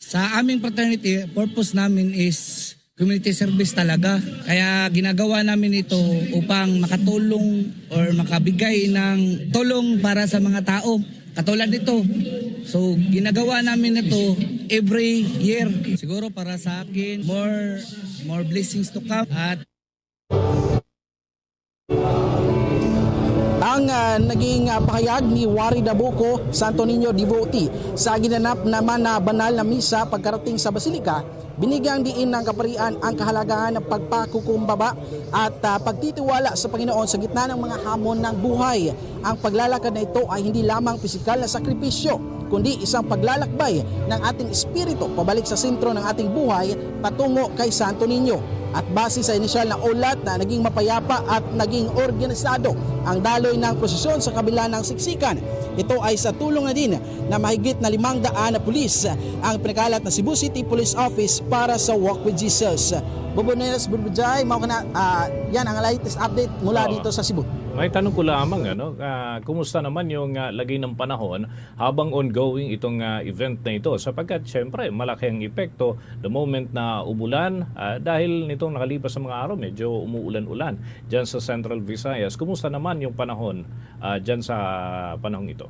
Sa aming fraternity, purpose namin is community service talaga. Kaya ginagawa namin ito upang makatulong or makabigay ng tulong para sa mga tao katulad nito. So, ginagawa namin ito every year. Siguro para sa akin, more, more blessings to come. At Ang, ah, naging, ah, pahayag ni Wari Dabuco, Santo Niño devotee, sa ginanap naman na banal na misa pagkarating sa Basilica, binigyang diin ng kaparian ang kahalagahan ng pagpakukumbaba at, ah, pagtitiwala sa Panginoon sa gitna ng mga hamon ng buhay. Ang paglalakad na ito ay hindi lamang pisikal na sakripisyo, kundi isang paglalakbay ng ating espiritu pabalik sa sentro ng ating buhay, patungo kay Santo Niño. At base sa inisyal na ulat na naging mapayapa at naging organisado ang daloy ng prosesyon sa kabila ng siksikan. Ito ay sa tulong na din na mahigit na limang daan na pulis ang pinakalat na Cebu City Police Office para sa Walk with Jesus. Bubuneres Burbujay, mao kana, ah, yan ang latest update mula Oo. dito sa Cebu. May tanong ko lamang, ano, ah, kumusta naman yung, ah, lagay ng panahon habang ongoing itong, ah, event na ito? Sapagkat, syempre, malaki ang epekto the moment na umulan, ah, dahil nitong nakalipas na mga araw, medyo umuulan-ulan dyan sa Central Visayas. Kumusta naman yung panahon, ah, dyan sa panahong ito?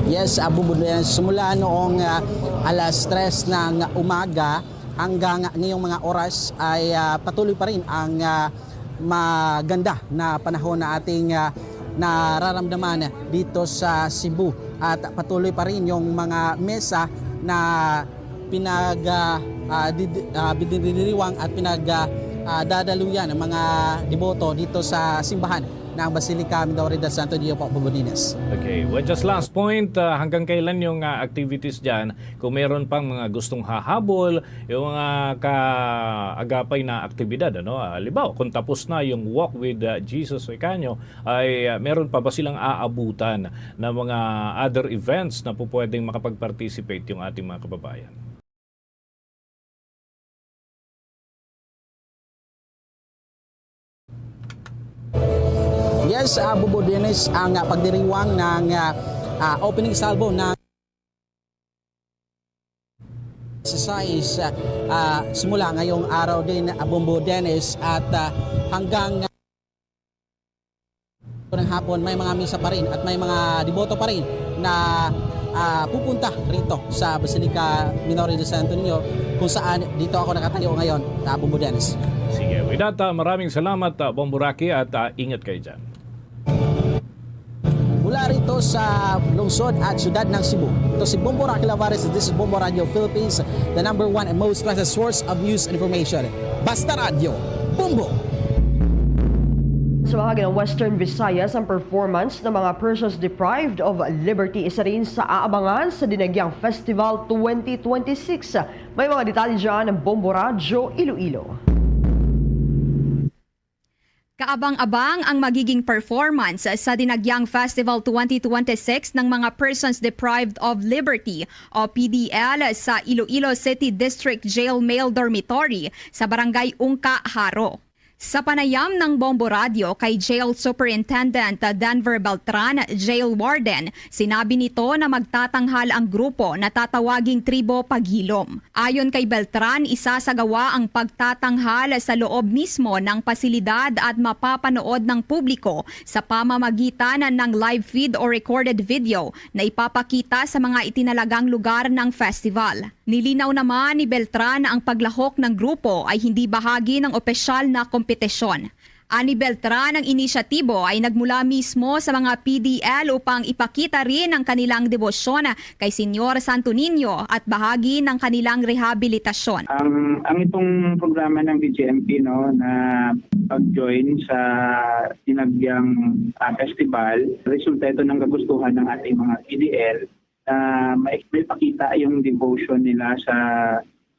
Yes, Abu Budian, simula noong, ah, alas tres ng umaga hanggang ngayong mga oras ay, ah, patuloy pa rin ang, ah, maganda na panahon na ating, ah, nararamdaman dito sa Cebu. At patuloy pa rin yung mga mesa na pinag, ah, ah, did-, ah, dinidiriwang at pinag, ah, ah, dadaluyan ng mga deboto dito sa simbahan ng Basilica Minori del Santo Niño po, Bubunines. Okay. Well, just last point, ah, hanggang kailan yung, ah, activities dyan? Kung meron pang mga gustong hahabol, yung mga kaagapay na aktibidad, ano? Ah, halimbawa, kung tapos na yung Walk with, ah, Jesus o ikanyo, ay, ah, meron pa ba silang aabutan na mga other events na pupwedeng makapag-participate yung ating mga kababayan? Yes, ah, Bubo Dennis, ang, ah, pagdiriwang ng, ah, ah, opening salvo ng exercise, ah, ah, simula ngayong araw din, ah, Bumbo Dennis, at, ah, hanggang ng hapon, may mga misa pa rin at may mga deboto pa rin na, ah, pupunta rito sa Basilica Minori de Santo Niño, kung saan dito ako nakatayo ngayon, ah, Bumbo Dennis. Sige, Data, maraming salamat, ah, Bombo Rocky, at, ah, ingat kayo dyan. Mula rito sa lungsod at siyudad ng Cebu, ito si Bombo Rocky Lavares, this is Bombo Radio Philippines, the number one and most trusted source of news and information. Basta Radio, Bombo! Sa bahagi ng Western Visayas, ang performance ng mga persons deprived of liberty isa rin sa aabangan sa Dinagyang Festival twenty twenty-six. May mga detalye dyan ang Bombo Radyo Iloilo. Kaabang-abang ang magiging performance sa Dinagyang Festival twenty twenty-six ng mga Persons Deprived of Liberty o P D L sa Iloilo City District Jail Male Dormitory sa Barangay Ungka, Jaro. Sa panayam ng Bombo Radyo kay Jail Superintendent Denver Beltran, Jail Warden, sinabi nito na magtatanghal ang grupo na tatawaging Tribo Paghilom. Ayon kay Beltran, isasagawa ang pagtatanghal sa loob mismo ng pasilidad at mapapanood ng publiko sa pamamagitan ng live feed o recorded video na ipapakita sa mga itinalagang lugar ng festival. Nilinaw naman ni Beltran na ang paglahok ng grupo ay hindi bahagi ng opisyal na kompetisyon. Ani Beltran, ang inisyatibo ay nagmula mismo sa mga P D L upang ipakita rin ang kanilang debosyon kay Señor Santo Niño at bahagi ng kanilang rehabilitasyon. Ang ang itong programa ng D G M P, no, na pag-join sa Dinagyang, ah, Festival, resulta ito ng kagustuhan ng ating mga P D L na may, may pakita yung devotion nila sa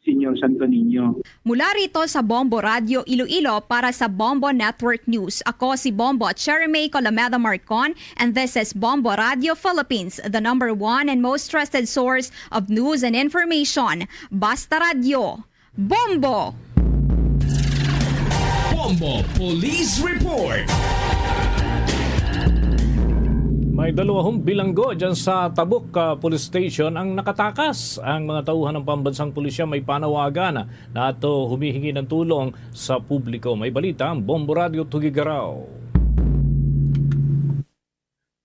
Señor Santo Niño. Mula rito sa Bombo Radyo Iloilo para sa Bombo Network News, ako si Bombo Cherry May Colomeda Marcon, and this is Bombo Radyo Philippines, the number one and most trusted source of news and information. Basta Radyo, Bombo! Bombo Police Report. May dalawahong bilanggo dyan sa Tabuk, ah, Police Station ang nakatakas. Ang mga tauhan ng pambansang pulisya may panawagan na ato humihingi ng tulong sa publiko. May balita ang Bombo Radio Tugigaraw.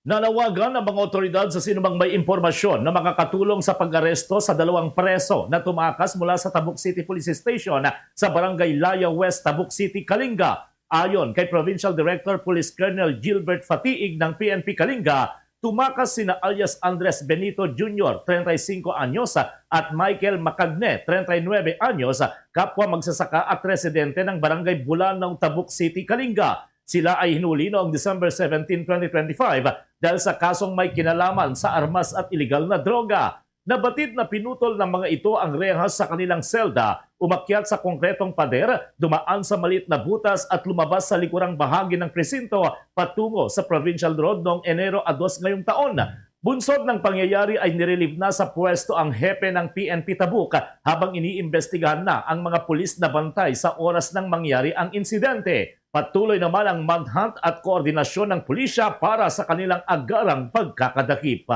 Nanawagan ang mga otoridad sa sinumang may impormasyon na makakatulong sa pag-aresto sa dalawang preso na tumakas mula sa Tabuk City Police Station sa Barangay Laya West, Tabuk City, Kalinga. Ayon kay Provincial Director Police Colonel Gilbert Fatiig ng P N P Kalinga, tumakas sina alias Andres Benito Junior, treinta y cinco anyos, at Michael Macagne, treinta y nuebe anyos, kapwa magsasaka at residente ng Barangay Bulanaw, Tabuk City, Kalinga. Sila ay hinuli noong December seventeen, twenty twenty-five, dahil sa kasong may kinalaman sa armas at iligal na droga. Nabatid na pinutol ng mga ito ang rehas sa kanilang selda, umakyat sa konkretong pader, dumaan sa maliit na butas at lumabas sa likurang bahagi ng presinto patungo sa Provincial Road noong Enero a dos ngayong taon. Bunsod ng pangyayari ay nirelieve na sa pwesto ang hepe ng P N P Tabuk, habang iniimbestigahan na ang mga pulis na bantay sa oras ng mangyari ang insidente. Patuloy naman ang manhunt at koordinasyon ng pulisya para sa kanilang agarang pagkakadakip.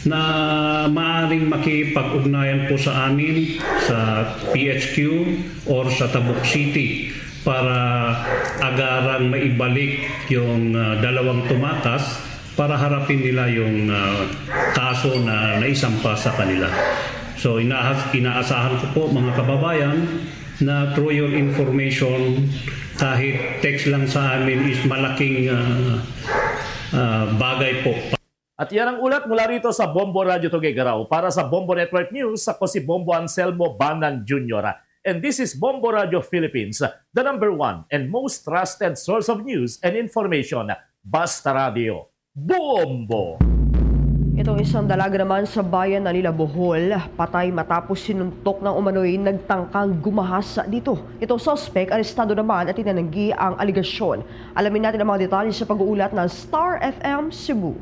Na maaaring makipag-ugnayan po sa amin sa P H Q or sa Tabuk City para agarang maibalik yung, ah, dalawang tumakas para harapin nila yung, ah, kaso na naisampa sa kanila. So, inaas-, inaasahan ko po, mga kababayan, na through your information, kahit text lang sa amin is malaking, ah, ah, bagay po. At yan ang ulat mula rito sa Bombo Radyo Tuguegarao. Para sa Bombo Network News, ako si Bombo Anselmo Banan Junior. And this is Bombo Radyo Philippines, the number one and most trusted source of news and information. Basta Radyo, Bombo! Itong isang dalaga naman sa bayan ng Lila, Bohol, patay matapos sinuntok ng umano'y nagtangkang gumahasa dito. Itong suspek, arestado naman at tinananggi ang alegasyon. Alamin natin ang mga detalye sa pag-uulat ng Star F M Cebu.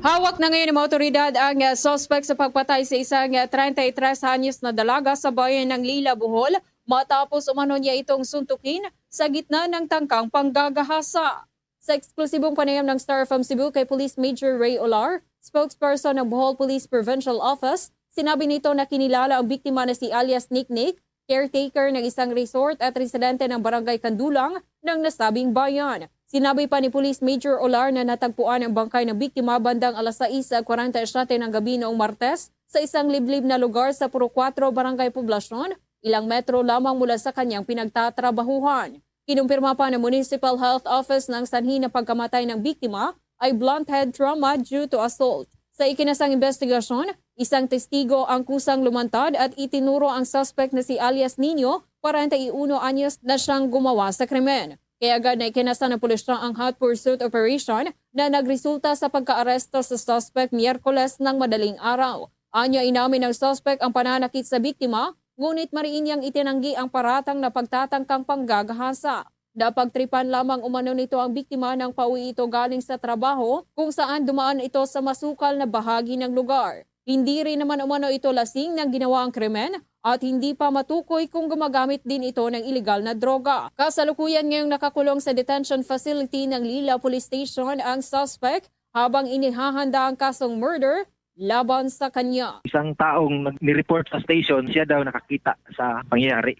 Hawak na ngayon ng mga otoridad ang, ah, suspek sa pagpatay sa isang, ah, treinta y tres anyos na dalaga sa bayan ng Lila, Bohol, matapos umano niya itong suntukin sa gitna ng tangkang panggagahasa. Sa eksklusibong panayam ng Star F M Cebu kay Police Major Ray Olar, spokesperson ng Bohol Police Provincial Office, sinabi nito na kinilala ang biktima na si alias Niknik, caretaker ng isang resort at residente ng Barangay Kandulang ng nasabing bayan. Sinabi pa ni Police Major Olar na natagpuan ang bangkay ng biktima bandang alas sais kwarenta y siyete ng gabi noong Martes sa isang liblib na lugar sa Purok Kuwatro, Barangay Poblacion, ilang metro lamang mula sa kanyang pinagtatrabahuhan. Kinumpirma pa ng Municipal Health Office ng sanhi na pagkamatay ng biktima ay blunt head trauma due to assault. Sa ikinasang investigasyon, isang testigo ang kusang lumantad at itinuro ang suspect na si alias Nino, kwarenta y uno anyos, na siyang gumawa sa krimen. Kaya agad na ikinasa ng pulisya ang hot pursuit operation na nagresulta sa pagkaaresto sa suspect Miyerkules ng madaling araw. Anya, inamin ng suspect ang pananakit sa biktima, ngunit mariin niyang itinanggi ang paratang na pagtatangkang panggagahasa. Napagtripan lamang umano nito ang biktima nang pauwi ito galing sa trabaho, kung saan dumaan ito sa masukal na bahagi ng lugar. Hindi rin naman umano ito lasing nang ginawa ang krimen at hindi pa matukoy kung gumagamit din ito ng iligal na droga. Kasalukuyan ngayong nakakulong sa detention facility ng Lila Police Station ang suspect habang inihahanda ang kasong murder laban sa kanya. Isang taong nag-, ni-report sa station, siya daw nakakita sa pangyayari.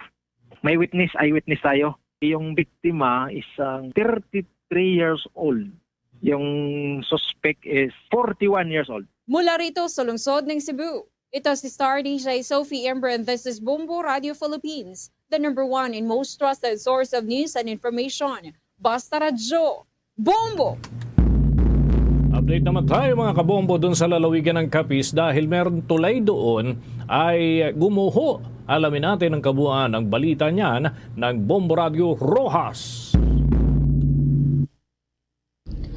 May witness, eyewitness tayo. Yung biktima is, ah, thirty-three years old. Yung suspect is forty-one years old. Mula rito sa lungsod ng Cebu, ito si Star D J Sophie Ember, and this is Bombo Radio Philippines, the number one and most trusted source of news and information. Basta Radyo, Bombo! Update naman tayo, mga kabombo, dun sa lalawigan ng Capiz dahil meron tulay doon ay gumuho. Alamin natin ang kabuuan ng balita niyan ng Bombo Radio Roxas.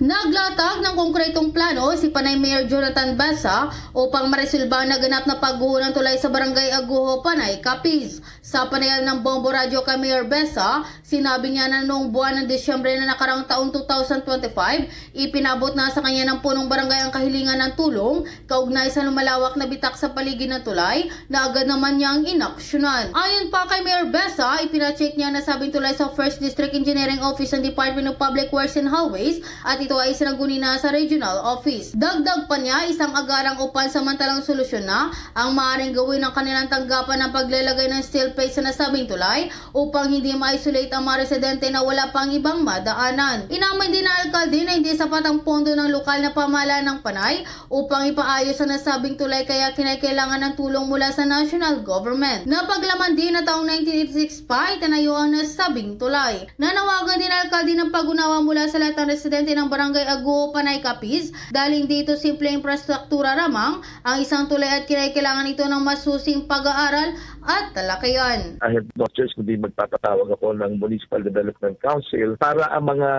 Naglatag ng konkretong plano si Panay Mayor Jonathan Besa upang maresolba ang naganap na pagguho ng tulay sa Barangay Aguho, Panay, Capiz. Sa panayam ng Bombo Radyo kay Mayor Besa, sinabi niya na noong buwan ng Disyembre na nakarang taong two thousand twenty-five, ipinabot na sa kanya ng punong barangay ang kahilingan ng tulong kaugnay sa lumalawak na bitak sa paligid ng tulay na agad naman niyang inaksyonan. Ayon pa kay Mayor Besa, ipinacheck niya ang nasabing tulay sa First District Engineering Office ng Department of Public Works and Highways at ito ay isinaguni na sa regional office. Dagdag pa niya, isang agarang o pansamantalang solusyon na ang maaaring gawin ng kanilang tanggapan ang paglalagay ng steel plate sa nasabing tulay upang hindi ma-isolate ang mga residente na wala pang ibang madaanan. Inamin din ng alkalde na hindi sapat ang pondo ng lokal na pamahalaan ng Panay upang ipaayos ang nasabing tulay, kaya kinakailangan ng tulong mula sa national government. Napaglaman din na taong nineteen eighty-six pa itinayo ang nasabing tulay. Nanawagan din ang alkalde ng pag-unawa mula sa lahat ng residente ng Barangay Aguho, Panay, Capiz, dahil hindi ito simpleng infrastruktura lamang ang isang tulay at kinakailangan ito ng masusing pag-aaral at talakayan. I have no choice kundi magpapatawag ako ng Municipal Development Council para ang mga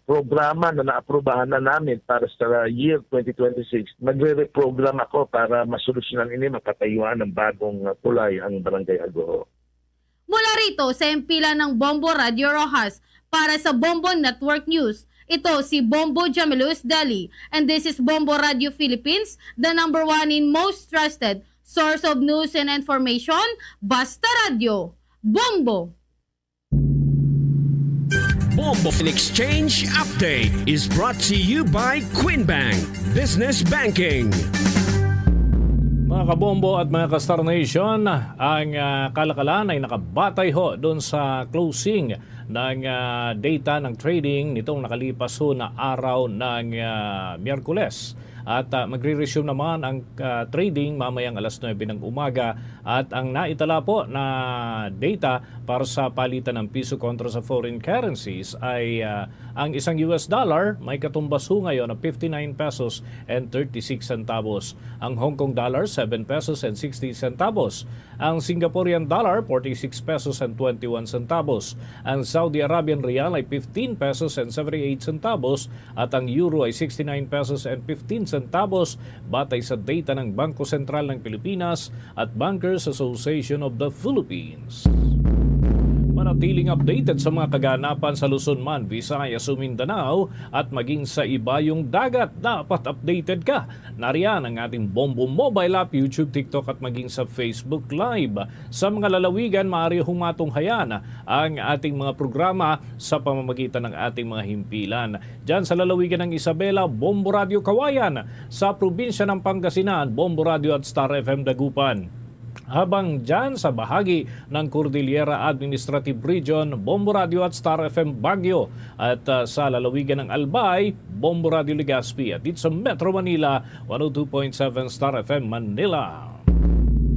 programa na naaprubahan na namin para sa year twenty twenty-six, magre-reprogram ako para masolusyonan ini, mapatayuan ng bagong, uh, tulay ang Barangay Aguho. Mula rito sa himpilan ng Bombo Radio Roxas, para sa Bombo Network News, ito si Bombo Jamilus Deli, and this is Bombo Radio Philippines, the number one in most trusted source of news and information. Basta Radyo, Bombo! Bombo Exchange Update is brought to you by Queen Bank Business Banking. Mga kabombo at mga ka-Star Nation, ang, ah, kalakalan ay nakabatay ho doon sa closing ng, ah, data ng trading nitong nakalipas ho na araw ng, ah, Miyerkules. At, ah, magre-resume naman ang, ah, trading mamayang alas nuebe ng umaga. At ang naitala po na data para sa palitan ng piso kontra sa foreign currencies ay, ah, ang isang U S dollar may katumbas ho ngayon na fifty-nine pesos and thirty-six centavos. Ang Hong Kong dollar, seven pesos and sixty centavos. Ang Singaporean dollar, forty-six pesos and twenty-one centavos. Ang Saudi Arabian riyal ay fifteen pesos and seventy-eight centavos at ang euro ay sixty-nine pesos and fifteen centavos, batay sa data ng Bangko Sentral ng Pilipinas at Bankers Association of the Philippines. Manatiling updated sa mga kaganapan sa Luzon man, Visayas o Mindanao, at maging sa ibayong dagat. Dapat updated ka. Nariyan ang ating Bombo Mobile App, YouTube, TikTok, at maging sa Facebook Live. Sa mga lalawigan, maaari humatunghayan ang ating mga programa sa pamamagitan ng ating mga himpilan. Diyan sa lalawigan ng Isabela, Bombo Radyo Kawayan. Sa probinsya ng Pangasinan, Bombo Radyo at Star F M Dagupan. Habang diyan sa bahagi ng Cordillera Administrative Region, Bombo Radyo at Star F M Baguio. At, ah, sa lalawigan ng Albay, Bombo Radyo Legazpi. At dito sa Metro Manila, one oh two point seven Star F M Manila.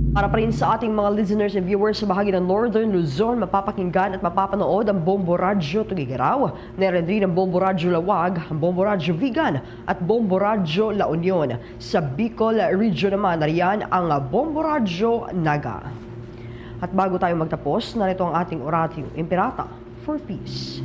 Para pa rin sa ating mga listeners and viewers sa bahagi ng Northern Luzon, mapapakinggan at mapapanood ang Bombo Radyo Tuguegarao, Nairandirin ang Bombo Radyo Laoag, ang Bombo Radyo Vigan, at Bombo Radyo La Union. Sa Bicol Region naman, nariyan ang Bombo Radyo Naga. At bago tayo magtapos, narito ang ating Oratio Imperata for peace.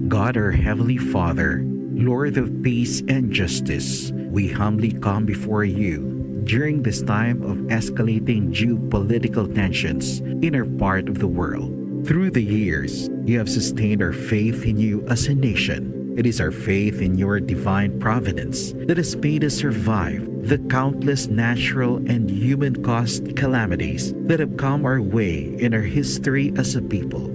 God, our Heavenly Father, Lord of peace and justice, we humbly come before you during this time of escalating geopolitical tensions in our part of the world. Through the years, you have sustained our faith in you as a nation. It is our faith in your divine providence that has made us survive the countless natural and human caused calamities that have come our way in our history as a people.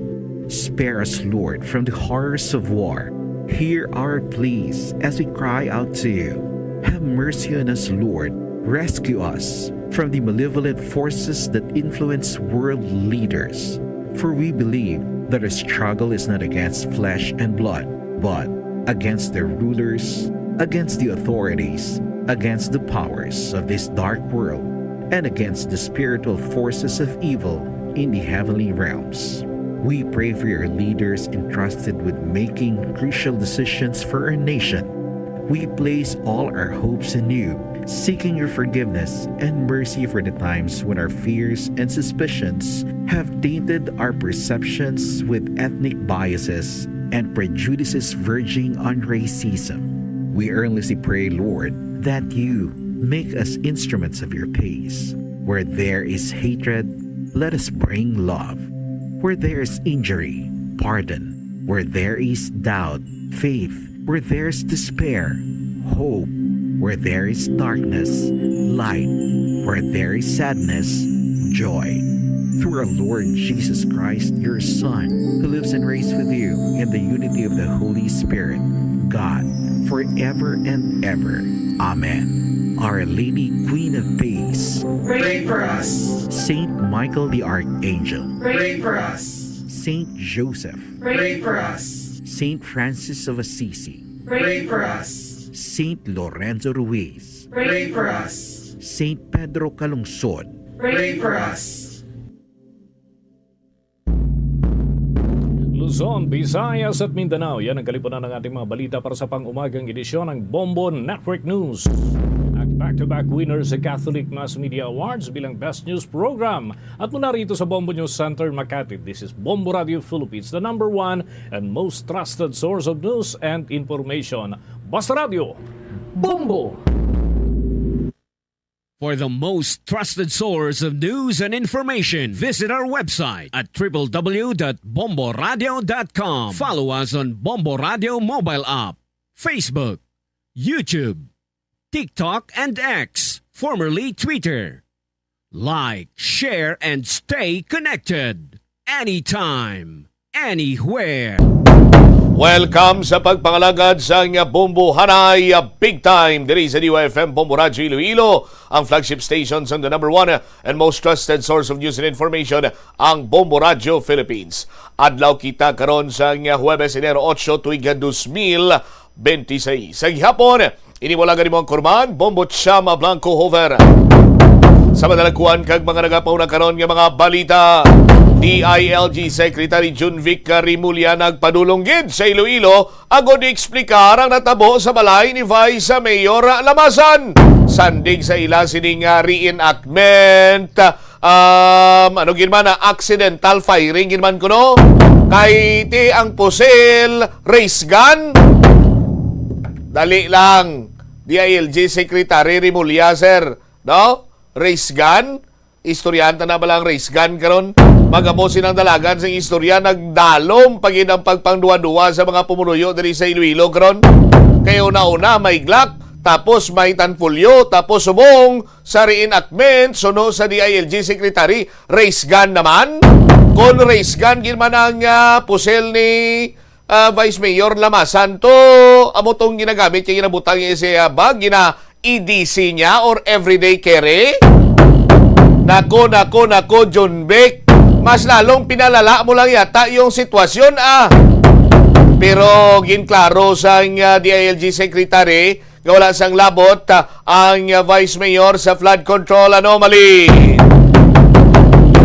Spare us, Lord, from the horrors of war. Hear our pleas as we cry out to you. Have mercy on us, Lord. Rescue us from the malevolent forces that influence world leaders. For we believe that our struggle is not against flesh and blood, but against the rulers, against the authorities, against the powers of this dark world, and against the spiritual forces of evil in the heavenly realms. We pray for your leaders entrusted with making crucial decisions for our nation. We place all our hopes in you, seeking your forgiveness and mercy for the times when our fears and suspicions have tainted our perceptions with ethnic biases and prejudices verging on racism. We earnestly pray, Lord, that you make us instruments of your peace. Where there is hatred, let us bring love. Where there is injury, pardon. Where there is doubt, faith. Where there is despair, hope. Where there is darkness, light. Where there is sadness, joy. Through our Lord Jesus Christ, your Son, who lives and reigns with you in the unity of the Holy Spirit, God, forever and ever. Amen. Our Lady, Queen of Peace, pray for us. Saint Michael the Archangel, pray for us. Saint Joseph, pray for us. Saint Francis of Assisi, pray for us. Saint Lorenzo Ruiz, pray for us. Saint Pedro Calungsod, pray for us. Luzon, Visayas at Mindanao, yan ang kalipunan ng ating mga balita para sa pang-umagang edisyon ng Bombo Network News. At back-to-back winner sa Catholic Mass Media Awards bilang Best News Program. At mula rito sa Bombo News Center, Makati, this is Bombo Radio Philippines, the number one and most trusted source of news and information. Basta Radio, Bombo! For the most trusted source of news and information, visit our website at triple w dot bomboradio dot com. Follow us on Bombo Radio mobile app, Facebook, YouTube, TikTok, and X, formerly Twitter. Like, share, and stay connected anytime, anywhere. Welcome sa pagpangalagad sang Bombo Hanay Big Time diri sa D Y F M Bombo Radyo Iloilo, ang flagship station sang the number one and most trusted source of news and information, ang Bombo Radyo Philippines. Adlaw kita karon sang Huwebes, Enero otso, tuig nga dos mil benti seis. Sa gihapon, ini wala gani mo ang kurman, Bombo Chama Blanco Hover. Sa madalagkuan kag mga nagapauna karon nga mga balita, D I L G Secretary Junvic Remulla nagpadulong gid sa Iloilo agod ieksplikar ang natabo sa balay ni Vice Mayor Lamasan. Sandig sa ila sining, ah, reenactment, um, ano gid man, ah, accidental firing gid man kuno. Kay ti ang pusil, race gun. Dali lang. D I L G Secretary Remulla, sir. No? Race gun? Istoryahan ta na ba lang race gun karon? Magamo silang dalagan sing istorya, nagdalom pa gid ang pagpangduwa-duwa sa mga pumuluyo diri sa Iloilo karon. Kay una-una may Glock, tapos may Tanpulyo, tapos subong sa reenactment, suno sa D I L G Secretary, race gun naman. Kon race gun gid man ang, ah, pusil ni ah, Vice Mayor Lamasan to, amo tong ginagamit kay ginabutang niya sa iya bag, gina-E D C niya or everyday carry? Nako, nako, nako, Junvic. Mas lalong pinalala mo lang yata yung sitwasyon, ah. Pero ginklaro sang, ah, D I L G Secretary nga wala sang labot, ah, ang, ah, Vice Mayor sa flood control anomaly.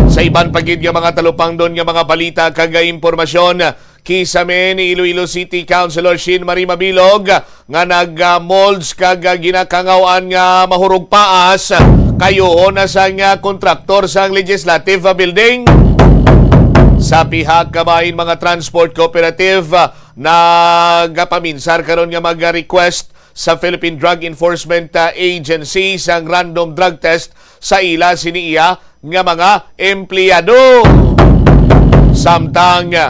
Sa iban pa gid nga mga talupangdon nga mga balita kag impormasyon, kisame ni Iloilo City Councilor Sheen Marie Mabilog nga nag-molds kag ginakangaw-an nga mahurog paas, kayuhon na sang kontraktor sang Legislative Building. Sa pihak ka bahin, mga transport cooperative nagapaminsar karon nga mag-request sa Philippine Drug Enforcement, ah, Agency sang random drug test sa ila sini iya nga mga empleyado. Samtang, ah,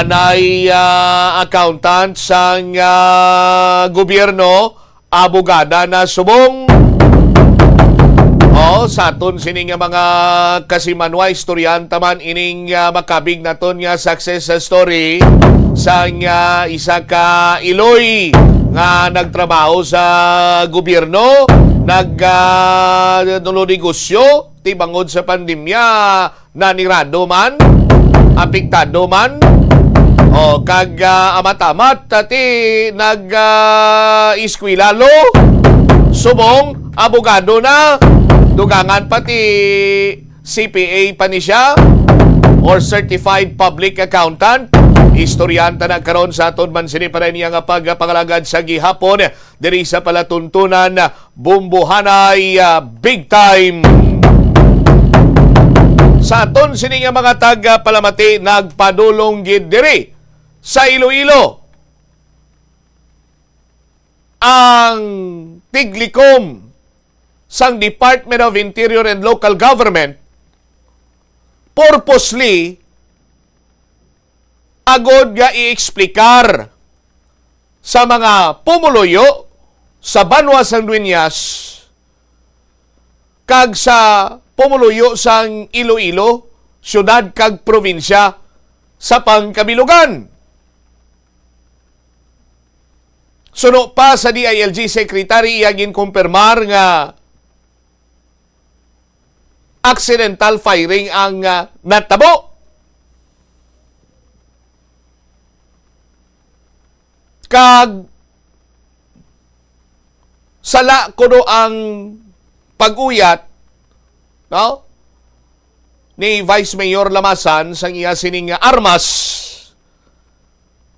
anay, ah, accountant sang, ah, gobyerno, abogada na subong. O, sa aton sini nga mga kasimanwa, istoryahan ta man ining, ah, makabig naton nga success story sang, ah, isa ka iloy nga nagtrabaho sa gobyerno, nag, ah, nulo negosyo, ti bangod sa pandemya, nanirado man, apektado man, o kag, ah, amat-amat, ah, ti nag, ah, eskwela law, subong abogado na, dugangan pa ti C P A pa ni siya or certified public accountant. Istoryahan ta na karon sa aton man sini para niya nga pagpangalagad sa gihapon diri sa palatuntunan, Bumbuhanay, ah, Big Time. Sa aton sini nga mga tagpalamati, nagpadulong gid diri sa Iloilo ang tiglikom sang Department of Interior and Local Government purposely agod nga i-explicar sa mga pumuluyo sa banwa sang Dueñas kag sa pumuluyo sang Iloilo, siyudad kag probinsya sa pangkabilugan. Suno pa sa D I L G Secretary, iya ginkumpirmar nga accidental firing ang, ah, natabo. Kag sala kuno ang pag-uyat, no, ni Vice Mayor Lamasan sang iya sining armas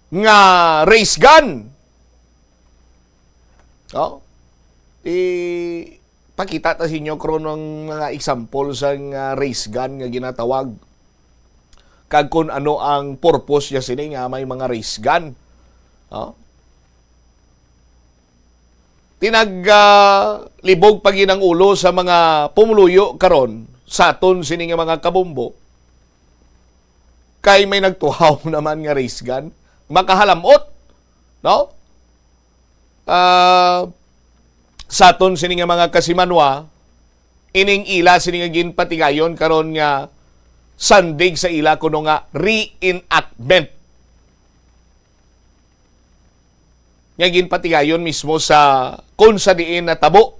nga race gun. No? Ipakita ta sa inyo karon ang mga example sang, ah, race gun nga ginatawag, kag kung ano ang purpose niya sini nga may mga race gun. No? Tinaglibog pa gid ang ulo sa mga pumuluyo karon sa aton sini nga mga kabombo, kay may nagtuhaw naman nga race gun. Makahalamot, no? Ah, sa aton sini nga mga kasimanwa, ining ila sini nga ginpatigayon karon nga sandig sa ila kuno nga reenactment nga ginpatigayon mismo sa kung sa diin natabo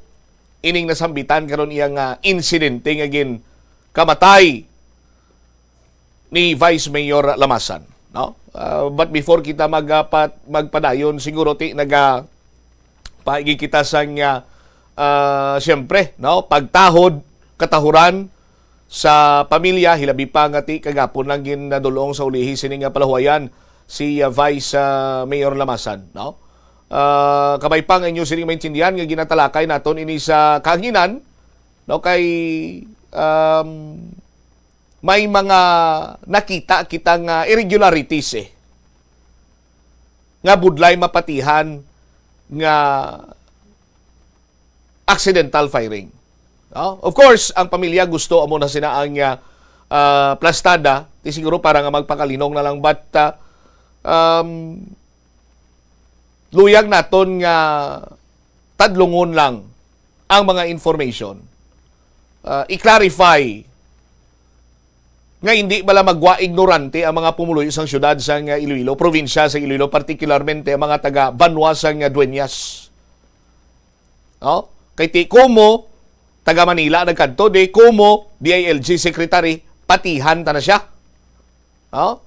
ining nasambitan karon iya nga insidente nga ginkamatay ni Vice Mayor Lamasan, no? Ah, but before kita mag-, ah, pat-, magpadayon, siguro ti naga paigi kita sang, ah, ah, siyempre, no, pagtahod, katahuran sa pamilya, hilabi pa nga ti kagapon lang ginadul-ong sa ulihi sini nga palahuwayan si, ah, Vice, ah, Mayor Lamasan, no? Ah, kabay pa nga inyo sini maintindihan nga ginatalakay naton ini sa kahanginan, no, kay, um, may mga nakita kita nga irregularities, eh, nga budlay mapatihan nga accidental firing. No? Of course, ang pamilya gusto amo na sina ang, ah, ah, plastada, ti siguro para nga magpakalinong na lang, but, ah, um, luyag naton nga tadlungon lang ang mga information. Ah, i-clarify nga hindi bala magwa ignorante ang mga pumuluyo sang siyudad sang Iloilo, probinsya sa Iloilo, partikularmente ang mga taga banwa sang Dueñas. No? Kay ti kumo, taga Manila nagkadto, di kumo, D I L G secretary, patihan ta na siya. No?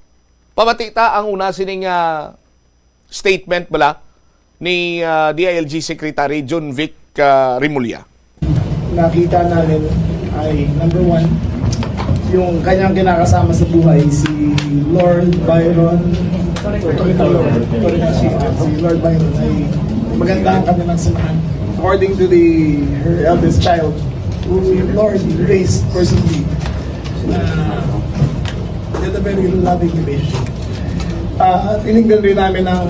Pamati ta ang una sining, ah, statement bala ni, ah, D I L G Secretary John Vic, ah, Remulla. Nakita namin ay, number one, yung kanyang kinakasama sa buhay, si Lord Byron Torrecillas. Si Lord Byron ay maganda ang kanilang samahan. According to the her eldest child, who Lord raised personally, uh, they had a very loving relationship. Ah, tinignan rin namin ang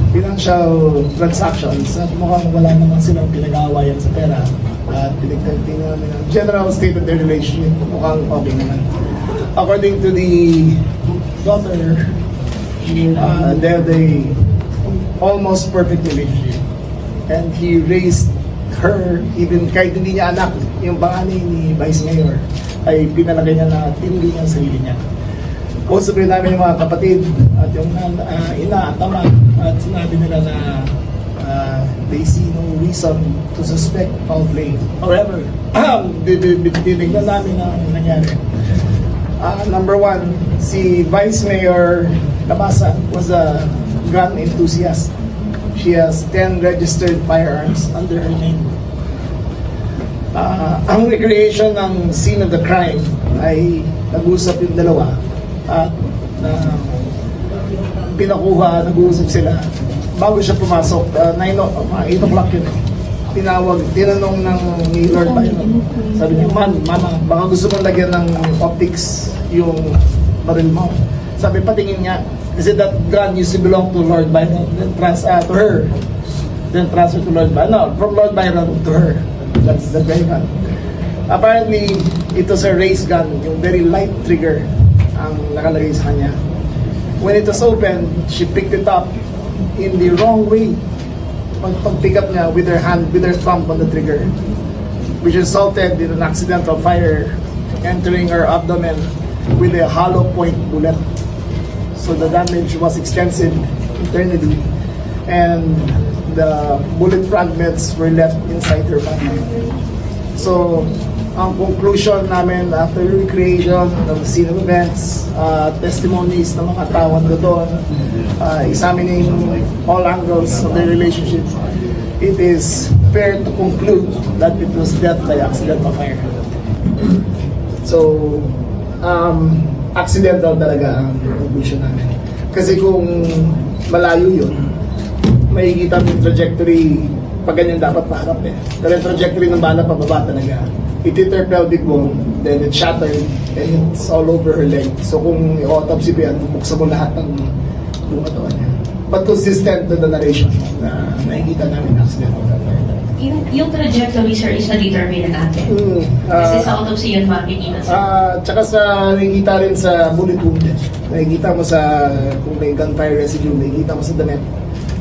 financial transactions at mukhang wala naman silang pinag-aawayan sa pera. At tinignan din namin ang general state of their relationship. Mukhang okay naman. According to the daughter, uh, they have a almost perfect relationship. And he raised her, even kahit hindi niya anak, yung panganay ni Vice Mayor, ay pinalaki niya na tinuli niya ang sarili niya. Kausap rin namin yung mga kapatid at yung nan-, ah, ina at ama, at sinabi nila na, ah, they see no reason to suspect foul play. However, di-, di-, di-, tinignan namin ang nangyari. Ah, number one, si Vice Mayor Labasan was a gun enthusiast. She has ten registered firearms under her name. Ah, ang recreation ng scene of the crime ay nag-usap yung dalawa at, ah, pinakuha, nag-uusap sila. Bago siya pumasok, ah, nine o-, mga eight o'clock yun. Tinawag, tinanong ng ni Lord Byron. Sabi niya, "Man, mama, baka gusto mong lagyan ng optics yung baril mo." Sabi, "Patingin nga." Kasi that gun used to belong to Lord Byron, then trans-, ah, to her. Then transfer to Lord Byron. No, from Lord Byron to her. That's the gray gun. Apparently, it was a race gun, yung very light trigger ang nakalagay sa kanya. When it was opened, she picked it up in the wrong way. Pag, pag-pick up niya with her hand, with her thumb on the trigger, which resulted in an accidental fire entering her abdomen with a hollow point bullet. So the damage was extensive internally, and the bullet fragments were left inside her body. So, ang conclusion namin after recreation of the scene of events, uh, testimonies ng mga tao na doon, uh, examining all angles of the relationship, it is fair to conclude that it was death by accidental fire. So, um, accidental talaga ang conclusion namin. Kasi kung malayo yun, makikita mo yung trajectory, pag ganyan dapat paharap eh. Pero yung trajectory ng bala pababa talaga. It hit her pelvic bone, then it shattered, and it's all over her leg. So kung i-autopsy pa yan, bubuksan mo lahat ng buong katawan niya. But consistent to the narration na nakikita namin accident. Yung, yung trajectory, sir, is na-determine na natin. Mm, Kasi ah, sa autopsy yun makikita, sir. Ah, tsaka sa nakikita rin sa bullet wound din. Nakikita mo sa, kung may gunfire residue, nakikita mo sa damit.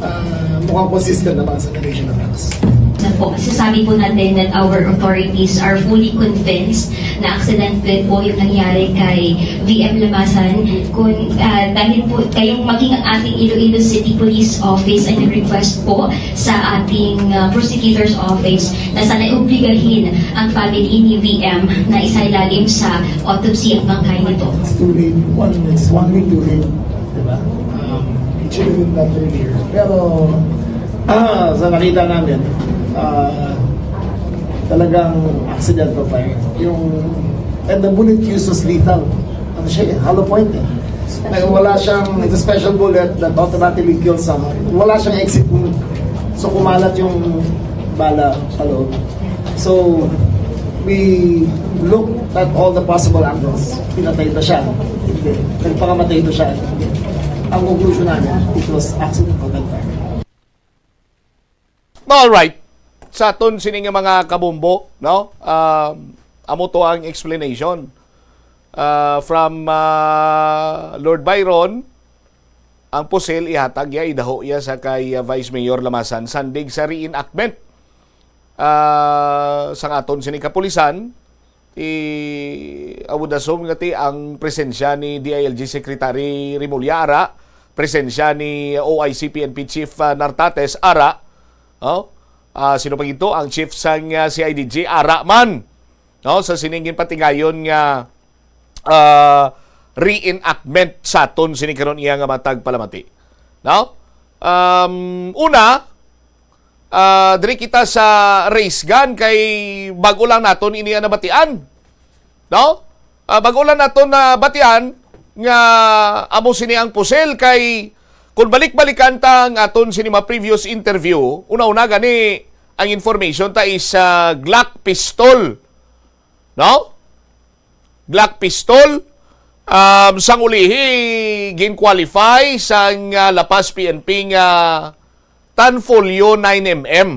Ah, mukhang consistent naman sa narration ng House. Na po, masasabi po natin that our authorities are fully convinced na aksidente po yung nangyari kay V M Labasan. Kung, ah, dahil po kayong maging ang ating Iloilo City Police Office ay nag-request po sa ating, ah, prosecutor's office na sana obligahin ang family ni V M na isailalim sa autopsy ang bangkay nito. It's too late. One, it's one week too late. Diba? Um, it should have been done earlier. Pero, ah, sa nakita namin, ah, talagang accidental fire. Yung, and the bullet used was lethal. Ano siya eh, hollow point eh. Like, wala siyang, it's a special bullet that automatically kills someone. Wala siyang exit wound. So, kumalat yung bala sa loob. So, we looked at all the possible angles. Pinatay ba siya? Hindi. Nagpakamatay ba siya? Hindi. Ang conclusion namin, it was accidental gunfire. Alright. Sa aton sini nga mga kabombo, no? Um, amo to ang explanation. Uh, from uh, Lord Byron, ang pusil ihatag ya, idaho ya sa kay uh, Vice Mayor Lamasan sandig sa reenactment. Uh, sa aton sini kapulisan, I, I would assume nga ti ang presensya ni D I L G Secretary Remulla ara, presensya ni O I C P N P Chief, ah, Nartates ara, oh? Ah, sino pa gito? Ang chief sang, ah, C I D G ara man, no? Sa sining ginpatigayon nga, ah, reenactment sa aton sini karon iya nga matag palamati. No? Um, una, ah, diri kita sa race gun kay bag-o lang naton ini ang nabatian. No? Ah, bag-o lang naton nabatian nga amo sini ang pusil kay kung balik-balikan ta ang aton sini mga previous interview, una-una gani ang information ta is, ah, Glock pistol. No? Glock pistol, um, sang ulihi gin-qualify sang, ah, La Paz P N P nga Tanfolio nine M M.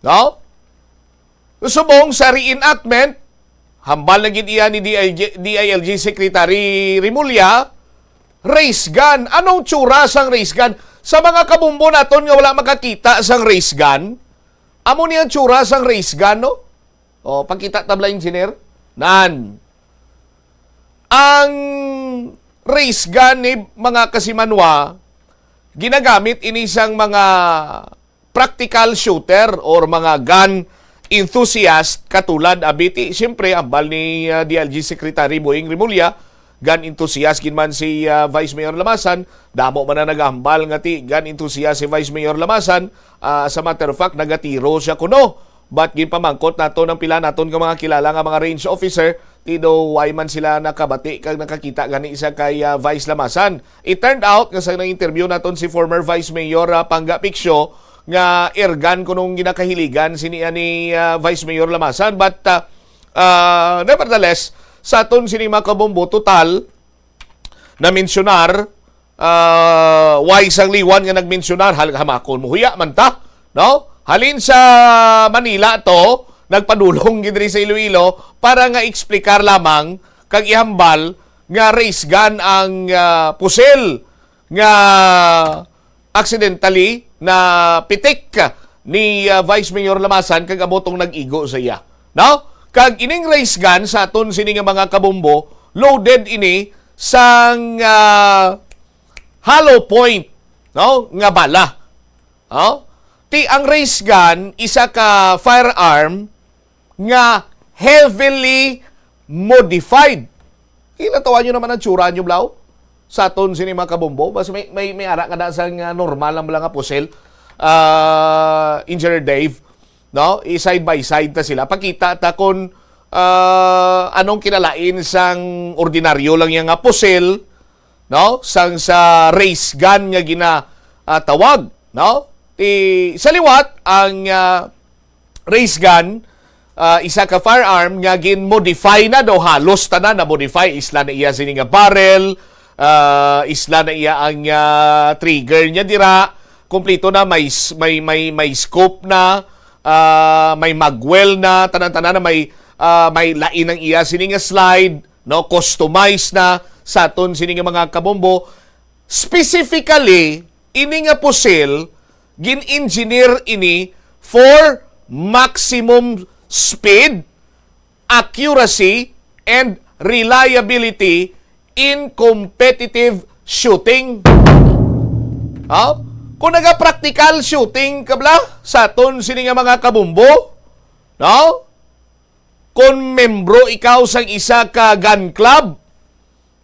No? Subong sa reenactment, hambal na gid iya ni D I G, D I L G Secretary Remulla, race gun. Anong tsura sang race gun? Sa mga kabumbo naton nga wala makakita sang race gun, amo ni ang tsura sang race gun, no? O, pakita tabla, engineer. Nan. Ang race gun ni mga kasimanwa, ginagamit ini sang mga practical shooter or mga gun enthusiast katulad abiti. Siyempre, ambal ni, ah, D I L G Secretary Boying Remulla, gun enthusiast gid man si, ah, Vice Mayor Lamasan, damo man na nagahambal nga ti gun enthusiast si Vice Mayor Lamasan. Ah, sa matter of fact, nagatiro siya kuno. But ginpamangkot nato ng pila naton nga mga kilala nga mga range officer, ti do why man sila nakabati kag nakakita gani sa kay, ah, Vice Lamasan. It turned out nga sa nang interview naton si former Vice Mayor, ah, Panga Piccio, nga airgun kunong ginakahiligan sini ani, ah, Vice Mayor Lamasan. But, ah, ah, nevertheless, sa aton sini mga kabombo, total, na-mensionar, ah, why sang liwan nga nag-mensionar, hal-, hamakon mo, huya man ta, no? Halin sa Manila to, nagpadulong gid diri sa Iloilo para nga explicar lamang kag ihambal nga race gun ang, ah, pusil nga accidentally na pitik ni, ah, Vice Mayor Lamasan kag amo tong nag-igo sa iya. No? Kag ining race gun sa aton sini nga mga kabombo, loaded ini sang, ah, hollow point, no, nga bala. No? Ti ang race gun, isa ka firearm nga heavily modified. Kinatawa nyo naman ang tsura nyo, Blau, sa aton sini mga kabombo. Mas may, may, may ara ka na sa nga normal lang lang nga pusil, ah, Engineer Dave, no? I-side by side ta sila. Pakita ta kung, ah, anong kinalain sang ordinaryo lang yang nga pusil, no? Sang sa race gun nga gina, ah, tawag, no? Ti, sa liwat, ang, ah, race gun, ah, isa ka firearm nga gin-modify na daw, halos tanan na-modify. Isla na iya sini nga barrel, ah, isla na iya ang, ah, trigger niya dira. Kompleto na, may s-, may, may, may scope na, ah, may magwell na, tanan-tanan na may, ah, may lain ang iya sini nga slide, no? Customize na sa aton sini nga mga kabombo. Specifically, ini nga pusil, gin-engineer ini for maximum speed, accuracy, and reliability in competitive shooting. Ha? Kung naga-practical shooting ka bala sa aton sini nga mga kabombo, no? Kung membro ikaw sang isa ka gun club,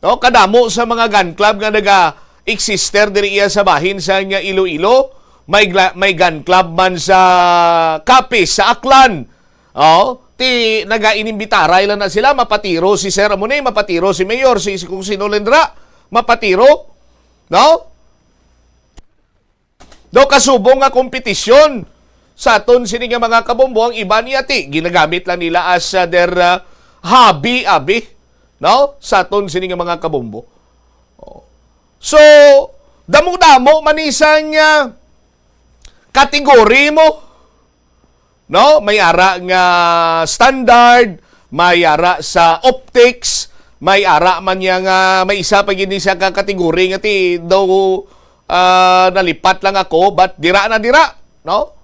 no, kadamo sa mga gun club nga naga-existe diri iya sa bahin sa nga Iloilo. May gla-, may gun club man sa Capiz, sa Aklan. Oh, ti nagainimbitaray lang na sila, mapatiro si Sir amo ni, mapatiro si Mayor, si, si kung sino lindra, mapatiro, no? Daw kasubong nga kompetisyon sa aton sini nga mga kabombo, ang iba niya ti ginagamit lang nila as, uh, their, uh, hobby, abi, no? Sa aton sini nga mga kabombo. Oh. So, damo-damo man ni sang, uh, category mo. No? May ara nga standard, may ara sa optics, may ara man niya nga may isa pa gid ni siya ka kategory nga ti daw, ah, nalipat lang ako, but dira na dira, no?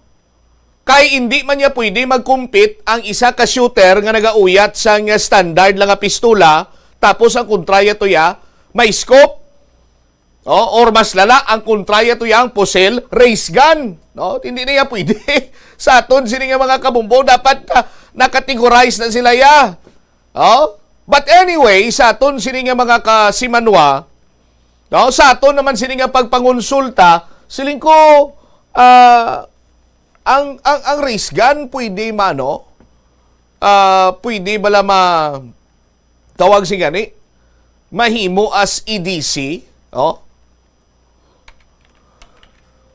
Kay indi man niya pwede mag-compete ang isa ka shooter nga nagauyat sang standard lang nga pistola, tapos ang kontraya to ya, may scope. Oh, or mas lala, ang kontraya to yang pusil, race gun. No? Hindi na yan pwede. Sa aton, sini nga mga kabumbo, dapat, ah, nakategorize na sila ya. Oh? But anyway, sa aton sini nga mga kasimanwa, no, sa aton naman sini nga pagpangonsulta, siling ko, ah, ang, ang, ang race gun pwede mano, ah, pwede bala ma-, tawag si gani, mahimo as E D C, oh?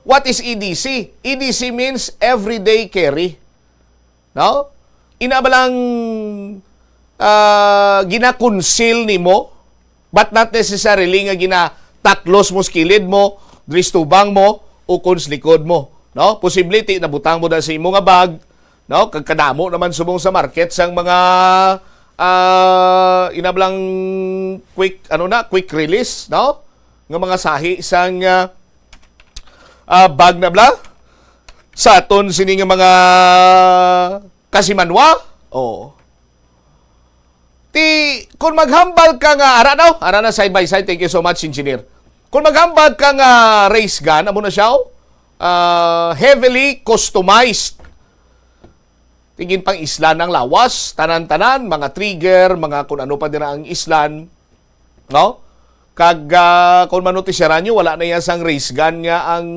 What is E D C? E D C means everyday carry. No? Ina ba lang, ah, gina-conceal nimo, but not necessarily nga ginataklos mo sa kilid mo, diri sa tubang mo, o kon sa likod mo. No? Posible, ti, nabutang mo na sa imo nga bag, no? Kag kadamo naman subong sa market sang mga, ah, ina ba lang quick, ano na, quick release, no? Nga mga sahi sang, ah, ah, bag na bala sa aton sini nga mga kasimanwa. Oo. Ti, kung maghambal ka nga, ara daw, ara na side by side, thank you so much, engineer. Kung maghambal ka nga race gun, amo na siya, oh, ah, heavily customized. Tingin pang islan ang lawas, tanan-tanan, mga trigger, mga kung ano pa dira ang islan, no? Kag, ah, kung manutisyaran nyo, wala na iya sang race gun nga ang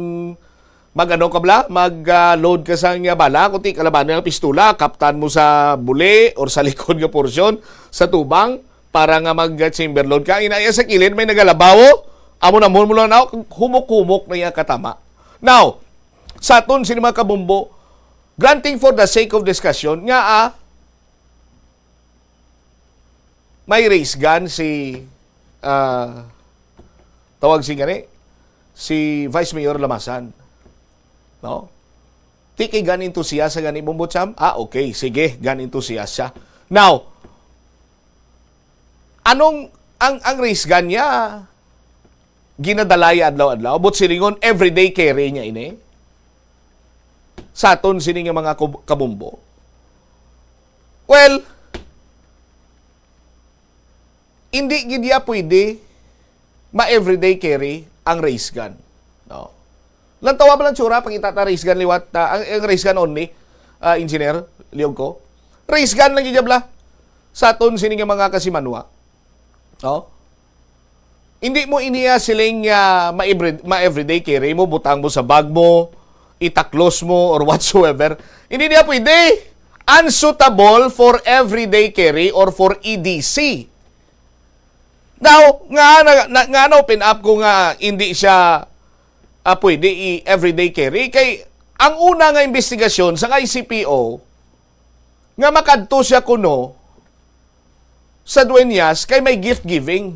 mag-ano ka bala, mag, ah, load ka sang, ah, bala, kundi kalaban nga pistola, kaptan mo sa buli or sa likod nga porsyon, sa tubang, para nga mag-chamber load ka. Ang inaya sa kilid, may nagalabawo, amo na mo, mo lang na, humok-humok na iya katama. Now, sa aton sini mga kabumbo, granting for the sake of discussion, nga, ah, may race gun si, ah, tawag si gani, si Vice Mayor Lamasan. No? Ti kay gun enthusiast sa gani, Bombo Cham? Ah, okay. Sige, gun enthusiast siya. Now, anong, ang, ang race gun niya, ginadalaya adlaw-adlaw, but silingon, everyday carry niya ini. Sa aton sini nga mga kub-, kabumbo. Well, hindi gid ya pwede ma-everyday carry ang race gun. No? Lantawa ba lang tsura, pangita ta race gun liwat, ah, ang, ang race gun only, ah, Engineer Liog ko? Race gun lang gid ya bala sa aton sini nga mga kasimanwa. No? Hindi mo iniya siling, ah, ma-every-, ma-everyday carry mo, butang mo sa bag mo, itaklos mo, or whatsoever. Hindi niya pwede. Unsuitable for everyday carry or for E D C. Now, nga, na, na, nga na-open up ko nga hindi siya, ah, pwede i-everyday carry. Kay, ang una nga investigasyon sa I C P O, nga makadto siya kuno sa Dueñas kay may gift giving.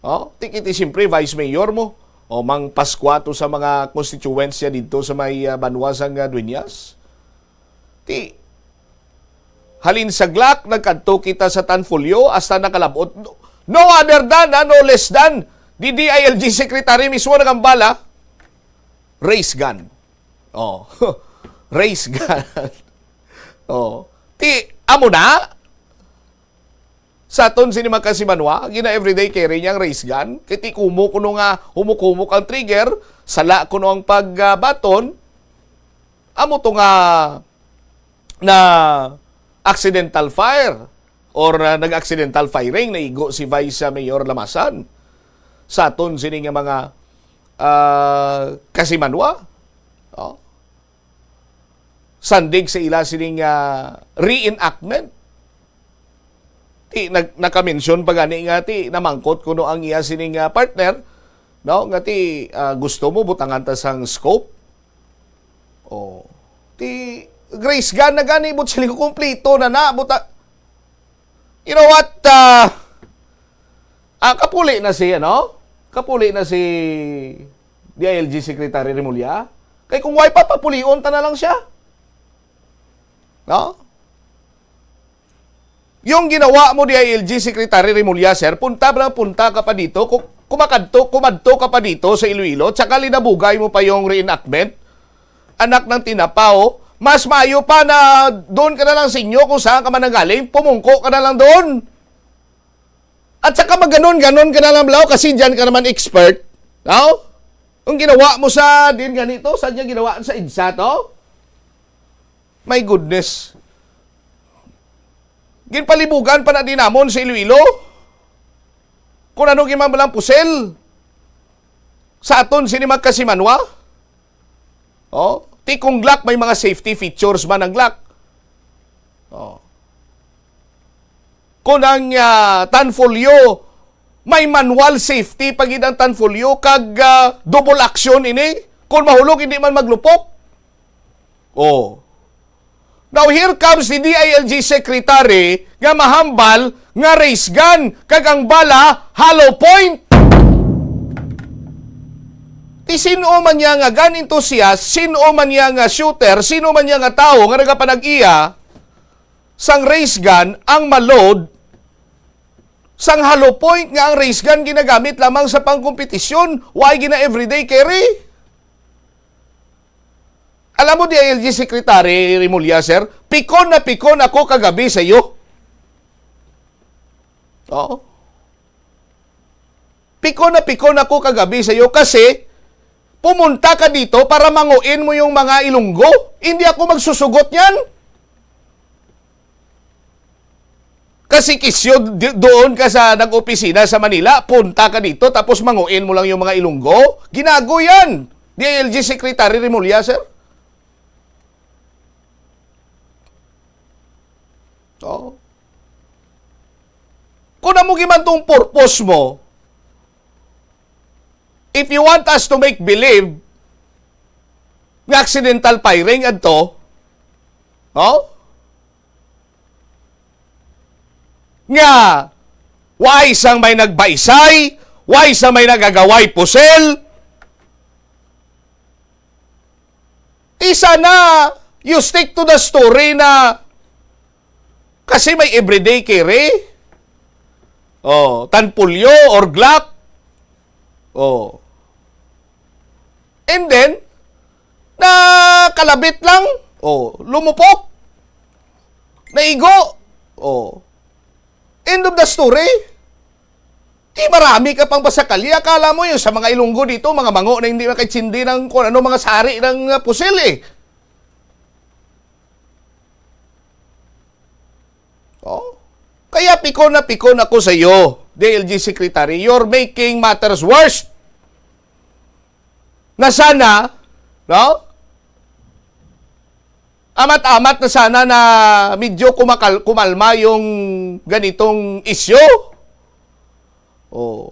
Oh, ti kay ti siyempre, Vice Mayor mo. O, mang Pascua to sa mga constituents niya didto sa may, ah, banwa sang, ah, Dueñas. Ti, halin sa Glock, nagkadto kita sa Tanfolio, hasta nakalabot. No, no other than, ah, no less than, the D I L G secretary mismo nagambala, race gun. Oh, race gun. Oh. Ti, amo na, sa aton sini mga kasimanwa, gina-everyday carry niya ang race gun. Kay ti kumo kuno nga humok-humok ang trigger, sala kuno ang pagbaton, amo to nga na accidental fire or, ah, nag-accidental firing, naigo si Vice, ah, Mayor Lamasan sa aton sini nga mga, ah, kasimanwa. Oh. Sandig sa ila sining, ah, reenactment. Ti, nag-, nakamention pa gani nga ti namangkot kuno ang iya sining, ah, partner, no, nga ti, ah, gusto mo butangan ta sang scope. Oh. Ti, race gun na gani, but sila kompleto na na, buta-, you know what, ah, ah, kapuli na si, ano? Kapuli na si D I L G Secretary Remulla. Kay kung way pa, papulion ta na lang siya. No? Yung ginawa mo, D I L G Secretary Remulla, sir, punta pa lang, punta ka pa dito, ku-, kumakadto, kumadto ka pa dito sa Iloilo, tsaka linabugay mo pa yung reenactment. Anak ng tinapaw, mas maayo pa na doon ka na lang sa inyo kung saan ka man nanggaling, pumungko ka na lang doon. At saka maganon-ganon ka na lang, Blau, kasi diyan ka naman expert. No? Ang ginawa mo sa, din ganito, sa niya ginawa sa EDSA to? My goodness. Ginpalibugan pa na di namon sa Iloilo. Kung ano gid man lang pusil sa aton sini magkasimanwa. Oh, ti kung Glock may mga safety features man ang Glock. Oh. Kung ang, ah, Tanfolio may manual safety pa gid ang Tanfolio kag, ah, double action ini. Kung mahulog, hindi man maglupok. Oh. Now, here comes the D I L G secretary nga mahambal nga race gun kag ang bala hollow point. Ti sino man niya nga gun enthusiast, sino man niya nga shooter, sino man niya nga tawo nga nagapanag-iya sang race gun ang ma-load sang hollow point nga ang race gun ginagamit lamang sa pangkompetisyon, why gina everyday carry? Alam mo, D I L G Secretary Remulla, sir, pikon na pikon ako kagabi sa iyo. Oo. Pikon na pikon ako kagabi sa iyo kasi pumunta ka dito para manguin mo yung mga Ilonggo. Hindi ako magsusugot niyan. Kasi kisyo, di-, doon ka sa nag-opisina sa Manila, punta ka dito, tapos manguin mo lang yung mga Ilonggo. Ginago yan. D I L G Secretary Remulla, sir. Oh. Kung amo giman tong purpose mo, if you want us to make believe nga accidental firing adto, oh? Nga, way sang may nagbaisay, way sang may nagagaway pusil. Isa na, you stick to the story na kasi may everyday carry. Oh, Tanpulyo or Glock. Oh. And then, nakalabit lang. Oh, lumupok. Naigo. Oh. End of the story. Di marami ka pang pasakali. Akala mo yung sa mga Ilonggo dito, mga mango na hindi makaintindi ng kung ano mga sari ng, uh, pusil eh. Oh? Kaya pikon na pikon ako sa iyo, D I L G Secretary. You're making matters worse. Na sana, no? Amat-amat na sana na medyo kumakal-, kumalma yung ganitong isyu. Oh.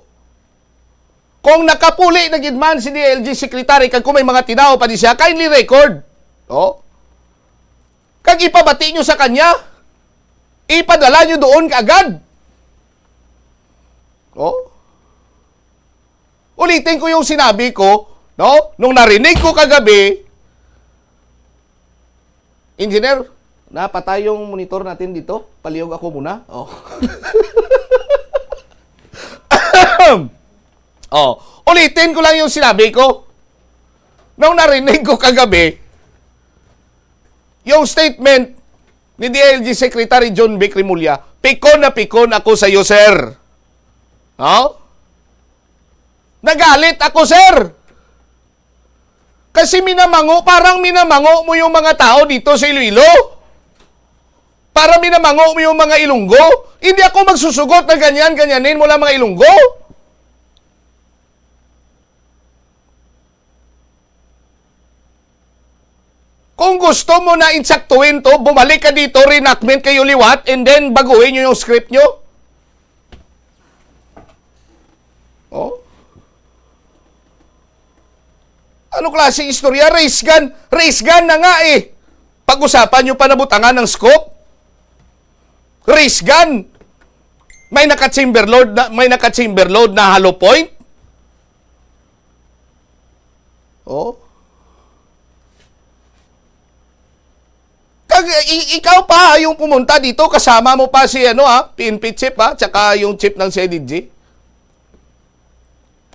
Kung nakapuli na gid man si D I L G Secretary, kag kung may mga tinawo pa di siya, kindly record. Oh. Kag ipabati nyo sa kanya. Ipadala nyo doon kaagad. Oh. Ulitin ko yung sinabi ko, no? Nung narinig ko kagabi, Engineer, napatay yung monitor natin dito. Palihog ako muna. Oh. Oh, ulitin ko lang yung sinabi ko. Nung narinig ko kagabi, yung statement ni D I L G Secretary John Vic Remulla, pikon na pikon ako sa iyo, sir. No? Nagalit ako, sir. Kasi minamango, parang minamango mo yung mga tao dito sa Iloilo. Para minamango mo yung mga Ilonggo. Hindi ako magsusugot na ganyan, ganyanin mo lang mga Ilonggo. Kung gusto mo na insaktuhin to, bumalik ka dito, reenactment kayo liwat, and then baguhin nyo yung script nyo. Oh? Ano klaseng istorya? Race gun? Race gun na nga eh. Pag-usapan nyo pa nabutangan ng scope? Race gun? May naka-chamber load na, may naka-chamber load na hollow point? Oh. Kag, i-, ikaw pa yung pumunta dito, kasama mo pa si, ano, ha, P N P chief, ha, tsaka yung chief ng C I D G.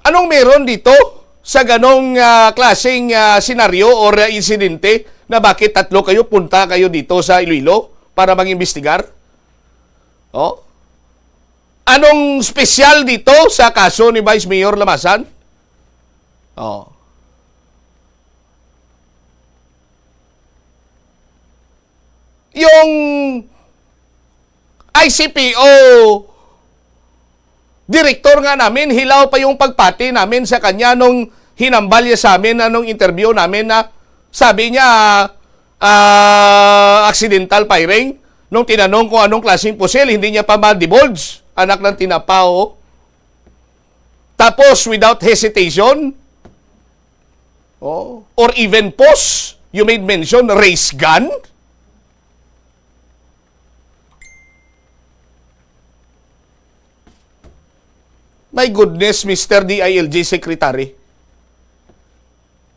Anong meron dito sa ganong, ah, klaseng, ah, senaryo or, ah, insidente na bakit tatlo kayo, punta kayo dito sa Iloilo para mag-imbestigar? Oh? Anong spesyal dito sa kaso ni Vice Mayor Lamasan? Oh. Yung I C P O director nga namin, hilaw pa yung pagpati namin sa kanya nung hinambal niya sa amin, na nung interview namin, na sabi niya, ah, accidental firing. Nung tinanong kung anong klaseng pusil, hindi niya pa ma-divulge. Anak ng tinapa, oh. Tapos, without hesitation, oh, or even pause, you made mention, race gun? My goodness, Mister D I L G Secretary.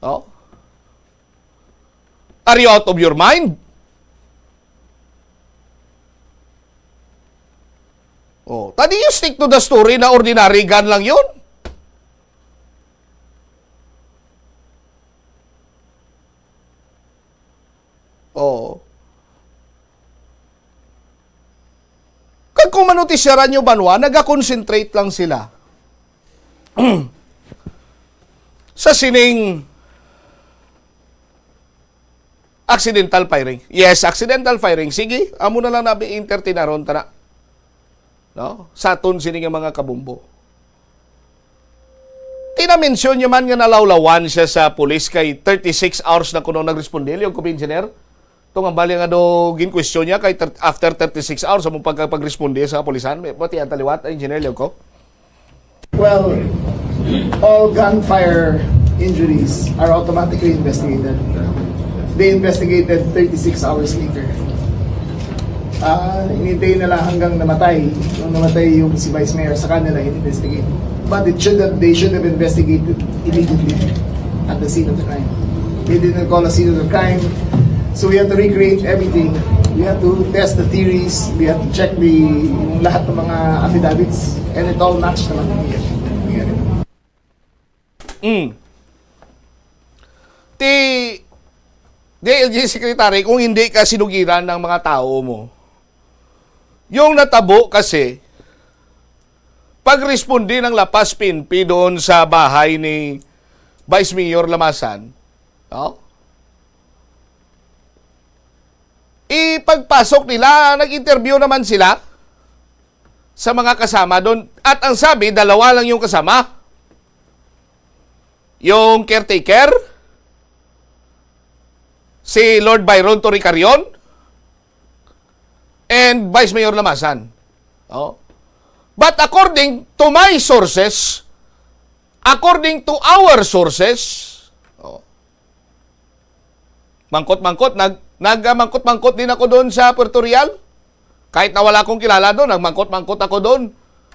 Oh? Are you out of your mind? Oh, tadi you stick to the story na ordinary gun lang yun. Oh. Kag kung manotisyaran nyo, banwa, nagakonsentrate lang sila sa sining accidental firing. Yes, accidental firing. Sige, amo na lang nabi entertaineron ta na. No? Sa aton sini nga mga kabombo. Tinamensyon niya man nga nalawlawan siya sa pulis kay thirty-six hours na kuno nagresponde, liog ko, Engineer. Itong ang bali nga do ginkwestiyon niya kay thir-, after thirty-six hours among pagkapagresponde sa kapulisan. May pati ang taliwat, Engineer, liog ko. Well, all gunfire injuries are automatically investigated. They investigated thirty-six hours later. Ah, inintay nila hanggang namatay. Nung namatay yung si Vice Mayor, sa kanila in-investigate. But it should have, they should have investigated immediately at the scene of the crime. They didn't call a scene of the crime. So we have to recreate everything. We have to test the theories. We have to check the yung lahat ng mga affidavits. And it all matched naman. Mm. Ti D I L G Secretary, kung hindi ka sinugiran ng mga tao mo, yung natabo kasi, pagresponde ng La Paz P N P doon sa bahay ni Vice Mayor Lamasan, no? Ipagpasok nila, nag-interview naman sila sa mga kasama doon. At ang sabi, dalawa lang yung kasama. Yung caretaker, si Lord Byron Torrecarion, and Vice Mayor Lamasan. Oh. But according to my sources, according to our sources, oh, mangkot-mangkot, nag, nag, ah, mangkot-mangkot din ako doon sa Puerto Real. Kahit na wala akong kilala doon, nagmangkot-mangkot ako doon.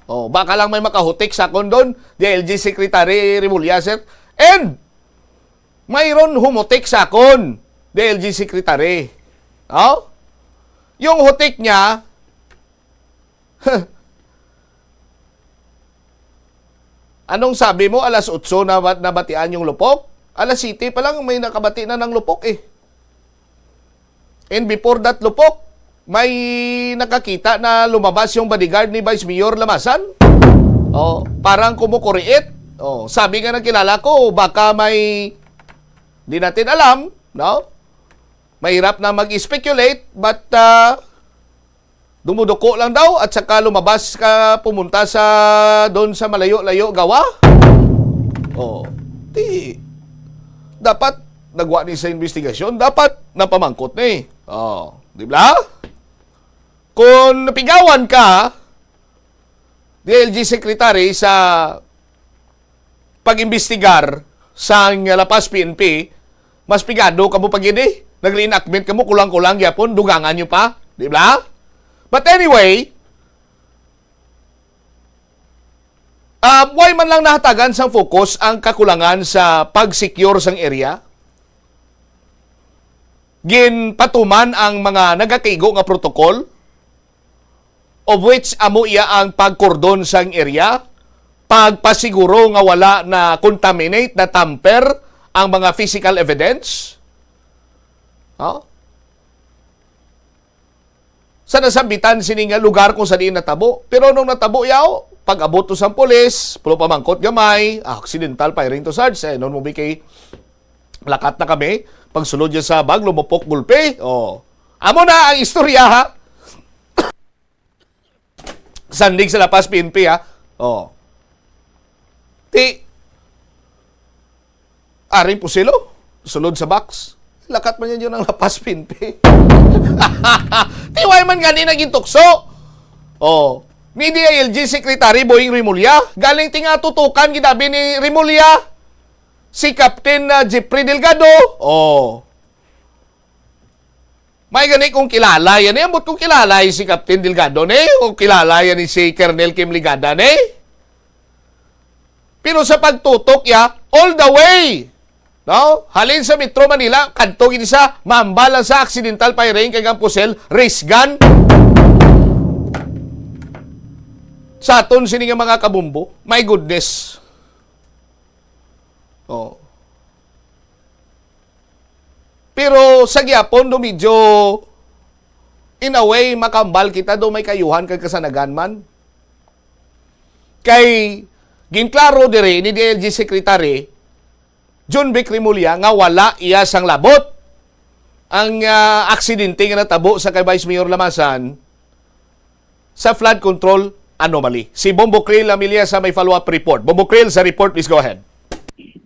Oh, baka lang may makahutik sa akon doon, D I L G Secretary Remulla, sir. And mayroon humutik sa akon, D I L G Secretary. Oh? Yung hutik niya, anong sabi mo, alas otso na ba-, nabatian yung lupok? Alas siyete pa lang may nakabati na ng lupok eh. And before that lupok, may nakakita na lumabas yung bodyguard ni Vice Mayor Lamasan. Oh, parang kumukuriit. Oh, sabi nga ng kilala ko, baka may, di natin alam, no? Mahirap na mag-speculate, but, ah, dumuduko lang daw at saka lumabas ka, pumunta sa, doon sa malayo-layo gawa. Oh, di, dapat nagwa ni sa investigasyon, dapat napamangkot ni. Oh, di ba? Kung napigawan ka, D I L G Secretary, sa pag-imbestigar sang La Paz P N P, mas pigado kamo pa gid eh. Nag-reenactment kamo, kulang-kulang gyapon, dugangan nyo pa, di ba? But anyway, ah, why man lang nahatagan sang focus ang kakulangan sa pag-secure sang area? Ginpatuman ang mga nagakaigo nga protocol, of which amo iya ang pagkordon sang area, pagpasiguro nga wala na contaminate, na tamper ang mga physical evidence. Oh? Sa nasambitan sini nga lugar kung sa diin natabo. Pero nung natabo yaw, pag-abot to sang pulis, pulo pamangkot gamay, ah, accidental firing to, Sarge. Eh, noon mo bi kay lakat na kami, pagsulod niya sa bag, lumupok gulpi. Oh. Amo na ang istorya, ha? Sandig sa La Paz P N P, ha? Oh. Ti, ari po sila, sulod sa box. Lakat man yan yun ang La Paz P N P. Ti, why man gani naging tukso? Oh. Ni D I L G Secretary Boying Remulla, galing ti nga tutukan ginabi ni Remulla si Captain, ah, Jeffrey Delgado. Oh. May gani kung kilala yan, eh. Ambot kung kilala yan si Captain Delgado, ne? O kilala yan ni si Colonel Kim Ligada, ne? Pero sa pagtutok ya, all the way, no? Halin sa Metro Manila, kadto gid sa mambal lang sa accidental firing kay ang pusel, race gun. Sa aton sini nga mga kabumbo, my goodness. Oh. Pero sa gyapon do medyo, in a way, makambal kita do may kayuhan kag kasanagan man. Kay ginklaro diri ni D I L G Secretary John Vic Remulla nga wala iya sang labot ang, ah, aksidente nga natabo sa kay Vice Mayor Lamasan sa flood control anomaly. Si Bombo Krill Amilia sa may follow-up report. Bombo Krill, sa report, please go ahead.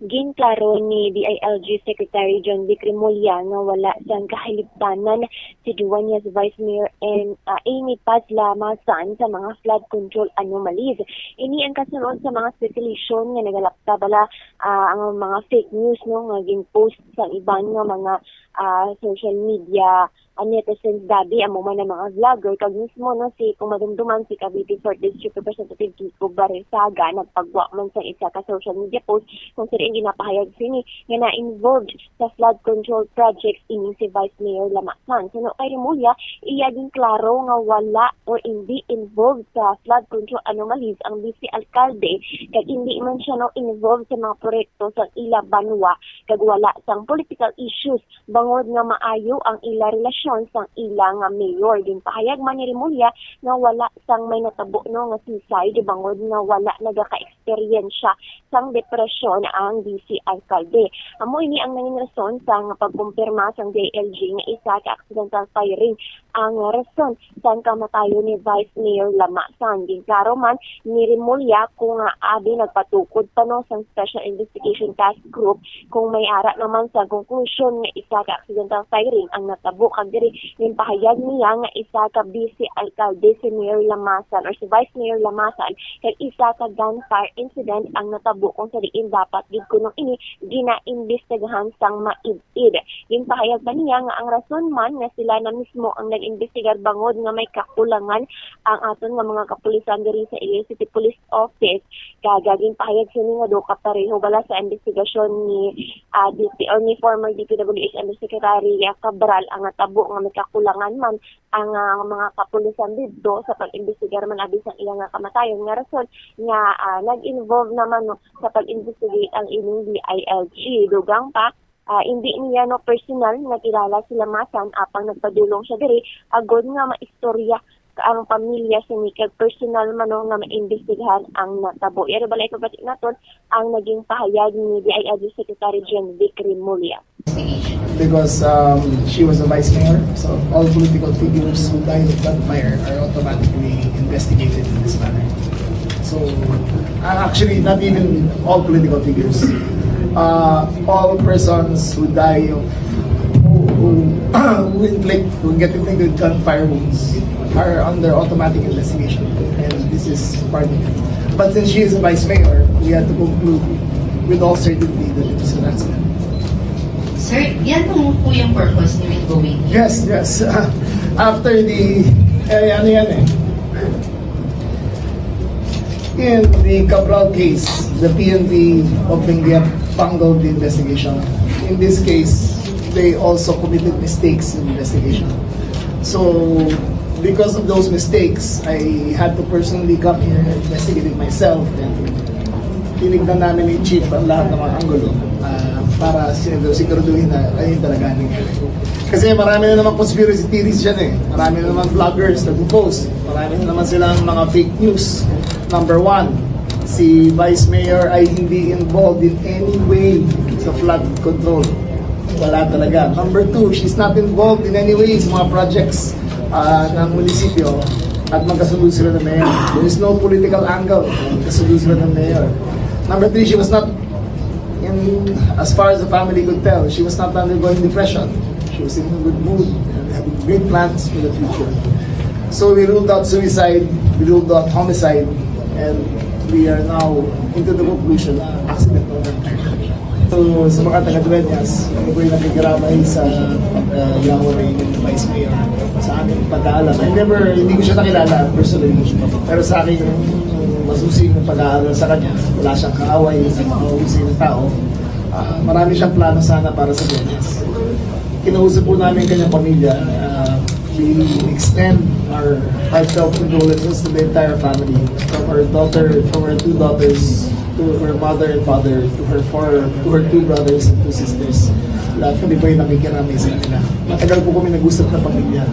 Ginklaro ni D I L G Secretary John Vic Remulla nga wala sang kahaliptanan si Duañas Vice Mayor and, ah, Amy Paz Lamasan sa mga flood control anomalies. Ini ang kasunod sa mga speculation nga nagalapta bala, ah, ang mga fake news, no, nga gin-post sa iban nga mga, ah, social media, ah, netizens, dabi amo man ang mga vlogger, kag mismo, no, si, kung madumduman, si Cavite Fourth District Representative Kiko Barrezaga nagpagwa man sa isa ka social media post kung saan ginapahayag sini nga na-involved sa flood control projects ini si Vice Mayor Lamasan. Suno kay Remulla, iya ginklaro nga wala or hindi involved sa flood control anomalies ang vice alkalde, kag hindi man siya, no, involved sa mga proyekto sa ila banwa, kag wala sang political issues bangod nga maayo ang ila relasyon sang ila nga mayor. Ginpahayag man ni Remulla nga wala sang may natabo, no, nga seaside bangod nga wala nagaka-eksperyensya sang depresyon ang vice alkalde. Amo ini ang nangin rason sang pagkumpirma sang D I L G nga isa ka accidental firing ang rason sang kamatayon ni Vice Mayor Lamasan. Ginklaro man ni Remulla kung, ah, abi nagpatukod pa, no, sang Special Investigation Task Group kung may ara naman sa konklusyon nga isa ka accidental firing ang natabo, kag diri ginpahayag niya nga isa ka vice alkalde si Mayor Lamasan or si Vice Mayor Lamasan, kag isa ka gunfire incident ang natabo kung sa diin dapat gid kuno ini ginaimbestigahan sang maid-id. Ginpahayag pa niya nga ang rason man nga sila na mismo ang nag-imbestigar bangod nga may kakulangan ang aton nga mga kapulisan diri sa Iloilo City Police Office, kag ginpahayag sini nga daw kapareho bala sa imbestigasyon ni, ah, D P or ni former D P W H Undersecretary, ah, Cabral ang natabo nga may kakulangan man ang, ah, mga kapulisan didto sa pag-imbestigar man abi sang iya nga kamatayon, nga rason nga, ah, nag-involve naman, no, sa pag-investigate ang ining D I L G. Dugang pa, ah, indi niya, no, personal nga kilala si Lamasan, apang nagpadulong siya diri agod nga maistorya ang pamilya sini kag personal man, no, nga maimbestigahan ang natabo. Yari balay pabati naton ang naging pahayag ni D I L G Secretary John Vic Remulla. Because, um, she was a vice mayor, so all political figures who died of gunfire are automatically investigated in this manner. So, uh, actually, not even all political figures. Uh, all persons who die of, who, who, who inflict, who get inflicted with gunfire wounds are under automatic investigation. And this is part of it. But since she is a vice mayor, we had to conclude with all certainty that it was an accident. Sir, yan po, po yung purpose ni Windowing? Yes, yes. After the, eh, ano yan eh. In the Cabral case, the P N P of Benguet bungled the investigation. In this case, they also committed mistakes in investigation. So, because of those mistakes, I had to personally come here and investigate it myself. And tinignan namin ni Chief ang lahat ng mga anggulo, ah, para siguro- siguraduhin na ayun talaga ang nangyari. Kasi marami na naman conspiracy theories dyan eh. Marami na naman vloggers nag-post. Marami na naman silang mga fake news. Number one, si Vice Mayor ay hindi involved in any way sa flood control. Wala talaga. Number two, she's not involved in any way sa mga projects, ah, ng munisipyo. At magkasundo sila ng mayor. There is no political angle. Magkasundo sila ng mayor. Number three, she was not, in, as far as the family could tell, she was not undergoing depression. She was in a good mood and having great plans for the future. So we ruled out suicide, we ruled out homicide, and we are now into the conclusion na accident. So, sa mga taga-Dueñas, ako po'y nakikiramay sa pagka-yawa ni Vice Mayor sa aming pag-aalam. I never, hindi ko siya nakilala personally. Pero sa aking masusing pag-aaral sa kanya, wala siyang kaaway, sa mga masusing na tao. Ah, marami siyang plano sana para sa Dueñas. Kinausap po namin kanyang pamilya. Ah, we extend our heartfelt condolences to the entire family, from her daughter, from her two daughters, to her mother and father, to her four, to her two brothers and two sisters. Lahat kami po yung nakikiramay sa kanila. Matagal po kami nag-usap na pamilya.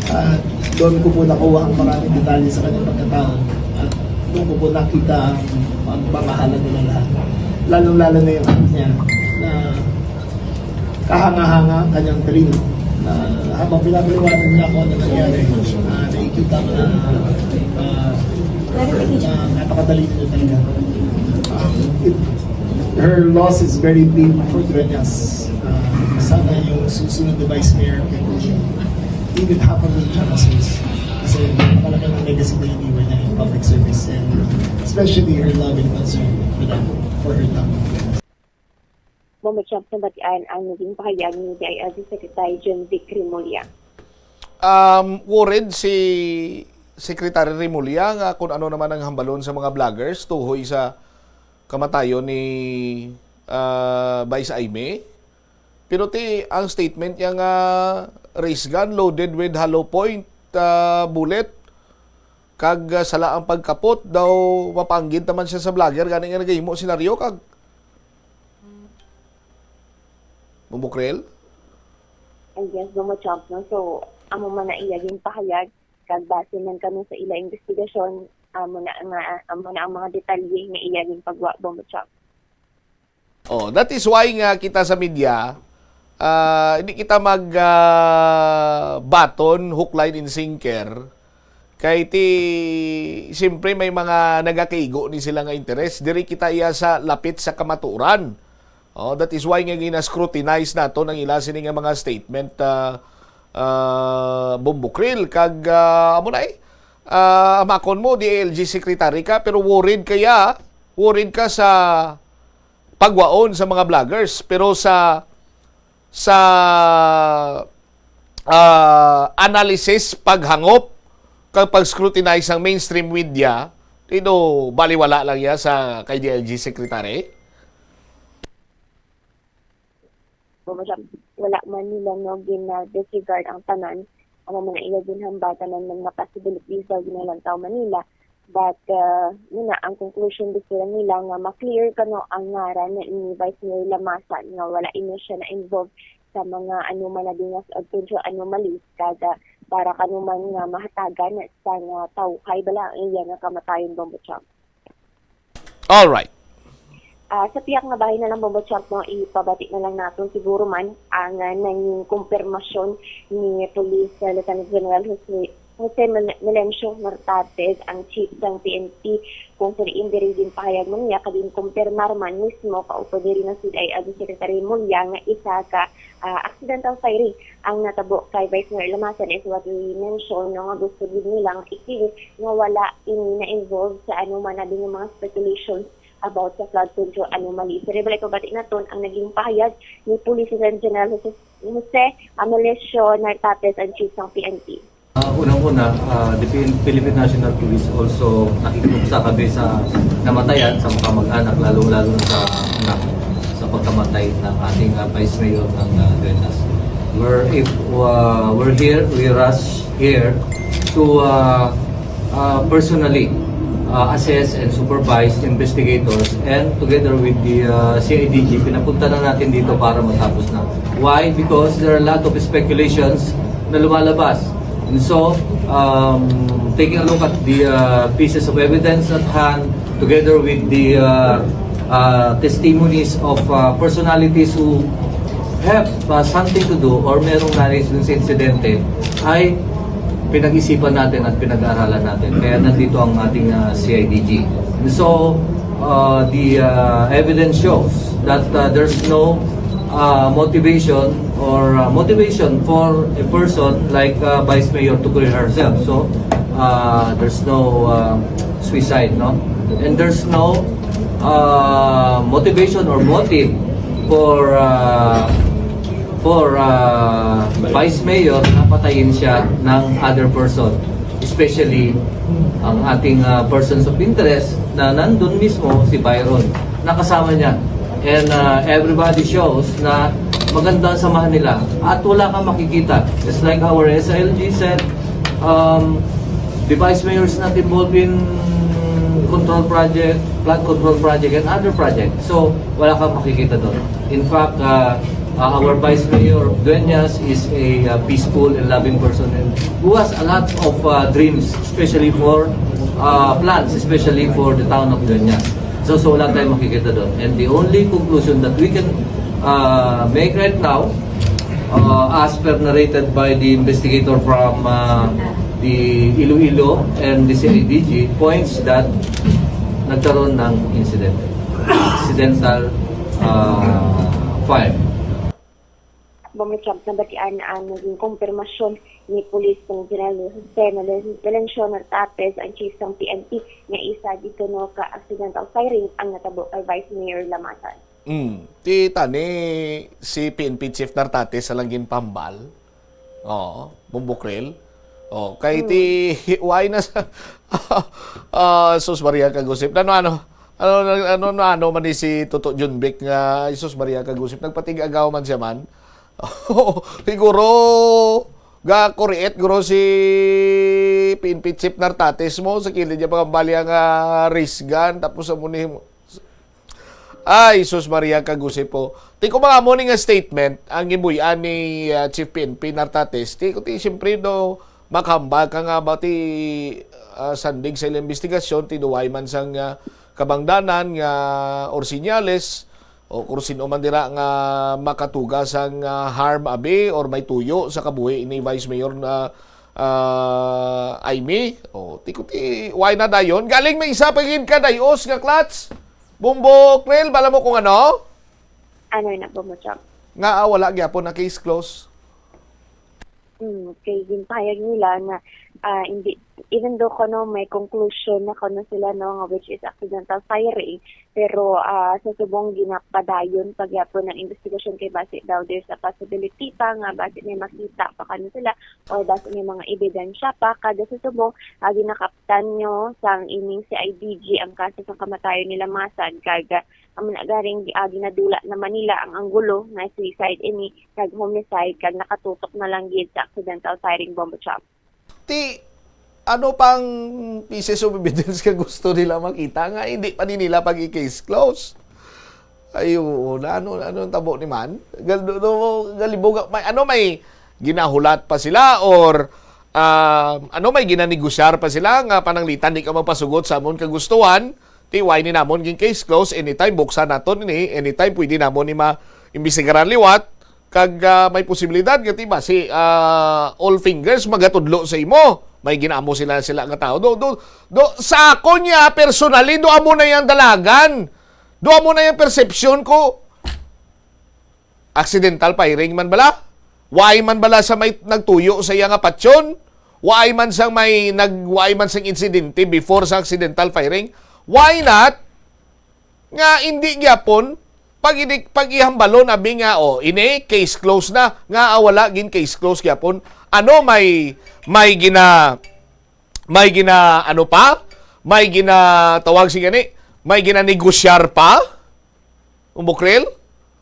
At doon ko po nakuha ang maraming detalye sa kanyang pagkatao. At doon ko po nakita ang pagmamahalan nila lahat. Lalong-lalo na yung anak niya na kahanga-hanga ang kanyang talino. Na habang pinapaliwanag niya ako ano nangyari, ah, nakikita ko na, ah, na napakadali nila talaga. Ah, it, her loss is very painful for Dueñas. Ah, sana yung susunod na Vice Mayor can even happen with Jamasus. Kasi napakalaking legacy na iniwan niya in public service, and especially her love and concern for them, for her town. Bombo Chomp, nabatian ang naging pahayag ni D I L G Secretary John Vic Remulla. Um, worried si Secretary Remulla nga kung ano naman ang hambalon sa mga vloggers tuhoy sa kamatayon ni ah, Vice Aimee. Pero ti ang statement niya nga race gun loaded with hollow point ah, bullet kag ah, sala ang pagkapot daw mapanggid naman siya sa vlogger gani nga nagahimo senaryo kag Bubukrel? I guess, Bombo Chomp, no? So, amo man na iya ginpahayag, kag base man kami sa ila investigasyon, amo na nga, amo na ang mga detalye nga iya ginpagwa, Bombo Chomp. Oh, that is why nga kita sa media, ah, hindi kita mag ah, baton, hook, line, and sinker. Kay ti, siyempre may mga nagakaigo ni sila nga interes. Diri kita iya sa lapit sa kamatuoran. Oh, that is why nga gina-scrutinize nato ang ila sini nga mga statement, ah, ah, Bombo Krill. Kag ah, amo na eh, ah, amakon mo, D I L G secretary ka, pero worried kaya, worried ka sa pagwaon sa mga vloggers, pero sa sa ah, analysis, paghangop, kag pag-scrutinize sang mainstream media, ito baliwala lang ya sa kay D I L G secretary? Bumagsak, wala man nila, no, gina-disregard ang tanan. Amo man ang iya ginhambal, tanan man nga possibilities daw ginalantaw man nila. But uh, yun na, ang conclusion gusto lang nila nga ma-clear kano ang ngaran ni Vice Mayor Lamasan nga wala ini siya na-involve sa mga anuman na dingas o tunjo anomalies, kada para kano man nga mahatagan sa nga tawhay bala ang iya nga kamatayon, Bombo Chomp. Alright. Ah, sa pihak nga bahin na lang, Bombo Chomp, no, ipabati na lang naton siguro man ang ah, nanging kumpirmasyon ni Police ah, Lieutenant General Jose, Jose Mel- Melencio Mortates, ang chief sang P N P, kung sa diin diri ginpahayag man niya kag ginkumpirmar man mismo kaupod diri na si D I L G Secretary Remulla nga isa ka ah, accidental firing ang natabo kay Vice Mayor Lamasan, is what we mentioned, no, nga gusto gid nila nga i-clear nga wala ini na-involve sa anuman na din nga mga speculations about sa flood control anomaly. Pero balik pabati naton ang naging pahayag ni Police Lieutenant General Jose, Jose Amelesio Nartates, ang chief sang P N P. Ah, unang-una, ah, the Phil- Philippine National Police also nakikipagsa kami sa namatayan, sa mga kamag-anak, lalo-lalo na sa anak, sa pagkamatay ng ating ah, Vice Mayor ng ah, Duenas. We're, if, ah, we're here, we rush here to ah, ah, personally ah, assess and supervise investigators, and together with the ah, C I D G, pinapunta na natin dito para matapos na. Why? Because there are a lot of speculations na lumalabas. And so, um, taking a look at the uh, pieces of evidence at hand, together with the uh, uh, testimonies of uh, personalities who have uh, something to do or merong knowledge dun sa insidente, ay Pinag-isipan natin at pinag-aaralan natin. Kaya nandito ang ating, ah, C I D G. And so, uh, the, uh, evidence shows that, uh, there's no, uh, motivation or, uh, motivation for a person like, uh, Vice Mayor to kill herself. So, uh, there's no, uh, suicide, no? And there's no, uh, motivation or motive for, uh, for, uh, Vice Mayor na patayin siya ng other person, especially ang ating, uh, persons of interest na nandun mismo, si Byron, nakasama niya. And, uh, everybody shows na maganda ang samahan nila at wala kang makikita. Just like our S I L G said, um, the Vice Mayor is not involved in control project, flood control project, and other projects. So, wala kang makikita doon. In fact, uh, uh, our Vice Mayor Dueñas is a, uh, peaceful and loving person and who has a lot of, uh, dreams, especially for, uh, plans, especially for the town of Dueñas. So, so wala tayong makikita doon. And the only conclusion that we can, uh, make right now, uh, as per narrated by the investigator from, uh, the Iloilo and the C I D G, points that nagkaroon ng incident. Accidental, uh, fire. Bombo Chop, nabatian ang naging kumpirmasyon ni Police General Jose Melencio Nartates, ang chief sang P N P, nga isa dito no ka accidental firing ang natabo kay Vice Mayor Lamasan. Mm. Ti tani si P N P Chief Nartates sa lang ginpambal. Oo, Bombo Krel. Oh, kay ti why na sa ah, sus Maria kagusip. Ano ano ano ano ano ano man ni si Toto Junbek nga ay sus Maria kagusip nagpatig-agaw man siya man. Siguro ga kuryet guro si P N P Chief Nartates mo sa kilid niya pagambali ang uh, race gun tapos sa muni ay, sus Maria kagusip po. Ti ko mga mo ni nga statement ang gibuy-an ni ah, Chief P N P Nartates. Ti ko ti siyempre do makahambal ka nga ba ti ah, sandig sa ilang investigasyon ti duway man sang ah, kabangdanan nga or senyales o kung sino man dira nga makatuga sang ah, harm abi or may tuyo sa kabuhi ni Vice Mayor na ah, Aimee. O, ti ko ti why na dayon? Galing may isa pa gid ka dayos nga clutch. Bumbo Krel, bala mo kung ano? Ano na po mo, Chop? Nga ah, wala gyapon na case close. Mm, kay ginpahayag nila nga ah, hindi, even though kuno may conclusion na kuno sila no nga which is accidental firing, pero ah, sa subong ginapadayon pa gyapon ang investigasyon kay basi daw there's a possibility pa nga basi may makita pa kuno sila or basi may mga ebidensya pa kada sa subong ah, ginakaptan nyo sang ining C I D G ang kaso sa kamatayon nila Masan kag ah, amo na garing ah, ginadula naman nila ang anggulo nga suicide ini kag homicide kag nakatutok na lang gid sa accidental firing, Bombo Chop. Ti ano pang pieces of evidence nga gusto nila makita nga hindi pa ni nila pag i-case close? Ay, oo, na ano ano ang tabo ni man? Gal, do, do, galibog may ano may ginahulat pa sila or ah, ano may ginanegosyar pa sila nga pananglitan di ka magpasugot sa amon kagustuhan? Ti why ni namon gin case close anytime buksan naton ini anytime pwede namon ni ma imbestigaran liwat kag ah, may posibilidad nga ti ba si ah, all fingers magatudlo sa imo may ginamo sila sila nga tao do do do sa ako niya personally do amo na yang dalagan do amo na yang perception ko accidental firing man bala why man bala sa may nagtuyo sa iya nga patyon why man sang may nag why man sang insidente before sa accidental firing why not nga hindi gyapon pag pag-ihambalon abi nga oh ini case close na nga ah, wala gin case close gyapon ano may may gina may gina ano pa may gina tawag si gani may gina negosyar pa Umbukril?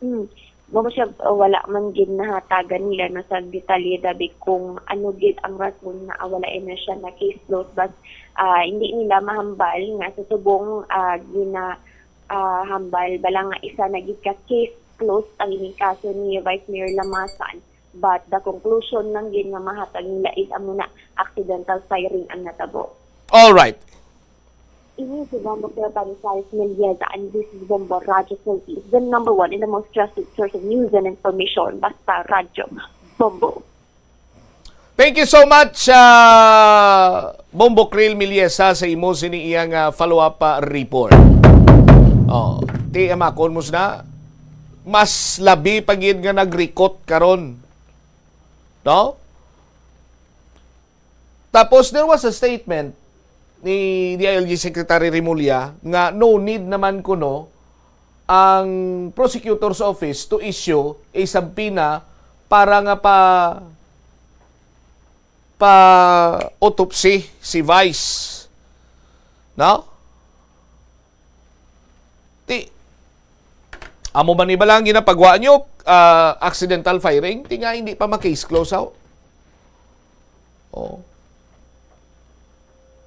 Hmm. Mao siya, uh, wala man gid nahatagan nila no sa detalye dabi kung ano gid ang rason na ah, wala na siya na case closed but ah, hindi nila mahambal nga sa subong ah, gina ah, hambal bala nga isa na gid ka case closed ang ining kaso ni Vice Mayor Lamasan but the conclusion lang gid nga mahatag nila is amo na accidental firing ang natabo. All right. Ini si Bombo Cleoparis Saris Melieza and this is Bombo Radyo Philippines, the number one in the most trusted source of news and information. Basta Radyo Bombo. Thank you so much, ah, Bombo Krill Miliesa, sa imo sini iyang, ah, follow-up, ah, report. Oh, ti amakon mo sina, mas labi pa gid nga nagrikot karon. No? Tapos, there was a statement ni D I L G Secretary Remulla nga no need naman kuno ang prosecutor's office to issue a subpoena para nga pa, pa autopsy si Vice. No? Ti, amo man ni bala ang ginapagwa nyo, ah, accidental firing, ti nga hindi pa ma-case close, haw? Oh.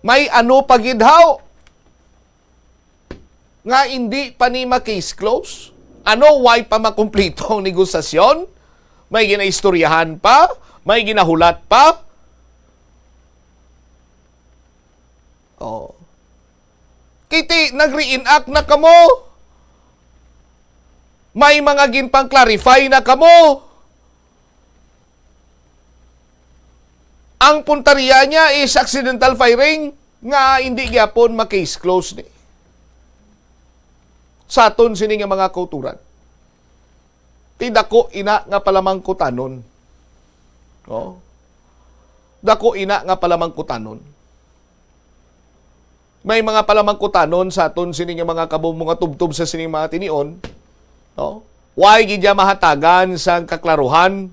May ano pa gid, haw? Nga hindi pa ni ma-case close? Ano, why pa makumplito ang negosasyon? May ginaistoryahan pa? May ginahulat pa? Oh. Kiti, nag-reenact na kamo. May mga ginpang-clarify na kamo. Ang puntarya niya is accidental firing nga hindi gyapon ma-case close ni. Sa aton sini nga mga kauturan. Ti dako ina nga palamangkutanon. Oh. Dako ina nga palamangkutanon. May mga palamangkutanon sa aton sini nga mga kabombo nga tubtob sa sining mga tinion, no? Way gid ya mahatagan sang kaklaruhan.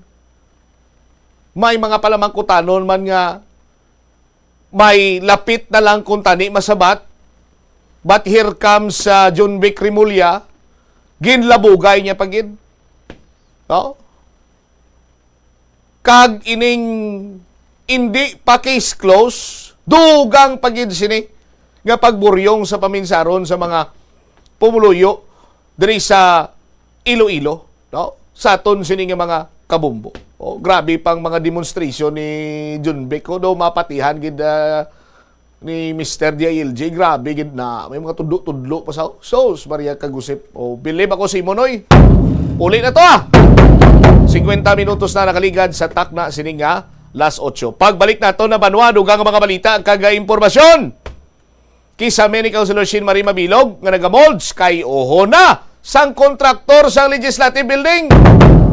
May mga palamangkutanon man nga may lapit na lang kuntani masabat. But here comes, uh, John Vic Remulla, ginlabugay niya pa gid. No? Kag ining indi pa case close, dugang pa gid sini nga pagburyong sa paminsaron sa mga pumuluyo diri sa Iloilo, no? Sa aton sini nga mga kabombo. Oh, grabe pang mga demonstration ni John Vic, oh, daw mapatihan gid, ah, ni Mister D I L G, grabe gid na. May mga tudlo-tudlo pa sa, sus, Maria Kagusip. Oh, bilib ako si Monoy. Puli na to, ah. Singkwenta minutos na nakaligad sa takna sini nga las otso. Pagbalik nato na banwa, dugang ang mga balita kag impormasyon. Kisame ni Councilor Shin Marie Mabilog nga nagamolds kay uho na sang kontraktor sang Legislative Building.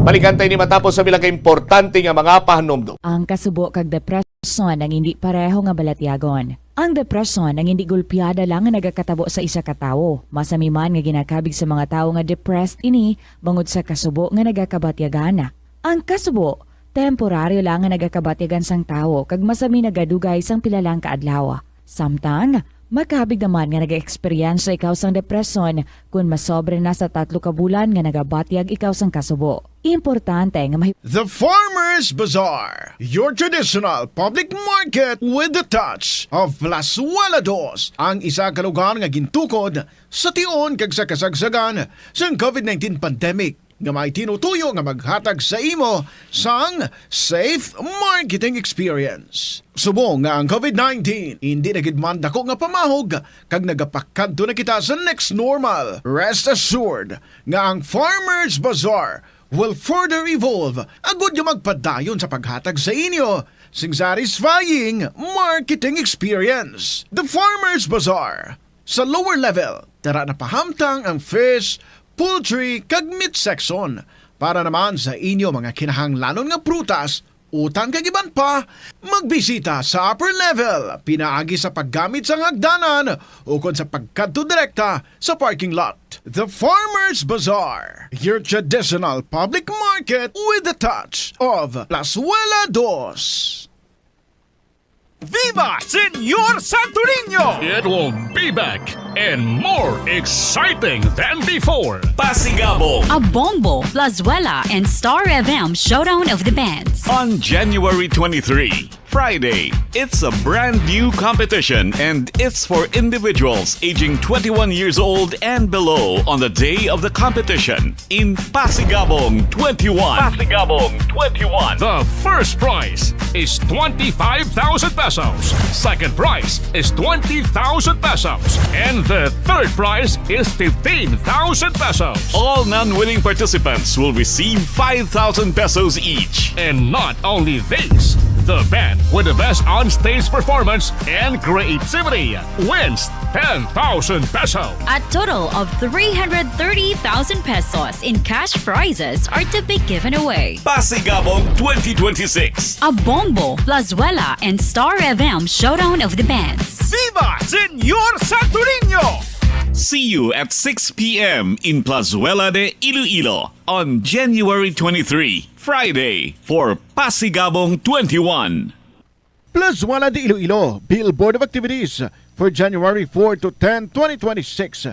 Balikan tayo ni matapos sa pila ka importante nga mga pahanumdom. Ang kasubo kag depresyon ang hindi pareho nga balatyagon. Ang depresyon ang hindi gulpiada lang nga nagakatabo sa isa ka tawo. Masami man nga ginakabig sa mga tawo nga depressed ini bangod sa kasubo nga nagakabatyagan. Ang kasubo, temporaryo lang nga nagakabatyagan sang tawo kag masami nagadugay sang pila lang ka adlaw. Samtang, makabig naman nga nag-eksperyensya ikaw sang depresyon kon masobra na sa tatlo ka bulan nga nagabatyag ikaw sang kasubo. Importante nga mahi- The Farmers Bazaar, your traditional public market with the touch of Plazuela Dos, ang isa ka lugar nga gintukod sa tion kag sa kasagsagan sang covid nineteen pandemic, nga may tinutuyo nga maghatag sa imo sang safe marketing experience. Subong nga ang covid nineteen indi na gid man dako nga pamahog kag nagapakadto na kita sa next normal, rest assured nga ang Farmers Bazaar will further evolve agud nga magpadayon sa paghatag sa inyo sing satisfying marketing experience. The Farmers Bazaar. Sa lower level, tara na pahamtang ang fish, poultry, kag meat section. Para naman sa inyo mga kinahanglanon nga prutas, utan kag iban pa, magbisita sa upper level, pinaagi sa paggamit sang hagdanan ukon sa pagkadto direkta sa parking lot. The Farmers Bazaar, your traditional public market with the touch of Plazuela Dos. Viva Señor Santo Niño! It will be back and more exciting than before. Pasigabong. A Bombo, Plazuela, and Star F M Showdown of the Bands. On January twenty-three, Friday, it's a brand new competition and it's for individuals aging twenty-one years old and below on the day of the competition. In Pasigabong twenty-one. Pasigabong twenty-one. The first prize is twenty-five thousand pesos. Second prize is twenty thousand pesos. And the third prize is fifteen thousand pesos. All non-winning participants will receive five thousand pesos each. And not only this, The band with the best on-stage performance and creativity wins ten thousand peso. A total of three hundred thirty thousand pesos in cash prizes are to be given away. Pasigabong twenty twenty-six. A Bombo, Plazuela, and Star F M Showdown of the Bands. Viva Señor Santo Niño! See you at six p m in Plazuela de Iloilo on January twenty-three, Friday, for Pasigabong twenty-one. Plazuela de Iloilo, Billboard of Activities for January four to ten, twenty twenty-six.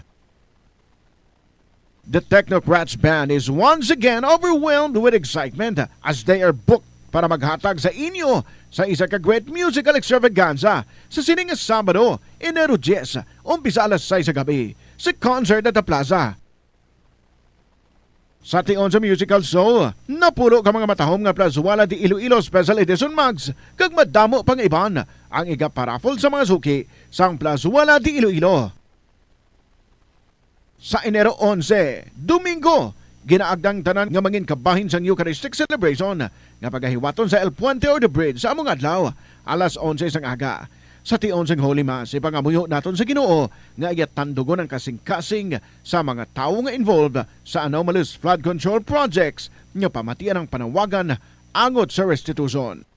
The Technocrats Band is once again overwhelmed with excitement as they are booked para maghatag sa inyo sa isa ka great musical extravaganza sa sining nga Sabado, Enero diyes, umpisa alas sais sa gabi, sa Concert at the Plaza. Sa tion sa musical show, napulo ka mga matahom nga Plazuela de Iloilo Special Edition mugs kag madamo pang iban ang igaparaffle sa mga suki sang Plazuela de Iloilo. Sa Enero onse, Domingo, ginaagda ang tanan nga mangin kabahin sang Eucharistic celebration nga pagahiwaton sa El Puente or the Bridge sa among adlaw, alas onse sang aga. Sa tion sang Holy Mass, ipangamuyo naton sa Ginoo nga iya tandugon ang kasing-kasing sa mga tawo nga involved sa anomalous flood control projects nga pamatian ang panawagan angot sa restitution.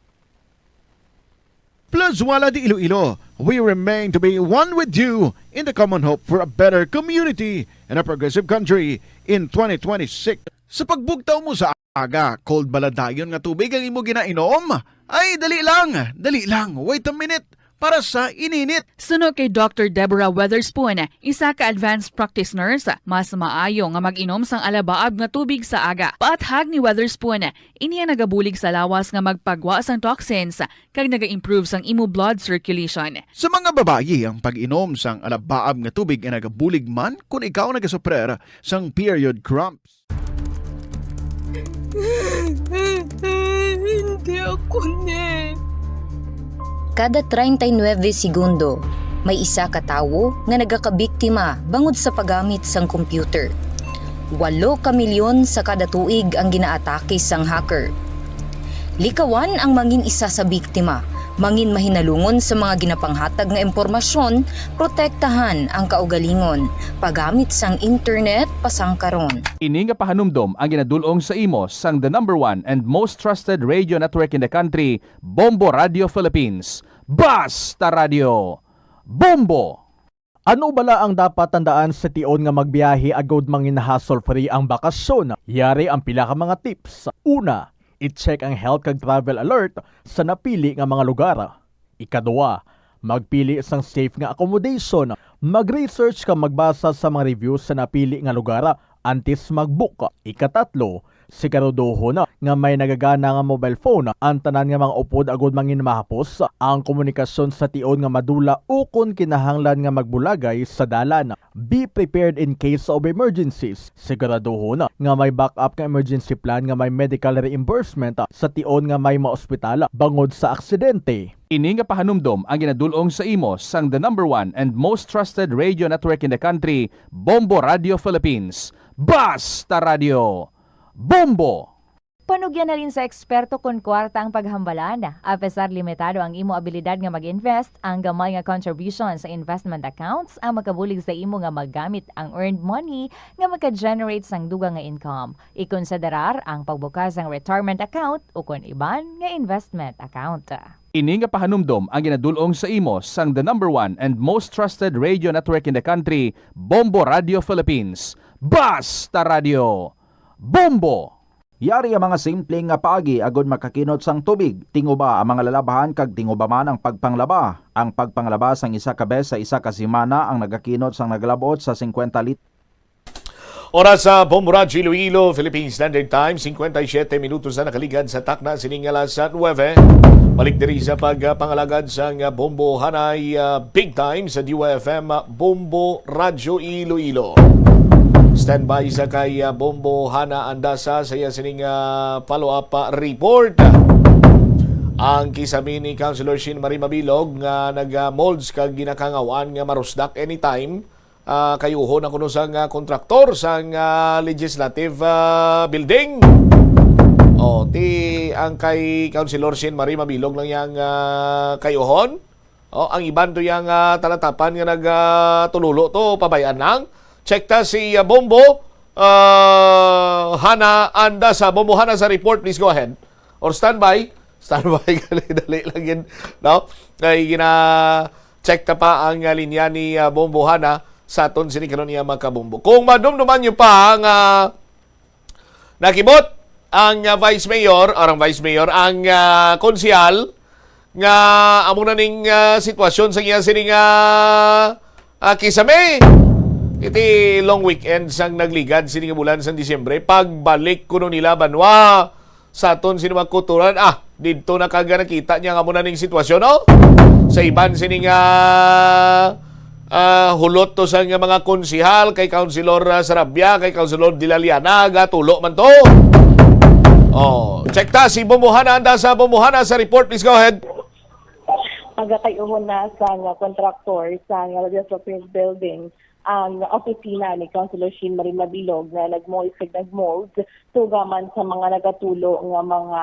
Plazuela de Iloilo, we remain to be one with you in the common hope for a better community and a progressive country in twenty twenty-six. Sa pagbugtaw mo sa aga, cold bala dayon nga tubig ang imo ginainom? Ay, dali lang, dali lang, wait a minute, para sa ininit. Suno kay Doctor Deborah Weatherspoon, isa ka advanced practice nurse, mas maayo nga mag-inom sang alabaab nga tubig sa aga. Paathag ni Weatherspoon, ini ang nagabulig sa lawas nga magpagwa sang toxins kag naga-improve sang imo blood circulation. Sa mga babayi, ang pag-inom sang alabaab nga tubig ay nagabulig man kon ikaw nagasuprer sang period cramps. Hindi ako ni. Kada treinta y nueve segundo, may isa ka tawo nga nagakabiktima bangod sa paggamit sang computer. Walo ka milyon sa kada tuig ang ginaatake sang hacker. Likawan ang mangin isa sa biktima, mangin mahinalungon sa mga ginapanghatag nga impormasyon, protektahan ang kaugalingon, paggamit sang internet pasangkaron. Ini nga pahanumdom ang ginadul-ong sa imo sang the number one and most trusted radio network in the country, Bombo Radio Philippines. Basta Radio! Bombo! Ano bala ang dapat tandaan sa tion nga magbiyahe agud mangin hassle-free ang bakasyon? Yari ang pila ka mga tips. Una, i-check ang health kag travel alert sa napili nga mga lugar. Ikaduha, magpili sang safe nga accommodation. Mag-research kag magbasa sa mga reviews sa napili nga lugar antes mag-book. Ikatatlo, siguraduhon nga may nagagana nga mobile phone ang tanan nga mga upod agud mangin mahapos ang komunikasyon sa tion nga madula ukon kinahanglan nga magbulagay sa dalan. Be prepared in case of emergencies. Siguraduhon nga may backup nga emergency plan nga may medical reimbursement sa tion nga may maospital bangod sa aksidente. Ini nga pahanumdom ang ginadul-ong sa imo sang the number one and most trusted radio network in the country, Bombo Radio Philippines. Basta Radio! Bombo! Panugyan halin sa eksperto kon kwarta ang paghambalan. Apesar limitado ang imo abilidad nga mag-invest, ang gamay nga contribution sa investment accounts ang makabulig sa imo nga magamit ang earned money nga maka-generate sang dugang nga income. Ikonsiderar ang pagbukas sang retirement account ukon iban nga investment account. Ini nga pahanumdom ang ginadul-ong sa imo sang the number one and most trusted radio network in the country, Bombo Radio Philippines. Basta Radio! Bombo! Yari ang mga simple nga paagi agud makakinot sang tubig. Tinguba ang mga lalabhan kag tinguba man ang pagpanglaba. Ang pagpanglaba sang isa ka bes sa isa ka semana ang nagakinot sang nagalab-ot sa singkwenta lit-, Oras sa Bombo Radyo Iloilo, Philippine Standard Time, singkwenta y siyete minutos na nakaligad sa takna sining alas nuwebe. Balik diri sa pagpangalagad sang Bombo Hanay, ah, Big Time sa D Y F M, Bombo Radyo Iloilo. Standby sa kay, ah, Bombo Hana Andasa sa iya sining, ah, follow-up, ah, report. Ang kisami ni Councilor Shin Marie Mabilog nga nag-molds kag ginakangawan nga marusdak anytime, ah, kayuhon na kuno sang, ah, kontraktor sang, ah, legislative, ah, building. O, ti, ang kay Councilor Shin Marie Mabilog lang yang, ah, kayuhon. Oh, ang iban to yang, ah, talatapan nga nag, ah, tululo to, pabay-an lang. Check ta si, ah, Bombo, ah, Hana Anda sa Bombo Hana sa report. Please go ahead. Or standby. Standby, dali, dali lang yun. No? Kay gina-check ta pa ang, ah, linya ni, ah, Bombo Hana sa aton sini karon niya, mga kabombo. Kung madumduman nyo pa nga nakibot ang, ah, vice mayor, or ang vice mayor, ang, ah, konsehal, nga amo na ning, ah, sitwasyon sa iya sini nga, ah, kisame. Iti long weekend sang nagligad sini nga bulan sang Disyembre, pagbalik kuno nila banwa sa aton sini mga kuturan. Ah, didto na kaga nakita niya nga amo na ning sitwasyon, no? Sa iban sini nga, ah, hulot to sa nga mga konsihal, kay Councilor, ah, Sarabia, kay Councilor Dilaliana, gatulo man to. Oh, check ta si Bombo Hana, anda sa Bombo Hana sa report. Please go ahead. Pagkakaiuhon na sa nga kontraktor sa nga legislative building ang opisina ni Councilor Shin Marie Mabilog nga nagmoist kag nagmold tuga man sa mga nagatulo nga mga,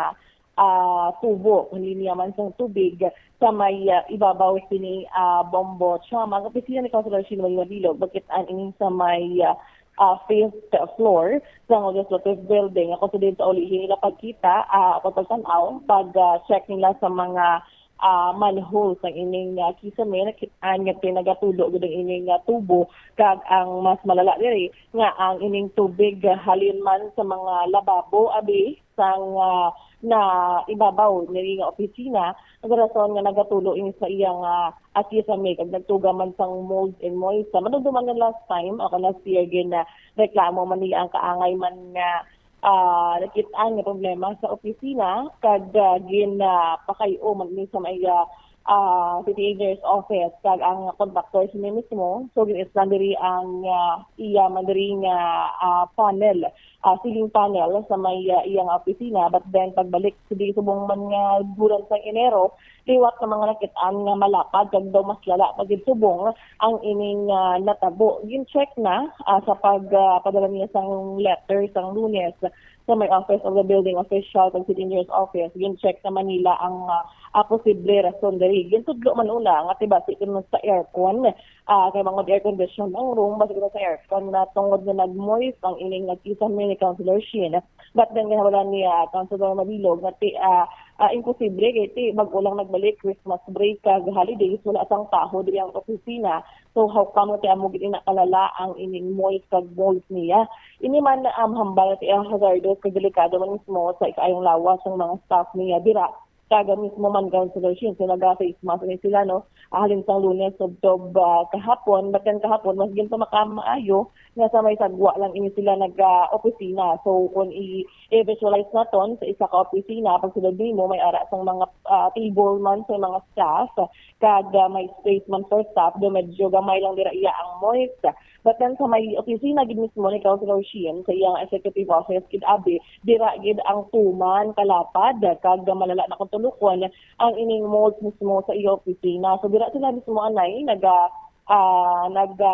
ah, tubo, linya man sang tubig sa may, ah, ibabaw sini, ah, Bombo Chama. Ang opisina ni Councilor Shin Marie Mabilog, makit-an ini sa may, ah, ah, fifth floor sa legislative building. Ako sa din sa ulihi nila pagkita, ah, pagpagtan-aw, pag, ah, check nila sa mga, ah, manhole sa ining, ah, kisame, nakit-an nga pinagatulo gid ang ining, ah, tubo, kag ang mas malala diri nga ang ining tubig, ah, halin man sa mga lababo, abi, sang, ah, na ibabaw nila nga opisina, ang rason nga nagatulo ini sa iyang, ah, akisame kag nagtuga man sang mold and moist. Sa madumduman nga last time, o last year gid, na reklamo man nila ang kaangay man nga, ah, nakit-an nga problema sa opisina kag, ah, gin, ah, pakay-o man ni sa may, ah, ah, city engineer's office kag ang contractor sini mismo. So, gin-islan diri ang, ah, iya man diri nga, ah, panel, ah, ceiling panel sa may, ah, iya nga opisina. But then, pagbalik sa di subong man nga bulan sang Enero, liwat na mga nakit-an nga malapad kag daw mas lala pa gid subong ang ining, ah, natabo. Gin-check na, ah, sa pag, ah, padala niya sang letter sang Lunes sa may Office of the Building Official kag City Engineer's Office. Gin-check naman nila ang, ah, ah, posible rason diri. Gintudlo man una nga ti basi kuno sa aircon, ah, kay bangod air condition ang room, basi kuno sa aircon na tungod nga nag-moist ang ining nagkisame ni Councilor Shin. But then, ginawalan ni, ah, Councilor Mabilog nga ti, ah, ah, imposible kay ti bag-o lang nagbalik Christmas break kag holidays, wala sang taho diri ang opisina. So, how come nga ti amo gid ina kalala ang ining moist kag mold niya? Ini man, um, hambal ti, ah, hazardous kag delikado man mismo sa ikaayong lawas sang mga staff niya dira. Kag mismo man, Councilor Shin, so naga-face mask ni sila, no? Ah, halin sang Lunes, subtob, ah, kahapon, but then kahapon, mas gid pa makamaayo nga sa may sagwa lang ini sila nag, ah, opisina. So, kung i-, i-visualize naton sa isa ka opisina, pagsulod nimo, may ara sang mga, ah, table man sa mga staff, kag, ah, may space man for staff, do medyo gamay lang dira iya ang moist. But then sa may opisina gid mismo ni Councilor Shin, sa iyang executive office gid abi, dira gid ang tuman kalapad kag malala na kung tulukon ang ining mold mismo sa iya opisina. So dira sila mismo anay naga, ah, naga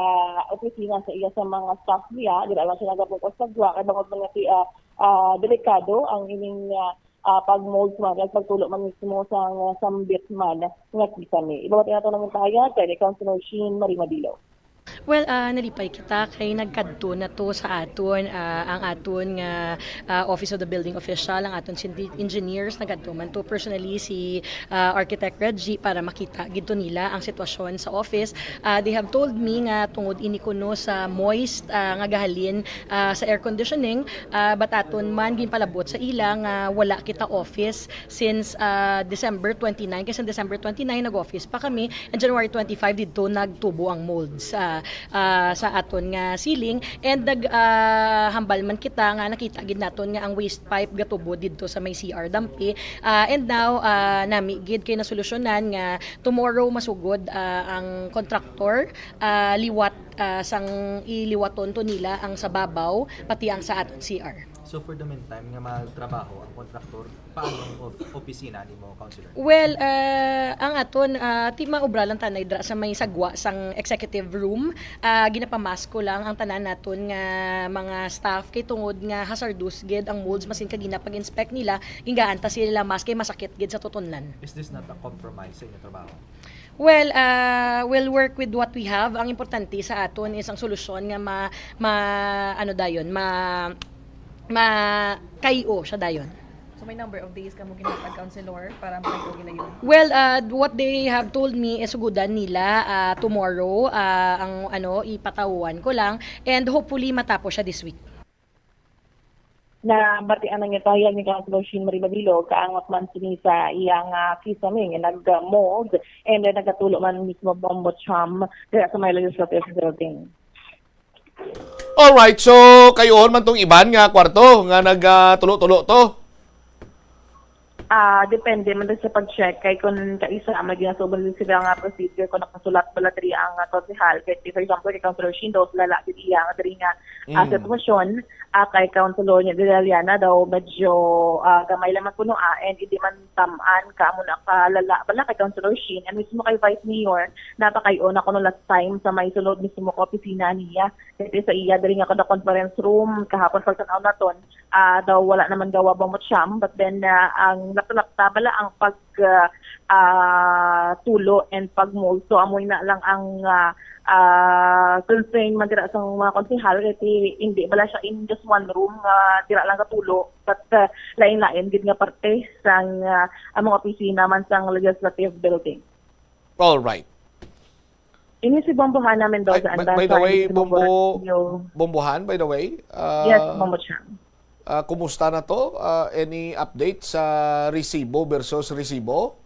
opisina sa iya sa mga staff niya, dira lang sila nagapungkos sa gwa, kay bangod man nga ti, ah, ah, delikado ang ining, ah, ah, pag-mold man, kag pagtulo man mismo sa, ah, sambit man nga kisame. Ibabati nato ang tayag kay ni Councilor Shin Marie Mabilog. Well, ah, nalipay kita kay nagkadto na to sa aton, ah, ang aton nga, ah, Office of the Building Official, ang aton sindi-, engineers, nagkadto man to personally si, ah, Architect Reggie para makita gid to nila ang sitwasyon sa office. Ah, they have told me nga tungod ini kuno sa moist, ah, nga gahalin, ah, sa air conditioning, ah, bataton man ginpalabot sa ila nga wala kita office since, ah, December twenty-nine, kay sa December twenty-nine nag-office pa kami, and January twenty-five didto nagtubo ang mold sa, ah, sa aton nga ceiling, and nag, ah, hambal man kita nga nakita gid naton nga ang waste pipe gatubo didto sa may C R dampi. Ah, and now, ah, nami gid kay nasolusyonan nga tomorrow masugod, ah, ang contractor, ah, liwat, ah, sang iliwaton to nila ang sa babaw, pati ang sa aton C R. So for the meantime nga magtrabaho ang kontraktor, paano ang of- opisina nimo, counselor? Well, ah, ang aton, ah, ti maobra lang tanay dra sa may sagwa sang executive room. Ah, ginapamasko lang ang tanan naton nga mga staff kay tungod nga hazardous gid ang molds, masin kagina pag-inspect nila, gingaanta sila mask kay masakit gid sa tutunlan. Is this not a compromise sa inyong trabaho? Well, ah, we'll work with what we have. Ang importante sa aton is ang solusyon nga ma, ma ano dayon, ma ma kayo siya dayon. So may number of days ka mo ginhatag, counselor, para makaigo gila yun? Well, uh, what they have told me is sugudan nila, ah, tomorrow, ah, ang ano, ipatahuan ko lang, and hopefully matapos siya this week. Nabatian ang ipahayag ni Councilor Sheen Marie Mabilog kaangkon man sini sa iyang ah, kisame nga nag-mold and then nagatulo man mismo bombo cham dira sa may legislative building. Alright, so kayohon man tong iban nga kwarto nga nagatulo-tulo to. Ah, depende man sa pag-check kay kung kaisa may ginasubo na sila nga procedure kung nakasulat bala diri ang ah, konsehal. Kay for example kay Councilor Sheen daw lala gid iya nga diri nga ah, Mm. sitwasyon ah, kay Councilor niya Deliana daw medyo ah, gamay lang man kuno ah, and hindi man taman ka mo nakalala bala kay Councilor Sheen and mismo kay Vice Mayor napakayo na kuno last time sa may sulod mismo ka opisina niya. Kay sa iya diri nga kada conference room kahapon pagtanaw naton ah, daw wala naman gawa ba mo siyam, but then ah, ang lapta-lapta bala ang pag ah, ah, tulo and pagmold. So amoy na lang ang ah, ah, concern man dira sa mga konsehal kay hindi bala siya in just one room nga dira lang katulo, but ah, lain-lain gid nga parte sang ah, ang mga opisina man sang legislative building. Alright. Ini si Bombohana Mendoza Ay, by, Andasan, by the way, si Bombo Bombo, Castillo. Bombohan, by the way, uh, Yes, Bombo Chang. uh, kumusta na to? Uh, any update sa resibo versus resibo?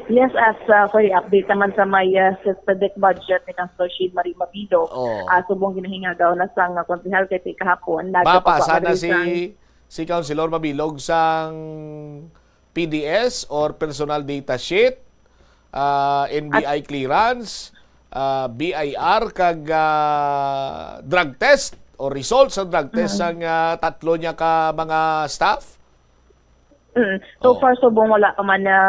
Yes, as uh, for the update naman sa may uh, specific budget ni Councilor Sheen Marie Mabilog, Oh. ah, subong ginahingagaw na sang uh, konsehal kay ti kahapon Mapasa nagkapagwa na diri si sang si Councilor Mabilog sang P D S or personal data sheet, ah, N B I clearance, ah, B I R kag ah, drug test o result sa drug test Mm. sang ah, tatlo niya ka mga staff? Mm. So Oh. far, subong wala pa man na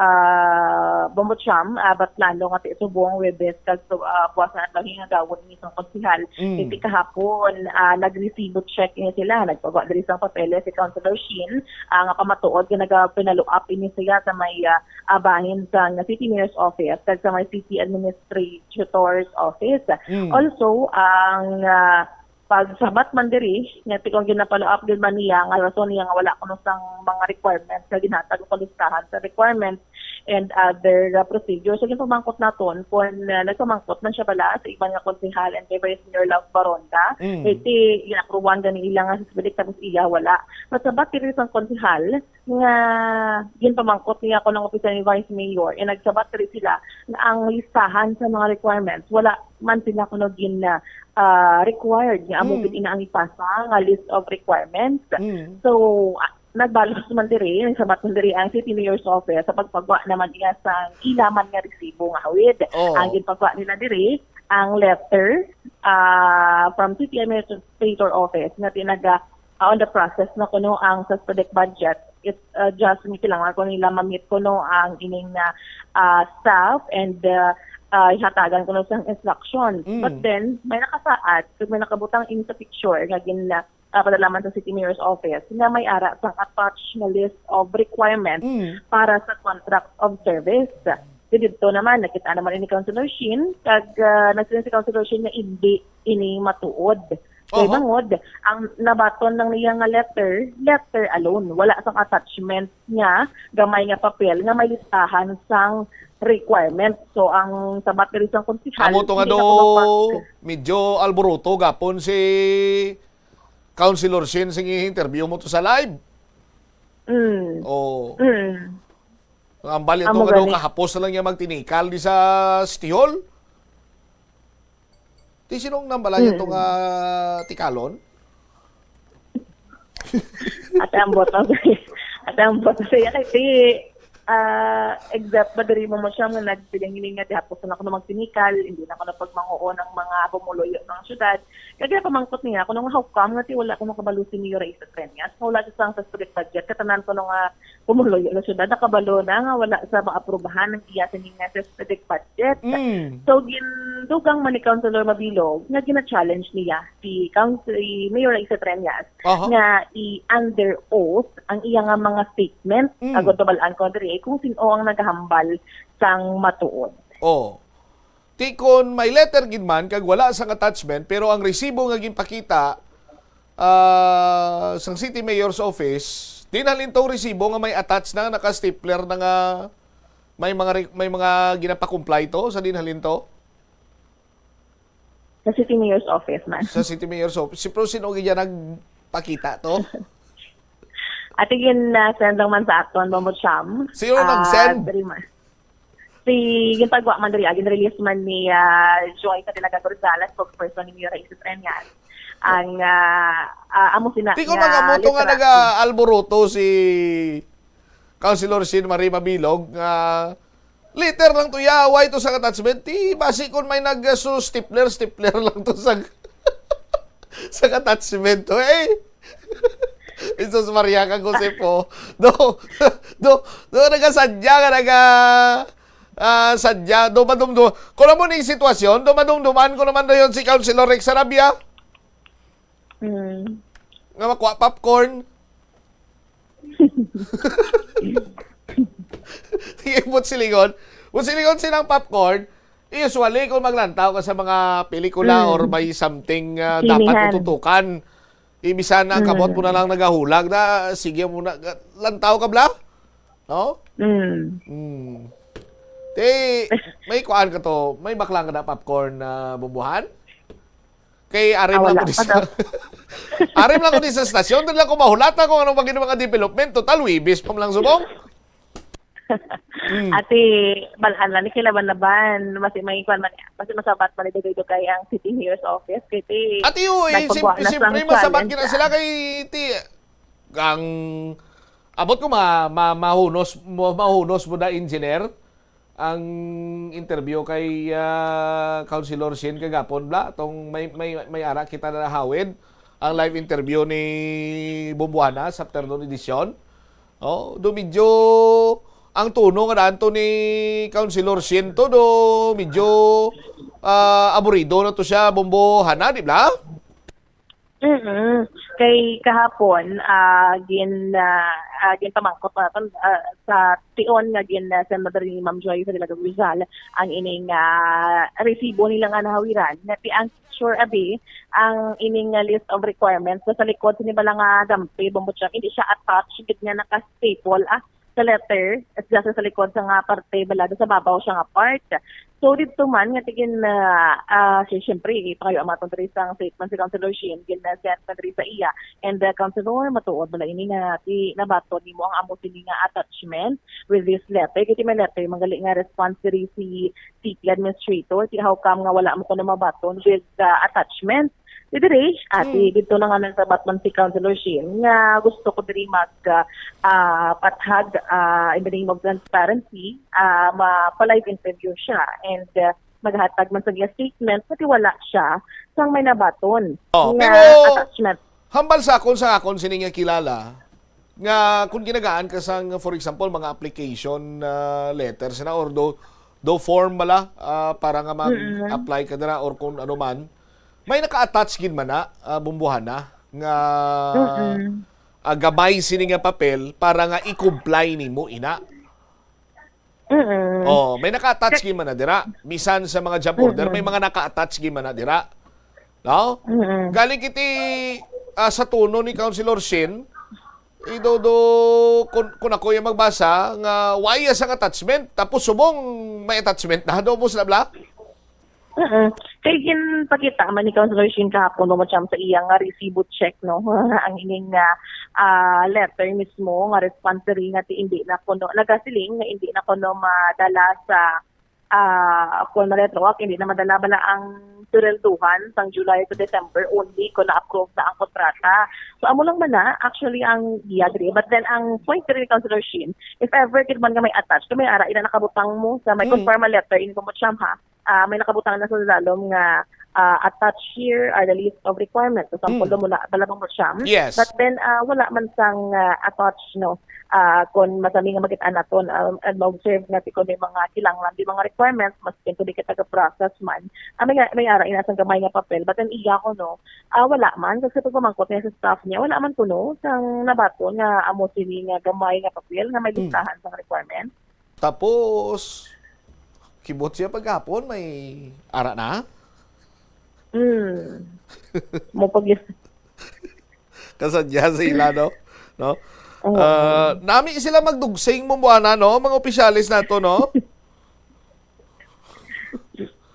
uh, Bombo Cham, uh, but plano nga ti subong Webes kag so, uh, buwas na adlaw hingagawon ni sang konsehal. Mm. Kay ti kahapon, uh, nagresibo check ni sila, nagpagawa diri sang papeles si Councilor Sheen, uh, nga pamatuod nga nagapinalo up ini siya sa may uh, uh, bahin sa City Mayor's Office kag sa may City Administrator's Office. Mm. Also, ang uh, pagsabat man diri, nga ti kung ginapalo-up gid man niya, nga rason niya nga wala kuno sang mga requirements nga ginhatag o kalistahan sa requirements and other uh, procedures. So, ginpamangkot naton kung uh, nagpamangkot man siya bala sa iban nga konsehal and kay Vice Mayor Love Baronda. Mm. Kay ti, ginaaprubahan gani ila nga si Sibilik tapos iya wala. Pagsabat diri sang konsehal, nga ginpamangkot niya ako ng opisina ni Vice Mayor, eh, nagsabat rin sila na ang listahan sa mga requirements, wala man sila kuno gin ah, required nga amo Mm. gid ina ang ipasa nga list of requirements. Mm. So, ah, nagbalos man diri, nagsabat man diri ang City Mayor's Office sa pagpagwa naman niya sa ilaman nga resibo nga hawid. Oo. Ang ginpagwa nila diri, ang letter ah, from City Administrator Office nga tinaga ah, on the process na kuno ang suspended budget. It uh, just may kailangan ko nila mamit kuno ang ining uh, uh, staff and uh, uh, ihatagan kuno sa instruction. Mm. But then, may nakasaad, kag may nakabutang in sa picture nga gin uh, padala man sa City Mayor's Office nga may ara sang attached na list of requirements Mm. para sa contract of service. Di dito naman, nakita naman ni Councilor Sheen, kag uh, nagsiling si Councilor Sheen nga hindi ini matuod. Kay Oho. bangod, ang nabaton lang niya nga letter, letter alone. Wala sang attachment nga gamay nga papel nga may listahan sang requirement. So, ang sabat diri sang konsehal, Amo to nga hindi do, na kumapasok. Medyo alboroto gapon si Councilor Shin sing interview mo to sa live. Mm. Oh. Mm. Ang bali to Amo nga do gani. Kahapos na lang niya magtinikal di sa City Hall. Di sinong nambala niya Mm. to nga tikalon? Ate ambot na siya. Ate ambot na siya. Kasi, ah, except ba diri mo mo siya nga nagpiling-hiling nga di hapos na ako na magtinikal, hindi na ako na pagmanguon ang mga pumuluyo ng syudad. Kaya ginapamangkot niya kung nga how come nga ti wala ko makabalo si Mayor Raisa Treñas, nga wala siya sang suspended budget, katanan ko nga pumuluyo sa syudad, nakabalo na nga wala sa maaprubahan ang iya sining nga suspended budget. Mm. So, gindugang man ni Councilor Mabilog nga gina-challenge niya si Council, si Mayor Raisa Treñas Aha. nga i-under oath ang iya nga mga statement. Mm. Agod kabalaan ko diri kung sin-o ang nagahambal sang matuod. Oh. Ti kon may letter gid man kag wala sang attachment, pero ang resibo nga ginpakita, ah, sang City Mayor's Office, dinhalin tong resibo nga may attach na, naka-stapler na nga may mga re-, may mga ginapakumply to sa dinhalin to? Sa City Mayor's Office man. Sa City Mayor's Office. Si Pro, sino gid yan nagpakita to? Ati gin, ah, send lang man sa aton, Bombo Cham. Sino Ah, nag-send? Diri man. Si, yung pagwa man diri, ah, gin-release man ni, ah, Joy Cadilaga Gonzalez, spokesperson ni Mayor Raisa Treñas. Ang, ah, ah, amo sina Di ko nga mag-amo to nga literal. Nag-alboroto si Councilor Sheen Marie Mabilog nga letter lang to ya, why to sa attachment? Ti, basi kon may nag-, so, stapler, stapler lang to sa, sa attachment to, eh. Jesus Maria kag Joseph, oh. Do, do, do, nagasadya nga naga, ah, sadya, do madumdum. Kung amo ning sitwasyon, do madumduman ko naman dayon si Councilor Rex Sarabia. Mm. Nga makuha popcorn. Sige, buot silingon. Buot silingon, sinang popcorn, usually, kung maglantaw ka sa mga pelikula Mm. or may something, ah, dapat Sinihan. mo tutukan, ibisan na ang kamot mo na Mm. lang nagahulag na, sige mo na, ga-, lantaw ka bala? No? Mm. Mm. Te, may kuan ka to, may baklang ka na popcorn na bumbuhan? Kay arim Ah, lang wala ko di pa sa, daw. Arim lang ko di sa stasyon, dili lang ko mahulata kung anong maging mga development. Total, Webes pa man lang subong. Mm. Ati, balhan lang ni kailaban-laban. Mas may kwan man, mas masabat man ni dugay-dugay ang City Mayor's Office. Kay ti, Ati, uy, nagpagwa sim-, na siyang siyempre, masabat challenge, gina ah. sila kay ti, ang abot ko ma-, ma-, mahunos mo, mahunos mo na, engineer, ang interview kay, ah, Councilor Sheen kagapon, bla, tong may, may, may ara kita na hawid ang live interview ni Bumbuhana sa afternoon edition. Oh, do medyo ang tono nga daan to ni Councilor Sheen to, do medyo, ah, aburido na to siya, Bumbuhana, di ba? Mm. Kay kahapon, ah, gin-, ah, ah, ginpamangkot naton, ah, sa tion nga gin-, ah, send ni Ma'am Joy Cadilaga Rizal ang ining, ah, resibo nila nga nahawiran. Nga ti ang sure abi, ang ining, ah, list of requirements na sa likod sini bala nga dampi, Bombo Cham, hindi siya attached gid nga naka-staple, ah, sa letter, at just sa likod sa nga parte, balado sa babaw siya nga part. So, dito man, nga tigin na, ah, si, siyempre, ipangayo ang mga diri sa statement si Councilor Sheen, gin-, na send man diri sa iya. And, uh, Councilor, matuod bala ini nga ti nabaton nimo ang amo sini nga attachment with this letter? Kay ti may letter, manggali nga response diri si City Administrator, ti how come nga wala mo kuno mabaton with the attachment? Di diri, ati, Hmm. dito na nga nagsabat man si Councilor Sheen nga gusto ko diri mag, ah, ah, pathag, ah, in the name of transparency, ah, mapa-live interview siya and, ah, maghatag man sa iya statement, pati wala siya sang may nabaton Oh, nga pero attachment. Hambal sa akon, sa akon sini nga kilala, nga kung ginagaan ka sang, for example, mga application, ah, letters na or do, do form bala, ah, para nga Mm-mm. mag-apply ka dira or kung ano man, may naka-attach gid man na, ah, Bumbuhana, nga, Mm-mm. ah, gamay sini nga papel para nga i-comply nimo ina. Mm-mm. Oh, may naka-attach gid man na dira. Bisan sa mga job order, may Mm-mm. mga naka-attach gid man na dira. No? Mm-mm. Galing kiti, ah, sa tono ni Councilor Sheen, ido do, kun, kun ako yung magbasa, nga why sang attachment, tapos subong may attachment na, do mo sila bla? Mm. Kay ginpakita man ni Councilor Sheen kahapon, no, Ma'am Cham, sa iya nga resibo check, no? Ang ining nga, ah, letter mismo nga response diri nga ti hindi na kuno, nagasiling nga hindi na kuno madala sa, ah, kung ma-retroact, hindi na madala bala ang swelduhan sang July to December only kung na-approve na ang kontrata. So, amo lang man na, actually, ang iya diri. But then, ang point diri ni Councilor Sheen, if ever gid man nga may attach, kung may ara, ina nakabutang mo sa may Mm. confirm letter, in Ma'am Cham, ha, ah, may nakabutang na sa lalom nga, ah, attached here are the list of requirements. So, sample, Mm. Mula, Balabang Musyam. Yes. But then, ah, wala man sang ah, attached, no? Ah, kung masami nga makita naton, ah, and ma-observe natin kung may mga kinahanglan, di mga requirements, mas pinto di kita ga-process man. Ah, may, may ara, ina sang gamay nga papel. But then, iya ko, no? Ah, wala man. Kasi pag pamangkot niya sa staff niya, wala man kuno sang nabaton nga amo sini nga gamay nga papel nga may Mm. listahan sang requirements. Tapos, kibot siya paghapon, may ara na? Hmm. Mo pag Kasadya sa ila, no? No? Oo. Ah, nami sila magdugsing, Bombohana, no? Mga opisyales nato, no?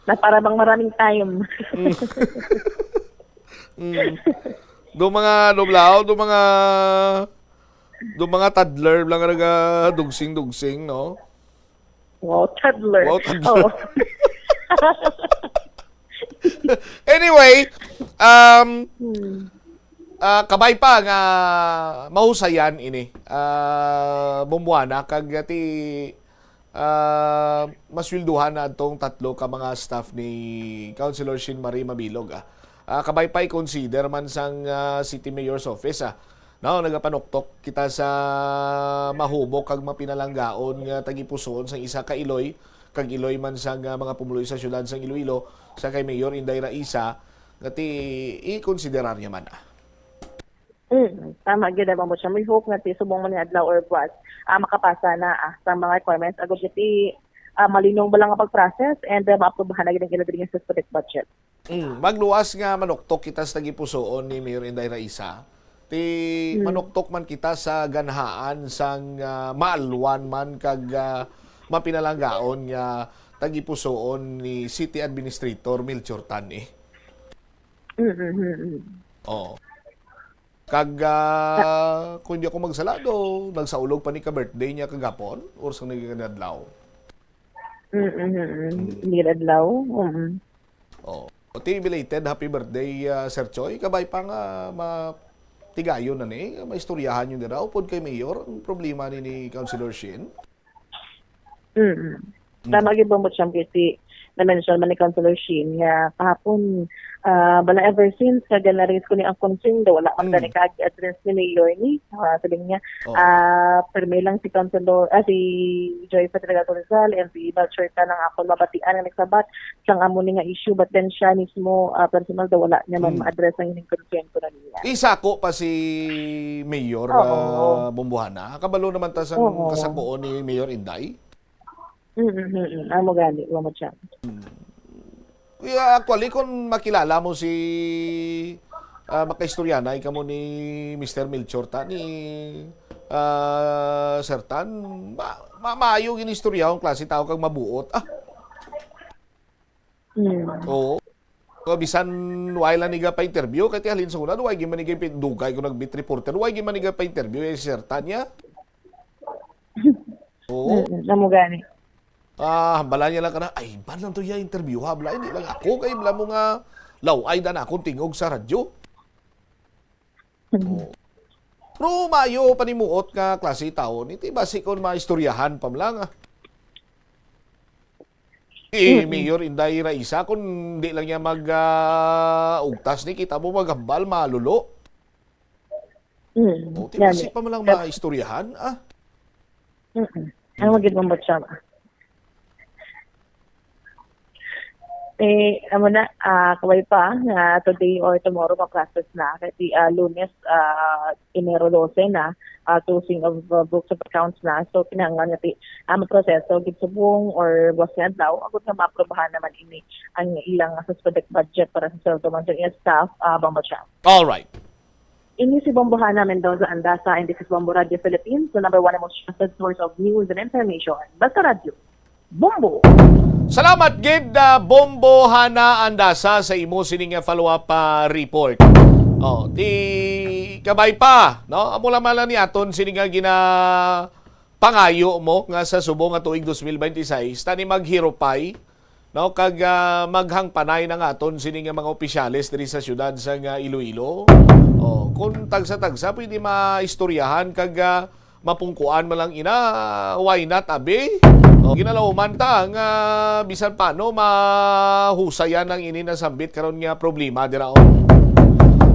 Na para bang maraming time. Mm. Mm. Do mga nublaw, do mga, do mga toddler lang nga nagadugsing-dugsing, no? Wow, toddler. Wow, toddler. Oo. Anyway, um, Hmm. ah, kabay pa nga mahusayan ini, ah, Bombohana, kag ti, ah, masweldohan na adtong tatlo ka mga staff ni Councilor Sheen Marie Mabilog, ah. Ah, kabay pa i-consider man sang, ah, City Mayor's Office, ah. No, nagapanuktok kita sa mahubok kag mapinalanggaon nga tagipusoon sang isa ka Iloy, kag Iloy man sang, ah, mga pumuluyo sa siyudad sang Iloilo, sa kay Mayor Inday Raisa, nga ti i-konsiderar niya man, ah. Mm, tama gyud, Bombo Cham. We hope nga ti subong man nga adlaw or buwas, ah, makapasa na, ah, sa mga requirements agud ti, ah, malinong ba lang nga pag-process and, ah, maaprubahan na gyud ang ila diri nga suspended budget. Mm, magluwas nga manuktok kita sa tagipusoon ni Mayor Inday Raisa. Ti Mm. manuktok man kita sa ganhaan sang, ah, maalwan man kag, ah, mapinalanggaon nga tagipusoon ni City Administrator Melchor Tan, eh. Mm, mm, mm, mm. Oo. Kag, ah, kung di ako magsala, do, nagsaulog pa ni ka birthday niya kagapon or sa nagkakadlaw? Mm, mm, mm. Mm. Hindi adlaw. Mm. Oh. Oti, belated happy birthday, ah, Sir Choi. Kabay pa nga ma-, tigayon na ni, maistoryahan yun dira. Upod kay Mayor, ang problema ni, ni Councilor Shin. Mm. Mm. Tama gyud, Bombo Cham, kay ti na-mention man ni Councilor Shin nga kahapon, ah, bala ever since nga gina-raise ko ni ang concern do, wala man Mm. gani ka address ni Mayor ni, ah, sabi niya, Oh. ah, permi lang si Councilor, ah, si Joy Federico Rizal and si Melchor Tan ang akon mabatian nga nagsabat sang amo ni nga issue, but then siya mismo, ah, personal daw wala niya man Mm. ma-address ang ining concern ko na niya. Isako pa si Mayor, Oo. ah, Bombohana. Kabalo naman ta sang Oo. kasakoon ni Mayor Inday. Mm, mm, mm. Amo gani, Bombo Cham. Hmm. Kuya, actually, kung makilala mo si, ah, makaistoryanay kamo ni Mister Melchor Tan, ni, ah, Sir Tan, ma-, ma-, maayo gini istorya ang klase tao kag mabuot. Ah. Hmm. Oo. So, bisan wala lang niga pa-interview, kay ti halin sa una, wala gyud man niga pin-, dugay ko nag-beat reporter, wala gyud man niga pa-interview, eh, si Sir Tan niya. Oo. Mm, amo gani. Ah, hambala niya lang ka na, "Ay, ban lang to iya interview, ha? Bala, hindi lang ako, kay bala mo nga law-ay dan akong tingog sa radyo." Mm. Oo. Pero maayo panimuot nga klase tawo ni, ti basi kon maistoryahan pa man lang, ah. Eh, Mm-mm. Mayor Inday Raisa, kung di lang niya mag, ah, ugtas ni, kita mo maghambal, malulo. Mm, O, ti gani. Basi pa man lang Kap- maistoryahan, ah. Mm-mm. Ang Mm. magiging matsa ba? Eh, amo na, ah, kabay pa nga today or tomorrow ma-process na. Kasi, ah, Lunes, ah, Enero dose na, ah, closing of, uh, books of accounts na. So, kinahanglan nga ti-, ah, maproseso gid subong or buwas nga adlaw, agud nga maaprubahan naman ini ang ilang suspended budget para sa sweldo man sa iya staff, ah, Bombo Cham. All right. Ini si Bombohana Mendoza Andaza, and this is Bombo Radio Philippines, the number one and most trusted source of news and information. Basta Radyo, Bombo! Salamat gid, ah, Bombohana Andaza, sa imo sini nga follow-up, ah, report. Oh, ti kabay pa, no? Amo lang man lang ni aton sini nga ginapangayo mo nga sa subong nga tuig dos mil bente seis, tani maghirupay, no, kag, ah, maghangpanay na nga aton sini nga mga opisyales diri sa siyudad sa nga Iloilo. Oh, kung tagsa-tagsa pwede maistoryahan kag, ah, mapungkuan man lang ina, why not, abi? Ginalauman ta nga bisan paano mahusayan ang ini nasambit karon nga problema dira, oh.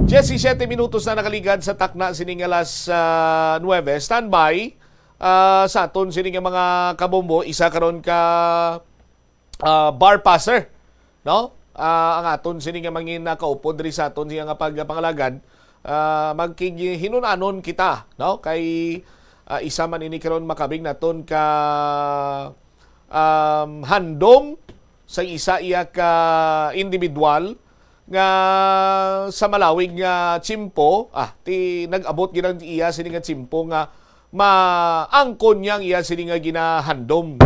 Diyesisiete minutos na nakaligad sa takna sini nga alas, ah, nuwebe. Standby, ah, sa aton sini nga mga kabombo, isa karon ka, ah, bar passer, no? Ah, ang aton sini nga mangin nakaupod diri sa aton siya nga pagpangalagad, ah, magkigihinunanon kita, no? Kay, ah, isa man ini karon makabig naton ka, um, handom sa isa iya ka individual nga sa malawig nga tiyempo, ah, ti nag-abot gid ang iya sini nga tiyempo nga maangkon niya ang iya sini nga ginahandom.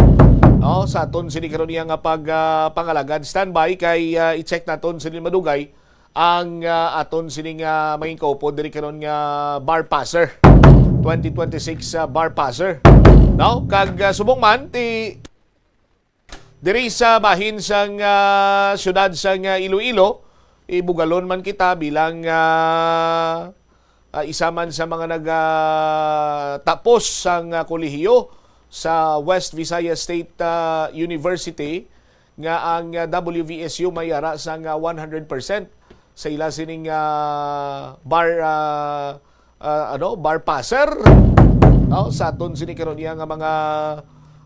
No, sa aton sini karon iya nga pag, ah, pangalagad, standby kay, ah, i-check naton sini madugay ang, ah, aton sini nga mangin kaupod diri karon nga bar passer, twenty twenty-six, ah, bar passer. No, kag, ah, subong man ti diri sa bahin sang, ah, siyudad sang, ah, Iloilo, ibugalon man kita bilang, ah, ah, isa man sa mga naga-, tapos sang, ah, kolehiyo sa West Visayas State, ah, University, nga ang, ah, W V S U may ara sang, ah, one hundred percent sa ila sining, ah, bar, ah, ah, ano, bar passer, no? Sa aton sini karon iya nga mga,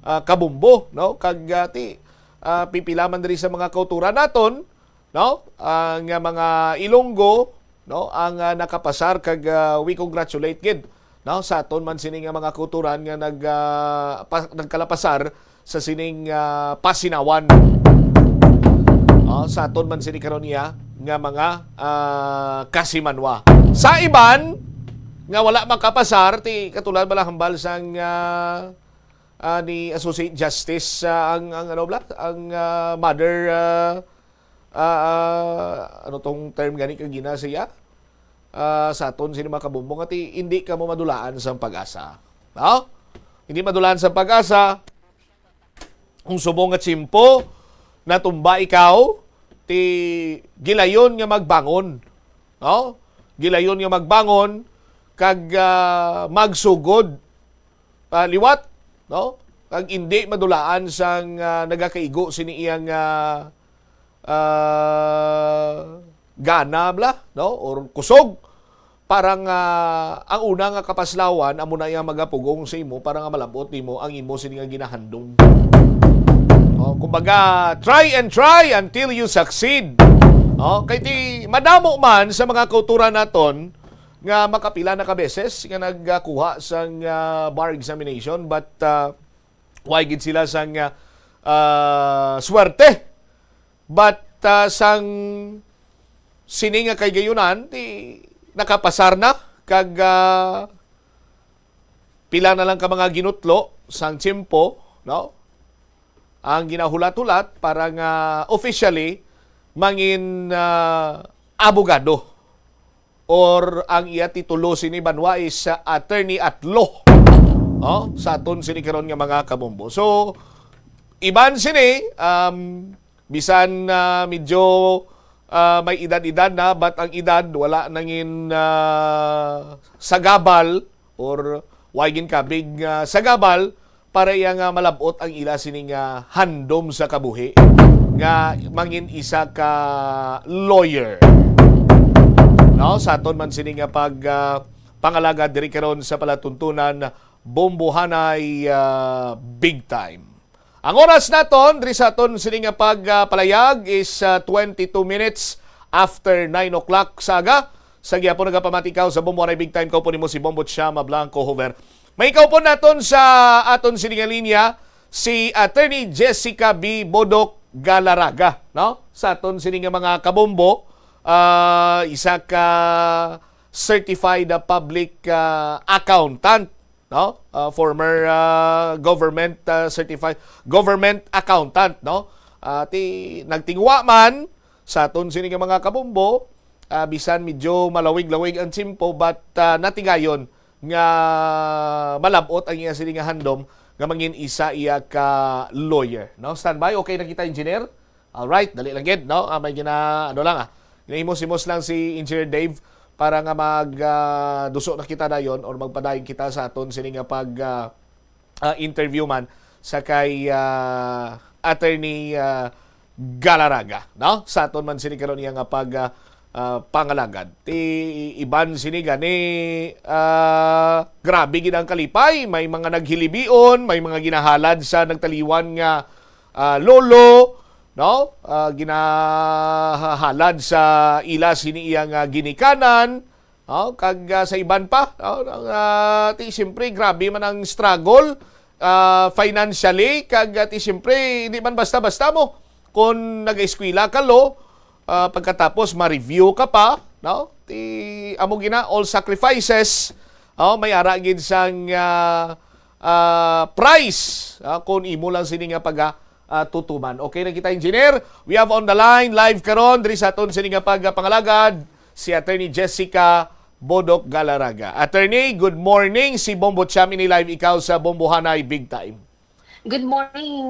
ah, kabumbo, no? Kag, ah, ti, ah, pipila man diri sa mga kauturan naton, no? Ang, ah, mga Ilonggo, no? Ang, ah, nakapasar kag, ah, we congratulate gid, no? Sa aton man sini nga mga kauturan nga nag, ah, pa-, nagkalapasar sa sining, ah, pasinawan. Oh, sa aton man sini karon iya nga mga, ah, kasimanwa. Sa iban nga wala makapasar, ti katulad bala hambal sang, ah, ah, ni Associate Justice, ah, ang, ang ano bala, ang, ah, mother, ah, ah, ah, ano tong term gani kagina siya? Ah, sa aton sini mga kabumbo nga ti hindi kamo madulaan sang pag-asa. No? Hindi madulaan sang pag-asa. Kung subong nga tiyempo, natumba ikaw, ti gilayon nga magbangon. No? Gilayon nga magbangon kag, ah, magsugod, ah, liwat, no? Kag indi madulaan sang, ah, nagakaigo sini iyang, ah, ah, gana bala, no? Or kusog. Para nga ang una nga kapaslawan amo na iya magapugong sa imo para nga malab-ot nimo ang imo sini nga ginahandom. Oh, kumbaga, try and try until you succeed. Oh, kay ti madamo man sa mga kauturan naton nga makapila na ka beses nga nagkuha sang, ah, bar examination, but, ah, way gid sila sang, ah, ah, swerte. But, ah, sang sini nga kahigayonan, ti nakapasar na kag, ah, pila na lang ka mga ginutlo sang tiyempo, no? Ang ginahulat-hulat para nga officially mangin, ah, abogado, or ang iya titulo sini banwa is, ah, attorney at law. Oh, sa aton sini karon nga mga kabombo. So, iban sini, um, bisan, ah, medyo, ah, may edad-edad na, but ang edad wala nangin, ah, sagabal or way ginkabig nga sagabal para iya nga malab-ot ang ila sini nga handom sa kabuhi nga mangin isa ka lawyer. No, sa aton man sini nga pag, ah, pangalagad diri karon sa palatuntunan, Bombohanay, ah, Big Time. Ang oras naton diri sa aton sini nga pag, ah, palayag is, ah, twenty-two minutes after nine o'clock sa aga. Sa gihapon nagapamati ka sa Bombohanay Big Time, kaupo nimo si Bombo Chama Blanco Hover. May kaupon naton sa aton sini nga linya si Attorney Jessica B Bodok Galarraga, no? Sa aton sini nga mga kabombo, ah, isa ka certified, ah, public, ah, accountant, no? Ah, former, ah, government, ah, certified government accountant, no? Ah, ti nagtinguha man sa aton sini nga mga kabombo, ah, bisan medyo malawig-lawig ang tiyempo, but, ah, natigayon nga malab-ot ang iya sini nga handom nga mangin isa iya ka lawyer, no? Standby, okay na kita, engineer? Alright, dali lang gid, no? Ah, may gina-, ano lang, ah, ginahimos-himos lang si Engineer Dave para nga mag, ah, duso na kita dayon or magpadayon kita sa aton sini nga pag, ah, ah, interview man sa kay, ah, Attorney, ah, Galarraga, no? Sa aton man sini karon iya nga pag, ah, ah, pangalagad. Ti iban sini gani, ah, grabe gid ang kalipay, may mga naghilibion, may mga ginahalad sa nagtaliwan nga, ah, lolo, no? Ah, ginahalad sa ila sini iya nga ginikanan, oh, kag, ah, sa iban pa, oh, ang, ah, ti siyempre grabe man ang struggle, ah, financially, kag, ah, ti siyempre hindi man basta-basta mo. Kung nag-eskwela ka law, ah, pagkatapos ma-review ka pa, no? Ti amo gina all sacrifices, oh, may ara gid sang, ah, ah, price, ah, kung imo lang sini nga pag, ah, tutuman. Okay na kita, engineer. We have on the line live karon diri sa aton sini nga pagpangalagad si Attorney Jessica Bodoc Galarraga. Attorney, good morning. Si Bombo Cham ini live, ikaw sa Bombohanay Big Time. Good morning,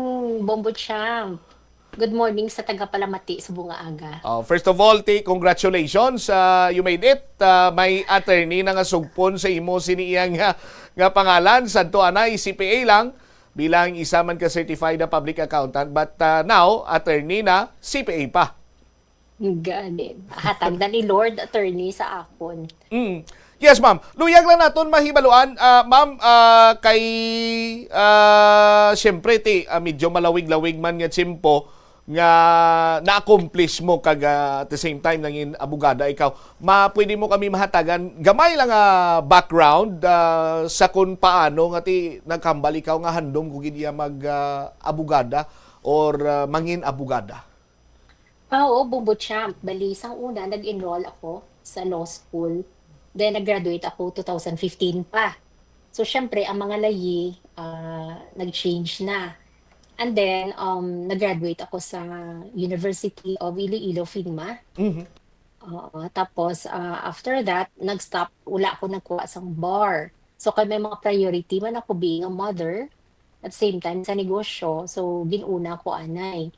Bombo Champ. Good morning sa taga Palamati sa Bunga Aga. Oh, first of all, ti, congratulations. Ah, you made it. Ah, may attorney na nga sugpon sa imo sini iya nga, nga pangalan. Sadto anay, C P A lang, bilang isa man ka certified na public accountant. But, ah, now, attorney na, C P A pa. Gani. Hatag na ni Lord attorney sa akon. Mm. Yes, ma'am. Luyag lang naton mahibaluan, ah, ma'am, ah, kay, ah, siyempre, ti, ah, medyo malawig-lawig man nga tiyempo nga na-accomplish mo kag, ah, at the same time nangin abogada ikaw. Ma, pwede mo kami mahatagan gamay lang nga background, ah, sa kung paano nga ti naghambal ikaw nga handom ko gid iya mag, ah, abogada or, ah, mangin abogada? Ah, oo, Bombo Champ. Bali, sang una, nag-enroll ako sa law school. Then, nag-graduate ako two thousand fifteen pa. So, syempre, ang mga layi, ah, nag-change na. And then, um, nag-graduate ako sa University of Iloilo, FINMA. Mhm. Oo, tapos, ah, after that, nag-stop, wala ako nagkuha sang bar. So, kay may mga priority man ako being a mother, at same time sa negosyo. So, ginuna ko anay.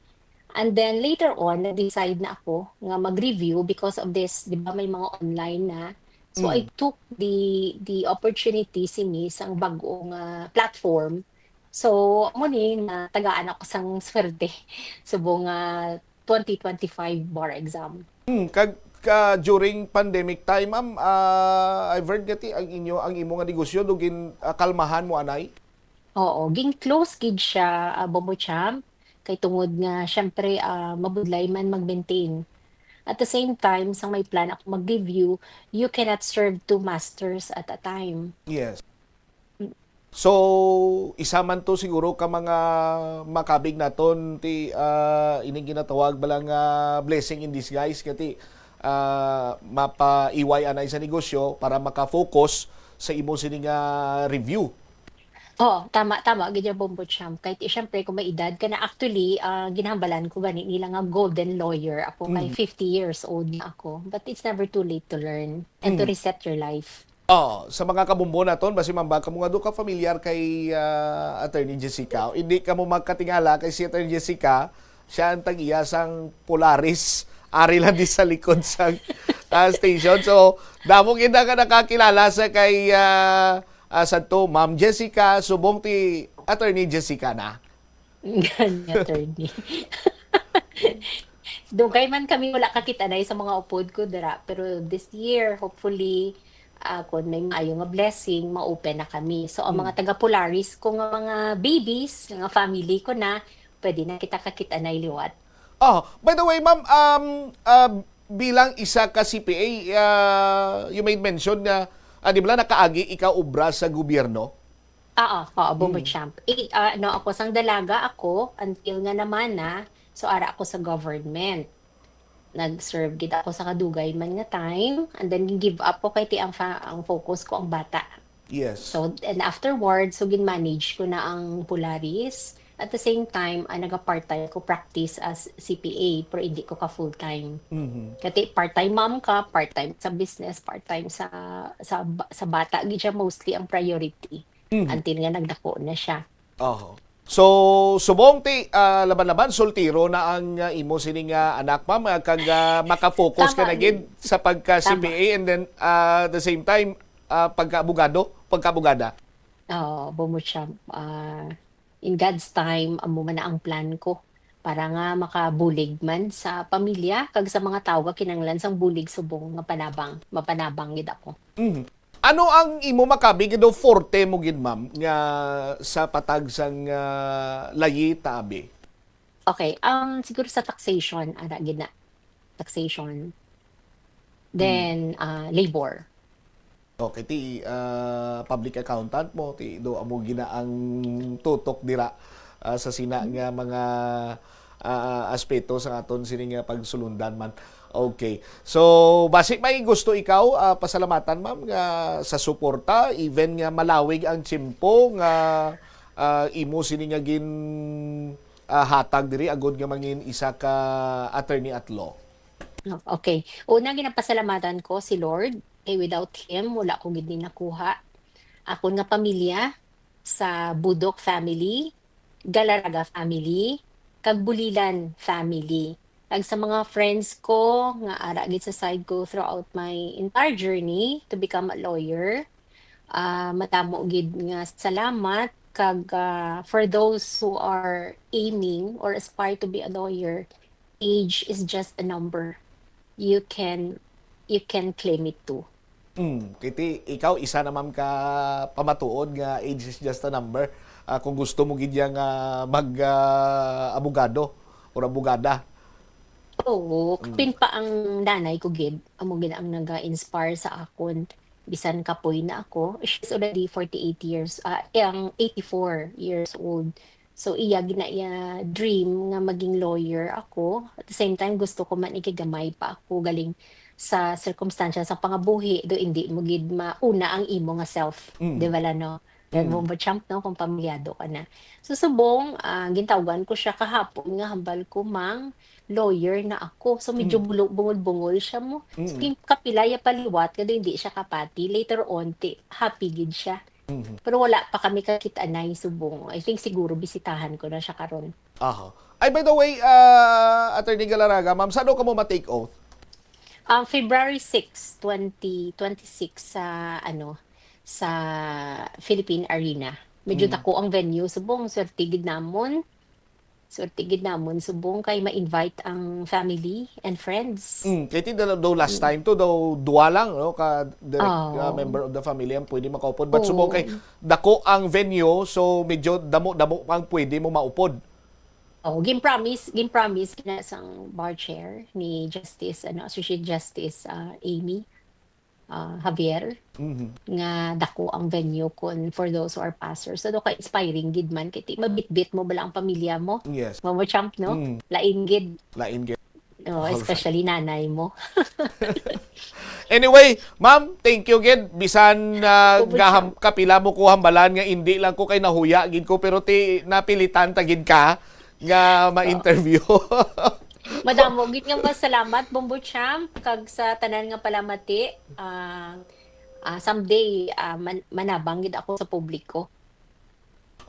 And then later on, nag-decide na ako nga mag-review because of this, di ba, may mga online na. So, I Mm. took the the opportunity sini sang bag-o nga platform. So, amo ni, natagaan ako sang swerte subong nga twenty twenty-five bar exam. Hmm, kag, ka, during pandemic time, ma'am, ah, I've heard nga ti ang inyo, ang imo nga negosyo do gin, ah, kalmahan mo anay? Oo, gin-close gid siya, ah, Bombo Champ, kay tungod nga, syempre, ah, mabudlay man mag-maintain. At the same time, sang may plan ako mag-review, you cannot serve two masters at a time. Yes. Mm. So, isa man to siguro ka mga makabig naton ti, ah, ining ginatawag bala nga blessing in disguise, kati, ah, mapaiway anay sa negosyo para maka-focus sa imo sini nga review. Oo, tama, tama gid ya, Bombo Champ. Kay ti, syempre, kung may edad ka na, actually, ah, ginhambalan ko gani nila nga golden lawyer ako, kay Mm. fifty years old na ako. But it's never too late to learn and to Mm. reset your life. Oh, sa mga kabombo naton, basi mamba kamo nga do ka familiar kay, ah, Attorney Jessica. Hindi kamo magkatingala kay si Attorney Jessica, siya ang tag-iya sang Polaris. Ari lang di sa likod sang, ah, station. So, damo gid na nga nakakilala sa kay, ah, ah, sadto, Ma'am Jessica, subong ti Attorney Jessica na. Gani, attorney. Dugay man kami wala kakit-anay sa mga upod ko dira, pero this year, hopefully, ah, kung may maayo nga blessing, ma-open na kami. So, ang mga Mm. taga Polaris ko nga mga babies, nga family ko na, pwede na kita kakit-anay liwat. Oh, by the way, ma'am, um, ah, bilang isa ka C P A, ah, you made mention nga, ah, di ba, nakaagi ikaw obra sa gobyerno? Oo, oo, Bombo Mm. Champ. Eh, ah, ano, ako, sang dalaga ako, until nga naman na, so ara ako sa government. Nag-serve gid ako sa kadugay man nga time, and then give up ko kay ti ang fa-, ang focus ko ang bata. Yes. So, and afterwards, so gin-manage ko na ang Polaris. At the same time, ah, naga-part-time ko practice as C P A, pero hindi ko ka full-time. Mhm. Kati part-time mom ka, part-time sa business, part-time sa, sa, sa bata, gid siya mostly ang priority. Mhm. Until nga nagdako na siya. Oho. So, subong ti, ah, laban-laban, soltero na ang, ah, imo sini nga anak, ma'am, ah, kag, ah, makafocus ka Tama, na gid sa pagka Tama. C P A and then, ah, at the same time, ah, pagka-abogado, pagka-abogada? Oo, Bombo Champ. Ah, in God's time, amo man na ang plan ko para nga makabulig man sa pamilya kag sa mga tawo nga kinahanglan sang bulig subong nga panabang, mapanabang gid ako. Mhm. Ano ang imo makabig daw forte mo gid, ma'am, nga sa patag sang, ah, layi ta abi? Okay, um, siguro sa taxation, ara gid na. Taxation. Hmm. Then, ah, labor. Okay, ti, ah, public accountant mo, ti do amo gina ang tutok dira, ah, sa sina nga mga, ah, aspeto sa aton sini nga pagsulundan man. Okay. So, basi may gusto ikaw, ah, pasalamatan, ma'am, nga sa suporta, even nga malawig ang tiyempo nga, ah, imo sini nga gin, ah, hatag diri agud nga mangin isa ka attorney at law. No, okay. Una, ginapasalamatan ko si Lord. Kay without Him, wala ko gid ni nakuha. Akon nga pamilya, sa Budok family, Galarraga family, kag Bulilan family. Kag sa mga friends ko nga ara gid sa side ko throughout my entire journey to become a lawyer, ah, madamo gid nga salamat. Kag, ah, for those who are aiming or aspire to be a lawyer, age is just a number. You can, you can claim it too. Mm, kiti ikaw isa na, ma'am, ka pamatuod nga age is just a number. Ah, kung gusto mo gid yang, ah, mag, ah, abogado or abogada. Oo, Mm. kapin pa ang nanay ko gid, amo gid ang naga-inspire sa akon. Bisan kapoy na ako, she's already forty-eight years, ah, ang eighty-four years old. So, iya gid na iya dream nga maging lawyer ako. At the same time, gusto ko man ikigamay pa ako galing sa circumstances sa pangabuhi, do hindi mo gid mauna ang imo nga self, Mm. di ba la, no? Kag Mm. mo mo champ, no, kung pamilyado ka na. So, subong, ah, gintawgan ko siya kahapon nga hambal ko, "Mang, lawyer na ako." So, medyo Mm. bulo-, bungol-bungol siya mo. So, Mm. gin-, kapila ya paliwat, kado hindi siya kapati. Later on, ti, happy gid siya. Mhm. Pero wala pa kami kakit-anay subong. I think siguro bisitahan ko na siya karon. Aha. Ay, by the way, ah, Attorney Galarraga, ma'am, saan ka mo ma-take oath? Um, February six, twenty twenty-six sa, ano, sa Philippine Arena. Medyo Mm. dako ang venue subong, swerte gid namon. Swerte gid namon subong kay ma-invite ang family and friends. Mm, kay ti daw, daw last Mm. time to, daw duwa lang, no, ka direct, Oh. ah, member of the family ang pwede makaupod. But Oo. subong kay dako ang venue, so medyo damo-damo ang pwede mo maupod. Oh, gin-promise, gin-promise gina sang bar chair ni Justice, ano, Associate Justice, ah, Amy, ah, Javier, Mhm. nga dako ang venue kon for those who are passers. So, daw ka-inspiring gid man, kay ti mabitbit mo bala ang pamilya mo. Yes. Mamo champ, no? Mm. Lain gid. Lain gid. Oh, All right. especially nanay mo. Anyway, ma'am, thank you gid. Bisan, ah, Tubod gaham-, siya. kapila mo ko hambalan nga indi lang ko kay nahuya gid ko, pero ti napilitan ta gid ka nga ma-interview. Madamo gid nga masalamat, Bombo Champ, kag sa tanan nga palamati. Ah, ah, someday, ah, man-, manabang gid ako sa publiko.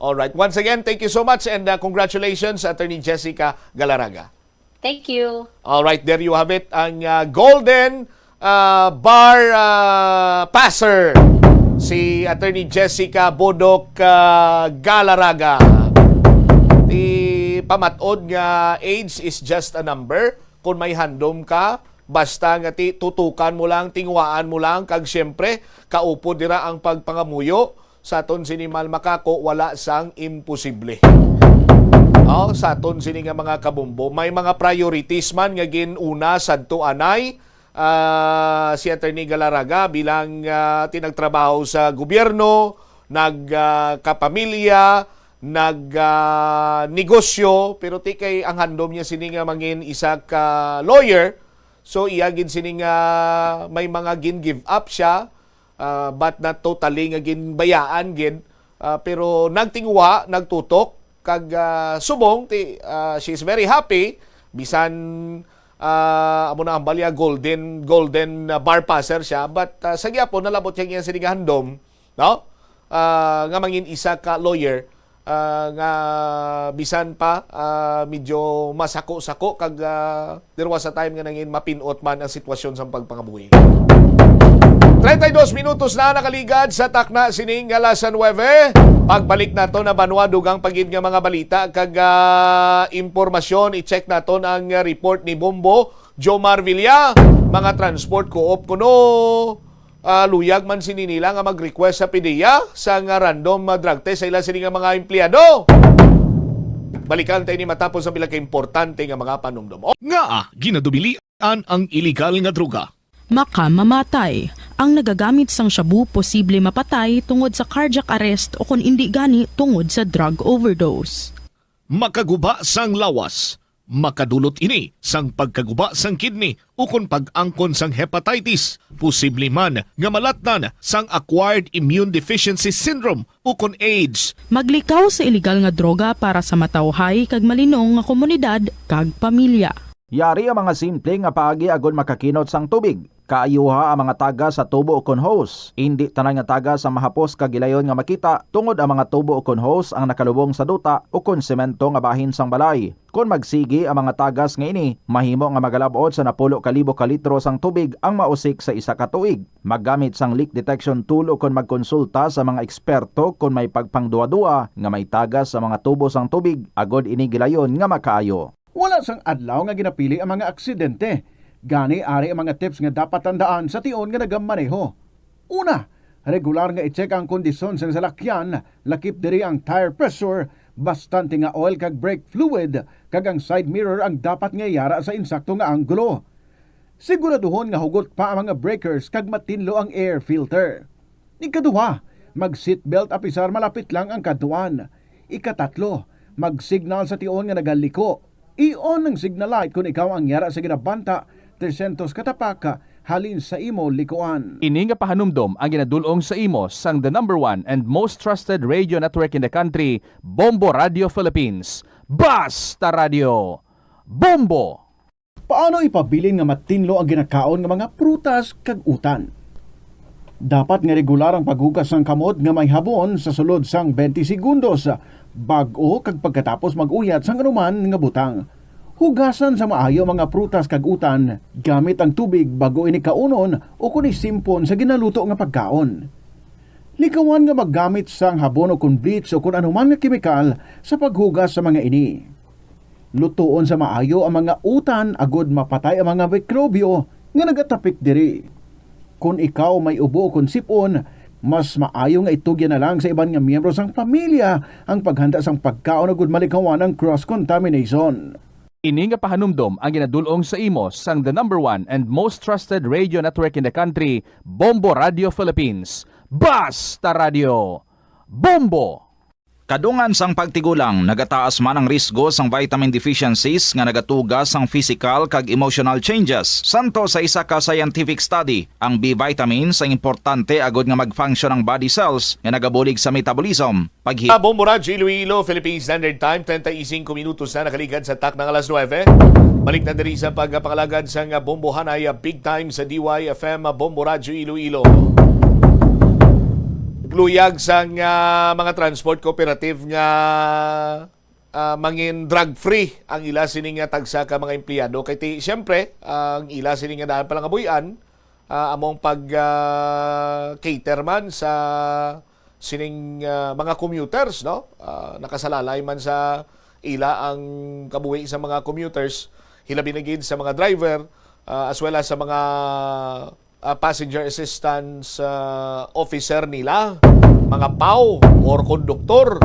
All right. Once again, thank you so much and, uh, congratulations, Attorney Jessica Galarraga. Thank you. All right, there you have it, ang, uh, Golden, uh, Bar, uh, Passer, si Attorney Jessica Bodok, uh, Galarraga. Ti pamat-od nga age is just a number. Kung may handom ka, basta nga ti tutukan mo lang, tinguhaan mo lang, kag siyempre, kaupod dira ang pagpangamuyo. Sa aton sini, Mal Makako, wala sang imposible. Oh, sa aton sini nga mga kabombo, may mga priorities man nga gin-una sadto anay, ah, si Attorney Galarraga bilang, ah, ti nagtrabaho sa gobyerno, nag, ah, kapamilya, nag, ah, negosyo, pero ti kay ang handom niya sini nga mangin isa ka lawyer, so iya gid sini nga may mga gin-give up siya, ah, but not totally nga ginbayaan gid, ah, pero nagtinguha, nagtutok, kag, ah, subong ti, ah, she is very happy, bisan, ah, amo na ang balya, golden, golden, ah, bar passer siya, but, ah, sa gyapon, nalabot siya niya sini nga handom, no? Ah, nga mangin isa ka lawyer, ah, nga bisan pa, ah, medyo masako-sako kag, ah, there was a time nga nangin mapin-ot man ang sitwasyon sa pagpangabuhi. Treinta y dos minutos na nakaligad sa takna sining alas nuebe. Pagbalik nato na banwa dugang pa gid nga mga balita kag, ah, impormasyon, i-check naton ang, ah, report ni Bombo Jomar Villa. Mga transport co-op kuno, ah, luyag man sini nila nga mag-request sa PDEA sa nga random, ah, drug test sa ila sini nga mga empleyado. Balikan tayo ni matapos ang pila ka importante nga mga panumdom. Ngaa ginadubilian ang iligal nga droga? Makamamatay. Ang nagagamit sang shabu posible mapatay tungod sa cardiac arrest o kon indi gani tungod sa drug overdose. Makaguba sang lawas. Makadulot ini sang pagkaguba sang kidney ukon pag-angkon sang hepatitis, posible man nga malatnan sang acquired immune deficiency syndrome ukon AIDS. Maglikaw sa iligal nga droga para sa matawhay kag malinong nga komunidad kag pamilya. Yari ang mga simple nga paagi agod makakinot sang tubig. Kaayuha ang mga tagas sa tubo ukon hose. Indi tanan nga tagas ang mahapos kag gilayon nga makita, tungod ang mga tubo ukon hose ang nakalubong sa duta ukon semento nga bahin sang balay. Kon magsigi ang mga tagas nga ini, mahimo nga magalab-ot sa napulo ka libo ka litro sang tubig ang mausik sa isa ka tuig. Maggamit sang leak detection tool ukon magkonsulta sa mga eksperto kon may pagpangduadua nga may tagas sa mga tubo sang tubig agod ini gilayon nga makaayo. Wala sang adlaw nga ginapili ang mga aksidente. Gani, ari ang mga tips nga dapat tandaan sa tion nga nagamaneho. Una, regular nga i-check ang kondisyon sang salakyan, lakip diri ang tire pressure, bastante nga oil kag brake fluid, kag ang side mirror ang dapat nga yara sa insakto nga anggulo. Siguraduhon nga hugot pa ang mga breakers kag matinlo ang air filter. Ikaduha, mag-seatbelt apisar malapit lang ang kadtuan. Ikatatlo, mag-signal sa tion nga nagaliko. I-on ang signal light kon ikaw ang yara sa ginabanta tresyentos ka tapak halin sa imo likuan. Ini nga pahanumdom ang ginadul-ong sa imo sang the number one and most trusted radio network in the country, Bombo Radio Philippines. Basta Radio Bombo! Paano ipabilin nga matinlo ang ginakaon nga mga prutas kag utan? Dapat nga regular ang paghugas sang kamot nga may habon sa sulod sang twenty segundos, bag-o kag pagkatapos mag-uyat sang anuman nga butang. Hugasan sa maayo ang mga prutas kag utan gamit ang tubig bag-o ini kaunon o kon isimpon sa ginaluto nga pagkaon. Likawan nga maggamit sang habon o kon bleach o kon anuman nga kemikal sa paghugas sa mga ini. Lutoon sa maayo ang mga utan agod mapatay ang mga mikrobyo nga nagatapik diri. Kon ikaw may ubo o kon sip-on, mas maayo nga itugyan na lang sa iban nga miyembro sang pamilya ang paghanda sang pagkaon agud malikawan ang cross-contamination. Ini nga pahanumdom ang ginadul-ong sa imo sang the number one and most trusted radio network in the country, Bombo Radio Philippines. Basta Radio Bombo! Kadungan sang pagtigulang, nagataas man ang risgo sang vitamin deficiencies nga nagatuga sang physical kag emotional changes. Santo sa isa ka scientific study, ang B vitamins ang importante agud nga mag-function ang body cells nga nagabulig sa metabolism. Paghi- Ah, Bombo Radyo Iloilo, Philippine Standard Time, treinta y cinco minutos na nakaligad sa takna nga alas nuebe. Balik na diri sa pagpangalagad sang Bombohanay, ah, Big Time sa D Y F M, ah, Bombo Radyo Iloilo. Luyag sang, ah, mga transport cooperative nga, ah, mangin drug-free ang ila sini nga tagsa ka mga empleyado. Kay ti-, siyempre, ang ila sini nga daan pa lang kabuy-an, ah, among pag, ah, cater man sa sining, ah, mga commuters, no? Ah, nakasalalay man sa ila ang kabuhi sa mga commuters, hilabi na gid sa mga driver, ah, as well as sa mga, ah, passenger assistance, ah, officer nila, mga paw or konduktor.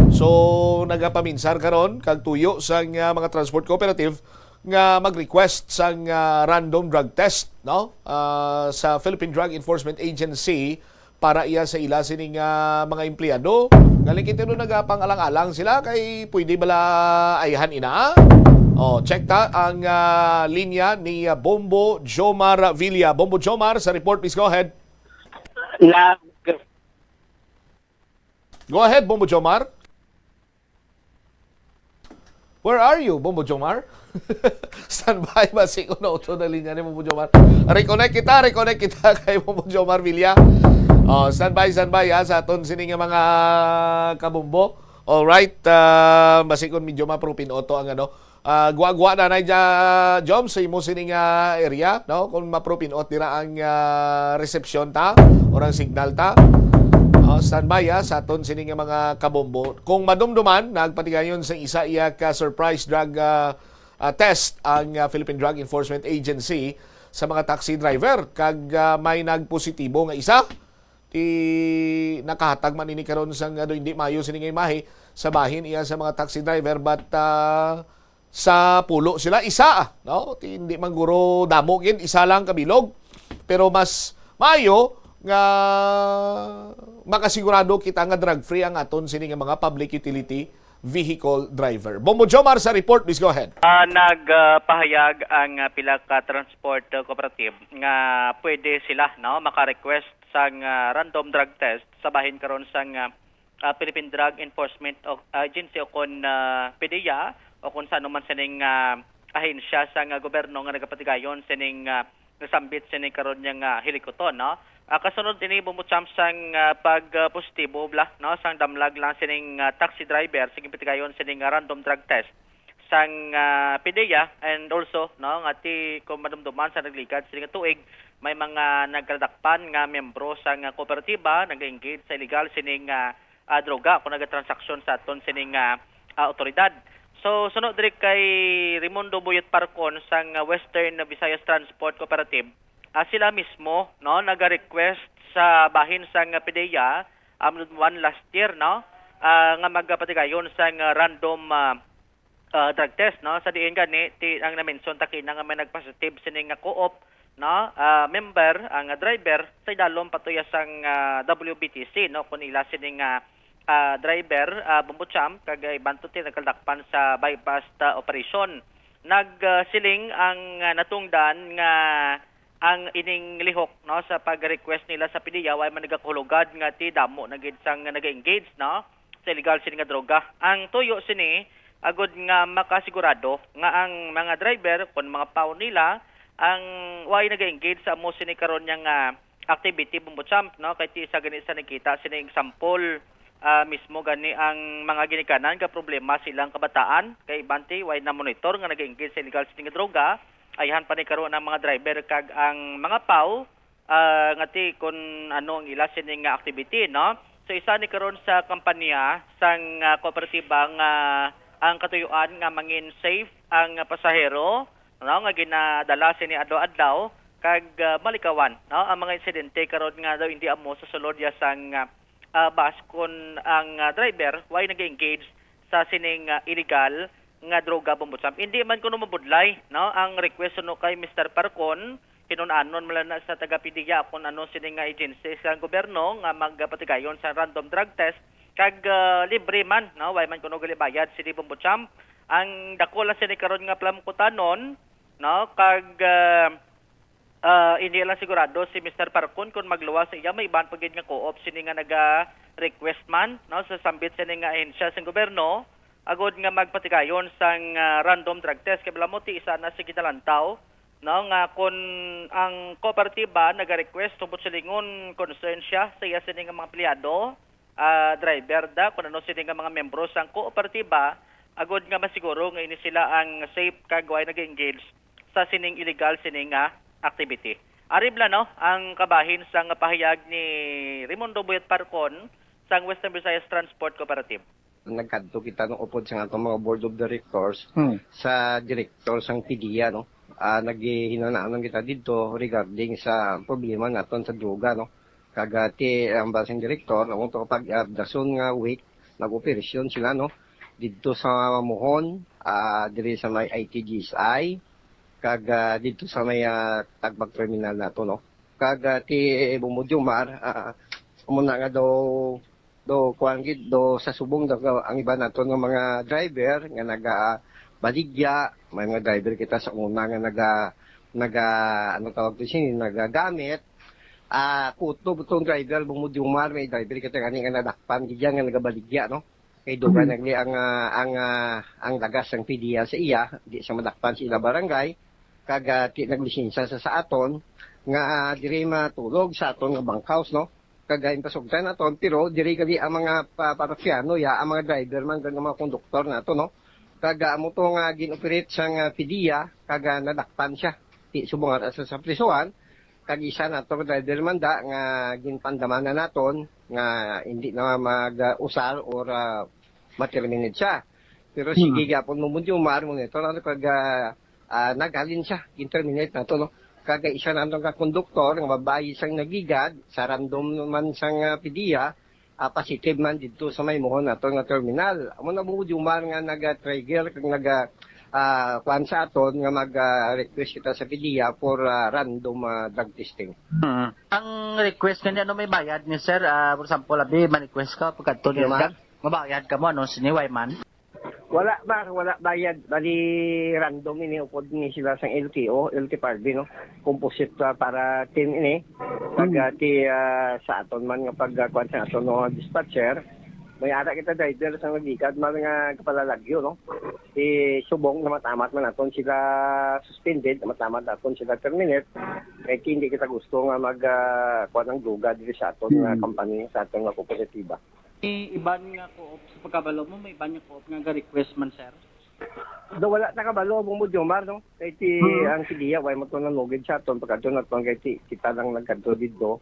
So, nagapaminsar karon kag tuyo sa nga mga transport cooperative nga mag-request sang, ah, random drug test, no? Ah, sa Philippine Drug Enforcement Agency para iya sa ila sini nga mga empleyado. Galing kita nun nagapang-alang-alang sila kay pwede bala ayhan ina. Oh, check ta ang, ah, linya ni, ah, Bombo Jomar Villa. Bombo Jomar, sa report, please go ahead. Na Go ahead, Bombo Jomar. Where are you, Bombo Jomar? Standby, basi ko na auto na linya ni Bombo Jomar. Reconnect kita, reconnect kita kay Bombo Jomar Villa. Oh, standby, standby, ha, sa aton sini nga mga kabombo. All right, ah, basi kung medyo ma-propin auto ang ano, Ah, gwa-gwa na na dya, Jom, sa imo sining, ah, area, no? Kung mapro pin-ot dira ang, ah, reception ta or ang signal ta. Ah, standby, ah, sa aton sining mga kabombo. Kung madumduman, nagpatigayon sa isa iya ka surprise drug, ah, ah, test ang, ah, Philippine Drug Enforcement Agency sa mga taxi driver, kag, ah, may nagpositibo nga isa. Ti nakahatag man ini karon sang, ano, hindi maayo sini nga imahe sa bahin iya sa mga taxi driver, but, ah, sa pulo sila, isa, no? Ti hindi man guro damo gid, isa lang kabilog. Pero mas maayo nga makasigurado kita nga drug-free ang aton sini nga mga public utility vehicle driver. Bombo Jomar sa report, please go ahead. Ah, nagpahayag ang, ah, pila ka transport, ah, cooperative nga pwede sila, no, maka-request sang, ah, random drug test sa bahin karon sang, ah, ah, Philippine Drug Enforcement o, Agency o kon, ah, PDEA o kung sa ano man sining, ah, ahensya sang, ah, gobyerno nga nagapatigayon sining, ah, nasambit sini karon niya nga hilikuton, no? Ah, kasunod ini, Bombo Champ, sang, ah, pag, ah, positibo bala, no, sang damlag lang sining, ah, taxi driver sa ginpatigayon sining, ah, random drug test sang, ah, PDEA, and also, no, nga ti kung madumduman sa nagligad sini nga tuig, may mga nagkaladakpan nga miyembro sang, ah, kooperatiba nag-engage sa illegal sining, ah, ah, droga kung nagatransaksyon sa aton sining, ah, ah, otoridad. So, suno diri kay Raimundo Buyet Parcon sang, ah, Western Visayas Transport Cooperative, ah, sila mismo, no, naga-request sa bahin sang, ah, PDEA, um, one last year, no, ah, nga magapatigayon sang, ah, random, ah, ah, drug test, no? Sa diin gani, ti, ang na-mention ta kina nga may nagpositive sini nga co-op, no? Ah, member, ang driver, sa idalom patuya sang, ah, W B T C, no? Kung ila sini nga, ah, driver, ah, Bombo Champ, kag, ah, iban to ti nagkaldakpan sa buy-bust, ah, operation. Nag, ah, siling ang, ah, natungdan nga ang ining lihok, no, sa pag-request nila sa PDEA, way man nagakahulugad nga ti damo na gid sang naga-engage, no, sa illegal sini nga droga. Ang tuyo sini, agud nga makasigurado nga ang mga driver, kon mga paw nila, ang way naga-engage sa amo sini karon niya nga activity, Bombo Champ, no, kay ti isa gani sa nagkita sini example, ah, mismo gani ang mga ginikanan nga problema silang kabataan, kay iban ti way na-monitor nga naga-engage sa illegal sini nga droga, ayhan pa ni karon ang mga driver kag ang mga paw, ah, nga ti kun ano ang ila sini nga activity, no? So, isa ni karon sa kampanya sang, ah, kooperatiba nga ang katuyuan nga mangin safe ang pasahero, no, nga ginadala sini adlaw-adlaw kag, ah, malikawan, no, ang mga insidente karon nga daw hindi amo sa sulod ya sang, ah, ah, bus kun ang, ah, driver way nag-engage sa sining, ah, illegal nga droga, Bombo Champ. Hindi man kuno mabudlay, no, ang request suno kay Mister Parcon, hinun-anon man lang na sa taga-PDEA kung ano sini nga agency sa gobyerno nga magpatigayon sa random drug test, kag, ah, libre man, no, way man kuno galibayad sini, Bombo Champ. Ang dako lang sini karon nga palamkutanon, no, kag, ah, ah, hindi lang sigurado si Mister Parcon kung magluwas sa iya, may iban pa gid nga co-op sini nga naga-request man, no, sa sambit sini nga ahensya sang gobyerno, agud nga magpatigayon sang, ah, random drug test. Kay bala mo, ti isa na sa ginalantaw, no, nga kun ang kooperatiba naga-request, tungod sa lingon, concern siya sa iya sini nga mga empleyado, ah, driver da, kun ano sini nga mga miyembro sang kooperatiba, agud nga masiguro nga ini sila ang safe kag way nag-engage sa sining illegal sini nga activity. Ari bala, no, ang kabahin sang pahayag ni Raimundo Buyat Parcon sang Western Visayas Transport Cooperative. Nagkadto kita no upod sa atong mga board of directors Hmm. sa director sang PDEA, no? Ah, naghihinanaanon kita didto regarding sa problema naton sa droga, no? Kag, ah, ti ang basing direktor, ang to pag dason nga week, nag-operasyon sila, no? Didto sa Mohon, ah, diri sa may I T G S I, kag, ah, didto sa may, ah, Tagbag Terminal nato, no? Kag, ah, ti Bombo Jomar, ah, amo na nga daw, daw kuwan gid, daw sa subong daw ang iba nato nga mga driver nga nagabaligya, may mga driver kita sa una nga naga, naga, ano tawag to siya, nagagamit. Ah, kutob tong driver, Bombo Jomar, may driver kita gani nga nadakpan gid yan nga nagabaligya, no? Kay dugay Mhm. nagli ang, ah, ang, ah, ang lagas sang PDEA sa iya, di siya madakpan sa ila barangay, kag, ah, ti naglisensya sa, sa aton, nga, ah, diri matulog sa aton nga bunkhouse, no? Kag, ah, ginpasugtan naton, pero diri gali ang mga pa-, parokyano, ya, ang mga driver man, kag ang mga konduktor nato, no? Kag, ah, amo to nga gin-operate sang, ah, PDEA, kag, ah, nadakpan sia. Ti subong ara sa, sa prisuhan, kag isa nato ka driver man da nga ginpandamanan naton nga hindi na mag, ah, usar or, ah, ma-terminate siya. Pero sige Hmm. gyapon mo, Jomar, monitor nato kag, ah, ah, naghalin siya, gin-terminate nato, no? Kag isa nato ka konduktor nga babayi sang nagligad, sa random man sang, ah, PDEA, ah, positive man didto sa may muhon nato nga terminal. Amo na, Bong Jomar, nga naga-trigger kag naga, ah, kuwan sa aton nga mag, ah, request kita sa PDEA for, ah, random, ah, drug testing. Mm. Ang request nga ano, may bayad ni sir, ah, for example, abi, ma-request ka, pagkadto ni Jomar? Mabayad ka mo, ano, sini, why man? Wala ba, wala bayad. Bali, random ini, upod ni sila sang L T O, L T F R B, no? Composite, ah, para team ini. Pag, Hmm. ah, ti, ah, sa aton man nga pag, ah, kuwan sa aton, no, dispatcher, may ara kita driver sa nagligad man nga kapalalagyo, no? Ti subong na matamat man naton sila suspended, na matamat naton sila terminate, kay ti hindi kita gusto nga mag, ah, kuwan ang duga diri sa aton nga Hmm. company, sa aton nga kooperatiba. May iban nga co-op sa pagkabalo mo, may iban nga co-op nga ga-request man, sir? Do, wala ta kabalo, Bong Jomar, no? Kay ti Hmm. ang PDEA, way mo to nanugid sa aton, pagkadto na to, kay ti, kita lang nagkadto dito,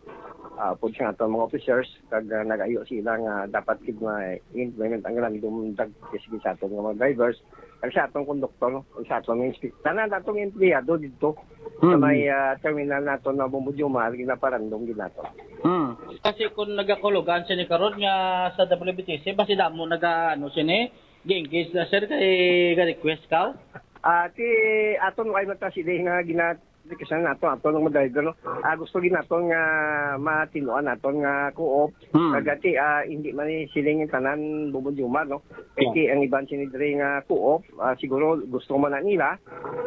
ah, pud sa aton mga officers, kag, ah, nag-ayo sila nga dapat gid ma-implement ang random drug test sa aton nga mga drivers, kag sa atong konduktor, no? Kag sa atong inspector. Tanan atong empleyado dito, sa Hmm. may, ah, terminal nato na Bong Jomar, ginaparandom gid nato. Hmm. Kasi kung nagakulugan sini karon nga sa W B T C, basi damo naga, ano, sini, gi-engage na, sir, kay ga-request ka? Ah, ti aton, way mata sila nga gina-, kasi nato, ato ng mga driver, no? Ah, gusto gid naton nga matinuan naton nga co-op. Hmm. Kag ti, ah, hindi man ni siling tanan Bong Jomar, no? Kay Yeah. ti ang iban sini diri nga co-op, ah, siguro gusto man na nila.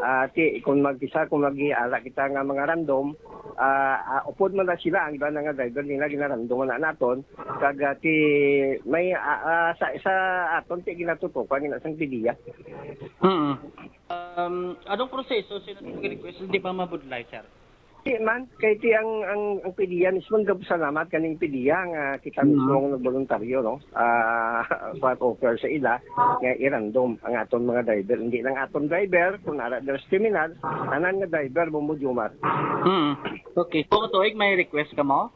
Ah, ti, kung magkisa, kung mag-iala kita nga mga random, ah, ah, upod man na sila, ang iban na nga driver nila, ginarandom man na naton. Kag, ah, ti, may, ah, ah, sa, sa aton, ti, ginatutukan, gina sang PDEA. Mm. Um, anong proseso sa pag-request? Hindi pa mabudlay, sir? Di man, kay ti ang, ang, ang PDEA mismo, nagpasalamat kaning PDEA nga kita Mm. mismo ang nagboluntaryo, no? Ah, pag-offer sa ila nga i-random ang aton mga driver. Hindi lang aton driver, kung ara diri sa terminal, tanan nga driver, Bong Jomar. Mm. Okay. Kung tuig, may request ka mo?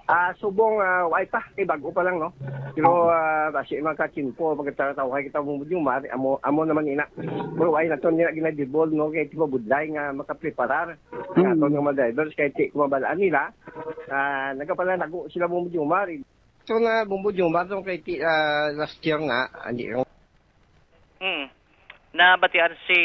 Ah, subong, ah, way pa, kay bag-o pa lang, no? Pero, ah, basi makatiyempo, magtatawhay kita, Bong Jomar, amo, amo naman ina. Pero way naton nila ginadibol, no? Kay ti mabudlay nga makapreparar. Ang Hmm. aton nga mga drivers, kay ti, kung mabalaan nila, ah, nagapalalago sila, Bong Jomar. Ito na, Bong Jomar, itong kay ti, ah, last year nga, hindi lang. Hmm. Nabatian si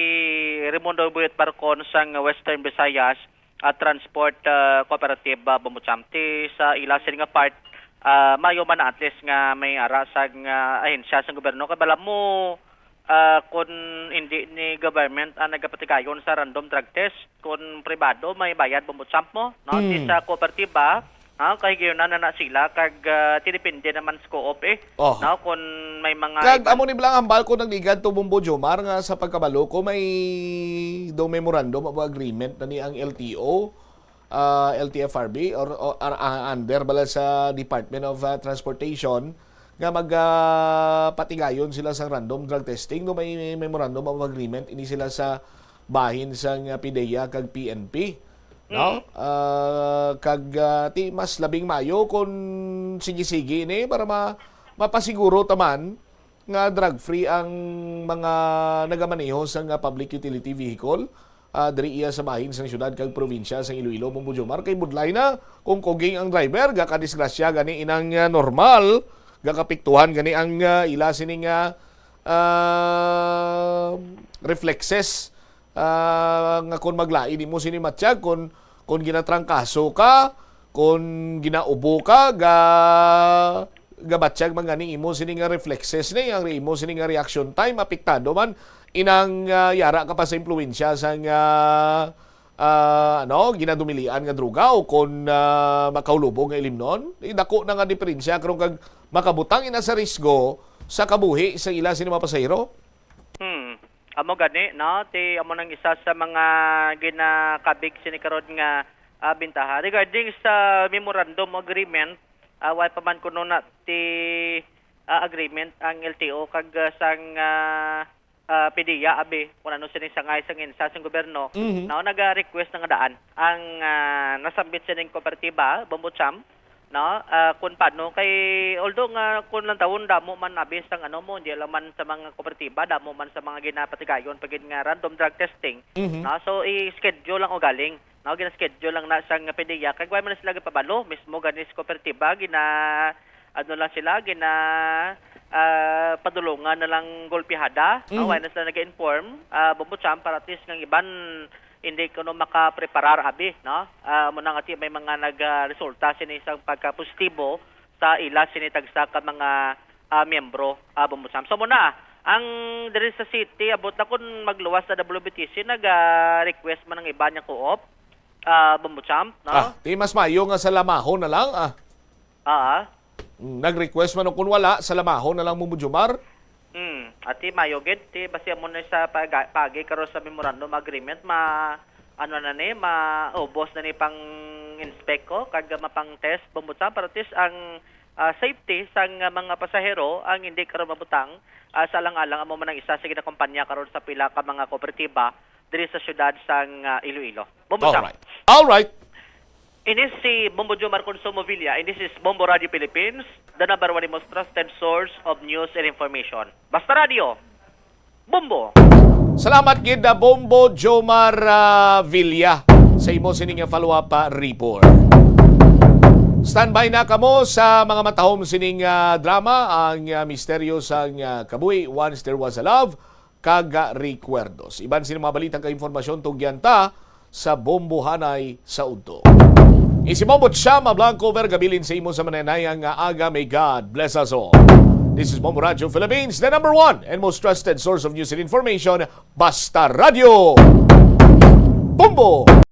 Raimundo Buyet Barcon sang Western Visayas, ah, Transport, ah, Cooperative, ah, Bong Jomar. Ti sa ila sini nga part, ah, maayo man na at least nga may ara sang, ah, ahensya sang gobyerno. Kay bala mo, ah, kun hindi ni government ang nagapatigayon sa random drug test, kun pribado, may bayad, Bong Jomar, no? Ti Hmm. sa kooperatiba, ah, kahigayonan na na sila, kag, ah, ti depende naman sa co-op, eh. Oh. No? Kun may mga Kag iba amo ni bala ang hambal ko nagligad to, Bong Jomar, nga sa pagkabalo ko, may do memorandum of agreement na ni ang L T O, ah, L T F R B, or, or, ah, under bala sa Department of, ah, Transportation, nga mag, ah, patigayon sila sa random drug testing, no? May memorandum of agreement ini sila sa bahin sang, ah, PDEA kag P N P, no? Mm. Ah, kag, ah, ti mas labing maayo kung sige-sige ini para ma-, mapasiguro ta man nga drug-free ang mga nagamaneho sang, ah, public utility vehicle, ah, diri iya sa bahin sang siyudad kag probinsya sang Iloilo, Bong Jomar, kay budlay na kung kuging ang driver, gakadisgrasya gani inang, ah, normal, gakapiktuhan gani ang, ah, ila sini nga, ah, reflexes, ah, nga kon maglain nimo sini, matyag, kon, kon ginatrangkaso ka, kon ginaubo ka, ga, gabatyag man gani imo sini nga reflexes ni, ang imo sini nga reaction time, apektado man inang, ah, yara ka pa sa impluwensya sang, ah, ah, ano, ginadumilian nga droga o kon, ah, makaulubong nga ilimnon. Eh, dako na nga diferensya karon kag makabutang ina sa risgo sa kabuhi sa ila sini mga pasahero. Hmm. Amo gani, no? Ti amo nang isa sa mga ginakabig sini karon nga, ah, bintaha. Regarding sa memorandum agreement, ah, wa pa man kuno na ti, ah, agreement ang L T O kag, ah, sang, ah, ah, PDEA, abi, kung ano sini sangay sang insa sang gobyerno, Mhm. no, naga-request na nga daan ang, ah, nasambit sining kooperatiba, Bombo Champ, no, ah, kung paano kay, although nga kung lang taon damo man abi sang ano mo, hindi lang man sa mga kooperatiba, damo man sa mga ginapatigayon pagid nga random drug testing, Mhm. no, so i-schedule lang ugaling, no, gina-schedule lang na sang PDEA, kag wala man sila gipabalo, mismo ganis kooperatiba, gina, ano lang sila, gina, ah, padulungan na lang gulpihada, no? Mhm. Wala na sila nag-inform, ah, Bombo Champ, para at least nga ang iban hindi kuno makapreparar abi, no? Ah, amo na nga ti may mga nag, ah, resulta sini sa pagka-positibo sa ila sini tagsa ka mga, ah, miyembro, ah, Bombo Champ. So muna, ang diri sa city, abot na kun magluwas sa W B T C, nag, ah, request man ang iban nga co-op, ah, Bombo Champ, no? Ah, ti mas mayo nga salamahon na lang, ah. Ah, Mm, nag-request man o kung wala, salamahon na lang mo, Jomar. Hmm, ati mayo gid ti basi amo na sa paga-, pagi karon sa memorandum agreement ma, ano na ni, maubos na ni pang inspect ko kag mapang test, Bombo Champ, para at least ang, ah, safety sang, ah, mga pasahero ang hindi karon mabutang, ah, sa alang-alang amo man ang isa sa ginakumpanya karon sa pila ka mga kooperatiba diri sa siyudad sang, ah, Iloilo. Bombo Champ. Alright. Alright. Ini si Bombo Jomar Consumo Villa, and this is Bombo Radio Philippines, the number one most trusted source of news and information. Basta Radio, Bombo! Salamat gid na Bombo Jomar, ah, Villa, sa imo sining follow-up, ah, report. Standby na kamo sa mga matahom sining, ah, drama, ang, ah, misteryo sang, ah, kabuhi, Once There Was a Love, kag, ah, Recuerdos. Iban sini mga balita kag impormasyon tugyan ta sa Bombohanay sa udto. Isi Bombo Chama Blanco Vergabilin sa imo sa mananayang nga aga. May God bless us all. This is Bombo Radio Philippines, the number one and most trusted source of news and information. Basta Radio. Bombo!